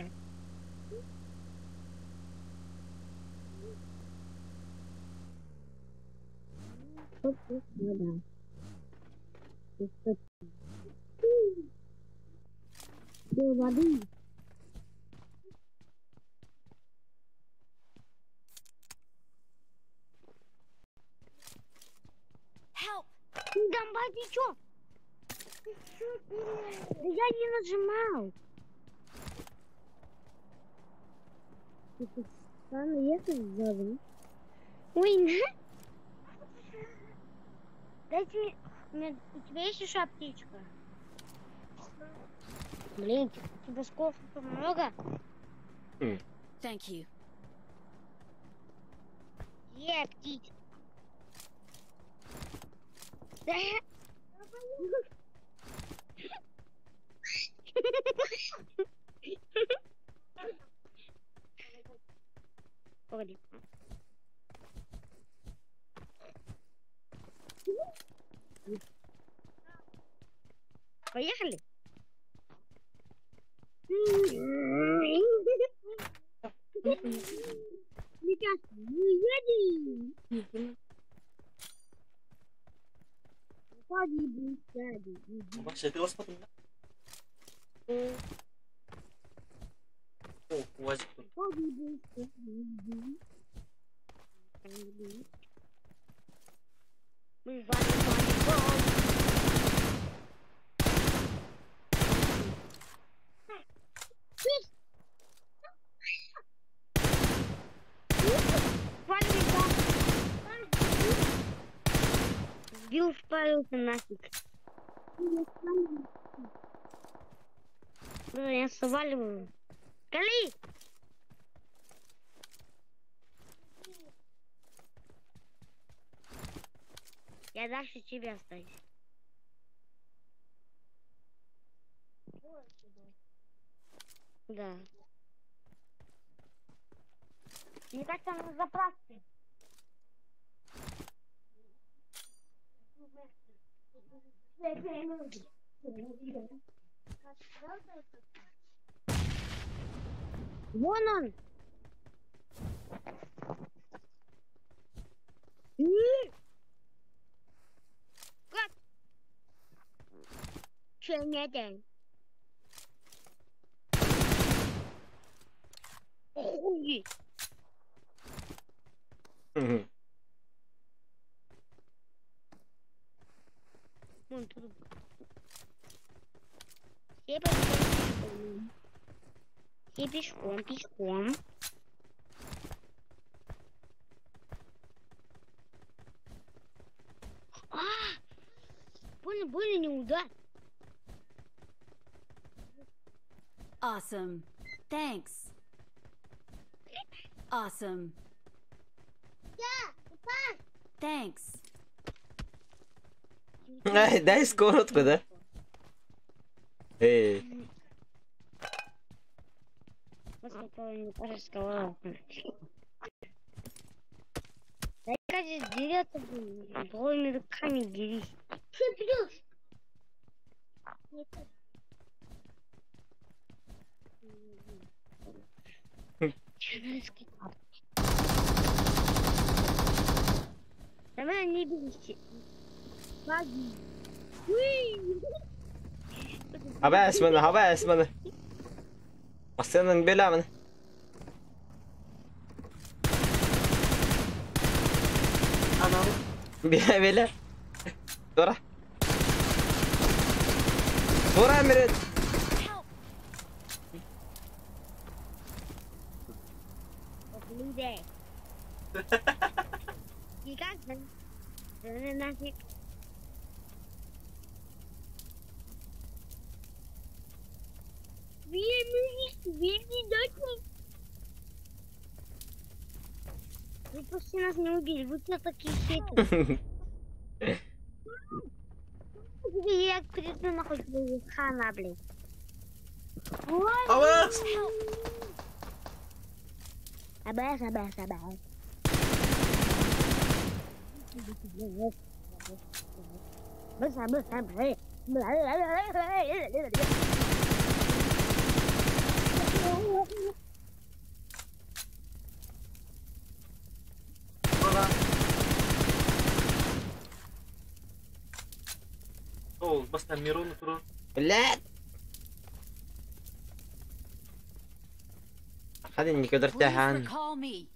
[SPEAKER 4] Тут вода. Тут воды.
[SPEAKER 1] Help!
[SPEAKER 4] Гамба, ты чё? Ты чё делаешь? Да я не нажимал. Ладно, ехать сделаем. Ой, на. Дайте мне... У тебя есть еще аптечка? Блин, у тебя сколько много?
[SPEAKER 1] Thank you.
[SPEAKER 4] Где аптечка? Да. Погоди. Поехали. Сейчас мы едем.
[SPEAKER 9] Вообще, ты вас потом. О, УАЗик тут.
[SPEAKER 4] Мы валим, валим, валим. Сбил, спалился нафиг. Я сваливаю. Кали! Я дальше тебя остаюсь. Да. Мне кажется, на заправке. Вон он! Как? Че не день? Охуеть! Вон тут. Все пешком. Все пешком, пешком. А! Больно, больно, не удар.
[SPEAKER 1] Awesome. Thanks. Awesome. Thanks.
[SPEAKER 3] Ай, дай скоротку, да? Эй.
[SPEAKER 4] Дай-ка здесь дереться, блин. Голыми руками дерись. Ты плюс. Давай не бейся.
[SPEAKER 3] Хабаас маны, хабаас маны. Массыынан беламын. Беле беле. Тура. Тура мирет.
[SPEAKER 4] Нафиг. Вы почти нас не убили, вы что такие хитрые? Я крикну нахуй, хана, блядь.
[SPEAKER 9] Авас!
[SPEAKER 4] Абас, абас, абас. Быс, абыс, абыс.
[SPEAKER 9] Ол, бастан Мирону турар.
[SPEAKER 3] Блядь. خليني قدرت
[SPEAKER 1] Please
[SPEAKER 3] عن
[SPEAKER 1] recall me.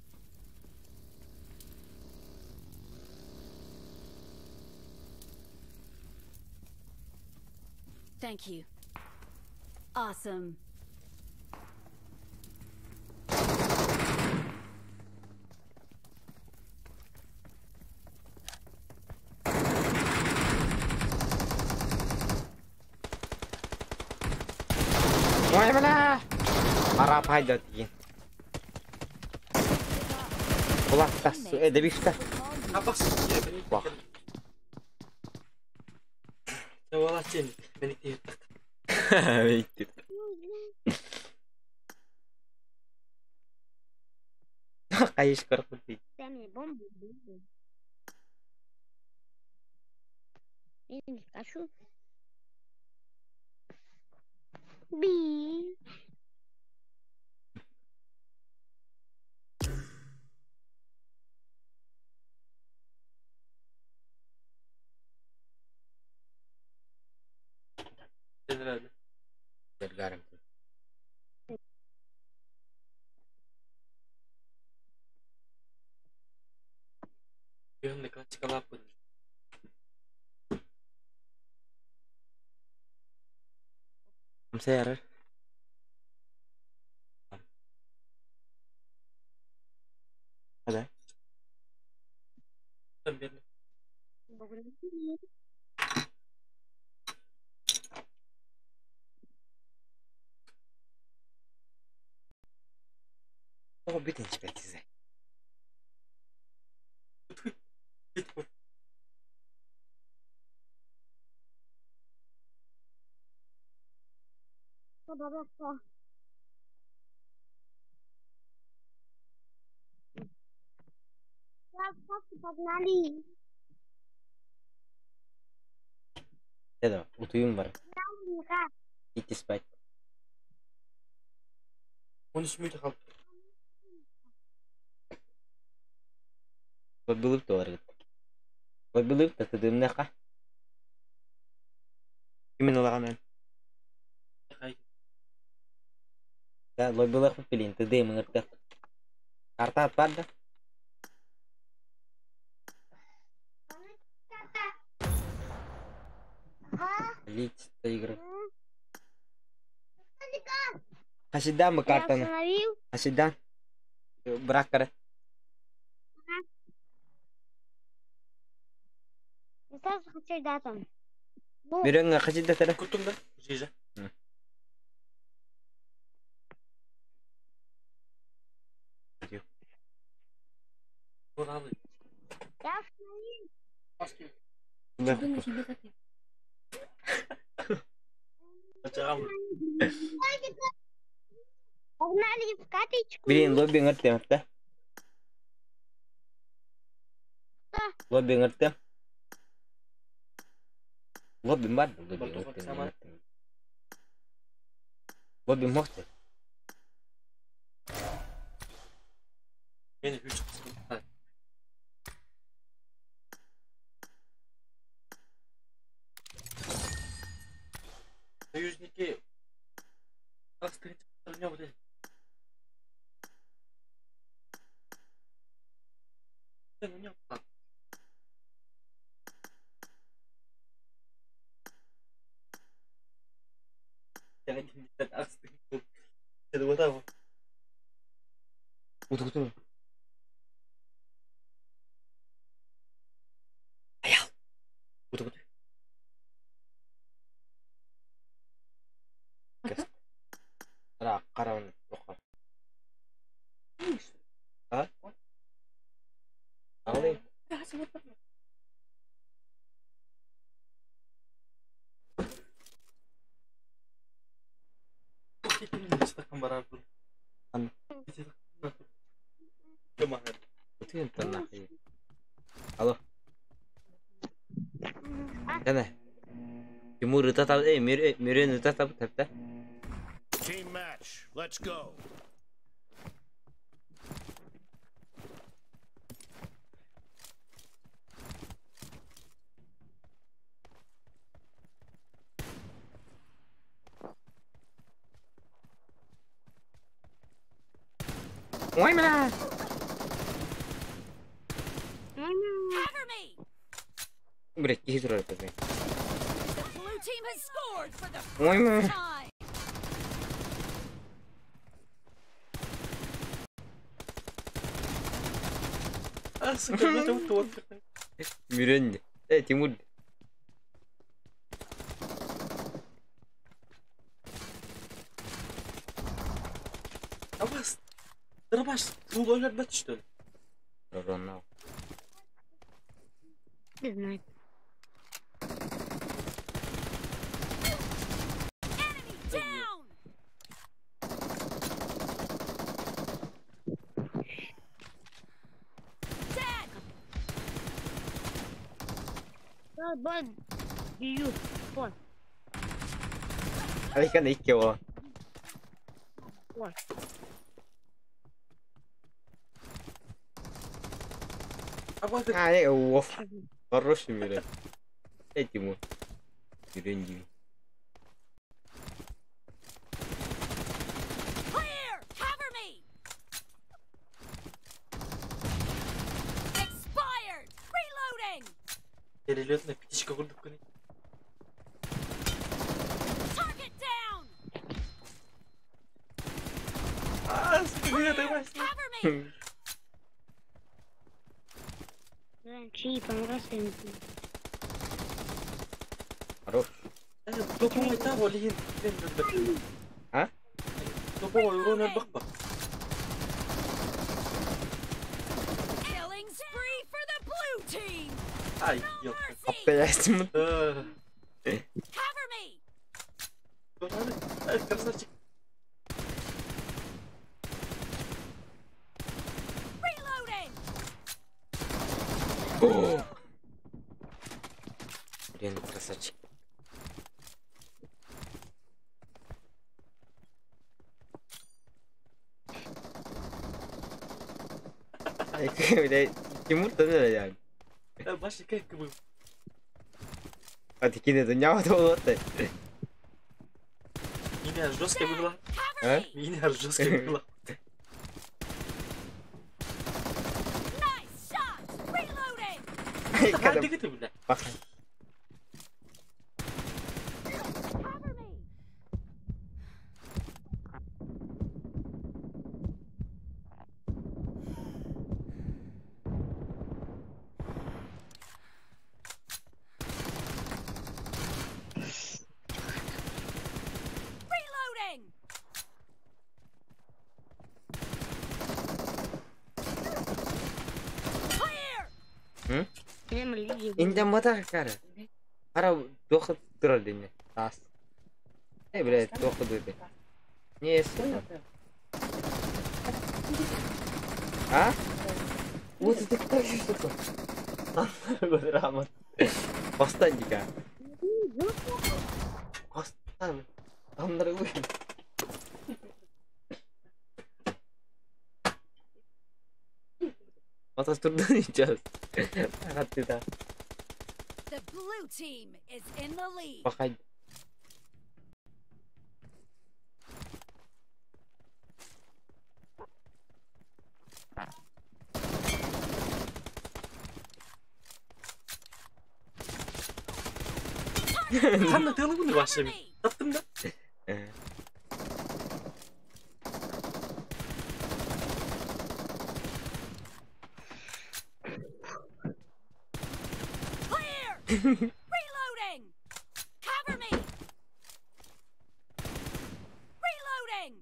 [SPEAKER 1] Thank you. Awesome.
[SPEAKER 3] Ой, бля! Арап хайда деген. Кулак тас, эдебишта.
[SPEAKER 9] Абас.
[SPEAKER 3] Бах.
[SPEAKER 9] Сен мени тиеттак.
[SPEAKER 3] Бейттир. Кайыш коркут дейт.
[SPEAKER 4] Дай мне бомбу. бомбу. Я не хочу. Би.
[SPEAKER 9] Herhalde.
[SPEAKER 3] Garым.
[SPEAKER 9] Yönde классикалап буду.
[SPEAKER 3] Хамсайарар. Hadi.
[SPEAKER 9] Там бедный.
[SPEAKER 3] О, бүтэн чипэтизе.
[SPEAKER 4] Папа, Погнали.
[SPEAKER 3] Деда, утуюм бар. Идти спать.
[SPEAKER 9] 13 минут kaldı.
[SPEAKER 3] Лобилып долар. Лобилып та тыдымнака. Кимин алаганан? Да, лобилах пилин, тыдым ыңыртык. Карта бар да? Лить игры. Хасидан мы
[SPEAKER 4] Я
[SPEAKER 3] картаны.
[SPEAKER 4] установил.
[SPEAKER 3] Хасидан. Брак кара.
[SPEAKER 4] Я сразу хочу дату. Ну,
[SPEAKER 3] Мирыңа хасида тара.
[SPEAKER 9] Куттум да. Жижа. Bunu
[SPEAKER 4] я установил. Погнали в каточку.
[SPEAKER 3] Блин, лобби ыңыртым, да? Лобби ыңыртым. Лобби бар, лобби ыңыртым. Лобби мохты.
[SPEAKER 9] Beni üç kısmı.
[SPEAKER 3] Утуктун. Аял. Утукту. Ара караун тоха. А? Али. Алло. Кана. Тимур ыта Мирен ыта таб тапта.
[SPEAKER 11] Team match. Let's go.
[SPEAKER 3] Ой, бля.
[SPEAKER 1] Cover me!
[SPEAKER 3] Блять, киһи турар этэ.
[SPEAKER 1] The blue team has scored for the
[SPEAKER 3] Ой,
[SPEAKER 1] first
[SPEAKER 3] бля.
[SPEAKER 1] time.
[SPEAKER 3] Мирен. Тимур.
[SPEAKER 9] Дробаш, уголь что ли?
[SPEAKER 3] Ронал.
[SPEAKER 4] Не знаю.
[SPEAKER 1] Enemy down! Dead!
[SPEAKER 4] Бар, бью, пон,
[SPEAKER 3] Аликан икки о.
[SPEAKER 4] пон.
[SPEAKER 3] А, оф. Хороший Мирен. Тимур. Мирен диви.
[SPEAKER 1] Clear! Cover me! Expired! Reloading!
[SPEAKER 9] Перелетная птичка курдук.
[SPEAKER 1] Target down!
[SPEAKER 9] А, сука,
[SPEAKER 1] Clear! Cover me!
[SPEAKER 4] Чьи понравился?
[SPEAKER 3] Хорош. А?
[SPEAKER 1] Killing spree for the blue team!
[SPEAKER 9] Ай,
[SPEAKER 1] No mercy!
[SPEAKER 3] Блять, Тимур.
[SPEAKER 1] Cover me!
[SPEAKER 9] Красавчик.
[SPEAKER 1] Reloading!
[SPEAKER 3] О! Блин, красавчик. Ай, блядь, Тимур тоже реально.
[SPEAKER 9] Башня как бы.
[SPEAKER 3] А ты кине, да вот
[SPEAKER 9] Меня жестко было.
[SPEAKER 3] А?
[SPEAKER 9] Меня жестко было.
[SPEAKER 1] Nice shot! Reloading!
[SPEAKER 3] Когда-
[SPEAKER 9] Ты ты, бля.
[SPEAKER 3] Пахан.
[SPEAKER 1] Cover me! Reloading! Clear!
[SPEAKER 3] Инде мата кара. Кара дохы турар дене. Тас. Эй, блядь, дохы дыды. Не, сука. А? Вот это кто еще такой? Рамон. Бастан дика. Бастан. Андрей. Батас турдан сейчас. Ты да.
[SPEAKER 1] The blue team is in the lead.
[SPEAKER 3] Пахай.
[SPEAKER 9] Ханна тыалыбын вообще таптым да.
[SPEAKER 1] Clear! Reloading! Cover me! Reloading!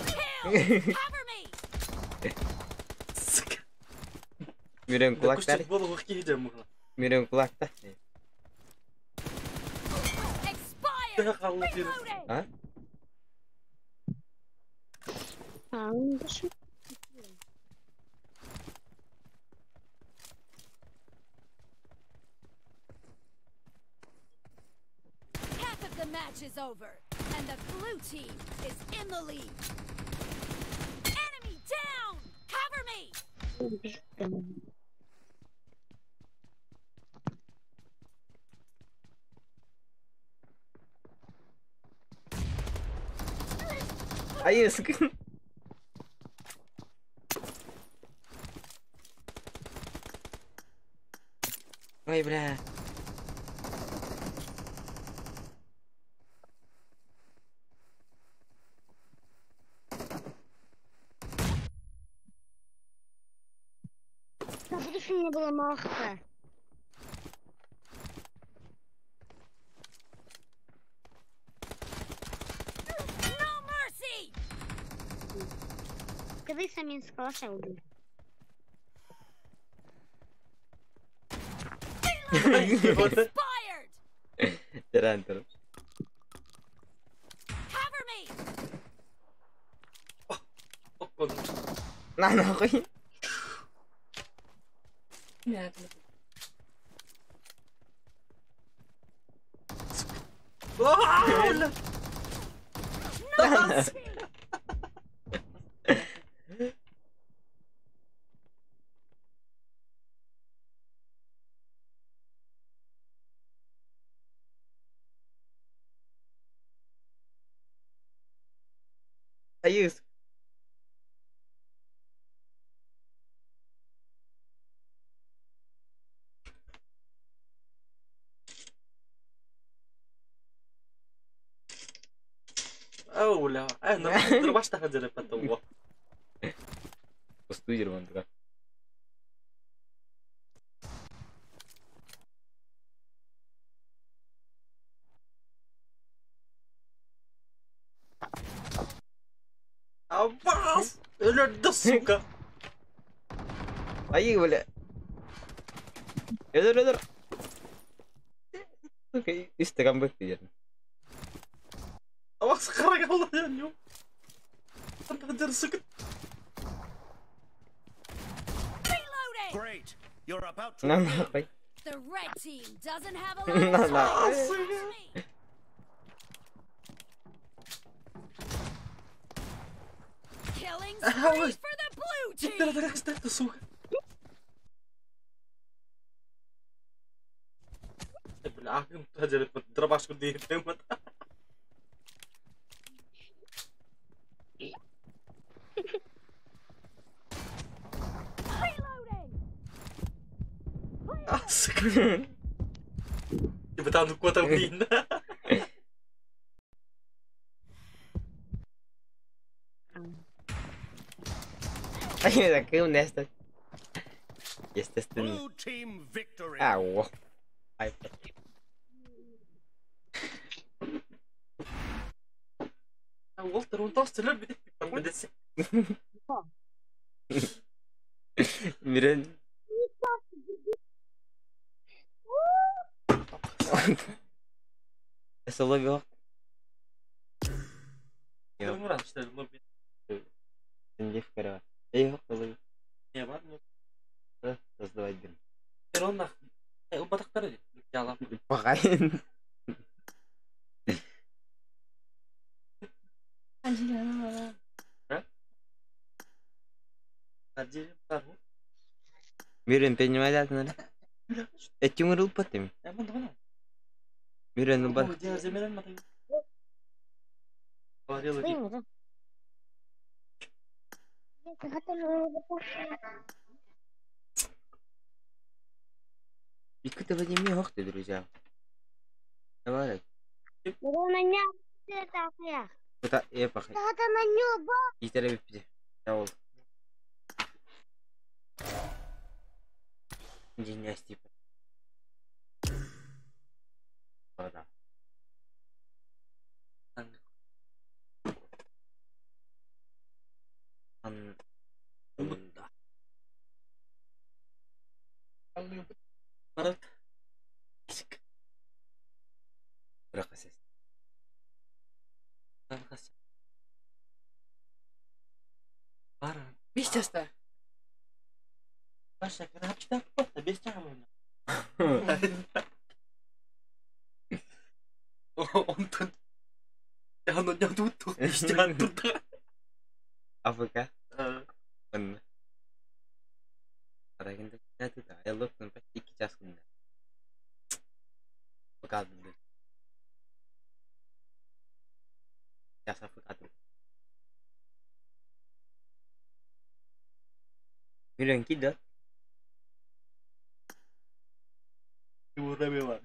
[SPEAKER 1] Kill! Cover me!
[SPEAKER 3] Мүрөн кулактар.
[SPEAKER 9] Кустик болугу киһи мыгла.
[SPEAKER 3] Мүрөн кулакта.
[SPEAKER 1] Expired!
[SPEAKER 9] Төһө халлы бир.
[SPEAKER 1] Reloading!
[SPEAKER 3] А?
[SPEAKER 4] А, он дошел.
[SPEAKER 1] Half of the match is over, and the blue team is in the lead. Enemy down! Cover me!
[SPEAKER 3] Айы, сука. Ой, бля.
[SPEAKER 4] Да, потому что у меня было мало хп.
[SPEAKER 1] No mercy!
[SPEAKER 4] Крыса меня с калаша убил.
[SPEAKER 1] Expired!
[SPEAKER 3] Терен тур.
[SPEAKER 1] Cover me!
[SPEAKER 3] На нахуй. Айы, сука.
[SPEAKER 9] Оуля, э, нырбаш таха жереп потом.
[SPEAKER 3] Устудер вон туда.
[SPEAKER 9] Абас! Өлөрдө, сука.
[SPEAKER 3] Айы, бля. Өлөр, өлөр. Сука, үстіган бөкті жерін.
[SPEAKER 9] Абас карагалла я Антадер, сука.
[SPEAKER 1] Reloading!
[SPEAKER 11] Great. You're about to
[SPEAKER 3] На
[SPEAKER 11] win.
[SPEAKER 3] нахуй.
[SPEAKER 1] The red team doesn't have a lot
[SPEAKER 3] На
[SPEAKER 1] of
[SPEAKER 3] нахуй.
[SPEAKER 1] time. Cover me! Killing spree for the blue team!
[SPEAKER 9] Тера сука. Бля, жереп дробашку дейт.
[SPEAKER 1] Reloading!
[SPEAKER 9] А, сука. Типа там куда блин.
[SPEAKER 3] Айы, такой нестер. Естественно.
[SPEAKER 11] Blue team victory.
[SPEAKER 3] Ау. Ай,
[SPEAKER 9] Уолтер, он толстый любит.
[SPEAKER 3] Мирен. Соловьев. Эй, Соловьев.
[SPEAKER 9] Не бар,
[SPEAKER 3] Да, создавать бин.
[SPEAKER 9] Убатактар
[SPEAKER 3] Пағайын. Мирен, принимай надо. Этим рыл потым. Мирен, ну бар. Икки ты друзья. Давай. Куда я пахай. Итере бипти. Ол. Диняс типа. Да. Ан. Да.
[SPEAKER 9] Барат.
[SPEAKER 3] Bırak ses.
[SPEAKER 9] Барат. Барат.
[SPEAKER 7] 5 жаста.
[SPEAKER 9] Паша, крапчта, бес чаҕа Онтон Яны ишчан турда.
[SPEAKER 3] АФК. Онно. Арагында да аялыктын почти 2 час күндө. Пока билдим. Час АФК тур. Миллион кида.
[SPEAKER 9] Тимур бар.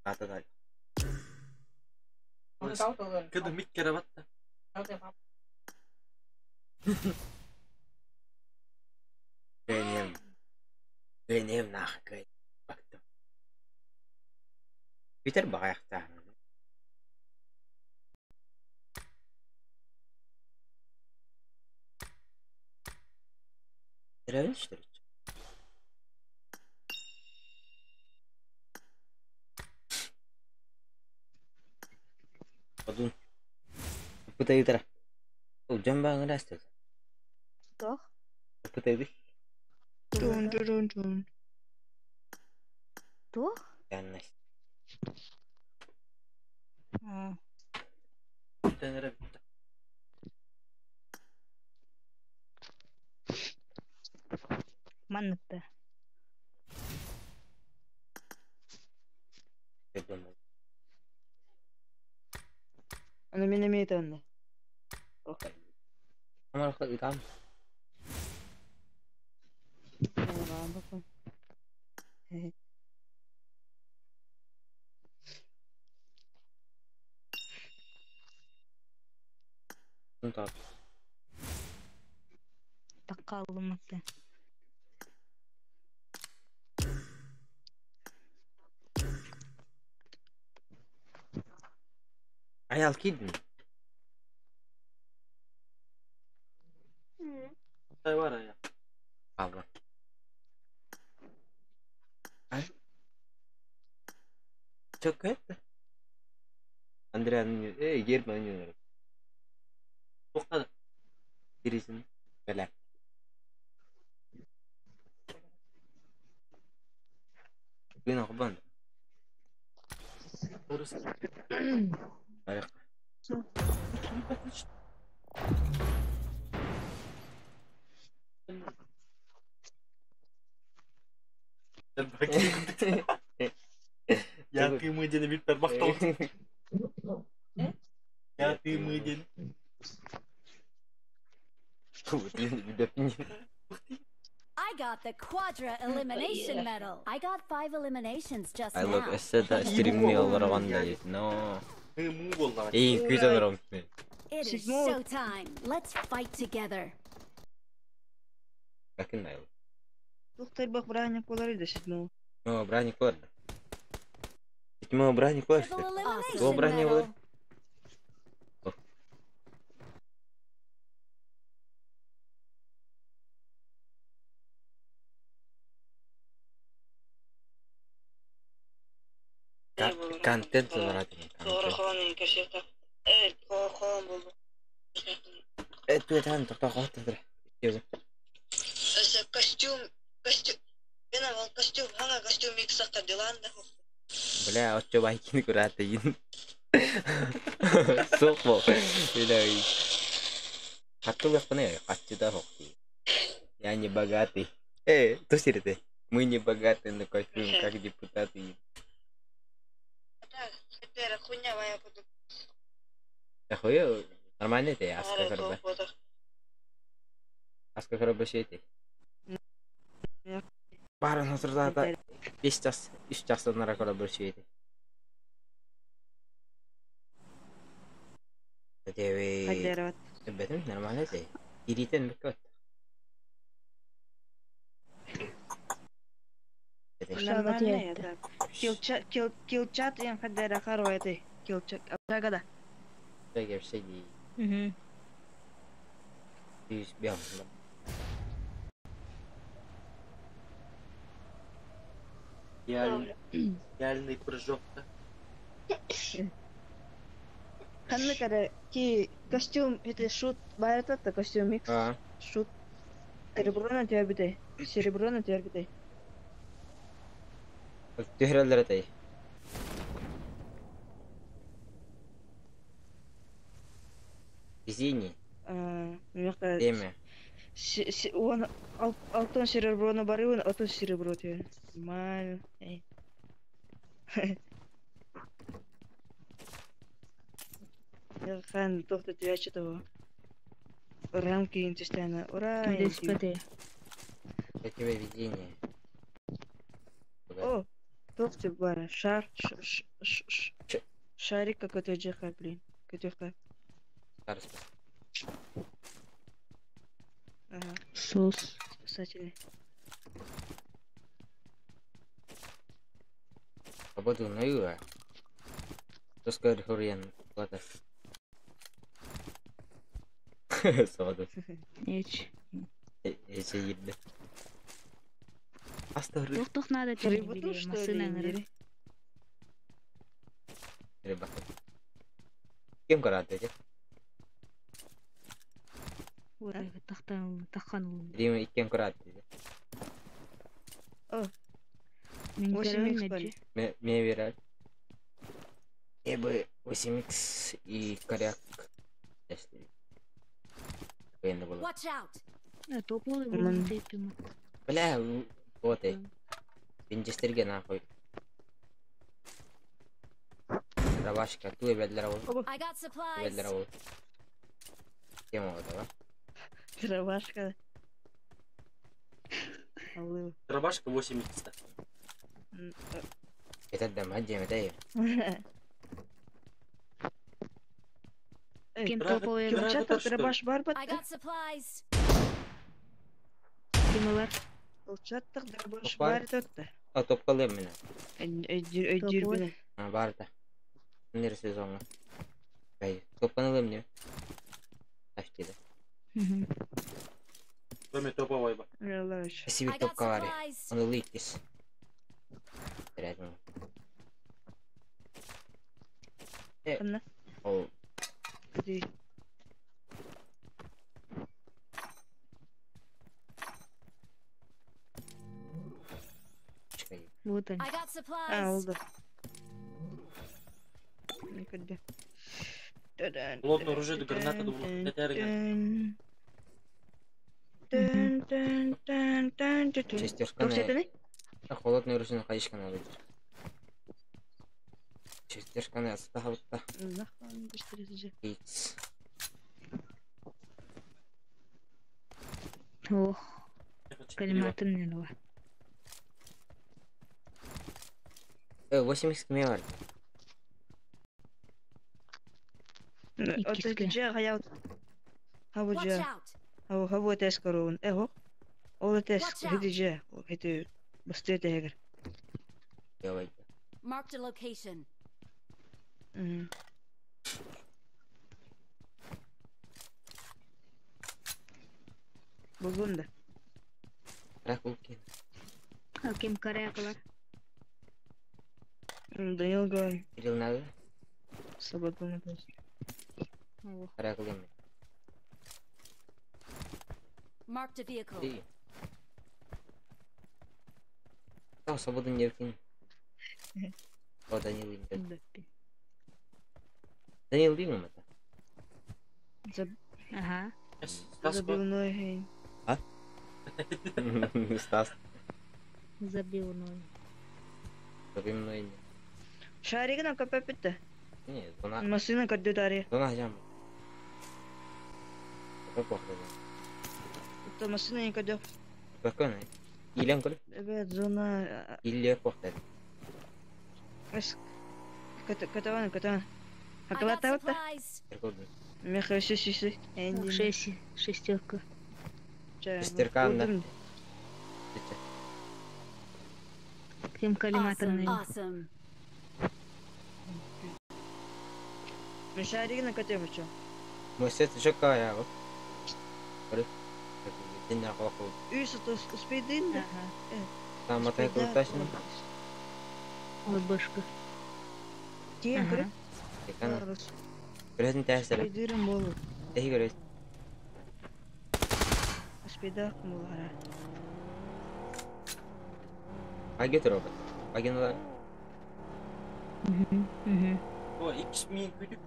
[SPEAKER 3] Ата да.
[SPEAKER 9] Кыды мик керабатта.
[SPEAKER 3] Benim. Benim нахкай. Бактым. Питер багаяқта. Реально что ли? Одун. Пытайдыра. Ол жамбаңы растет.
[SPEAKER 5] Toch?
[SPEAKER 3] Пытайды.
[SPEAKER 5] Doen, doen, doen, doen.
[SPEAKER 4] Toch?
[SPEAKER 3] Яннас.
[SPEAKER 5] Ah.
[SPEAKER 9] Тенере битте.
[SPEAKER 5] Маннык Аны мен эме айтамын.
[SPEAKER 3] Амар ытам. Так.
[SPEAKER 5] Таккалыматы.
[SPEAKER 3] Аял кидин.
[SPEAKER 9] Тай бар ая.
[SPEAKER 3] Алла. А? Чё это? Андреа, эй, Герман не
[SPEAKER 9] Тоққады.
[SPEAKER 3] Кирисин. Бәлә. Гына кубан.
[SPEAKER 9] Дұрыс.
[SPEAKER 3] Барык.
[SPEAKER 9] Я ты мы дені бит бақтал. Я ты мы дені.
[SPEAKER 1] I got the Quadra Elimination Medal. I got 5 eliminations just
[SPEAKER 3] I look
[SPEAKER 1] now.
[SPEAKER 3] эссе стримни олоргон дейт. Но.
[SPEAKER 9] Му болду.
[SPEAKER 3] Эң күз олором.
[SPEAKER 1] It is
[SPEAKER 5] Седьмого.
[SPEAKER 1] showtime. Let's fight together.
[SPEAKER 3] Какин айл.
[SPEAKER 5] Тухтар бак браник болар иде седьмого.
[SPEAKER 3] Но браник бар. Седьмого браник бар.
[SPEAKER 1] Triple elimination
[SPEAKER 3] Кто браник
[SPEAKER 1] medal.
[SPEAKER 3] бар? Контент олорот. Э, туэтан токтоо хотор.
[SPEAKER 5] Костюм, костюм. Мен ал костюм, ана костюм иксакка диланда.
[SPEAKER 3] Бля, отчо байкини курата ин. Сук бо. Бля. Хаттылык пане, хатчыда хокки. Я не богатый. Э, то сирте. Мы не богаты, но кайфуем как депутаты.
[SPEAKER 5] Так, теперь хуйня моя буду.
[SPEAKER 3] Ахуя, нормально ты, аска корба. Аска корба шейте. Барын хосурдаата 5 час, 3 частан нара көрө бөрсүйети. Деви.
[SPEAKER 5] Хайдарат.
[SPEAKER 3] Бетим нормально те. Иритен беккет.
[SPEAKER 5] Нормально это. Килчат, кил, килчат, я хайдара харо это. Килчат. Абрагада.
[SPEAKER 3] Все ди.
[SPEAKER 7] Угу.
[SPEAKER 3] Yüz bir
[SPEAKER 9] Идеальный, идеальный прыжок-то.
[SPEAKER 5] Ханна кара ки костюм это шут барата костюм микс.
[SPEAKER 3] А.
[SPEAKER 5] Шут. Серебро на тебя битай. Серебро на тебя битай.
[SPEAKER 3] Түһэрэллэр этэй. Везение.
[SPEAKER 5] Меха.
[SPEAKER 3] Теме.
[SPEAKER 5] Он алтон серебро на бары, он алтон серебро тебе. Нормально. Эй. Хан, тохта тебя что-то. Рамки интестана. Ура!
[SPEAKER 7] Десять
[SPEAKER 3] Я тебе везение.
[SPEAKER 5] О, тохта бара. Шар, ш, ш, ш, ш. Шарик какой-то джеха, блин. Какой-то. Ага.
[SPEAKER 7] Сус.
[SPEAKER 5] Спасательный.
[SPEAKER 3] Работу на юга. Тоскар Хуриен. Плата. Свобода.
[SPEAKER 7] Эч.
[SPEAKER 3] Эче ерді. Астары.
[SPEAKER 7] Тух-тух надо
[SPEAKER 5] Рыбу
[SPEAKER 7] тебе
[SPEAKER 5] что ли,
[SPEAKER 7] машина
[SPEAKER 5] или?
[SPEAKER 3] Рыба. Кем карады эти?
[SPEAKER 7] Вот тахтан тахан.
[SPEAKER 3] Рима кем карады эти?
[SPEAKER 5] О.
[SPEAKER 7] Мен
[SPEAKER 5] 8 х
[SPEAKER 3] Мне верят. Я бы 8х и коряк. Если. Военно было.
[SPEAKER 1] Watch out!
[SPEAKER 7] Топлый
[SPEAKER 5] М.
[SPEAKER 7] был
[SPEAKER 3] Бля, вот и. Винчестерге нахуй. Рабашка, ту эбедлер ол.
[SPEAKER 1] I got supplies.
[SPEAKER 3] Эбедлер ол. Кем ол да?
[SPEAKER 5] Дробашка. Аллы.
[SPEAKER 9] Дробашка 8 х
[SPEAKER 3] Это да, мадем, это я.
[SPEAKER 7] Кем топовый
[SPEAKER 5] Килчат дробаш бар
[SPEAKER 1] I got supplies.
[SPEAKER 7] Кималар.
[SPEAKER 5] Килчат дробаш
[SPEAKER 3] Бар.
[SPEAKER 5] бар тотта.
[SPEAKER 3] А топ калым мене.
[SPEAKER 5] Өйдүр
[SPEAKER 3] А, бар да. Нер сезонга. Бай, топ каналым не? Аштида.
[SPEAKER 9] Кроме топовой ба.
[SPEAKER 3] Спасибо
[SPEAKER 1] I got
[SPEAKER 3] топ кавари.
[SPEAKER 1] supplies.
[SPEAKER 3] Он ликис. Рядом.
[SPEAKER 5] Ханна.
[SPEAKER 3] Ол
[SPEAKER 5] Ди.
[SPEAKER 3] чекай.
[SPEAKER 7] Вот они.
[SPEAKER 1] I got
[SPEAKER 5] А,
[SPEAKER 1] supplies.
[SPEAKER 5] oldu. Никогда.
[SPEAKER 9] Плотно оружие до граната до
[SPEAKER 3] Шестерка на холодную русину хаишка надо. Шестерка на астахалта. Икс.
[SPEAKER 7] Ох. Калиматын не дала.
[SPEAKER 3] 8 х кеме бар.
[SPEAKER 1] Watch out!
[SPEAKER 3] Давай.
[SPEAKER 1] Marked a location.
[SPEAKER 5] Buldum da.
[SPEAKER 3] Рак улкин.
[SPEAKER 7] А кем карякалар?
[SPEAKER 5] Данил Гай.
[SPEAKER 3] Кирилл надо?
[SPEAKER 5] Свободно.
[SPEAKER 3] Рак улкин.
[SPEAKER 1] Marked a vehicle.
[SPEAKER 3] Ты. Там свободу не вкинь. О, Данил идет. Данил Димом это.
[SPEAKER 7] Ага.
[SPEAKER 5] Забивной гей.
[SPEAKER 3] А? Стас.
[SPEAKER 7] Забивной.
[SPEAKER 3] Забивной.
[SPEAKER 5] Шарик на КП бітті.
[SPEAKER 3] Не, зона.
[SPEAKER 5] Машина кадюдарі.
[SPEAKER 3] Зона жам. Это плохо.
[SPEAKER 5] Это машина не кадю.
[SPEAKER 3] Какой она? Иилэн көр.
[SPEAKER 5] Эбэ зона
[SPEAKER 3] Ииллиэр куохтар.
[SPEAKER 5] Көтөҕөн көтөҕөн.
[SPEAKER 1] I got
[SPEAKER 5] Хакалатабыт да.
[SPEAKER 1] supplies.
[SPEAKER 5] Меха үсү сүсү.
[SPEAKER 14] Шесть, шестерка.
[SPEAKER 3] Шестерка анна.
[SPEAKER 14] Ким коллиматорный.
[SPEAKER 1] Awesome.
[SPEAKER 5] Мешаригина көтөбүчү.
[SPEAKER 3] Мөсөт жокка ягы. Көрү. Динна калакы.
[SPEAKER 5] Үс успейдин да.
[SPEAKER 3] Таматай курташын.
[SPEAKER 14] Башка.
[SPEAKER 5] Тиен көрү.
[SPEAKER 3] Экана. Көрөтүн тәсәле.
[SPEAKER 5] Успейдирим болу.
[SPEAKER 3] Тэһи көрөт.
[SPEAKER 5] Успейдак болара.
[SPEAKER 3] Аге туробат. Агенла.
[SPEAKER 9] О, X мин күтүк.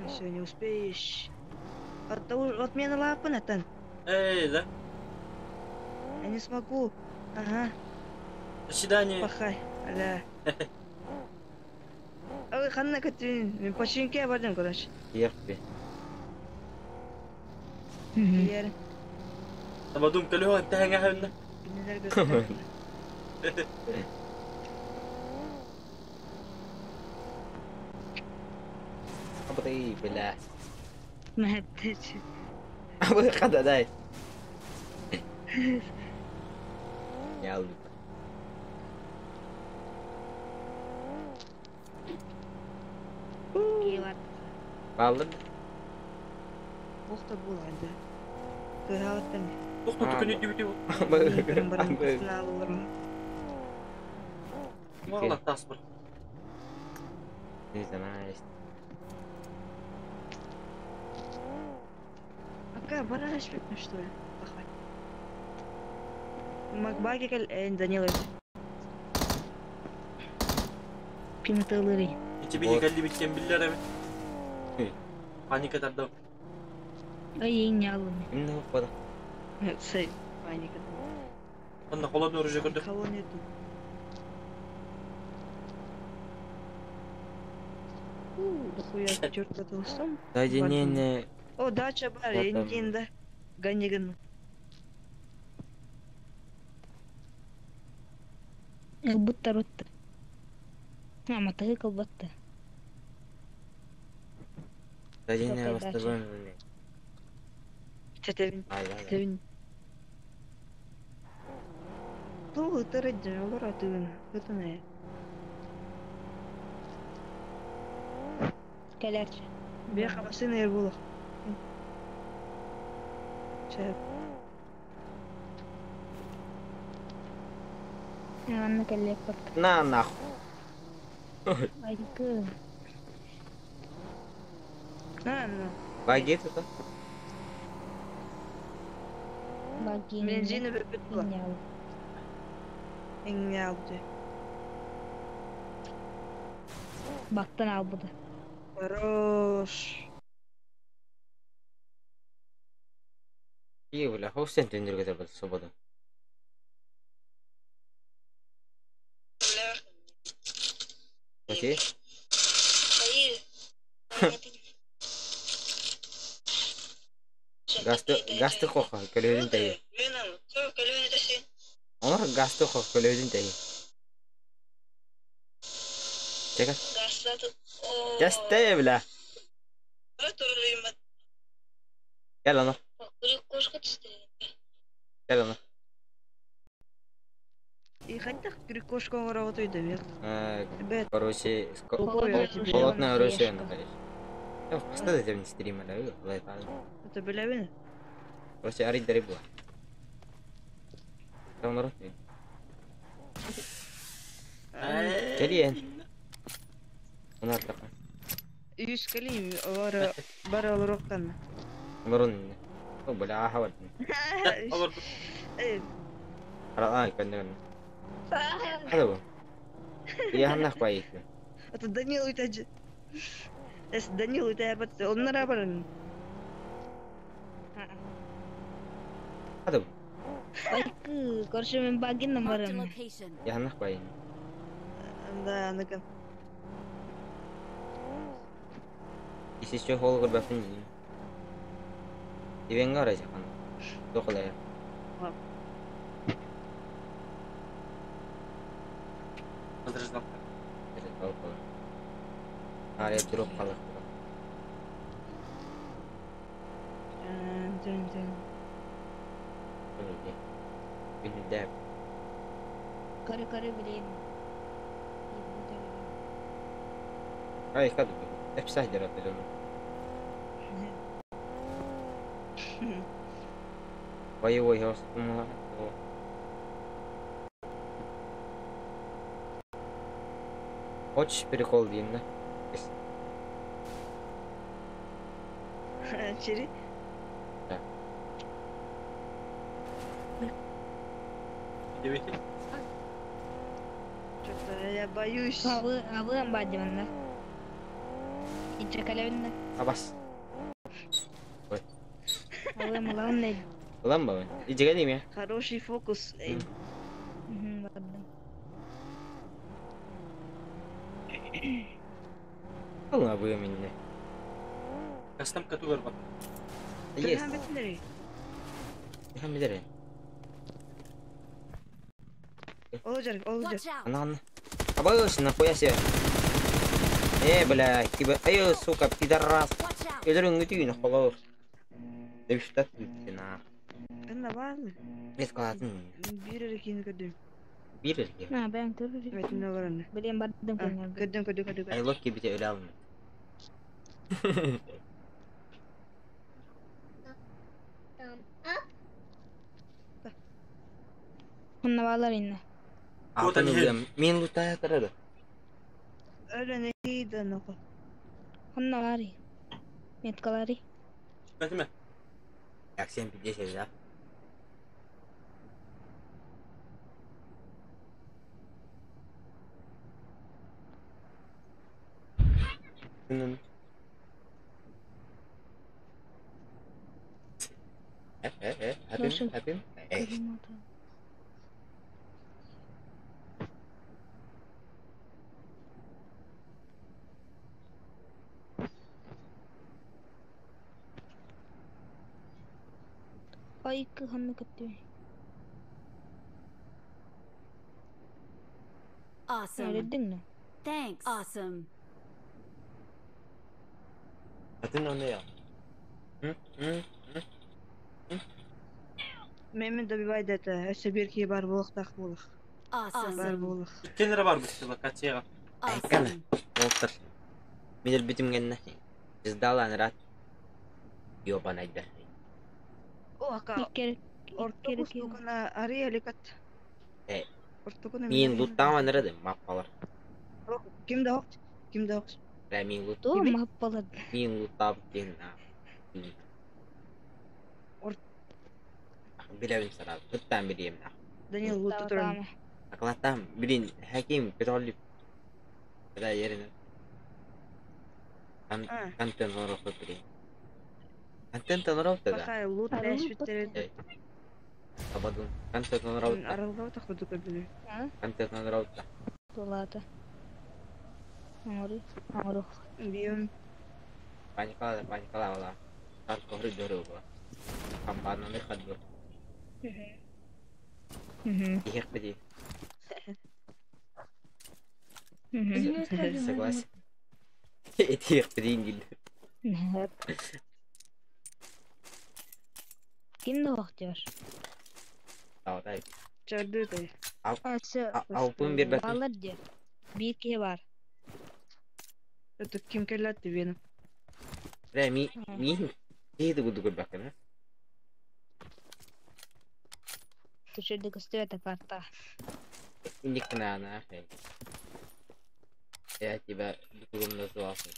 [SPEAKER 5] Все, не успеешь. От, от меня лапы натан.
[SPEAKER 9] Эй, да.
[SPEAKER 5] Я не смогу. Ага.
[SPEAKER 9] До свидания.
[SPEAKER 5] Пахай. Аля. Ой, ханна Катрин, мен починке бардым, короче.
[SPEAKER 3] Ерпе.
[SPEAKER 5] Ер.
[SPEAKER 9] Табадум көлү антаһыңа ханна.
[SPEAKER 3] Абый бля.
[SPEAKER 14] Мәһәттәч.
[SPEAKER 3] Абый кададай. Ялды. Балыр.
[SPEAKER 5] Бохта була инде. Кыһааттан.
[SPEAKER 9] Бохта түкөнү дибити бу. Мала тас бар.
[SPEAKER 3] Не знаю.
[SPEAKER 5] Ака, бараш бит, что ли? Пахай. Макбаги кел, Данилович.
[SPEAKER 14] Пиматалыри.
[SPEAKER 9] Ичи калли биткен биллер эбит. Паника тардым.
[SPEAKER 14] Ай, не алым.
[SPEAKER 3] Имне хоппада.
[SPEAKER 5] Сей, паника.
[SPEAKER 9] Анда холодное оружие көрдүк.
[SPEAKER 5] Кого нету? Дохуя, черт потолстом.
[SPEAKER 3] Соединение.
[SPEAKER 5] О, дача бар, я не да. Ганиган.
[SPEAKER 14] Будто ротта. А, мотоцикл батта.
[SPEAKER 3] Соединение восстановлено.
[SPEAKER 5] Четевин.
[SPEAKER 3] Ай, ай, ай.
[SPEAKER 5] Четевин. Ту, ты родил, ты, это не.
[SPEAKER 14] Кәләрче.
[SPEAKER 5] Беха машина ер булах. Чеп.
[SPEAKER 14] Анна кәллек батта.
[SPEAKER 3] На нахуй.
[SPEAKER 14] Айкы.
[SPEAKER 5] На, на.
[SPEAKER 3] Баги тут.
[SPEAKER 14] Баги.
[SPEAKER 5] Бензин бөпөт була. Эңне алды.
[SPEAKER 14] Бактан албыды.
[SPEAKER 5] Хорош.
[SPEAKER 3] И бля, хостен төндөргө да был свобода. Окей. Гасты гасты коха көлөдүн тайы. Онор гасты коха көлөдүн тайы. Чека. Гасты бля. Gel onu. Gel onu.
[SPEAKER 5] И хотя крюкошка работает, да,
[SPEAKER 3] Короче, холодное оружие, ну, конечно. Я поставил это стрима, да,
[SPEAKER 5] Это белявин?
[SPEAKER 3] Короче, арит дари була. Там народ. Келиен. Унар така.
[SPEAKER 5] Үс калим, бара бара олороккан.
[SPEAKER 3] Нарон. О, бля, хават. Ара, кэннэ. Хада бу. Я ханнах бай.
[SPEAKER 5] Это Данил үтәҗ. Эс Данил үтә бат, оннара баран.
[SPEAKER 3] Хада бу.
[SPEAKER 14] Айкы, короче, мен багин барам.
[SPEAKER 3] Я ханнах бай.
[SPEAKER 5] Да, аныкын.
[SPEAKER 3] Если что, холл горбафын. Ивенга ара жакан. Токолая. Баар дроп қалыр.
[SPEAKER 5] Тын тын.
[SPEAKER 3] Билдәп.
[SPEAKER 14] Көрө көрө билин.
[SPEAKER 3] Ай, кады. Эпсай дер атыр. Боевой host. Хочешь перекол деймін да?
[SPEAKER 5] Чири.
[SPEAKER 3] Да.
[SPEAKER 5] Что-то я боюсь.
[SPEAKER 14] Абы абы амбадиманда. Ичекалевинда.
[SPEAKER 3] Абас. Ой.
[SPEAKER 14] Абы малаунай.
[SPEAKER 3] Улан ба? Ижеге дейм я.
[SPEAKER 5] Хороший фокус. Эй.
[SPEAKER 14] Бардым.
[SPEAKER 3] Алла бу минне.
[SPEAKER 9] Кастам катугар бар.
[SPEAKER 3] Есть. Хам билер.
[SPEAKER 5] Олжар, олжар.
[SPEAKER 3] Ана ана. Абай нахуя себе. Э, бля, киба. Ай, сука, пидорас. Өлөрүн күтүн холор. Деп штат на.
[SPEAKER 5] Ана базы.
[SPEAKER 3] Бес калатын.
[SPEAKER 5] Бир эркин көрдүм.
[SPEAKER 3] Бир эрки.
[SPEAKER 14] На, бәң тур.
[SPEAKER 5] Бетин олорун.
[SPEAKER 14] Билен бардым көңөр.
[SPEAKER 5] Көрдүм, көрдүм, көрдүм.
[SPEAKER 3] Ай, локки бите өлө алмай.
[SPEAKER 14] Хунна инне.
[SPEAKER 3] Алтын ылым. Мен лутая тарады.
[SPEAKER 5] Өлөн эйден ноко.
[SPEAKER 14] Хунна бари. Меткалари.
[SPEAKER 9] Бәтиме.
[SPEAKER 3] Так, 7,50, да? Апим, апим. Эй.
[SPEAKER 14] Ай, ханны көттү.
[SPEAKER 1] Awesome.
[SPEAKER 14] Öğrettin
[SPEAKER 1] Thanks. Awesome.
[SPEAKER 3] Атын оны я.
[SPEAKER 5] Мемен добивает это. Өсө бир ки бар болук так болук.
[SPEAKER 1] Awesome.
[SPEAKER 5] Бар болук.
[SPEAKER 9] Кенер бар бу локацияга.
[SPEAKER 3] Айкана. Олтыр. Мен битимгенне. Жыздалан рат. Ёбанайдар.
[SPEAKER 5] О, ака. Ортокус тугана ария лекат.
[SPEAKER 3] Э.
[SPEAKER 5] Ортокуна
[SPEAKER 3] Мен луттаман рады маппалар.
[SPEAKER 5] Ким да окт? Ким да окт?
[SPEAKER 3] Бля, мен лут.
[SPEAKER 14] Ту маппалар.
[SPEAKER 3] Мен луттап ден. Билебин сразу. Туттан билем.
[SPEAKER 5] Данил лут туран.
[SPEAKER 3] Аклатам, блин, хаким петролип. Да, ерine. Контент оноруп блин. Контент оноруп да.
[SPEAKER 5] Пахай лут эшбиттерет.
[SPEAKER 3] Абадын. Контент оноруп.
[SPEAKER 5] Аралга тахуду көбүлү.
[SPEAKER 3] Контент оноруп.
[SPEAKER 14] Тулата. Аңыры, аңыры.
[SPEAKER 5] Бием.
[SPEAKER 3] Паникала, паникала вала. Тар кохры дөрү ба. Кампананы хадды. Ихек беди. Согласен. Этих приняли.
[SPEAKER 14] Ким да вахтер?
[SPEAKER 3] Дай.
[SPEAKER 5] Чарды
[SPEAKER 3] Алтын бир бәтин.
[SPEAKER 14] Балар де. Бир ке бар.
[SPEAKER 5] Это ким келатты бени?
[SPEAKER 3] Бля, ми ми кейди буду көрбәккен, а?
[SPEAKER 14] Түшүрдү көстү карта.
[SPEAKER 3] Индикна нахрен. Я тебя другом назвался.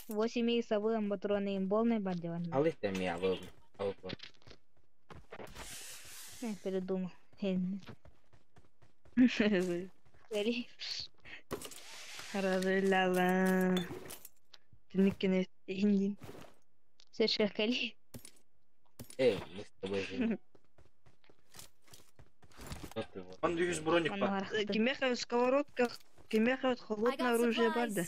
[SPEAKER 14] 8 и совым патроны им полный бардиван.
[SPEAKER 3] Алых там я был.
[SPEAKER 14] Я передумал.
[SPEAKER 5] Разыляла. Ты индин.
[SPEAKER 14] Слышь,
[SPEAKER 3] Эй, мы с тобой же.
[SPEAKER 9] Он 100 броник бар.
[SPEAKER 5] Кимеха в сковородках, кимеха холодное оружие бар да.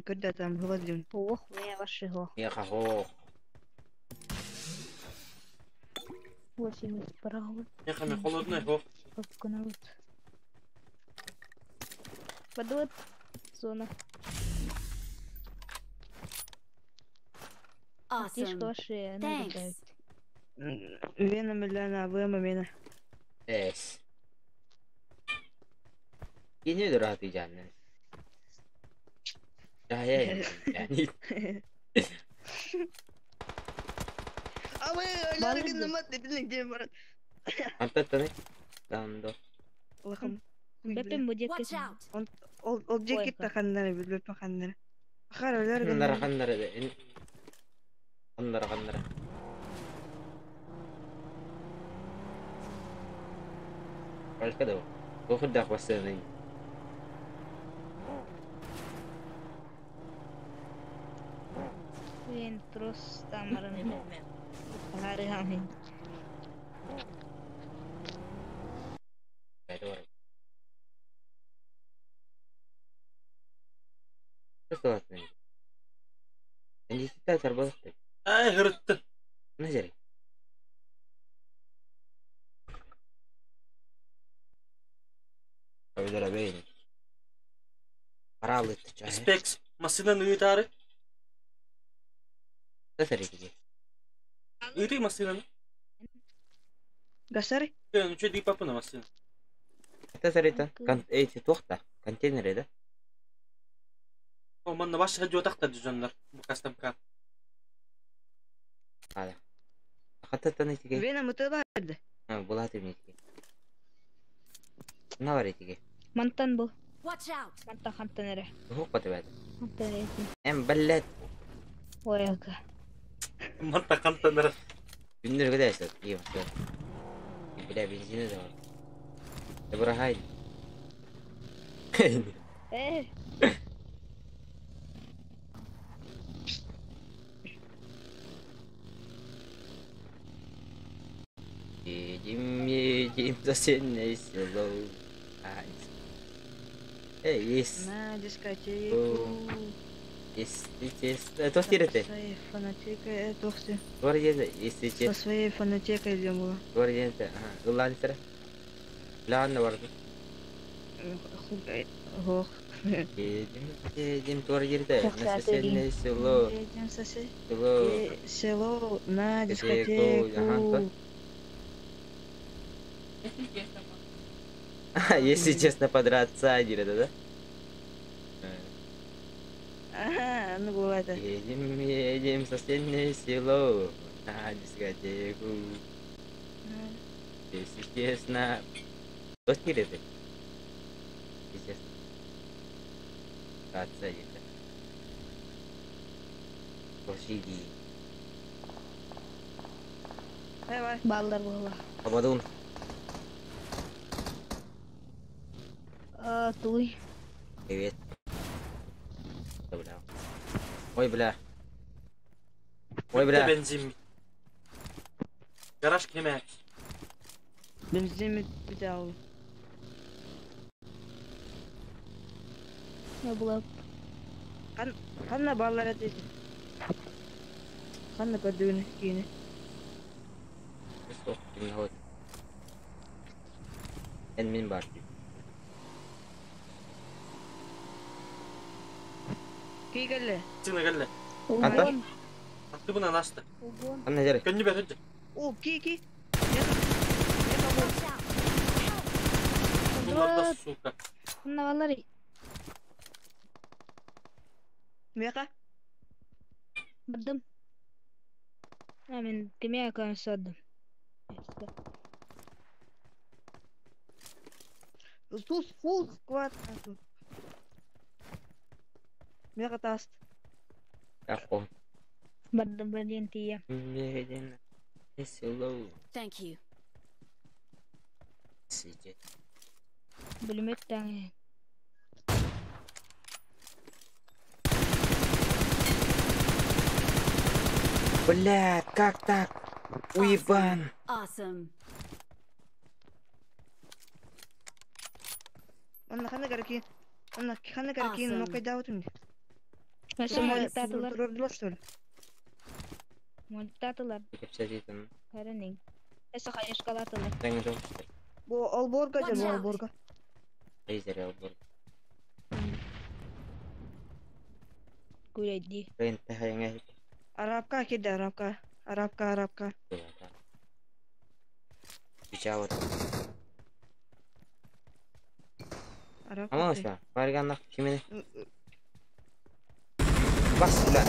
[SPEAKER 5] Когда там гвоздем.
[SPEAKER 14] Ох, я вашего.
[SPEAKER 3] Я хо.
[SPEAKER 14] 8 справа.
[SPEAKER 9] Я хами холодное, хо.
[SPEAKER 14] Подут. Зона.
[SPEAKER 1] Awesome.
[SPEAKER 14] Thanks.
[SPEAKER 1] Thanks.
[SPEAKER 5] Вена милена, вема мена.
[SPEAKER 3] Эс. Кини өлөр жанны. Я yani.
[SPEAKER 5] Абы, өлөр гыннамат дедин диэн баран.
[SPEAKER 3] Антаттаны. Дандо.
[SPEAKER 5] Улахан.
[SPEAKER 14] Бэппин бу диэки.
[SPEAKER 1] Watch out.
[SPEAKER 5] Ол ол диэки таханнара билбэппин ханнара. Ахар өлөр
[SPEAKER 3] Ханнара
[SPEAKER 5] гыннамат.
[SPEAKER 3] ханнара. Ханнара ханнара. Başka da bu. Bu басыны.
[SPEAKER 14] Мен трос тамарын. Харыгамын.
[SPEAKER 9] Ай, хырытты.
[SPEAKER 3] Ne gerek? Öyle beyin. Paralı çay.
[SPEAKER 9] Specs. Masынан ыытаары.
[SPEAKER 3] Nasıl gidiyor?
[SPEAKER 9] Ыытый масынан.
[SPEAKER 5] Гасары?
[SPEAKER 9] Э, ну что, ди папа на масына.
[SPEAKER 3] Это сарыта. Кон эти тохта. Контейнеры, да?
[SPEAKER 9] О, манна баш жотақта жүзөннөр. Бу кастом кар.
[SPEAKER 3] Hadi. Хаттан этиге.
[SPEAKER 5] Вена мыты барды.
[SPEAKER 3] Ha, булат этиге. Ne var этиге?
[SPEAKER 14] Мантан бу.
[SPEAKER 1] Watch out.
[SPEAKER 14] Мантан хантан эре.
[SPEAKER 3] Хук бат бат.
[SPEAKER 14] Хантан эре.
[SPEAKER 3] Эм баллат.
[SPEAKER 14] Ой, ага.
[SPEAKER 9] Манта кантаныр.
[SPEAKER 3] Күннөр көдәсә. И бат. Бля, бензины да бар. Добра хай.
[SPEAKER 14] Э,
[SPEAKER 3] Едем, едем в соседнее село. А, Эй, есть.
[SPEAKER 5] На дискотеку.
[SPEAKER 3] Если честно, то тирете.
[SPEAKER 5] Со своей фонотекой, тохты.
[SPEAKER 3] Если
[SPEAKER 5] Со
[SPEAKER 3] честно.
[SPEAKER 5] своей фонотекой идем было.
[SPEAKER 3] Ага, ылланстера. Ладно, барды.
[SPEAKER 5] Ох.
[SPEAKER 3] Едем, едем, твор ерте. На соседнее село.
[SPEAKER 5] Едем в сосед...
[SPEAKER 3] Село.
[SPEAKER 5] Село на
[SPEAKER 3] Дискотеку, ага,
[SPEAKER 5] дискотеку.
[SPEAKER 3] Если честно, подраться, один это, да?
[SPEAKER 5] Ага, ну бывает.
[SPEAKER 3] Едем, едем в соседнее село на дискотеку. Если честно. Что ты? Если честно. Драться, один, да? Лошади.
[SPEAKER 5] Давай.
[SPEAKER 14] Балдар була.
[SPEAKER 3] Абадун.
[SPEAKER 14] А, туй.
[SPEAKER 3] Привет. Да, бля. Ой, бля. Ой, бля.
[SPEAKER 9] Бензин. Гараж кеме.
[SPEAKER 5] Бензин битал.
[SPEAKER 14] Не була.
[SPEAKER 5] Канна баллар этети. Канна көрдүгүнү кийини.
[SPEAKER 3] Эн мин бар.
[SPEAKER 5] Кий келле.
[SPEAKER 9] Сына келле.
[SPEAKER 3] Anta?
[SPEAKER 9] Атты буна насты.
[SPEAKER 3] Анна жери.
[SPEAKER 9] Көннү бер
[SPEAKER 5] О, ки ки.
[SPEAKER 9] Булар да сука.
[SPEAKER 14] Ханна баллар.
[SPEAKER 5] Мека.
[SPEAKER 14] Бардым. А, мен кеме көмсөдүм.
[SPEAKER 5] Сус фул сквад. Мека таст.
[SPEAKER 3] Ахо.
[SPEAKER 14] Бардым бардым тия.
[SPEAKER 3] Медленно. Село.
[SPEAKER 1] Thank you.
[SPEAKER 3] Сидеть.
[SPEAKER 14] Бүлмөт таңы.
[SPEAKER 3] Бля, как так? Уебан.
[SPEAKER 1] Awesome.
[SPEAKER 5] Анна ханна караки. Анна ханна караки,
[SPEAKER 1] Awesome.
[SPEAKER 5] ну кайда вот мне.
[SPEAKER 14] Мәсі молитатылар.
[SPEAKER 5] Турдулар, что ли?
[SPEAKER 14] Молитатылар.
[SPEAKER 3] Кепсәдитен.
[SPEAKER 14] Каранин. Әсі хаешкалатылар.
[SPEAKER 3] Таңы жоқ.
[SPEAKER 5] Бу Олборга
[SPEAKER 1] Watch
[SPEAKER 5] же,
[SPEAKER 1] out.
[SPEAKER 5] Олборга.
[SPEAKER 3] Лейзер албор.
[SPEAKER 14] Кулейди.
[SPEAKER 5] Арабка киирдэ, арабка. Арабка, арабка.
[SPEAKER 3] Печалот.
[SPEAKER 5] Арабка.
[SPEAKER 3] Амалышма, барганнах кимини? Бас, бля.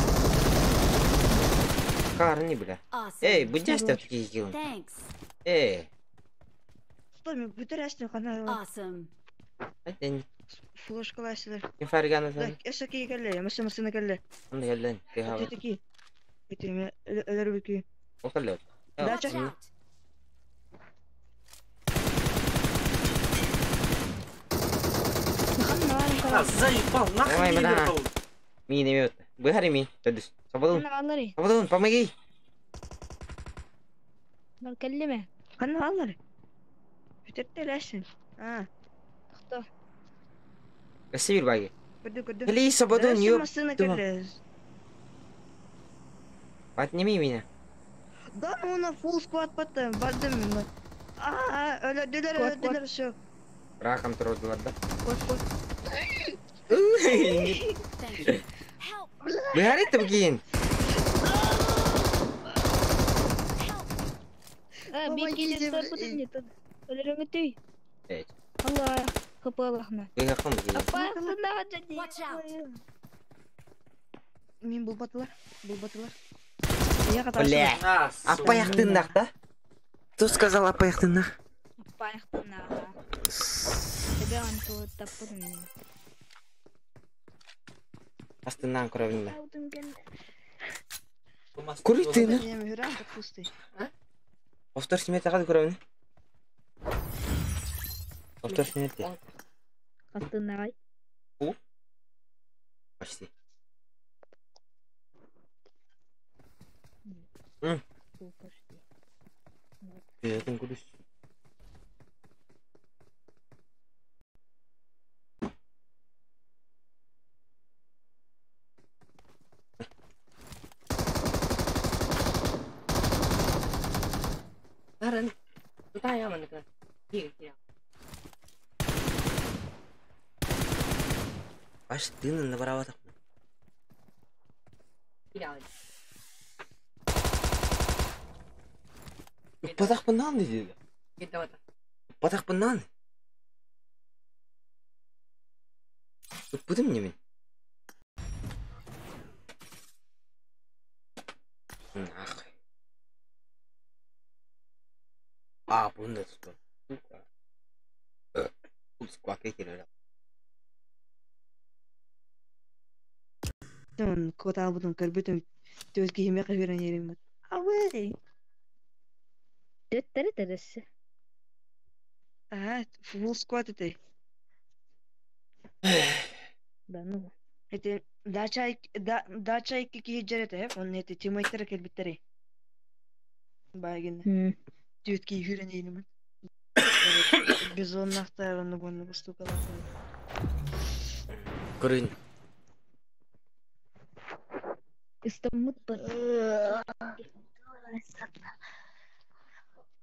[SPEAKER 3] Карни, бля. Эй,
[SPEAKER 1] Awesome.
[SPEAKER 3] будь такие килл.
[SPEAKER 1] Thanks.
[SPEAKER 3] Эй,
[SPEAKER 5] Стой, мен бүтер әстім қана.
[SPEAKER 1] Awesome.
[SPEAKER 3] один.
[SPEAKER 5] Флешкалар әстілер.
[SPEAKER 3] Ким фарганы
[SPEAKER 5] Так, эсэ ки келле, мәсә мәсә келле.
[SPEAKER 3] Анда келден. Кыха.
[SPEAKER 5] Өтө ки. Өтө ме өлөр бүки.
[SPEAKER 3] Около.
[SPEAKER 5] Дача.
[SPEAKER 1] Watch out.
[SPEAKER 9] А, заебал, нахуй
[SPEAKER 3] Ой,
[SPEAKER 9] не
[SPEAKER 3] бля.
[SPEAKER 9] вернул.
[SPEAKER 3] Ми не имеют. Выгори ми. Тадыс. Сабадун.
[SPEAKER 14] Ханна баллары.
[SPEAKER 3] Сабадун, помоги.
[SPEAKER 14] Кэллиме.
[SPEAKER 5] Ханна аллар. Бүтер әстім. А,
[SPEAKER 14] Тохто.
[SPEAKER 3] Касибир баги.
[SPEAKER 5] көрдү көрдү.
[SPEAKER 3] Кали, Сабадун, ёп.
[SPEAKER 5] Мәсә келле.
[SPEAKER 3] Подними меня.
[SPEAKER 5] Да, ну на фулл сквад потом, бардым. А, өлөдүлөр,
[SPEAKER 14] Кот,
[SPEAKER 5] өлөдүлөр, все.
[SPEAKER 3] Раком трогала, да?
[SPEAKER 5] Кот, кот.
[SPEAKER 1] Thank you. Help.
[SPEAKER 3] Выгори ты, блин.
[SPEAKER 14] А, бир
[SPEAKER 5] Помогите,
[SPEAKER 14] килли
[SPEAKER 5] блин.
[SPEAKER 14] сорбутун не тут. Өлөрөңүтүй.
[SPEAKER 3] Эй,
[SPEAKER 14] Алла, хапалахна.
[SPEAKER 3] выгаком, блин.
[SPEAKER 14] Аппахна жади.
[SPEAKER 1] Watch out.
[SPEAKER 5] Мин булбатылар, булбатылар. Я катасым.
[SPEAKER 3] Бля.
[SPEAKER 9] А, сука.
[SPEAKER 3] Апаяхтыннах, да? Кто сказал апаяхтыннах?
[SPEAKER 14] Аппахна. Тебя он тут таппутун.
[SPEAKER 3] Астыннан кровинна.
[SPEAKER 9] Курить
[SPEAKER 3] Курить ты, ну?
[SPEAKER 5] Не, мюрам так пустый.
[SPEAKER 3] Повтор смерти хады кровинна. Повтор смерти.
[SPEAKER 14] Хастыннагай.
[SPEAKER 3] Почти. Ты кудись.
[SPEAKER 7] Наран. Тутая man ka. Here, here.
[SPEAKER 3] Баш тыны на барабатах.
[SPEAKER 7] Here.
[SPEAKER 3] Падах панан диди.
[SPEAKER 7] Kita wata.
[SPEAKER 3] Падах панан. Будем не мен. Нахуй. А, бұнда тұтты. Сука. Бұл скваке келеді.
[SPEAKER 5] Тон кот албытын көрбүтүм. Төз кийиме кыгыран ерим. Ауэй.
[SPEAKER 14] Төттөрү төрөсү.
[SPEAKER 5] А, фулл сквад это.
[SPEAKER 14] Да ну.
[SPEAKER 5] Это дача да дача икки киһи жерете, он это тиммейттер келбиттери. Багин. Төт киһи хүрен ерим. Бизоннахтар оны гонны бустукалар.
[SPEAKER 3] Көрін.
[SPEAKER 14] Истаммут бар.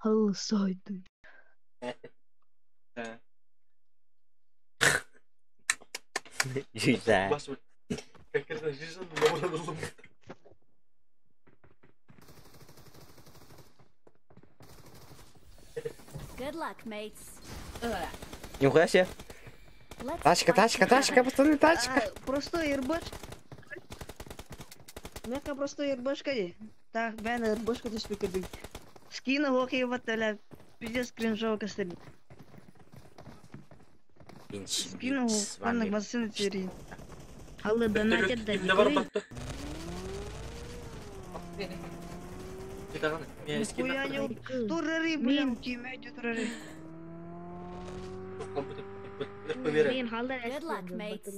[SPEAKER 14] Алсайды.
[SPEAKER 3] Жүзә.
[SPEAKER 9] Бас, Конкретно жизнь, но надо думать.
[SPEAKER 1] Good luck, mates.
[SPEAKER 3] Нихуя себе.
[SPEAKER 1] Let's
[SPEAKER 3] Тачка,
[SPEAKER 1] fight
[SPEAKER 3] тачка, тачка,
[SPEAKER 1] together.
[SPEAKER 3] пацаны, тачка.
[SPEAKER 5] А, Простой ирбаш. Мека простой ирбашка ди. Так, мен ирбашка түспек кирдим. Скина хоккей баттала. Пиздец кринжово кастырды. Скина
[SPEAKER 3] С
[SPEAKER 5] ханнык
[SPEAKER 3] вами.
[SPEAKER 5] басын тери.
[SPEAKER 14] Алла донатят да.
[SPEAKER 9] Кимде бар батты?
[SPEAKER 5] Хуя не турары, блин, киме турары.
[SPEAKER 14] Мен халдар
[SPEAKER 1] Good luck, mates.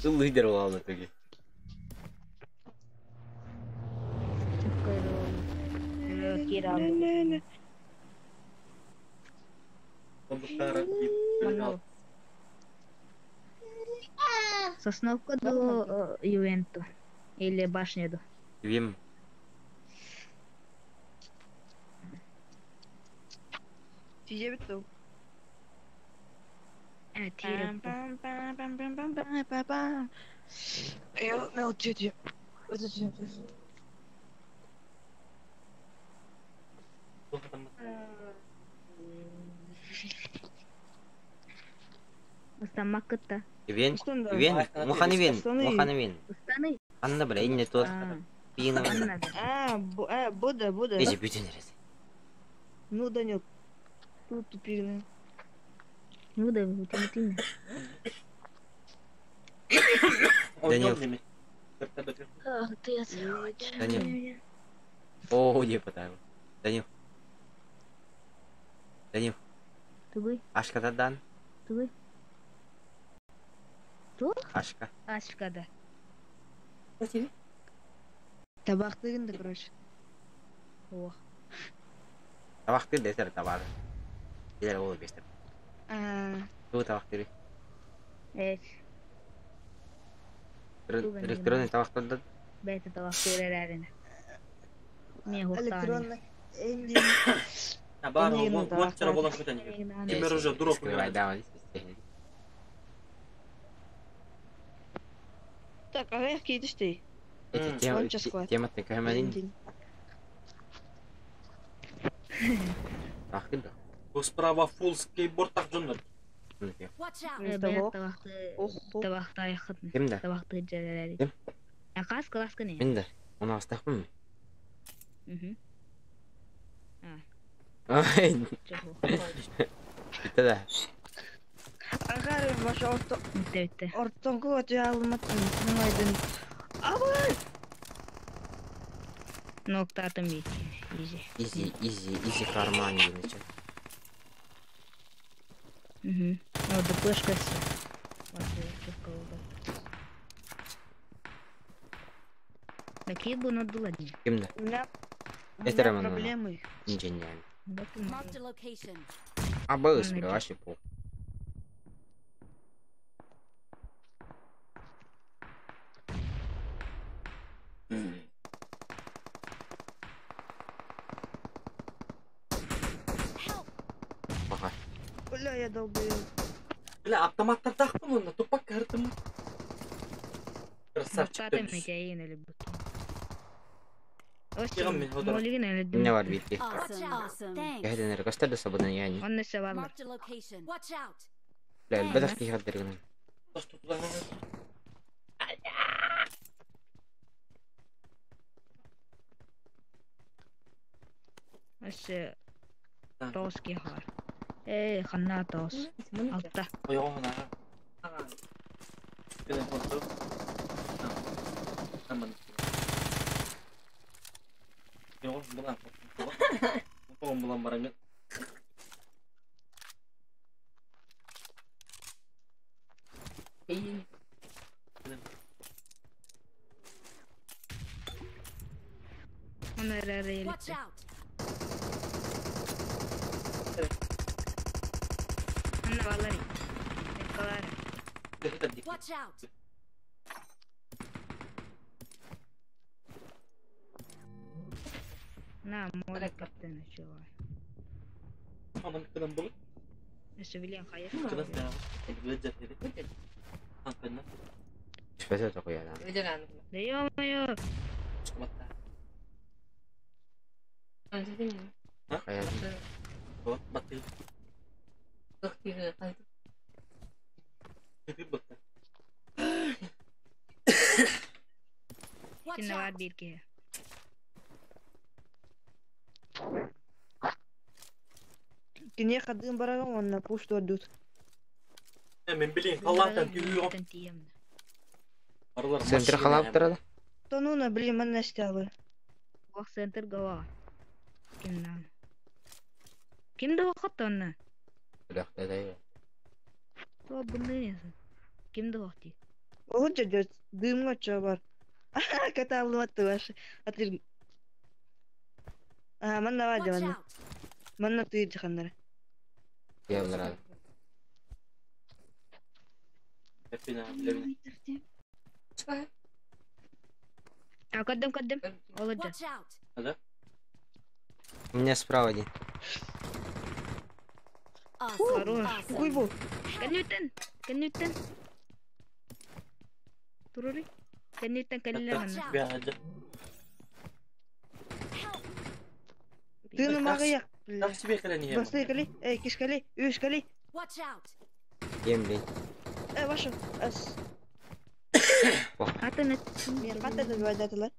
[SPEAKER 3] Ты лидер главный таки.
[SPEAKER 14] Сосновка до Ювенту. Или башня до.
[SPEAKER 3] Вим.
[SPEAKER 5] Тиийэбит дуу?
[SPEAKER 14] Э, тиийэбит.
[SPEAKER 5] Пам-пам-пам-пам-пам-пам-пам. Я молчите.
[SPEAKER 14] Устаммаккыт да.
[SPEAKER 3] Ивен,
[SPEAKER 5] Устан да.
[SPEAKER 3] Ивен, мухан Ивен,
[SPEAKER 5] Устаны.
[SPEAKER 3] мухан Ивен.
[SPEAKER 14] Устаны.
[SPEAKER 3] Анна бля, инне тот. Пиина манна.
[SPEAKER 5] А, а, Буда, Буда.
[SPEAKER 3] Эти бүтүн эрэ.
[SPEAKER 5] Ну, Данил, тут тупигна.
[SPEAKER 14] Ну да, бүтүн.
[SPEAKER 3] Данил.
[SPEAKER 14] Ах, ты
[SPEAKER 3] Данил. О, не потаил. Данил. Данил.
[SPEAKER 14] Тугуй,
[SPEAKER 3] Ашка дан.
[SPEAKER 14] тугуй. Туох?
[SPEAKER 3] Ашка.
[SPEAKER 14] Ашка да.
[SPEAKER 5] Табақтығын да, короче.
[SPEAKER 14] О.
[SPEAKER 3] Табактыр десер табар. Билер ол бестер.
[SPEAKER 5] А,
[SPEAKER 3] Ту табактыр.
[SPEAKER 14] Эч,
[SPEAKER 3] Электронный табактыр
[SPEAKER 14] бәйті табақ көрер Мен хоқтағын.
[SPEAKER 5] электронный. Энди.
[SPEAKER 9] Бар,
[SPEAKER 5] Энди
[SPEAKER 9] вот
[SPEAKER 5] табақтар.
[SPEAKER 9] вчера болан көтән. Теперь уже дурак.
[SPEAKER 3] Скрывай,
[SPEAKER 5] Так, а я кейдішті.
[SPEAKER 3] Эти темы,
[SPEAKER 5] Онча склад.
[SPEAKER 3] тема такая маленькая. Табактыр да.
[SPEAKER 9] Справа фулл скейтборд так жоннор.
[SPEAKER 1] Watch out!
[SPEAKER 14] Бәйті табақты табақты аяқытын.
[SPEAKER 3] Ким да?
[SPEAKER 14] Табақты жәрәләри.
[SPEAKER 3] Ким?
[SPEAKER 14] Қас класска не?
[SPEAKER 3] Мен да. Оны астақпын.
[SPEAKER 14] Мгм.
[SPEAKER 3] Ай.
[SPEAKER 14] Чого?
[SPEAKER 3] Бітті да.
[SPEAKER 5] Ағар, башы орто...
[SPEAKER 14] Бітті, бітті.
[SPEAKER 5] Ортонку өте алматтым. Ныңайдын. Абай!
[SPEAKER 14] Ноктатым бит. Изи.
[SPEAKER 3] Изи, изи, изи карман деймічі.
[SPEAKER 14] Угу. О, ДПшка все. Такие бы надо ладно.
[SPEAKER 3] Ким да?
[SPEAKER 5] У меня... У
[SPEAKER 3] Это
[SPEAKER 5] меня
[SPEAKER 3] Роман.
[SPEAKER 5] проблемы.
[SPEAKER 3] Инженер.
[SPEAKER 1] Marked a location.
[SPEAKER 3] А был вообще пол. Ага.
[SPEAKER 5] Бля, я долбоёб.
[SPEAKER 9] Бля, автоматтар тақпын онда, тупак картым. Красавчик.
[SPEAKER 14] Ноктатым бит или бут.
[SPEAKER 9] Кигам мен hodar.
[SPEAKER 3] Не var битки.
[SPEAKER 1] Awesome. Awesome. Thanks.
[SPEAKER 3] Кәһеден эргастар да сабыдан яни.
[SPEAKER 14] Онны сабалар.
[SPEAKER 1] Marked a location. Watch out!
[SPEAKER 3] Бля, бәдәх ки хаддыргын.
[SPEAKER 14] Осы тоос кихар. Эй, ханна тоос. Алта. Оны әрі
[SPEAKER 1] Watch out!
[SPEAKER 14] Анна балар. Экалар.
[SPEAKER 1] Watch out!
[SPEAKER 14] На, море каптена чего. Өсө билен хайыр.
[SPEAKER 3] Шпәсә токуя да.
[SPEAKER 14] Да ё-моё.
[SPEAKER 1] Watch
[SPEAKER 14] Кине бар
[SPEAKER 1] out!
[SPEAKER 14] бирке.
[SPEAKER 5] Кине хадын бараган, он на пушту отдут.
[SPEAKER 9] Мен билейин, халаттан күйі
[SPEAKER 3] Центр халап тұрады.
[SPEAKER 5] То ну на, блин, мен настялы.
[SPEAKER 14] Вах центр гава. Кимнан. Кимде вакыт онна?
[SPEAKER 3] Бля, да да.
[SPEAKER 14] То бұны несі? Кимде вакыт?
[SPEAKER 5] Ол жа дымга ча бар. Ката алматты башы. Атыр. А, манна бар
[SPEAKER 1] Watch
[SPEAKER 5] манна.
[SPEAKER 1] out!
[SPEAKER 5] Манна тыйыр жаханнар.
[SPEAKER 3] Я бұлар.
[SPEAKER 14] А кадым кадым. Олыджа.
[SPEAKER 1] Watch out!
[SPEAKER 3] У меня справа один.
[SPEAKER 1] Awesome.
[SPEAKER 5] Хорош. Какой
[SPEAKER 1] Awesome.
[SPEAKER 5] был?
[SPEAKER 14] Кэнниттэн, кэнниттэн. Турури. Кэнниттэн кэллэ
[SPEAKER 1] Watch
[SPEAKER 14] ханна.
[SPEAKER 1] out.
[SPEAKER 9] Бяһа.
[SPEAKER 5] Ты на магах.
[SPEAKER 9] Так себе кэлэн
[SPEAKER 5] Басты кали, эй, кишкали, үш кали.
[SPEAKER 1] Watch out.
[SPEAKER 3] Ем бей.
[SPEAKER 5] Эй, ваша. Ас.
[SPEAKER 14] Атын
[SPEAKER 5] Мен қандай добивать?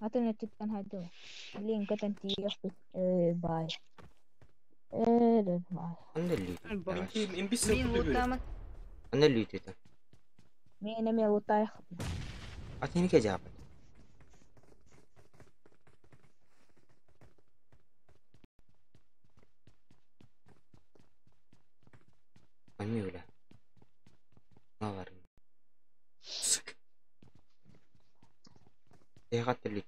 [SPEAKER 14] Атын өттүттэн хайдыма. Блин, көтөн тиийэхпит. Э, бай. Э, да, бай.
[SPEAKER 3] Анда лют.
[SPEAKER 9] Имбис
[SPEAKER 5] Мен лутамын.
[SPEAKER 3] Анда лют это.
[SPEAKER 14] Мен эме лутайх.
[SPEAKER 3] А ты не кежапат. Мамюля. Навар. Ягат лют.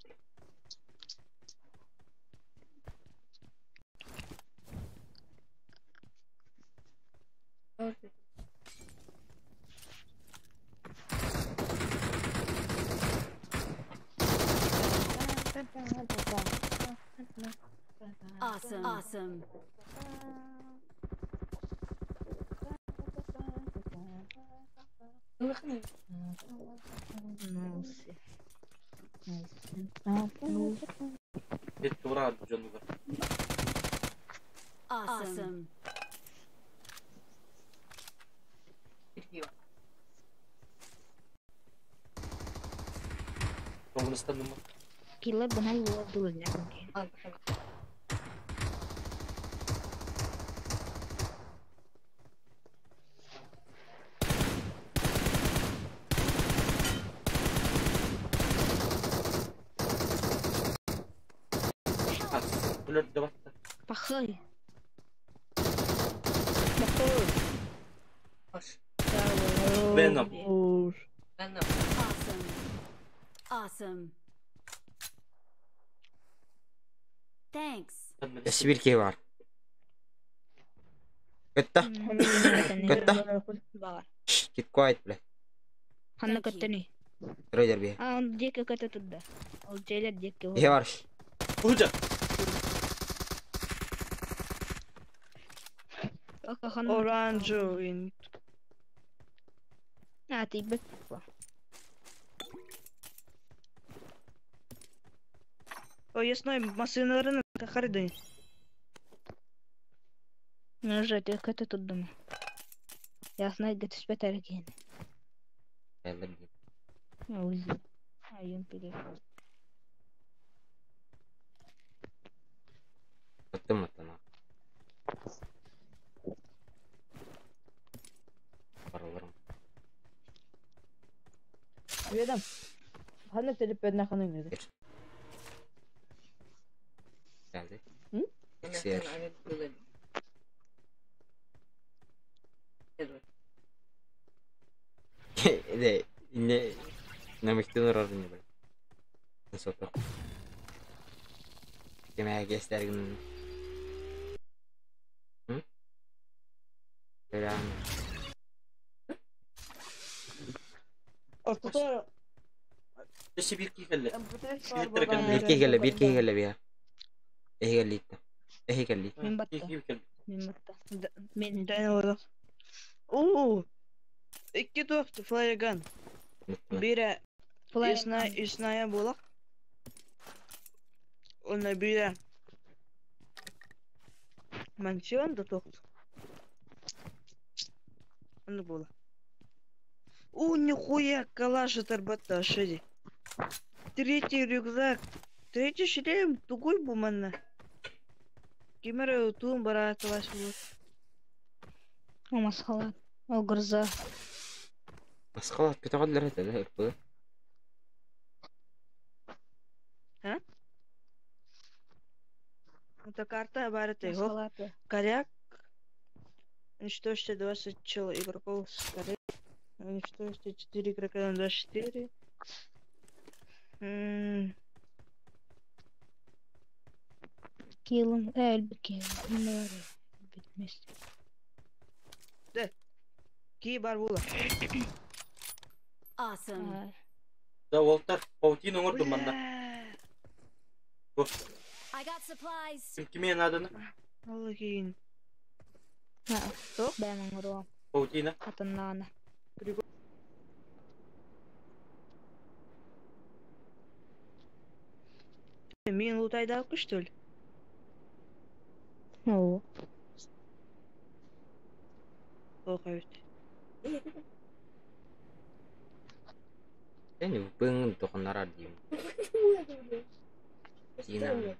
[SPEAKER 1] Awesome. Awesome. Awesome.
[SPEAKER 14] Killer बनाई वो दूर जाके। Пахай.
[SPEAKER 9] Venom.
[SPEAKER 1] Awesome. Awesome. Thanks.
[SPEAKER 3] Сибирке бар. Көттө. Көттө.
[SPEAKER 14] Багар.
[SPEAKER 3] Keep quiet, бля.
[SPEAKER 14] Ханна көттөни.
[SPEAKER 3] Трейдер бе.
[SPEAKER 14] А, он диэки көтө турда. Ол жээлер диэки.
[SPEAKER 3] Е бар.
[SPEAKER 9] Хужа.
[SPEAKER 5] Оранжевый.
[SPEAKER 14] А, ты бэк.
[SPEAKER 5] О, ясной, машиналарын кахарды.
[SPEAKER 14] Нажать, көтө турдум. Ясной гетспет эркен. Узи. Айын переход.
[SPEAKER 3] Көттүм аттана. Бараларым.
[SPEAKER 5] Ведам. Ханна телепедна ханна еді.
[SPEAKER 3] Geldi. XR. De ne намектен ұрарын не бля. Сото. Демәк эстәргин. Прям.
[SPEAKER 5] Ортота.
[SPEAKER 9] Сибирки келле.
[SPEAKER 3] Бирки келле, бирки келле бия. Эхи келли. Эхи келли.
[SPEAKER 14] Мен батта. Мен батта. Мен
[SPEAKER 5] дайын Оо. Икки туақты флайган. Бире Исна Исная болақ. Оны бире Мансион да тоқты. Оны бола. О, нихуя, калаш оторбатта шеди. Третий рюкзак. Третий шлем тугой буманна. Кемера туын бара калаш был.
[SPEAKER 14] О, масхалат. О, гроза.
[SPEAKER 3] Масхалат көтөҕөллөр этэ да ырпы.
[SPEAKER 5] А? Это карта барыты. Коряк. Уничтожьте 20 чел игроков с коряк. Уничтожьте 4 игрока на 24.
[SPEAKER 14] Килым, эльбит Битмес.
[SPEAKER 5] Да. Ки бар була.
[SPEAKER 1] Awesome.
[SPEAKER 9] Да, Уолтер, паутина оңордум манда.
[SPEAKER 1] I got supplies.
[SPEAKER 9] Кимиэ нааданы?
[SPEAKER 5] Ол иһин.
[SPEAKER 14] Бэм оҥоруом.
[SPEAKER 9] Паутина.
[SPEAKER 14] Атыннаана.
[SPEAKER 5] Мин лутайдааккы, что ли?
[SPEAKER 14] Оо.
[SPEAKER 5] Ох, эбит.
[SPEAKER 3] Сен быҥын тохуннарар диим. Тина.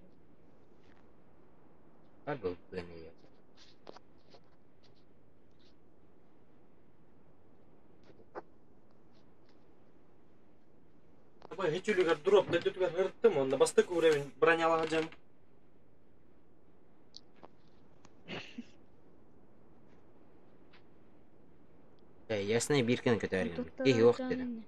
[SPEAKER 3] Бар был быны.
[SPEAKER 9] Абай хечүлүгэр дроп дөтүгэр ырыттым, онно бастакы уровень бронялаха дьам.
[SPEAKER 3] Э, ясный биркен көтөргөн. Киһи ох деді.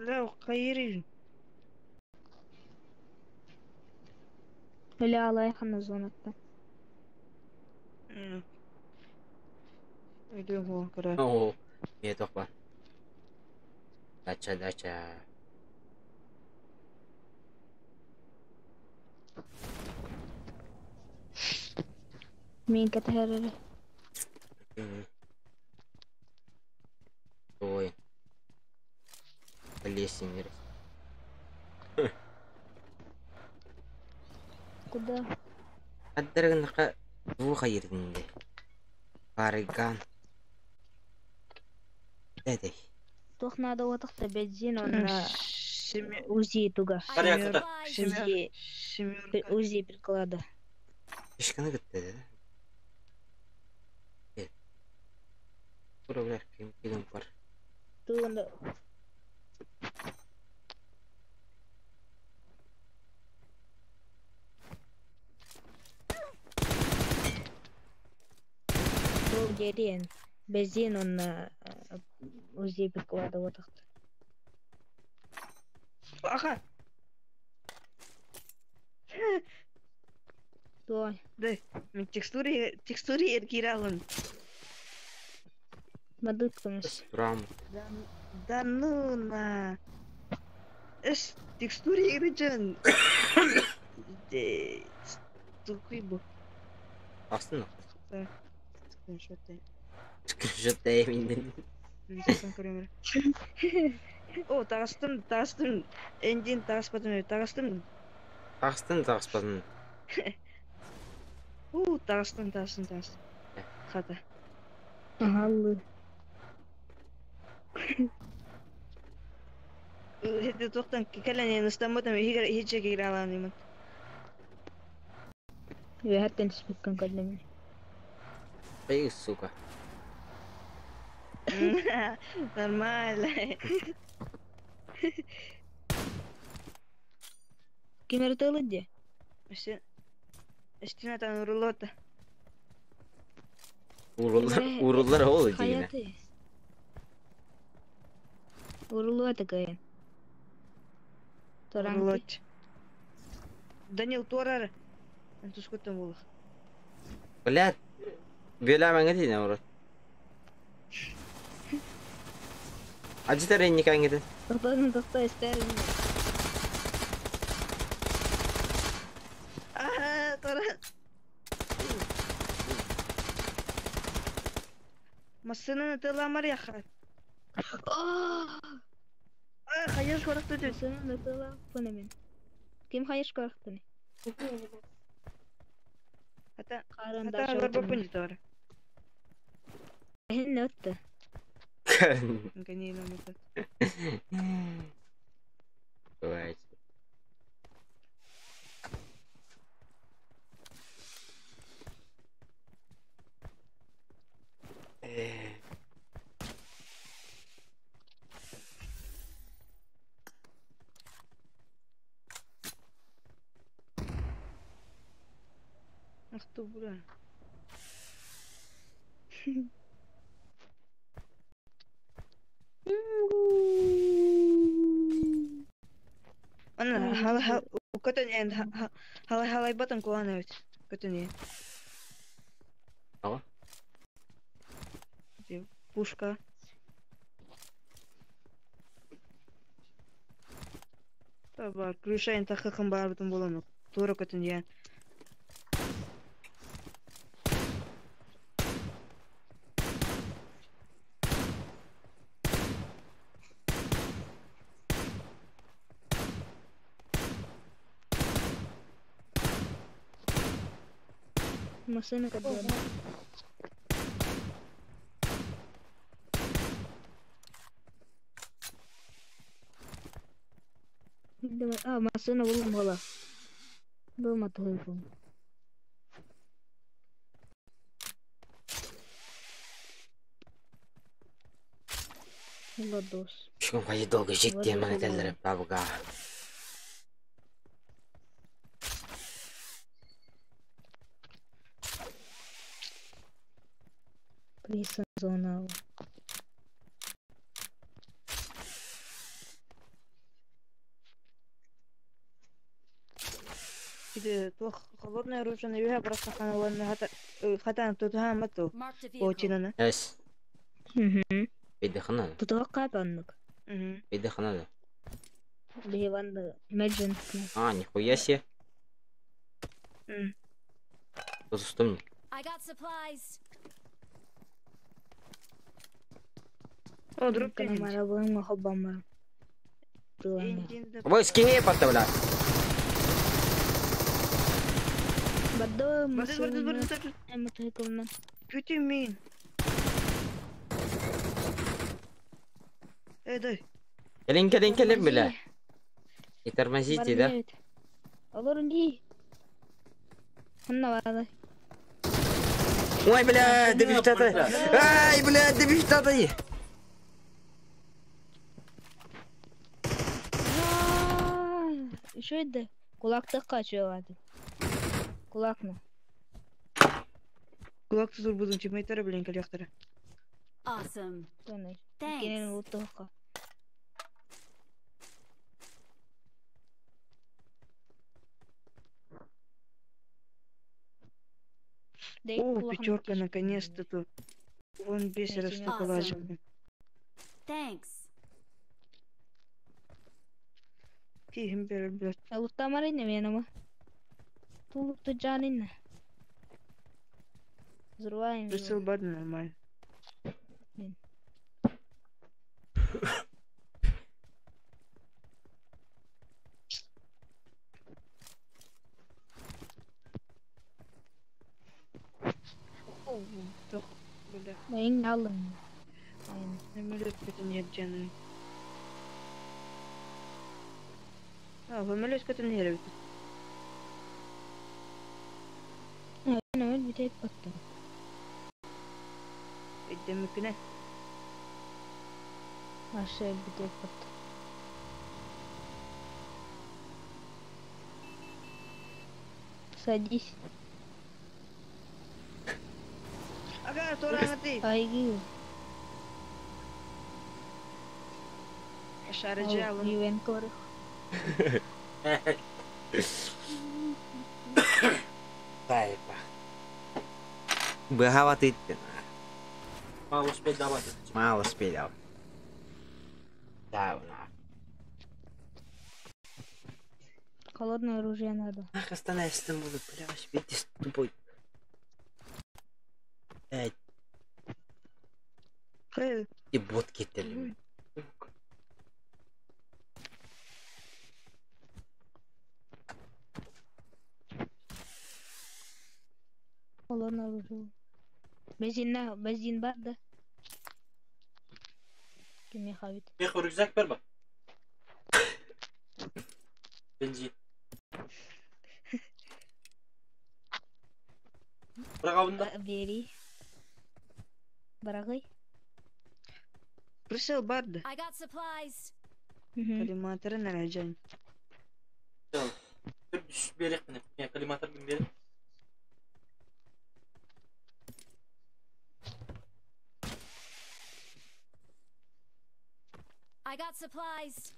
[SPEAKER 5] Бля, хайырыйын.
[SPEAKER 14] Бля, алайхана зонатта.
[SPEAKER 5] Өйдүм хуа кыра.
[SPEAKER 3] Оо, мие тохпа. Дача, дача.
[SPEAKER 14] Мин кэтэһэр
[SPEAKER 3] Ой. Лесенер.
[SPEAKER 14] Куда?
[SPEAKER 3] Аддарыгынака двуха ердинде. Барыган. Дәдей.
[SPEAKER 14] Туох наада уотахта бензин онна УЗИ туга.
[SPEAKER 9] Порядок.
[SPEAKER 14] УЗИ. УЗИ приклада.
[SPEAKER 3] Ишканы гытты да. Тура билер ким ким бар.
[SPEAKER 14] Тугунда Бул дерен. Бензин онна УЗИ приклада уотахта.
[SPEAKER 5] Аха.
[SPEAKER 14] Той.
[SPEAKER 5] Да, мен текстуре, текстуре эркиралын.
[SPEAKER 14] Мадыктымыз.
[SPEAKER 3] Турам.
[SPEAKER 5] Да, да ну на. Эс текстуре иржен. Тукуй бу.
[SPEAKER 3] Астын.
[SPEAKER 5] Да. Скриншот.
[SPEAKER 3] Скриншот деймин.
[SPEAKER 5] Видеосын көрөмөр. О, тагыстым, тагыстым. Эндин тагыспадым, тагыстым.
[SPEAKER 3] Тагыстын, тагыспадын.
[SPEAKER 5] У, тагыстым, тагыстым, тагыстым. Хата.
[SPEAKER 14] Ага.
[SPEAKER 5] Хети тоқтан кэлэн ыстаммытым иһигэр иһиччэ кииралаан
[SPEAKER 14] Үөһэттэн түспүккүн көрдүм.
[SPEAKER 3] Эй, сука.
[SPEAKER 5] Нормально.
[SPEAKER 14] Ким эрэ дии?
[SPEAKER 5] Эстина тан урулота.
[SPEAKER 3] Урулlar, урулlar ол дигине.
[SPEAKER 14] Хайаты. Урулуота кыйын. Туран
[SPEAKER 5] Урулот. Данил туорар. Тускуттан булах.
[SPEAKER 3] Блядь. Бөләмәңе дигине урут. Ажитар энни каңгыды.
[SPEAKER 14] Тоқтадым, тоқта, истерим.
[SPEAKER 5] Аа, туора. Массынаны тыламар яха. Аа, хайыр корохту түс.
[SPEAKER 14] Массынаны тыла мен. Ким хайыр корохтуны?
[SPEAKER 5] Хата,
[SPEAKER 14] Қарын
[SPEAKER 5] хата
[SPEAKER 14] даша
[SPEAKER 5] барба пунди туора.
[SPEAKER 14] Хин өтті.
[SPEAKER 5] Канина мутат.
[SPEAKER 3] Давайте.
[SPEAKER 5] Ах ты, бля. Ана, хала хала, көтөн хала халай батан кулан өт. Көтөн
[SPEAKER 3] Ага.
[SPEAKER 5] Пушка. Бар, крыша эн таххахын баарбытын буолан туора көтөн диэн.
[SPEAKER 14] Машина которая. А, машина выломала. Дома только. Владос.
[SPEAKER 3] Слишком хватит долго жить,
[SPEAKER 14] Владос
[SPEAKER 3] где бабга.
[SPEAKER 14] Присан зона.
[SPEAKER 5] Ити туох холодное оружие үһэ просто ханаланна хатан тутуһаан мату.
[SPEAKER 1] Marked a vehicle.
[SPEAKER 5] Починана.
[SPEAKER 3] Эс.
[SPEAKER 14] Угу.
[SPEAKER 3] Бейдехана.
[SPEAKER 14] Тутуга баннык.
[SPEAKER 3] Бейдехана.
[SPEAKER 14] Бейванды Imagine.
[SPEAKER 3] А, нихуя себе. Что мне?
[SPEAKER 1] I got supplies.
[SPEAKER 5] О, друг
[SPEAKER 3] Ой, скинь поставля.
[SPEAKER 14] Бадо
[SPEAKER 5] Барды, барды, барды. Күтү мин. Эй, дай.
[SPEAKER 3] Келин, келин, келин, бля. Не тормозите, да?
[SPEAKER 14] Олорун ди. Ханна бады.
[SPEAKER 3] Ой, бля, добивтата. Ай, бля, добивтата.
[SPEAKER 14] Еще это кулакта качивады. Кулакна.
[SPEAKER 5] Кулак тузур будун чемайтара, блин, калехтара.
[SPEAKER 1] Awesome.
[SPEAKER 14] Thanks.
[SPEAKER 5] О, пятерка, наконец-то тут. Вон бесера штука лазит.
[SPEAKER 1] Thanks.
[SPEAKER 5] Тихим блядь.
[SPEAKER 14] Луттамарина менама. Тулукту жанина. Взрываем.
[SPEAKER 5] Прицел бады нормально.
[SPEAKER 14] Мен алым.
[SPEAKER 5] Самолет көтөн ерджаны. А, самолет көтөн ербит.
[SPEAKER 14] Мен өл битеп баттым.
[SPEAKER 5] Өйдөмүкүнэ.
[SPEAKER 14] Аша битеп баттым. Садись.
[SPEAKER 5] Ага, тураҥаты.
[SPEAKER 14] Айгы.
[SPEAKER 5] Шарыжы алым.
[SPEAKER 14] Ювен корых.
[SPEAKER 3] Тайпа. Быгаваты.
[SPEAKER 9] Мало успеть давать.
[SPEAKER 3] Мало успеть давать. Да, на.
[SPEAKER 14] Холодное оружие надо.
[SPEAKER 3] Ах, остановись, там буду, бля, видишь, тупой. Эй. И ботки тели.
[SPEAKER 14] Холодное оружие. Бензин на, бензин бар да. Ким хавит.
[SPEAKER 9] Мех рюкзак бер ба. Бензин. Бірақ
[SPEAKER 14] Бери. Барагай.
[SPEAKER 5] Прицел бар да.
[SPEAKER 1] I got supplies.
[SPEAKER 5] Коллиматоры наряжан.
[SPEAKER 9] Үш берек міне. Мен коллиматор кім берек?
[SPEAKER 1] I got supplies.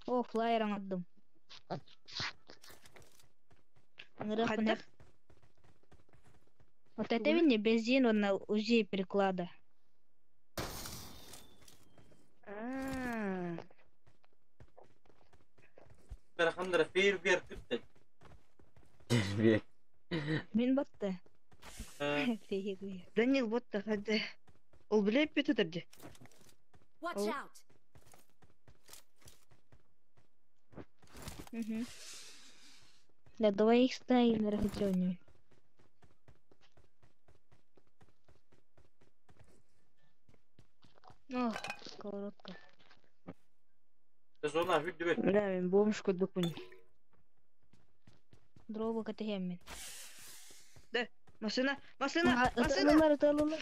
[SPEAKER 14] О, флайер аңадым.
[SPEAKER 5] Хайдах?
[SPEAKER 14] Вот это мне бензин на УЗИ приклада.
[SPEAKER 5] А.
[SPEAKER 9] Берхандра фейерверк кытта.
[SPEAKER 3] Бек.
[SPEAKER 14] Мин батты. Фейерверк.
[SPEAKER 5] Данил вот так хады. Ол билеп бит.
[SPEAKER 1] Watch
[SPEAKER 5] Ол.
[SPEAKER 1] out!
[SPEAKER 14] Угу. Да давай их ставим на. Ох, сковородка.
[SPEAKER 9] Зона хүдүбэт.
[SPEAKER 5] Бля, мен бомж курдукпун.
[SPEAKER 14] Дроба катехеммин.
[SPEAKER 5] Да, машина, машина, машина.
[SPEAKER 14] Ытылылар, ытылылар.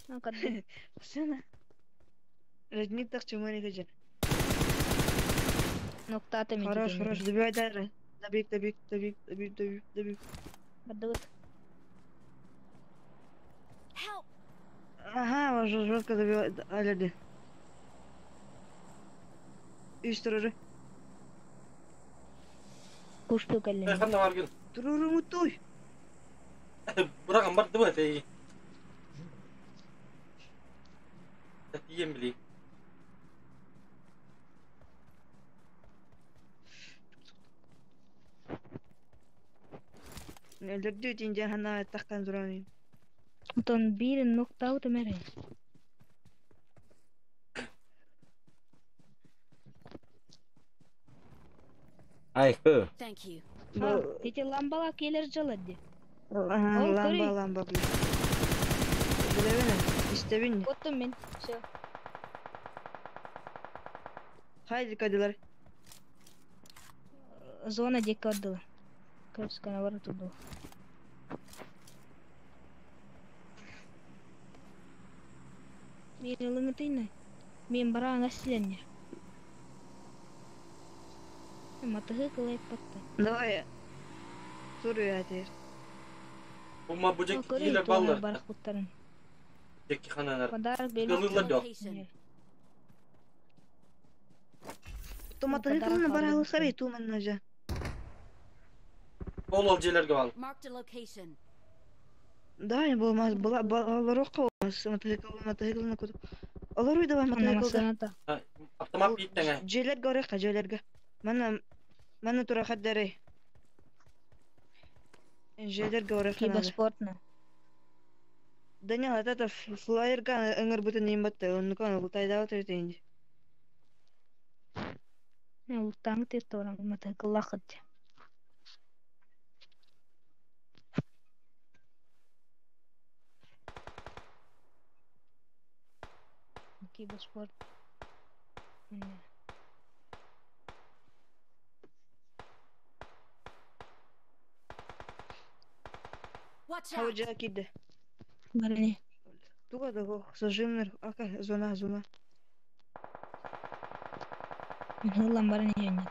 [SPEAKER 14] Ну, кадды.
[SPEAKER 5] Машина. Родник так чему не хочу.
[SPEAKER 14] Ноктата мен.
[SPEAKER 5] Хорош, хорош, добивай дальше. Добив, добив, добив, добив, добив, добив.
[SPEAKER 14] Бардыбыт.
[SPEAKER 1] Help!
[SPEAKER 5] Ага, уже жестко добивай. Алерди. И сторожи.
[SPEAKER 14] Кушту кэллин.
[SPEAKER 9] Ханна баргын.
[SPEAKER 5] Туруру той.
[SPEAKER 9] Быраган бардыбыт эй. Тием били.
[SPEAKER 5] Алерди тинде хана тахтан турами.
[SPEAKER 14] Отон биирин ноктаут эмере.
[SPEAKER 3] Ай, хы.
[SPEAKER 1] Thank you.
[SPEAKER 14] Эти ламбала келер жылады.
[SPEAKER 5] Ага,
[SPEAKER 14] Ол
[SPEAKER 5] ламба,
[SPEAKER 14] көрүй.
[SPEAKER 5] ламба, блин. Билебин, истебин.
[SPEAKER 14] Оттум мен. Все.
[SPEAKER 5] Хайди кадилар.
[SPEAKER 14] Зона диэки бардылар. Көрүскэнэ бара турду. Мен ылыңытыйны. Мен бараан астиленне. Матыгы кылайппатта.
[SPEAKER 5] Давай. Туру ятыр.
[SPEAKER 9] Ума бу жеки
[SPEAKER 14] Көрүй
[SPEAKER 9] киилер
[SPEAKER 14] туона
[SPEAKER 9] баллар.
[SPEAKER 14] барах буттарын.
[SPEAKER 9] Жеки хананар.
[SPEAKER 14] Подарок
[SPEAKER 9] Кылылар
[SPEAKER 14] бербит.
[SPEAKER 9] жок.
[SPEAKER 1] Location.
[SPEAKER 5] Томатыгы кылына бара алысар туман нажа.
[SPEAKER 9] Ол ол жерлерге бал.
[SPEAKER 1] Marked a location.
[SPEAKER 5] Да, болмас, була баларокка болмас, мотоцикл, мотоциклны куду. Олар уйда бар
[SPEAKER 14] Ана
[SPEAKER 5] мотоциклда.
[SPEAKER 14] масыната.
[SPEAKER 9] Автомат биттеңе.
[SPEAKER 5] Жилерге орекка, жилерге. Мана мана тура хаддары. Жилерге орекка надо.
[SPEAKER 14] Киберспортна.
[SPEAKER 5] Данил, это флайерга ыңыр бүтін ең батты, оннукан ултайда отыр дейін.
[SPEAKER 14] Ултаң тирторан мотоцикллахыт. Киберспорт. Міне.
[SPEAKER 1] Watch out!
[SPEAKER 5] Хауджа киді.
[SPEAKER 14] Барыне.
[SPEAKER 5] Туга да сожимнер, ака, зона, зона.
[SPEAKER 14] Мен хыллан барыне нет.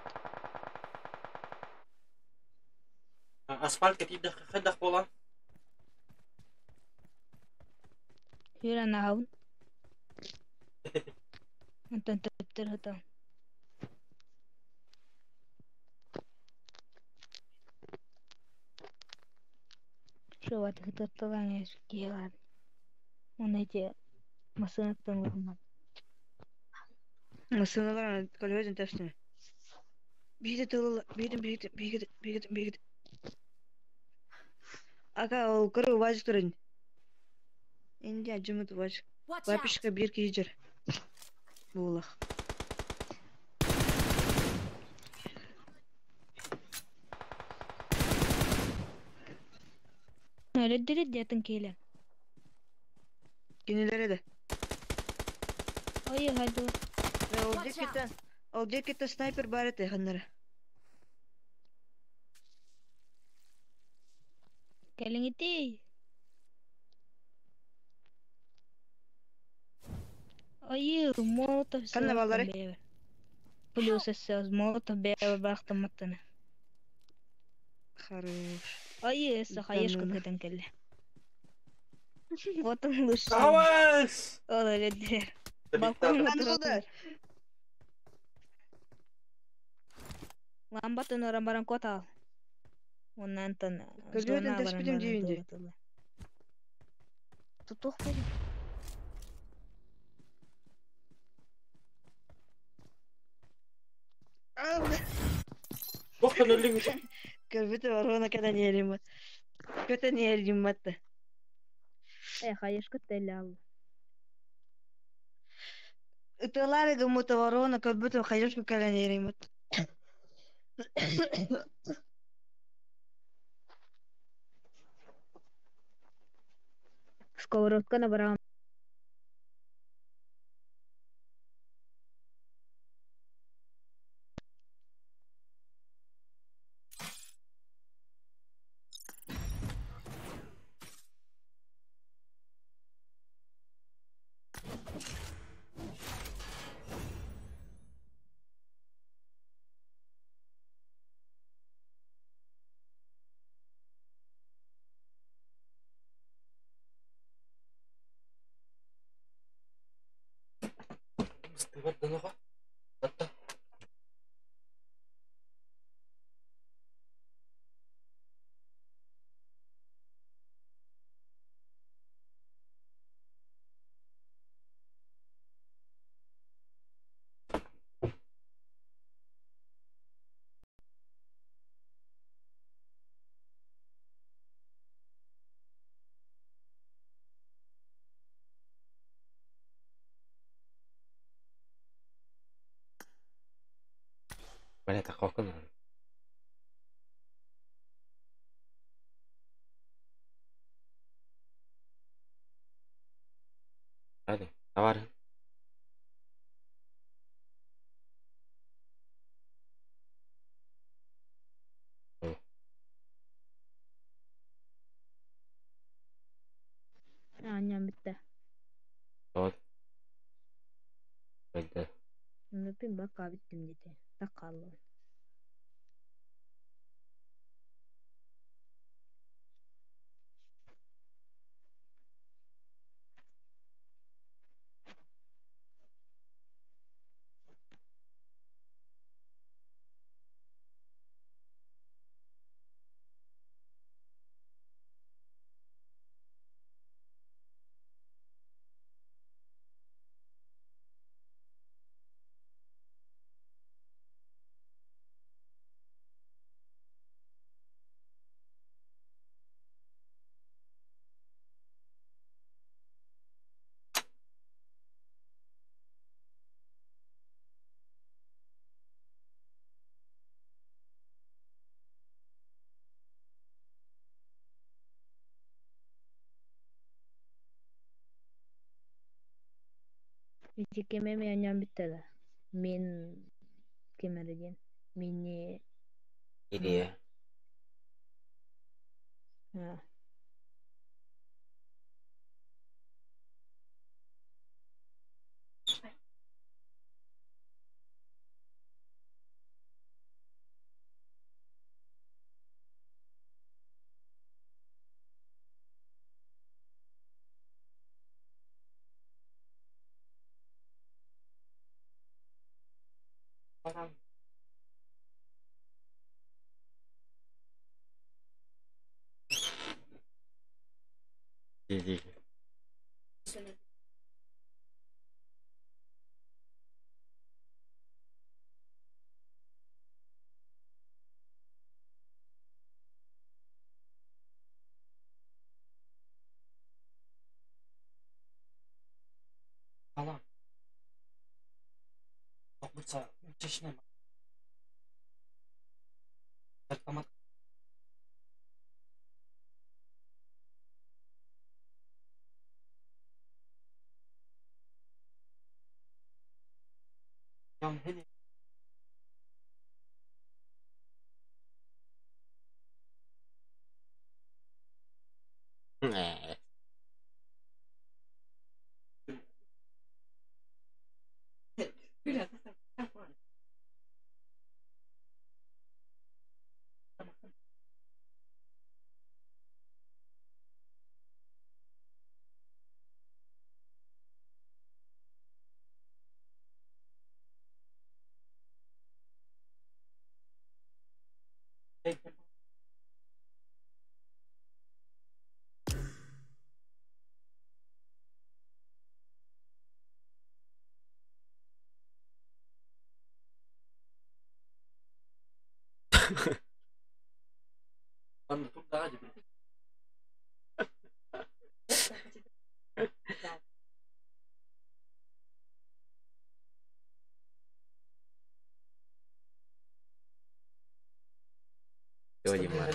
[SPEAKER 9] Асфальт кетиде хыдах болан.
[SPEAKER 14] Хүрэн аһабын. Онтон төптөр хытан. Шуат хытатталан киһилар. Оны эти масынаттан лыгыман.
[SPEAKER 5] Машиналар колхозын тәпсіне. Бейді тылы, бейді, бейді, бейді, бейді, бейді. Ака, ол көрі вазик тұрын. Инде жымыт вазик.
[SPEAKER 1] Watch out!
[SPEAKER 5] Лапишка бир кейджер. Булах.
[SPEAKER 14] Өлөддүрүт диэтин киилен.
[SPEAKER 5] Кинилер еді.
[SPEAKER 14] Ой, хайды.
[SPEAKER 5] Ол
[SPEAKER 1] Watch
[SPEAKER 5] деккеттен, ол деккеттен снайпер бар еді ханнары.
[SPEAKER 14] Кэлиңити. Ой, молотов
[SPEAKER 5] Ханна баллары?
[SPEAKER 14] Плюс эссе молотов бэбэ барахтамматтана.
[SPEAKER 5] Хорош.
[SPEAKER 14] Ой, эссе хаешка
[SPEAKER 5] Данына.
[SPEAKER 14] кытан кэлле. Вот он лучше.
[SPEAKER 9] Авас!
[SPEAKER 14] Ол өлөддүлэр. Балконга
[SPEAKER 5] Ханна
[SPEAKER 14] турар. Ламбатын оран баран кот ал. Уонна антон
[SPEAKER 5] Көлүөтүн
[SPEAKER 14] зонаҕа баран
[SPEAKER 5] тэспитим
[SPEAKER 14] баран
[SPEAKER 5] диибин дии.
[SPEAKER 14] туоратыллар. Тутуох буолуо.
[SPEAKER 9] Туохтан өллүҥ?
[SPEAKER 5] Көрбүтү ворона кэлэн иэриммит. Көтөн иэриммит.
[SPEAKER 14] Э, хайышка теллаалла.
[SPEAKER 5] Ытыалаары гыммыт ворона көрбүтүм хайышка кэлэн иэриммит.
[SPEAKER 14] Сковородканы быраҕан
[SPEAKER 9] Быстыбат да нохо. Батта.
[SPEAKER 3] Бля, такого надо. Hadi, товары.
[SPEAKER 14] Аанньаан бүттэ.
[SPEAKER 3] Вот. Пойду.
[SPEAKER 14] Оннуппун бакка бүттүм диэтэ. Так хааллыбын. Ити кэмэ аанньаан бүттэ да? Мин ким эрэ диэн мини
[SPEAKER 3] Или
[SPEAKER 14] аа
[SPEAKER 3] Или.
[SPEAKER 9] Алам. Токмутса, чечне. Тартамат. Ям хени. Манна турдаҕа дии.
[SPEAKER 3] Всё, Димар.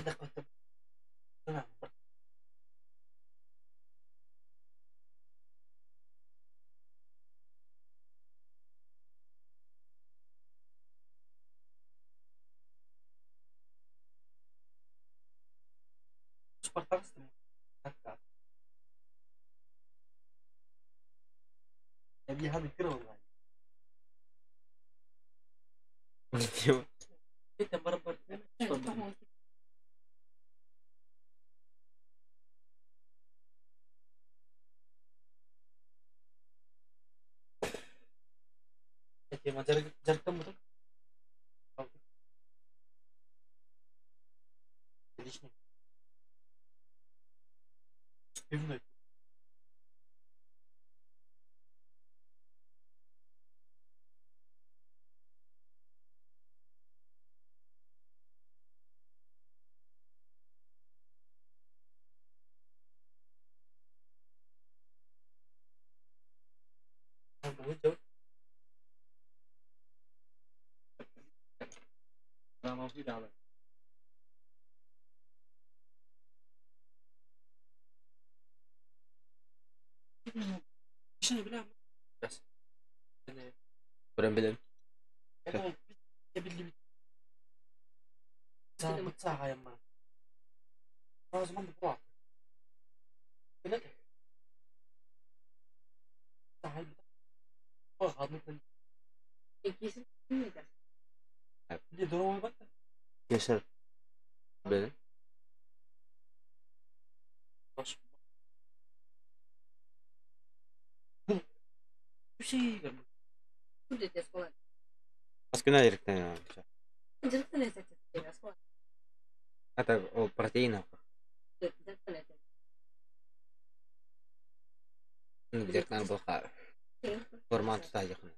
[SPEAKER 3] Көрөн билэн. Yaşar. Benim. Аскына директен. Это ол протеин. Директен болха. Формат тута якын.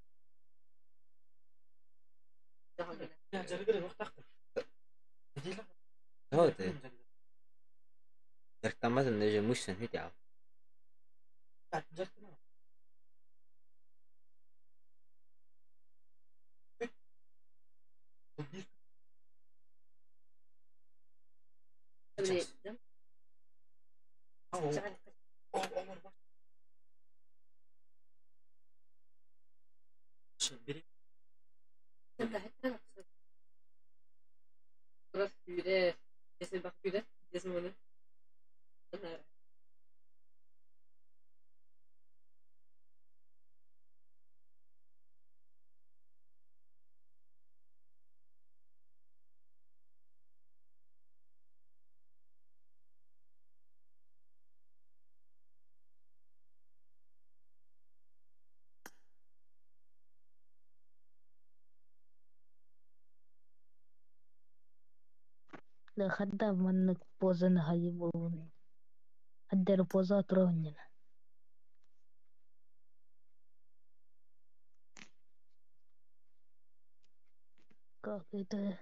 [SPEAKER 3] Вот. Директен даже мышцы не тял.
[SPEAKER 14] Хадда маннык позаны хайы болуун. Хаддер поза турууннана. Как это?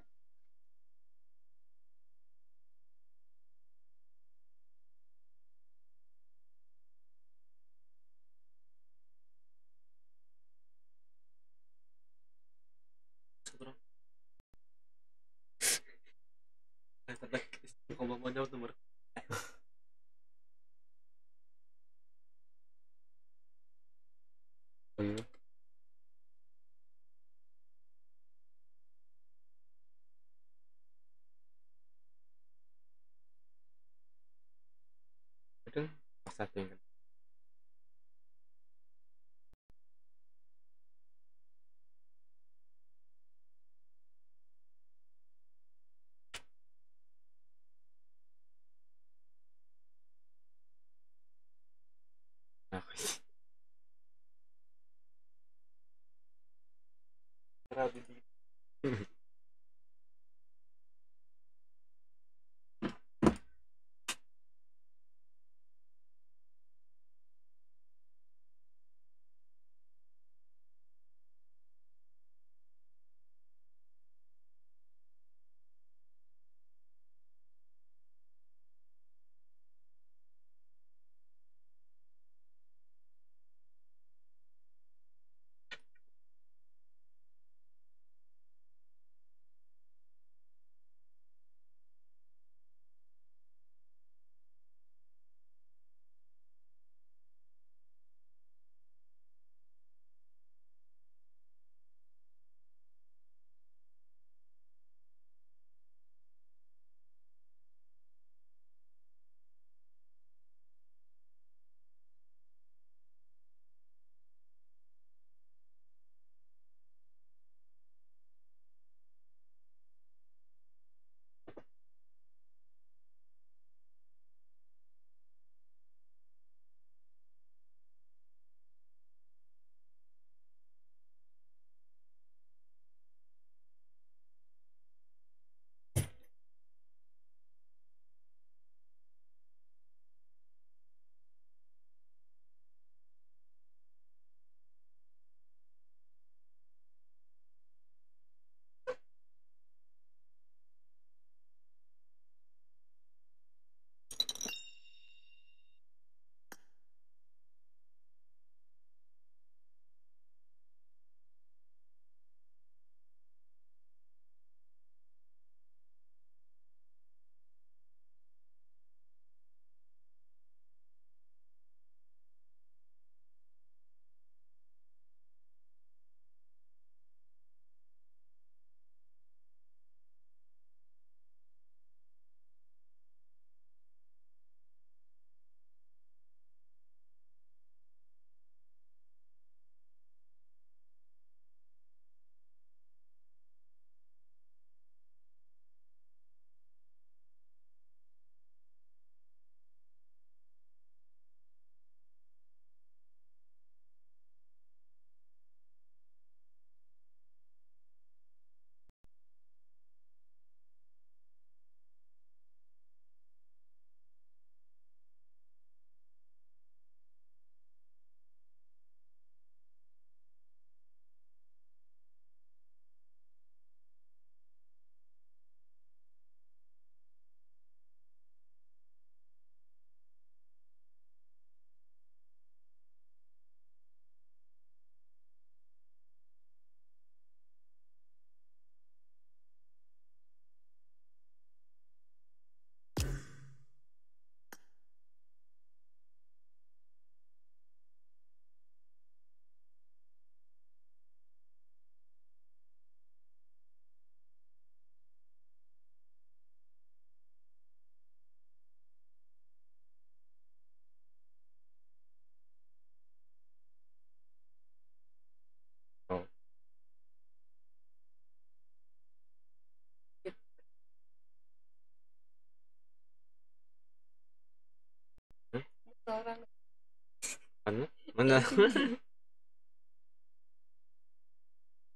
[SPEAKER 3] Мына.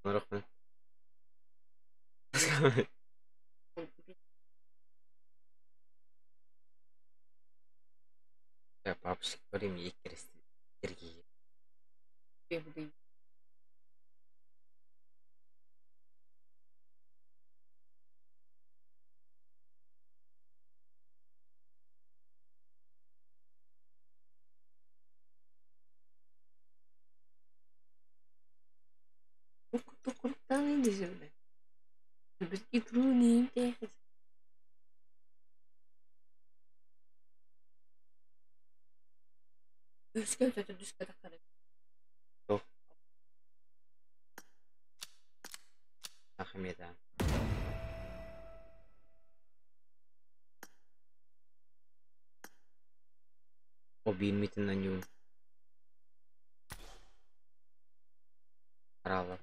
[SPEAKER 3] Рахмет. Я бабушке говорим, ей Сергей. Туох? Ахмеда. Обидмитин на нюн. Право.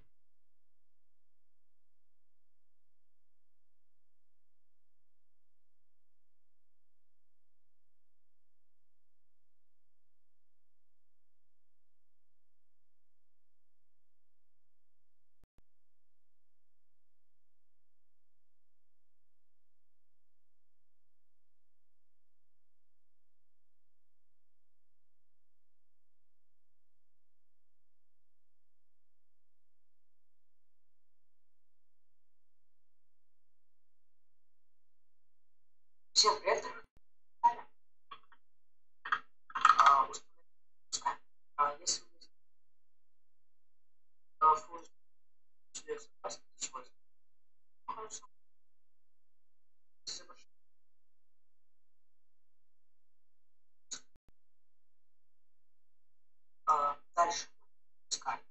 [SPEAKER 15] Всем привет, а, а, если дальше искать.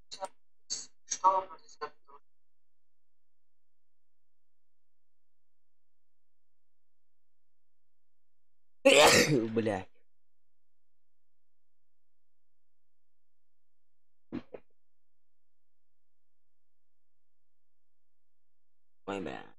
[SPEAKER 15] Так, что вам надо сделать?
[SPEAKER 3] Блядь. Ой, бля.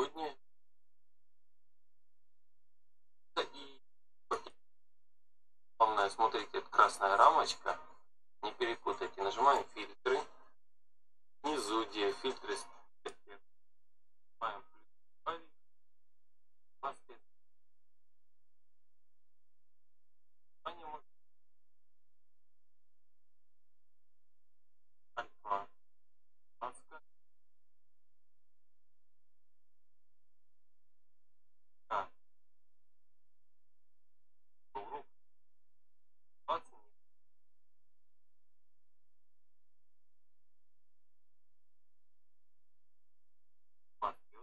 [SPEAKER 11] Сегодня и главное, смотрите, это красная рамочка, не перепутайте. Нажимаем фильтры, внизу, где фильтры, нажимаем плюс, добавить, альфа, маска, К, урок, 20, маски.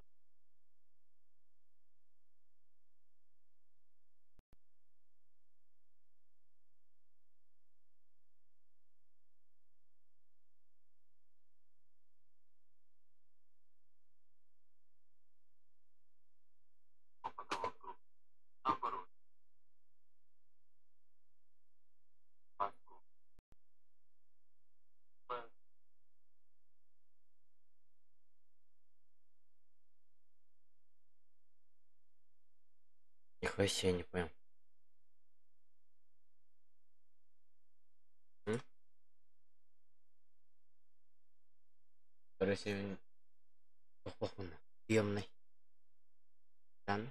[SPEAKER 11] Потом вокруг, наоборот, маску, П,
[SPEAKER 3] Нихуя себе, не понял. Короче, мин тохпохпуна. Съемный. Дан.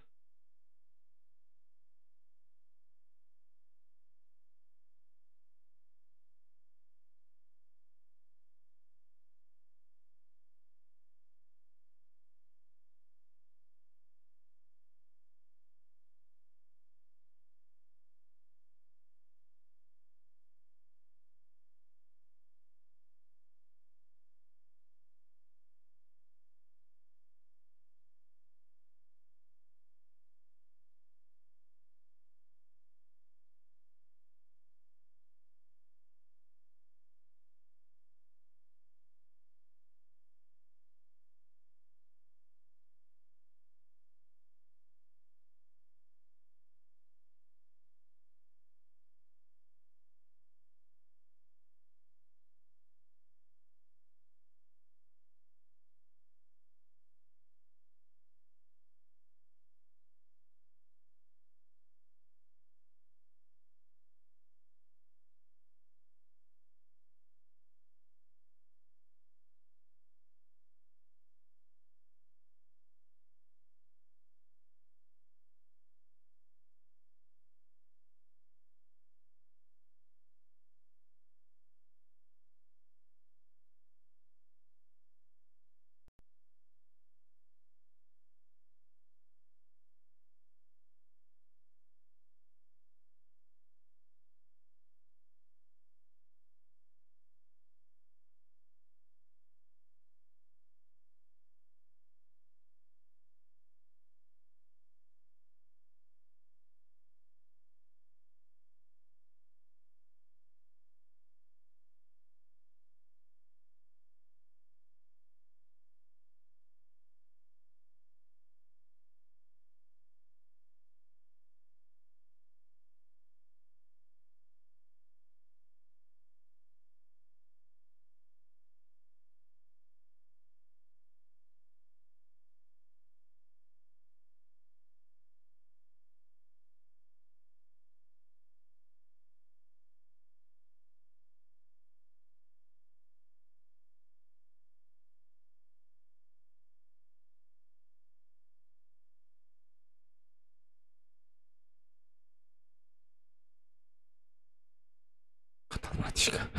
[SPEAKER 3] Автоматика.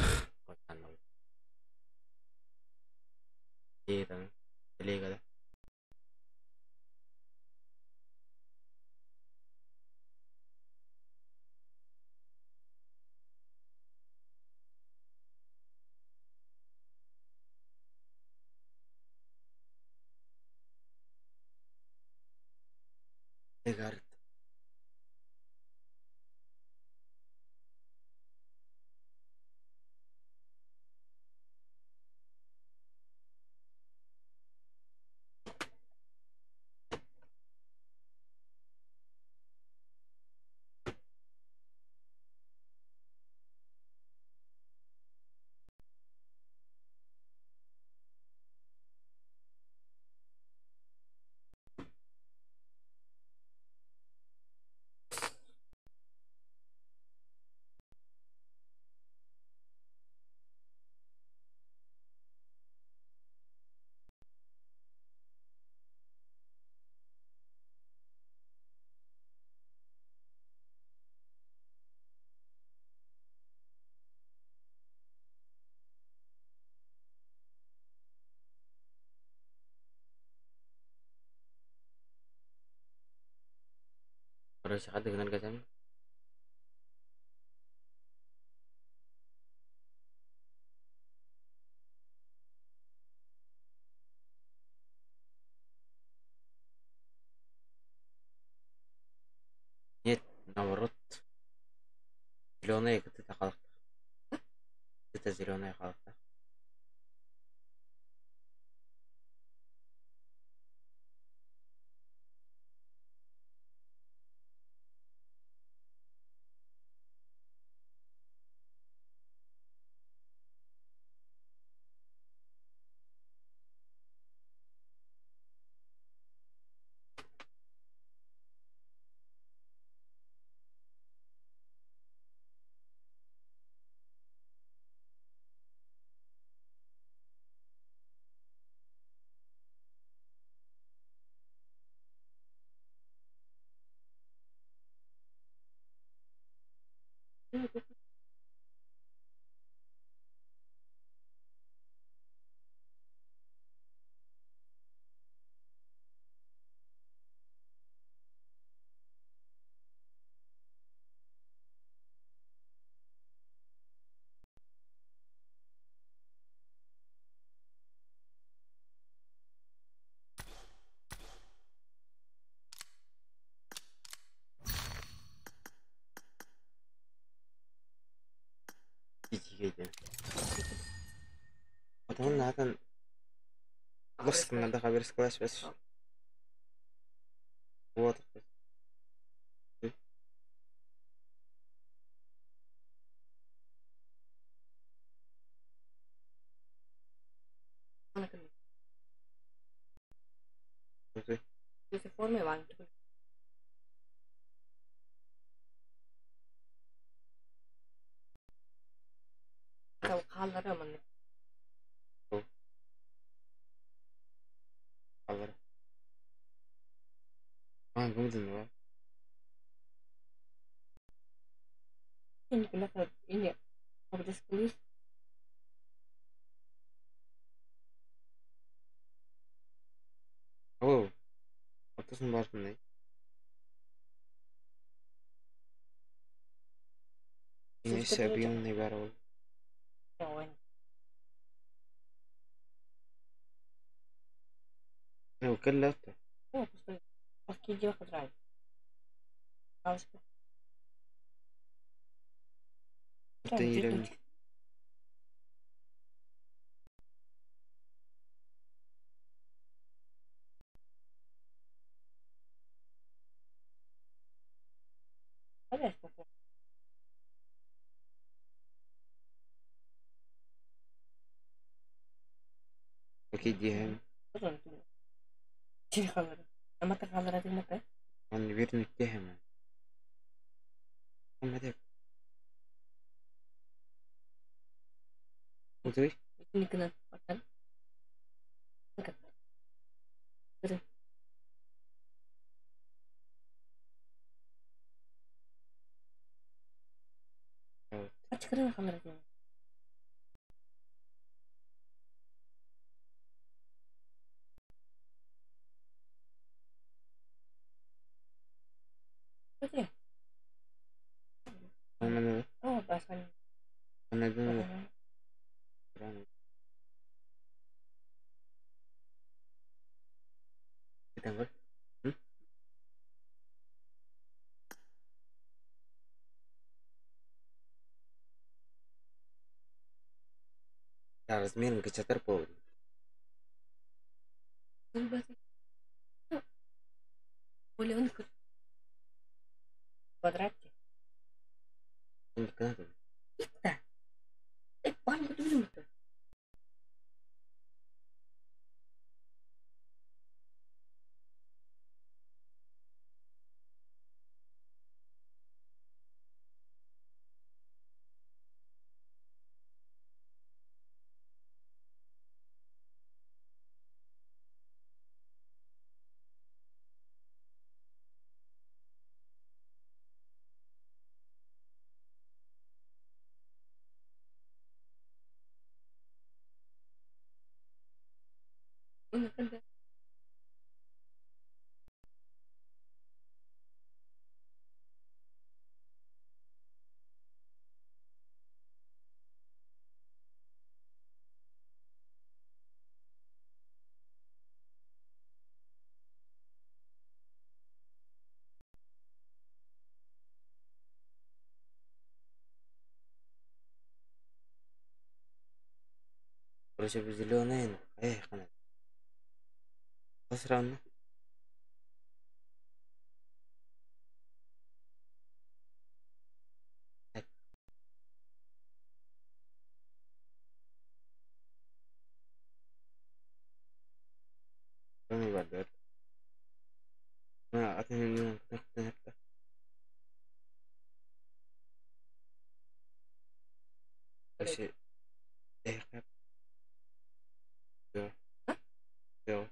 [SPEAKER 3] Телега, да? Телега. Короче, хады гынар. Нет, наоборот. Зеленая это халықта. Это зеленая халықта. Манатан лос надо хабер скалаш бес. Вот. Алар. А, гумдын ба.
[SPEAKER 7] Ini habis kulis.
[SPEAKER 3] Оо. Отосон баардын. Ese avión барыл. Ну, кэллэ.
[SPEAKER 7] Оо, пустой. Пакет хадрай.
[SPEAKER 3] Это Окей, диэм. Он вернуть диэм. Он это. Утуй. 걸? 응? Да, размером качатар по.
[SPEAKER 7] Квадрате.
[SPEAKER 3] Иtta. Короче, зеленый, эх, она. Посрано. Зеленый бардар. На, атын Короче, эх, Все. Все.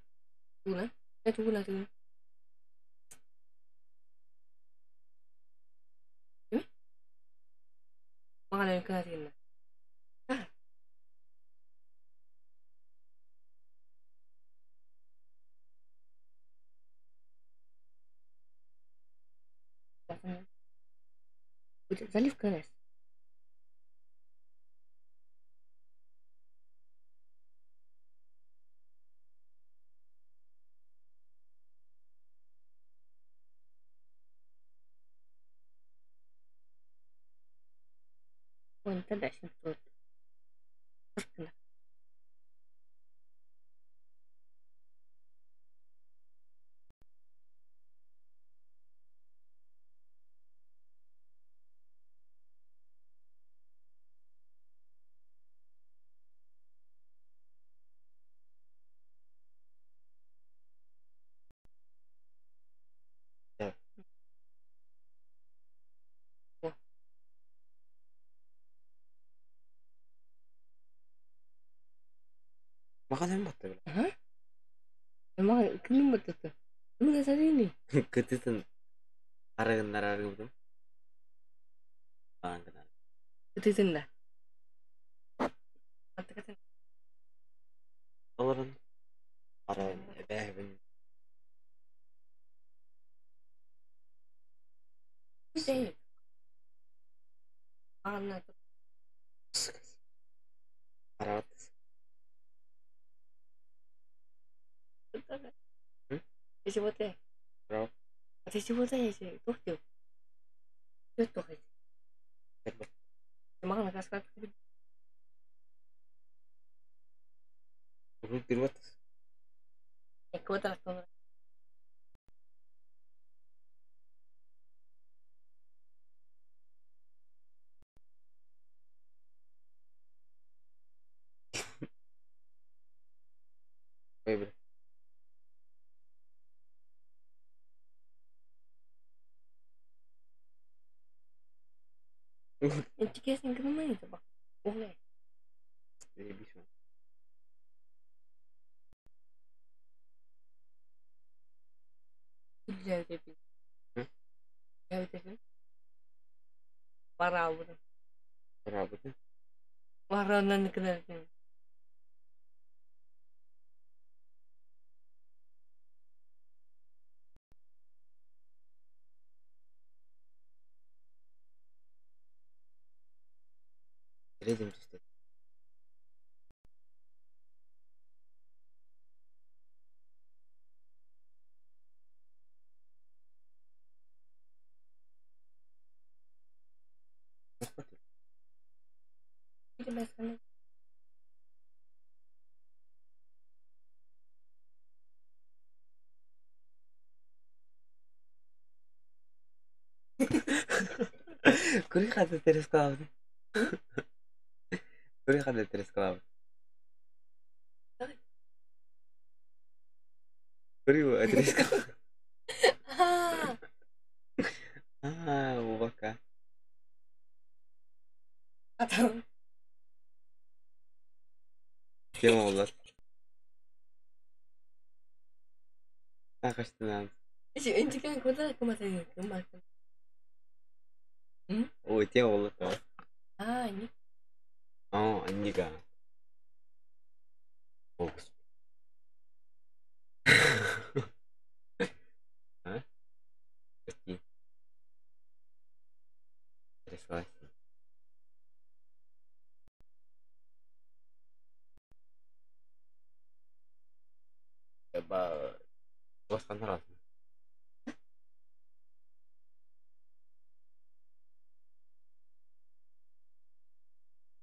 [SPEAKER 7] Tuna. Eh, tuna, tuna. Makanan ka natin na. Ah. Заливка раз. Вон тогда 700.
[SPEAKER 3] Makan батта бля.
[SPEAKER 7] Hah? Emang кимин баттата? Кимин эсэрини?
[SPEAKER 3] Кытытын арыгыннар арыгыбытым. Аан гынар.
[SPEAKER 7] Кытытын да. Аттакатын.
[SPEAKER 3] Олорун арайын эбээбин.
[SPEAKER 7] Şey. Anladım.
[SPEAKER 3] Арабат.
[SPEAKER 7] Эси боте.
[SPEAKER 3] Браво.
[SPEAKER 7] Эси боте эси тохтю. Төт тохи. Маған каскат.
[SPEAKER 3] Урут бирбат.
[SPEAKER 7] Экватор тонра.
[SPEAKER 3] Ой, бля.
[SPEAKER 7] Интикесин кимин ба? Огле.
[SPEAKER 3] Заебись он.
[SPEAKER 7] Үлләүдәбин. Үлләүдәбин. Барабыды.
[SPEAKER 3] Барабыды.
[SPEAKER 7] Баранан кынардын.
[SPEAKER 3] Перейдем түстэ.
[SPEAKER 7] Билмесен.
[SPEAKER 3] Кури хата терескалабыт. Кури хата терескалабыт. Кури терескалабыт. Аа, убака.
[SPEAKER 7] Атам.
[SPEAKER 3] Тема болар. Акаштынан.
[SPEAKER 7] Эси энтикен куда кумата кумата.
[SPEAKER 3] Ой, тема болар.
[SPEAKER 7] Аа, не.
[SPEAKER 3] А, аннига. О, господи. А? Прости. Тряслась. Ба... Вас понравилось.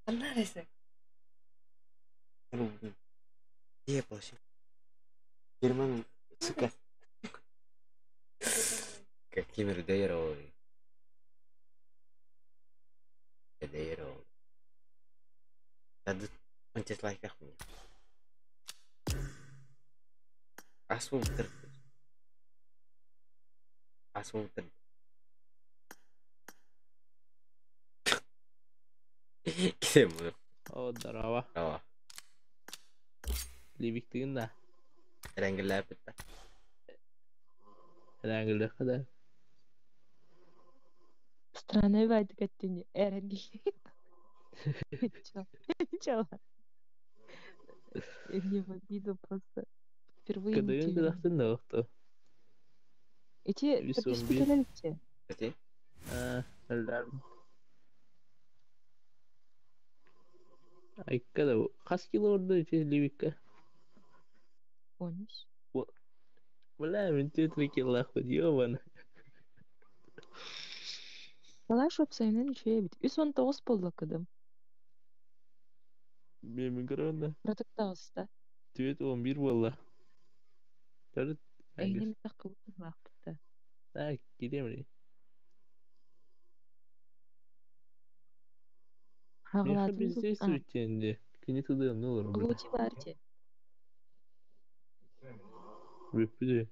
[SPEAKER 7] Понравился.
[SPEAKER 3] Где плащ? Герман, сука. Какими рудейро. Рудейро. Дадут антислайках мне. Асфальт. Асфальт. Кем?
[SPEAKER 16] О, здорово.
[SPEAKER 3] Здорово.
[SPEAKER 16] Ливиктигин да.
[SPEAKER 3] Рәңгелләп бетте.
[SPEAKER 16] Рәңгелләп да.
[SPEAKER 17] Странный вайт каттини. Эренги. Чё? Чё? Я не в обиду просто. Впервые
[SPEAKER 16] Кыдыгын
[SPEAKER 17] не
[SPEAKER 16] кыдахтын да охто.
[SPEAKER 17] Эти
[SPEAKER 16] Вис
[SPEAKER 17] подписчики
[SPEAKER 16] он бир.
[SPEAKER 17] кэлэличчи.
[SPEAKER 3] Эти?
[SPEAKER 16] А, эллэр. Айка да хас кило орду эти ливикка.
[SPEAKER 17] Онис.
[SPEAKER 16] Бля, мен төтүрө кило ахпыт, ёбана.
[SPEAKER 17] Балаш опсайынан үчү бит. 319 болду кыдым.
[SPEAKER 16] Мен көрөндө.
[SPEAKER 17] Протектагыста.
[SPEAKER 16] Түөт 11 болла. Төрт.
[SPEAKER 17] Эйнем такы бакты.
[SPEAKER 16] Так, кирем. Меха
[SPEAKER 17] Хагалатын
[SPEAKER 16] бездействует тенде. Кини туда ну лор, бля.
[SPEAKER 17] Лути барти.
[SPEAKER 16] Бүппүдү.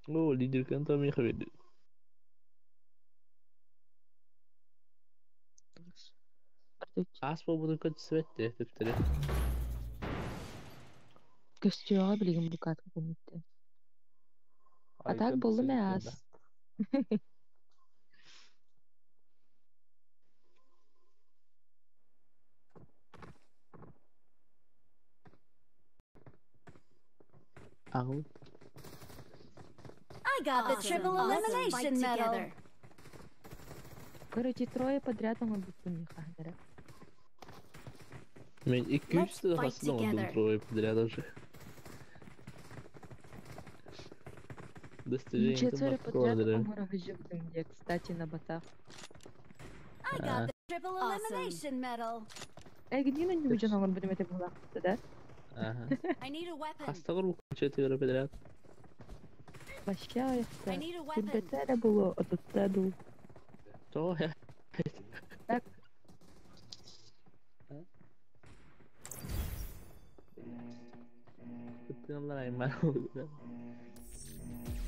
[SPEAKER 16] О, лидер канта меха берди.
[SPEAKER 17] Бардыч.
[SPEAKER 16] Аас буолбутун көтүсүбэт төптөрү.
[SPEAKER 17] Көстүөҕэ билигин бу катка кэнниттэн. А так
[SPEAKER 16] Айга
[SPEAKER 17] буллум ээ
[SPEAKER 16] сидит
[SPEAKER 17] аас.
[SPEAKER 16] да. Аҕыл.
[SPEAKER 1] I got the triple
[SPEAKER 7] Awesome.
[SPEAKER 1] elimination
[SPEAKER 7] Fight
[SPEAKER 1] medal.
[SPEAKER 7] together.
[SPEAKER 17] Короче, трое подряд оҥорбуппун хаһан эрэ.
[SPEAKER 16] Мен икки
[SPEAKER 1] Let's
[SPEAKER 16] үстэ
[SPEAKER 1] fight
[SPEAKER 16] хасын оҥордум
[SPEAKER 1] together.
[SPEAKER 16] трое подряд уже.
[SPEAKER 17] Ну,
[SPEAKER 16] Достижение
[SPEAKER 17] четверо подряд
[SPEAKER 16] кладеры.
[SPEAKER 17] оҥоро сылдьыбытым дии, кстати, на батах.
[SPEAKER 1] I got the triple
[SPEAKER 7] Awesome.
[SPEAKER 1] elimination medal.
[SPEAKER 17] Эгинин ньүгүдьэн оҥорбутум этэ буолаахпыта да?
[SPEAKER 16] Ага.
[SPEAKER 1] I need a weapon.
[SPEAKER 16] Хастагыр бу четверо подряд.
[SPEAKER 17] Вообще
[SPEAKER 1] I
[SPEAKER 17] айахта.
[SPEAKER 1] need a weapon.
[SPEAKER 17] Сирбэтэ эрэ буолуо, отутта дуу.
[SPEAKER 16] Тоҕо я.
[SPEAKER 17] Так,
[SPEAKER 16] Кыттыналар аймар.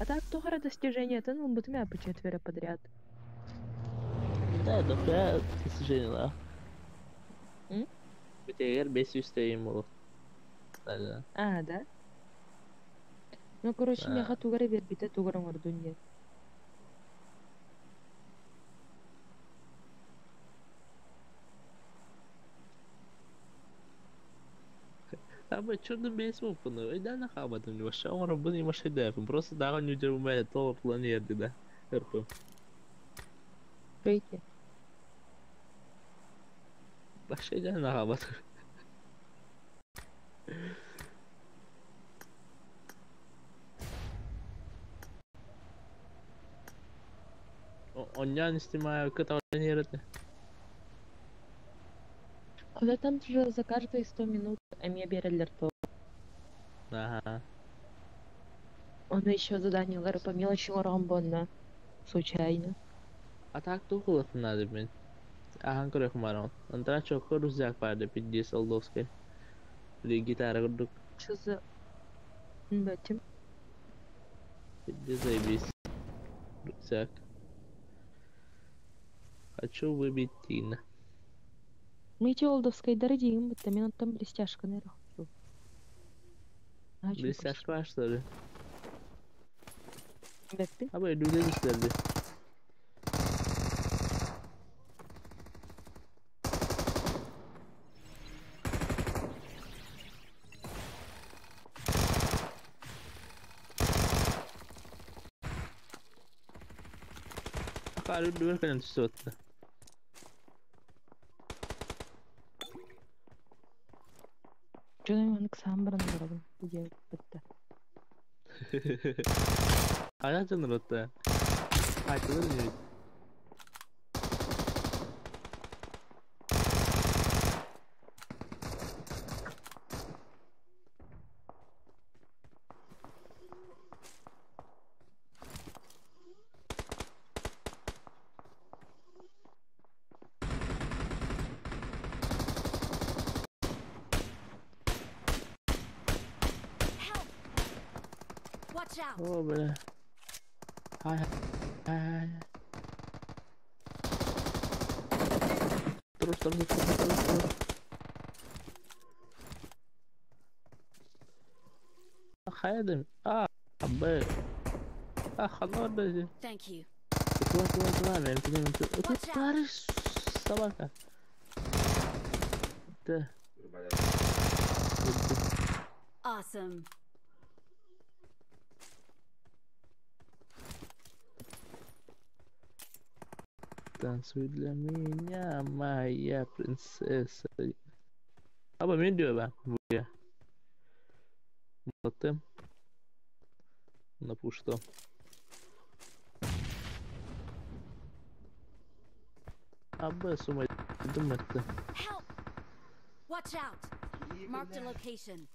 [SPEAKER 17] а так туох эрэ достижениетын ылбытым ээ по четверо подряд.
[SPEAKER 16] Да, дохуя достижение да.
[SPEAKER 17] М?
[SPEAKER 16] Битегер бес үстейим болу. Да.
[SPEAKER 17] А, да? Ну, короче,
[SPEAKER 16] Да.
[SPEAKER 17] миэхэ тугу эрэ биэрбитэ, тугу эрэ оҥордун диэн.
[SPEAKER 16] Аба чурду бес болпуну. Өйдән хабатым вообще оңор буну машина. Просто дагы нүдер умайда толор планерди да. Эрпым.
[SPEAKER 17] Пейте.
[SPEAKER 16] Вообще дән хабатым. Оннян истимаю кыта планерди.
[SPEAKER 17] Да там же за каждые 100 минут эмиэ биэрэллэр то.
[SPEAKER 16] Ага.
[SPEAKER 17] Он еще заданиелары по мелочи оҥорон буолла. Случайно.
[SPEAKER 16] А так тухулах надо мен. Ахан көрөх марон. Антра чокко рюкзак барды пиздец олдовский. Или гитара курдук.
[SPEAKER 17] Что за... Бэтим.
[SPEAKER 16] Пиздец заебись. Рюкзак. Хочу выбить Тина.
[SPEAKER 17] Мы эти олдовскайдары диигин бытта мен оттон блестяшканы эрэ хочу. Наһаа үчүгэй
[SPEAKER 16] Блестяшка бар что ли?
[SPEAKER 17] көстүү. Бэппин.
[SPEAKER 16] Аба үлүле düşlerdi. Акар үлүле кэлэн түсүп атты.
[SPEAKER 17] Дьоно маннык саан баран олоробун диэн бытта.
[SPEAKER 16] Аяк жаныр атты. Айтылыр не?
[SPEAKER 1] Help! Watch out!
[SPEAKER 16] О, бля. Ай, ай, ай. Тур, тур, тур, тур, тур, тур. Хайдым. А, Б. А, ханор да.
[SPEAKER 1] Thank you.
[SPEAKER 16] Туда, туда, туда, мен, туда, мен, туда.
[SPEAKER 1] Watch out.
[SPEAKER 16] Барыш, собака. Да.
[SPEAKER 1] Awesome.
[SPEAKER 16] Танцуй для меня, моя принцесса. Аба мен diyor ben buraya. Attım. Напушто. Аба сумай дымытты.
[SPEAKER 1] Help! Watch out! Marked a location.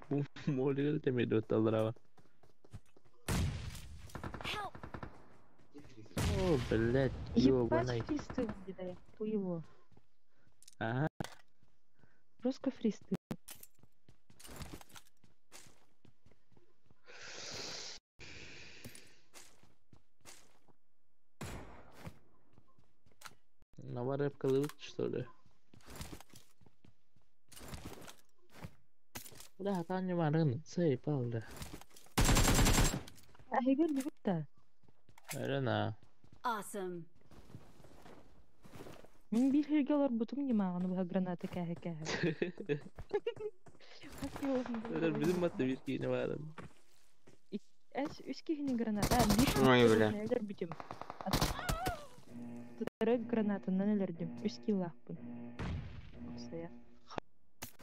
[SPEAKER 16] Bu molleri temeli ottalar
[SPEAKER 1] Help!
[SPEAKER 16] О, блядь,
[SPEAKER 17] Ебать
[SPEAKER 16] ёбаный.
[SPEAKER 17] фристы, да, его.
[SPEAKER 16] Ага.
[SPEAKER 17] Жестко фристы.
[SPEAKER 16] Рэпкалыбыт, что ли? Бля, хатан ньымарын, сэй, палда.
[SPEAKER 17] Эһиги өллүгүт да?
[SPEAKER 16] Эрена.
[SPEAKER 1] Awesome.
[SPEAKER 17] Мин биир сиргэ олорбутум ньымааҕыны быһа граната кээһэ-кээһэ. Хас киһи
[SPEAKER 16] Өлөр бүтүн батта биир киинэ баарын.
[SPEAKER 17] Эс үс киһини граната, биир
[SPEAKER 3] Ой, бля.
[SPEAKER 17] өлөрбүтүм. Тутары гранатынан өлөрдүм. Үс киллаахпын. Опсая.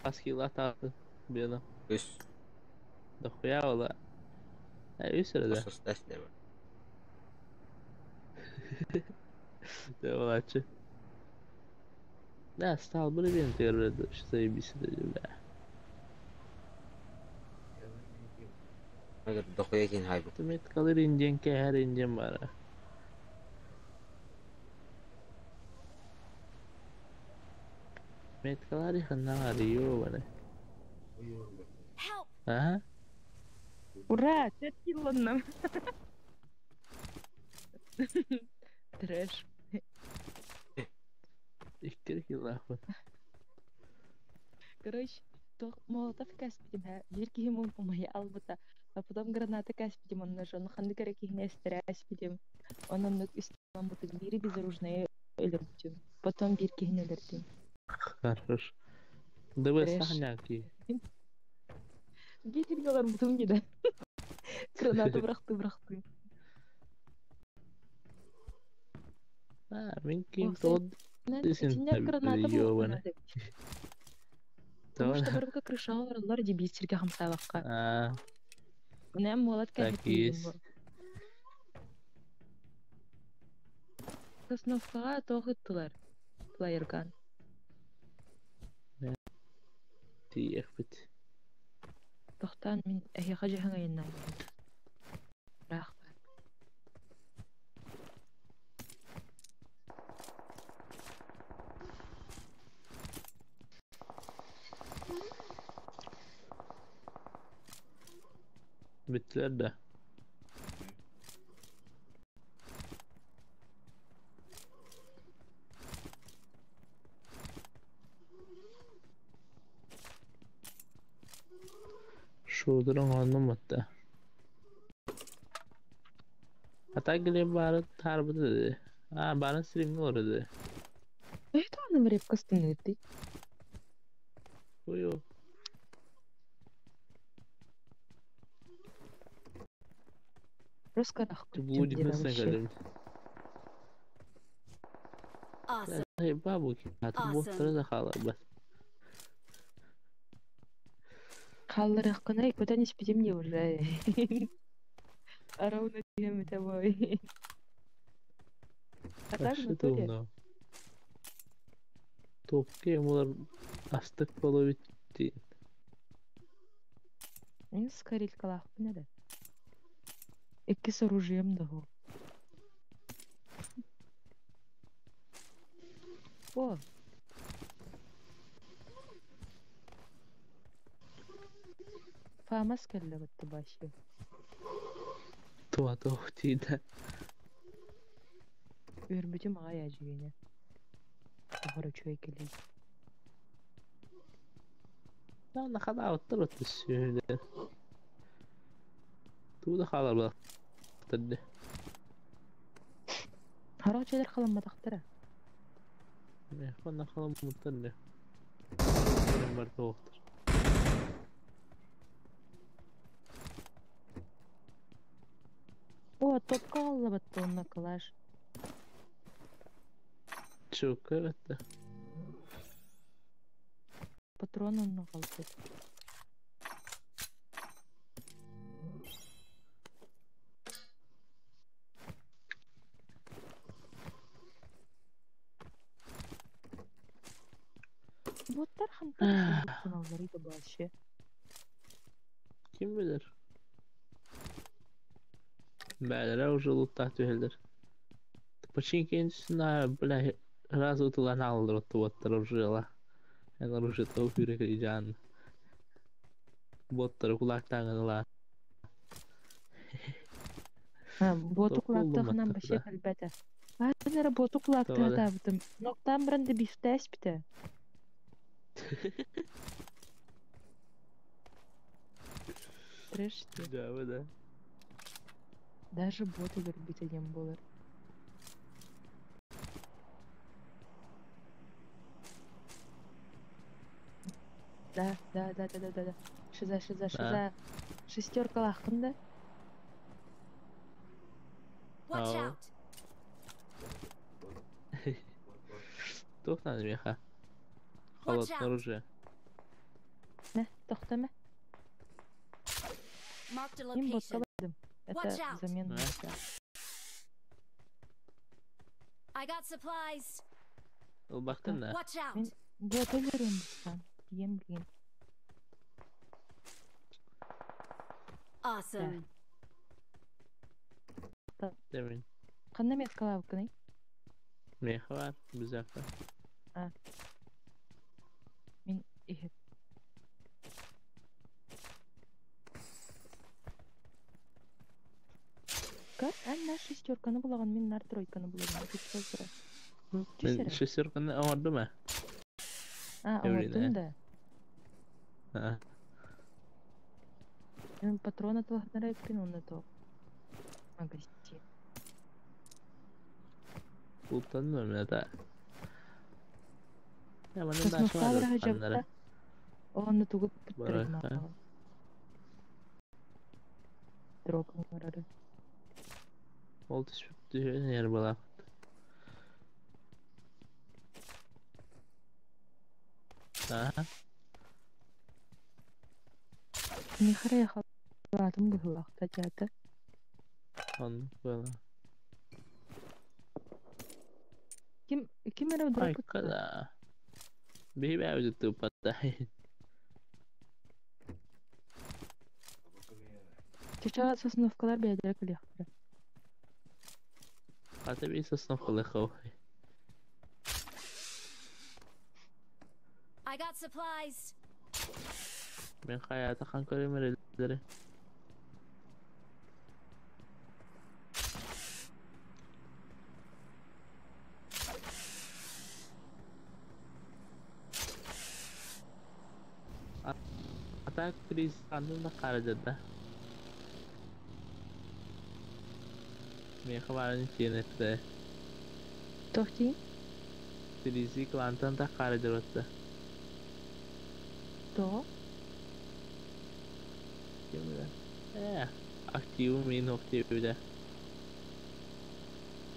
[SPEAKER 16] Хас килла тааты бена.
[SPEAKER 3] Үс.
[SPEAKER 16] Дохуя ола. Үс эрэ да. Да, олачы. Да, стал бы бен тегер, что заебись это, бля.
[SPEAKER 3] Дохуя кин хайбу.
[SPEAKER 16] Тумет калыр индиен кэһэр индиен бара. Меткалари ханнаҕар ёбаны. Ага.
[SPEAKER 17] Ура! Төрт килланным. Трэш.
[SPEAKER 16] Икки киллаахпын.
[SPEAKER 17] Короче, туох молотов кээспитим һэ, биир киһим умайа албыта, а потом граната кээспитим, онно дьону ханнык эрэ киһини эстэрэ эспитим, онон үс килламмытын биири безоружнайы өлөрбүтүм, потом биир киһини өлөрдүм.
[SPEAKER 16] Хорош. ДВ
[SPEAKER 17] Трэш.
[SPEAKER 16] сахняки.
[SPEAKER 17] Биир сиргэ олорбутум дии да. Граната бырахты бырахты.
[SPEAKER 16] А, мин ким
[SPEAKER 17] Уопсай,
[SPEAKER 16] тот
[SPEAKER 17] итиннэ граната
[SPEAKER 16] ёбаны.
[SPEAKER 17] буолуохтаах эбит. Потому что барыга крышаҕа олороллор дии биир сиргэ хамсаабакка.
[SPEAKER 16] А,
[SPEAKER 17] Онон молот
[SPEAKER 16] так
[SPEAKER 17] кээһэтиигин
[SPEAKER 16] есть.
[SPEAKER 17] бу. Сосновкаҕа туох ыттылар? Флайерган.
[SPEAKER 16] Тиэхпит.
[SPEAKER 17] Тохтоон мин эһиэхэ дьаһаҥ айаннаабытым. Ыраах баар.
[SPEAKER 16] Бүттүлэр да. Шуудурun оннун батта. Ата Глеб бары тарбыды. А, барын стримге орыды.
[SPEAKER 17] Это аны репка станыты.
[SPEAKER 16] Ой,
[SPEAKER 17] Просто рах
[SPEAKER 16] ты блудик
[SPEAKER 17] дела
[SPEAKER 16] на
[SPEAKER 17] вообще.
[SPEAKER 16] сцене.
[SPEAKER 1] Awesome.
[SPEAKER 16] Эй, бабуки, а ты
[SPEAKER 1] Awesome.
[SPEAKER 16] боттары захала бас.
[SPEAKER 17] Халларахкана куда не спидим не уже. Ровно тем тобой. А так
[SPEAKER 16] Вообще
[SPEAKER 17] в натуре.
[SPEAKER 16] умно. Топке олар астык боло битти.
[SPEAKER 17] Мин скорилькалаахпын эрэ. Иккис оружием да О! Фамас кэллэ бытты башы.
[SPEAKER 16] Туа тохтида.
[SPEAKER 17] Үөрбүтүм аҕай дьиҥинэ. Оһор үчүгэй кэлии.
[SPEAKER 16] На хада оттар өттүсүнэ. Тууда халар бактырды.
[SPEAKER 17] Хараҕа үчүгэйдэр халамматахтара.
[SPEAKER 16] Мехван халам муттарды. Бар тоқтыр.
[SPEAKER 17] О, топка аллабатта онно кылаш.
[SPEAKER 16] Чука бетте.
[SPEAKER 17] Патрон онно қалбыт. Боттар хантан сыналлары башы.
[SPEAKER 16] Ким билер? Бәлere уже луттах түһелдер. Починки на бля раз утулан алдыр боттар уже ла. Эн оружие то хүрек жан. Боттар кулактан ла.
[SPEAKER 17] Боту
[SPEAKER 16] Топ болдум
[SPEAKER 17] кулактахынан
[SPEAKER 16] аттар
[SPEAKER 17] башы
[SPEAKER 16] да.
[SPEAKER 17] кэлбэтэ. Аны работу
[SPEAKER 16] Тоҕо да?
[SPEAKER 17] кулаактаатаабытым. Ноктаан баран да бифтээспитэ. Трэш дии.
[SPEAKER 16] Дьаабы да.
[SPEAKER 17] Даже бот өлөрбүтэ диэн буолар. Да, да, да, да, да, да, да. Шиза, шиза,
[SPEAKER 16] Да.
[SPEAKER 17] шиза. Шестеркалааххын да?
[SPEAKER 1] Watch
[SPEAKER 16] Ау.
[SPEAKER 1] out!
[SPEAKER 16] Туох наада миэхэ?
[SPEAKER 1] Watch
[SPEAKER 16] Холодное
[SPEAKER 1] out!
[SPEAKER 16] оружие.
[SPEAKER 17] Нэ, тохтомо.
[SPEAKER 1] Marked a
[SPEAKER 17] Мин ботка
[SPEAKER 1] location.
[SPEAKER 17] бардым.
[SPEAKER 1] Watch
[SPEAKER 17] Это
[SPEAKER 1] out!
[SPEAKER 17] взамен
[SPEAKER 16] Да.
[SPEAKER 17] бота.
[SPEAKER 1] I got supplies.
[SPEAKER 16] Ылбахтын да?
[SPEAKER 1] Watch out!
[SPEAKER 17] Мин бот өлөрүм быстан. Тиийэн билигин.
[SPEAKER 1] Awesome.
[SPEAKER 16] Дэмин.
[SPEAKER 17] Ханна меткалаабыккыный?
[SPEAKER 16] Миэхэ баар, бизэхэ.
[SPEAKER 17] А. Мин иһит. Кар, ан шестерканы булаган, мин нар тройканы булаган. Күчкө
[SPEAKER 16] Мин
[SPEAKER 17] Түс эрэ.
[SPEAKER 16] шестерканы оҥордум ээ.
[SPEAKER 17] А,
[SPEAKER 16] Эврина.
[SPEAKER 17] оҥордун да.
[SPEAKER 16] Аа.
[SPEAKER 17] Мен патрон атылахнара эппин онно то. Магазин.
[SPEAKER 16] Ултанным мен ата. Я манна
[SPEAKER 17] Сосновка
[SPEAKER 16] дашмар
[SPEAKER 17] быраха
[SPEAKER 16] аннара.
[SPEAKER 17] жабыта. Онно тугу
[SPEAKER 16] Барай.
[SPEAKER 17] пыттырым. Дроп оҥорору.
[SPEAKER 16] Ол түспүт түһүөн эр балаах. Аа.
[SPEAKER 17] Михара халаатым быһылаахта дьаата.
[SPEAKER 16] Оннук буола.
[SPEAKER 17] Ким ким эрэ дроп
[SPEAKER 16] Айка да. Биһи бэйэбит тыыппатта.
[SPEAKER 17] Чача сосновкалар бэйэлэрэ кэлиэхтэрэ.
[SPEAKER 16] Хата би сосновкалыхов.
[SPEAKER 1] I got supplies.
[SPEAKER 16] Мен хаята хан көрөмөр элдери. Атак приз анын да каражада. Меха барын тиенетте.
[SPEAKER 17] Тохти?
[SPEAKER 16] Призи клантан да каражаротта.
[SPEAKER 17] То?
[SPEAKER 16] Ким билэр? Э, активым мен активде.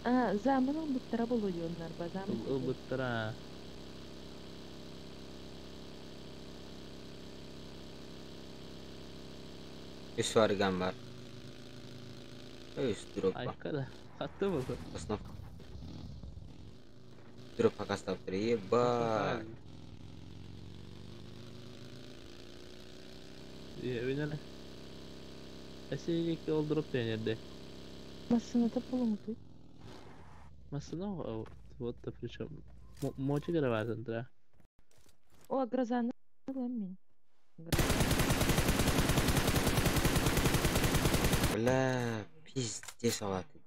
[SPEAKER 17] А, замын ылбыттара болу дионнар ба замын.
[SPEAKER 16] Ылбыттара.
[SPEAKER 3] Үс варган бар. Үс дроп бар.
[SPEAKER 16] Айка да. Хатты болду.
[SPEAKER 3] Основка. Дроп хакастап Ебать.
[SPEAKER 16] Эбинер. Эсеги олдуруп денерди.
[SPEAKER 17] Массыната болумутуй.
[SPEAKER 16] Масына вот да причем. Мочи карабатын тра.
[SPEAKER 17] О, грозаны ылам мин.
[SPEAKER 3] Бля, пиздец алаты.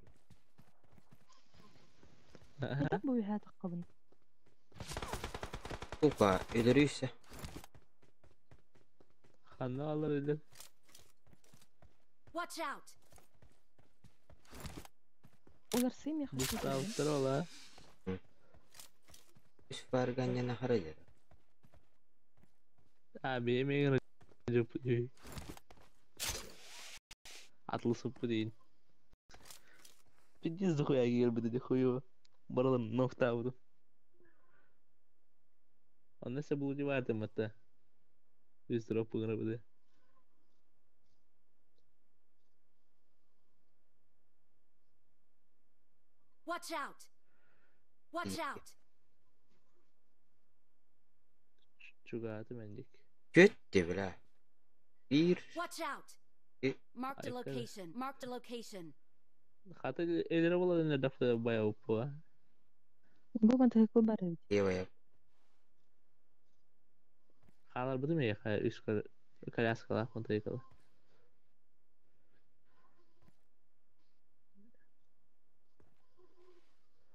[SPEAKER 17] Хата бу үһэ таххабын.
[SPEAKER 3] Сука, өлөрүйсэ.
[SPEAKER 16] Ханна алар элер.
[SPEAKER 1] Watch out!
[SPEAKER 17] Олар сыймы
[SPEAKER 16] Буста ола.
[SPEAKER 3] Үс варган яна харайдыр.
[SPEAKER 16] А, беймеген жып. Атылысып дейін. Пиздец дохуя келбedi дохуево. Баралым нокта буду. Онда се булу дивардым атта. Үз дроп бугына буду.
[SPEAKER 1] Watch out! Watch out!
[SPEAKER 16] Чугаты мендик.
[SPEAKER 3] Көттü бля. Bir.
[SPEAKER 1] Watch out!
[SPEAKER 3] E-
[SPEAKER 1] Marked a
[SPEAKER 16] Айка.
[SPEAKER 1] location. Marked a location.
[SPEAKER 16] Хата элере бола дэнер дафта бая уппуа.
[SPEAKER 17] Бу мотоцикл бар эбит.
[SPEAKER 3] Ева
[SPEAKER 16] Халар буду ме ха үс коляскала мотоцикл.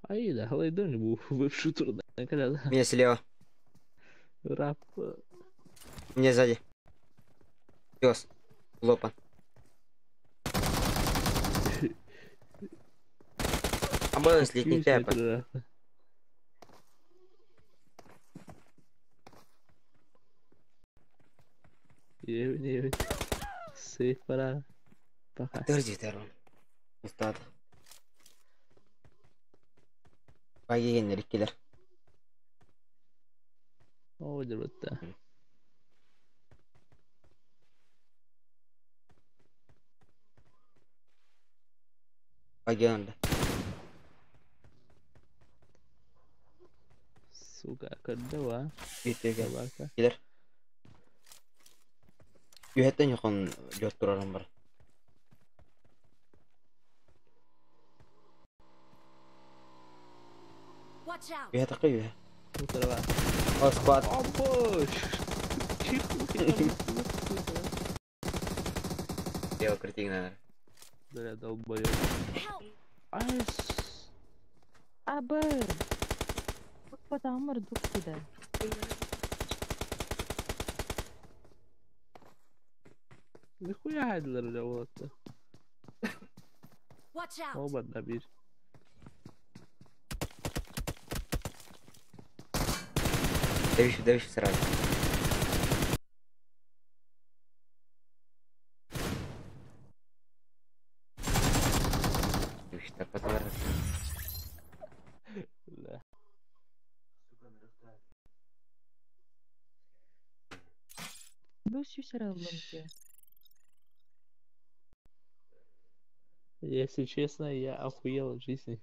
[SPEAKER 16] Ай да, халайдан бу веб-шутер когда.
[SPEAKER 3] Меня слева.
[SPEAKER 16] Рап.
[SPEAKER 3] Меня сзади. Пес. Лопан. Абы слетни тяпа.
[SPEAKER 16] Евин, Сейф пора. Пока.
[SPEAKER 3] Подожди, Тарон. Устат. Багигеннер иккилер.
[SPEAKER 16] О, дебетте.
[SPEAKER 3] Багигенде.
[SPEAKER 16] Сука, когда
[SPEAKER 3] Битеге. Килер. Үһәттен йохон лёт турарым бар.
[SPEAKER 1] Watch out!
[SPEAKER 3] Үһә такы үһә.
[SPEAKER 16] Утырга.
[SPEAKER 3] О, склад. Лево крути надо.
[SPEAKER 16] Бля, долбоёб. Ай,
[SPEAKER 17] Абы. Потому дух кида.
[SPEAKER 16] Нихуя хайдылар бля болот.
[SPEAKER 1] Watch out!
[SPEAKER 16] Оба да бир.
[SPEAKER 3] Давишь, давишь сразу. Давишь, так потом.
[SPEAKER 16] Бля.
[SPEAKER 17] Был сюсераллымки.
[SPEAKER 16] Если честно, я охуел от жизни.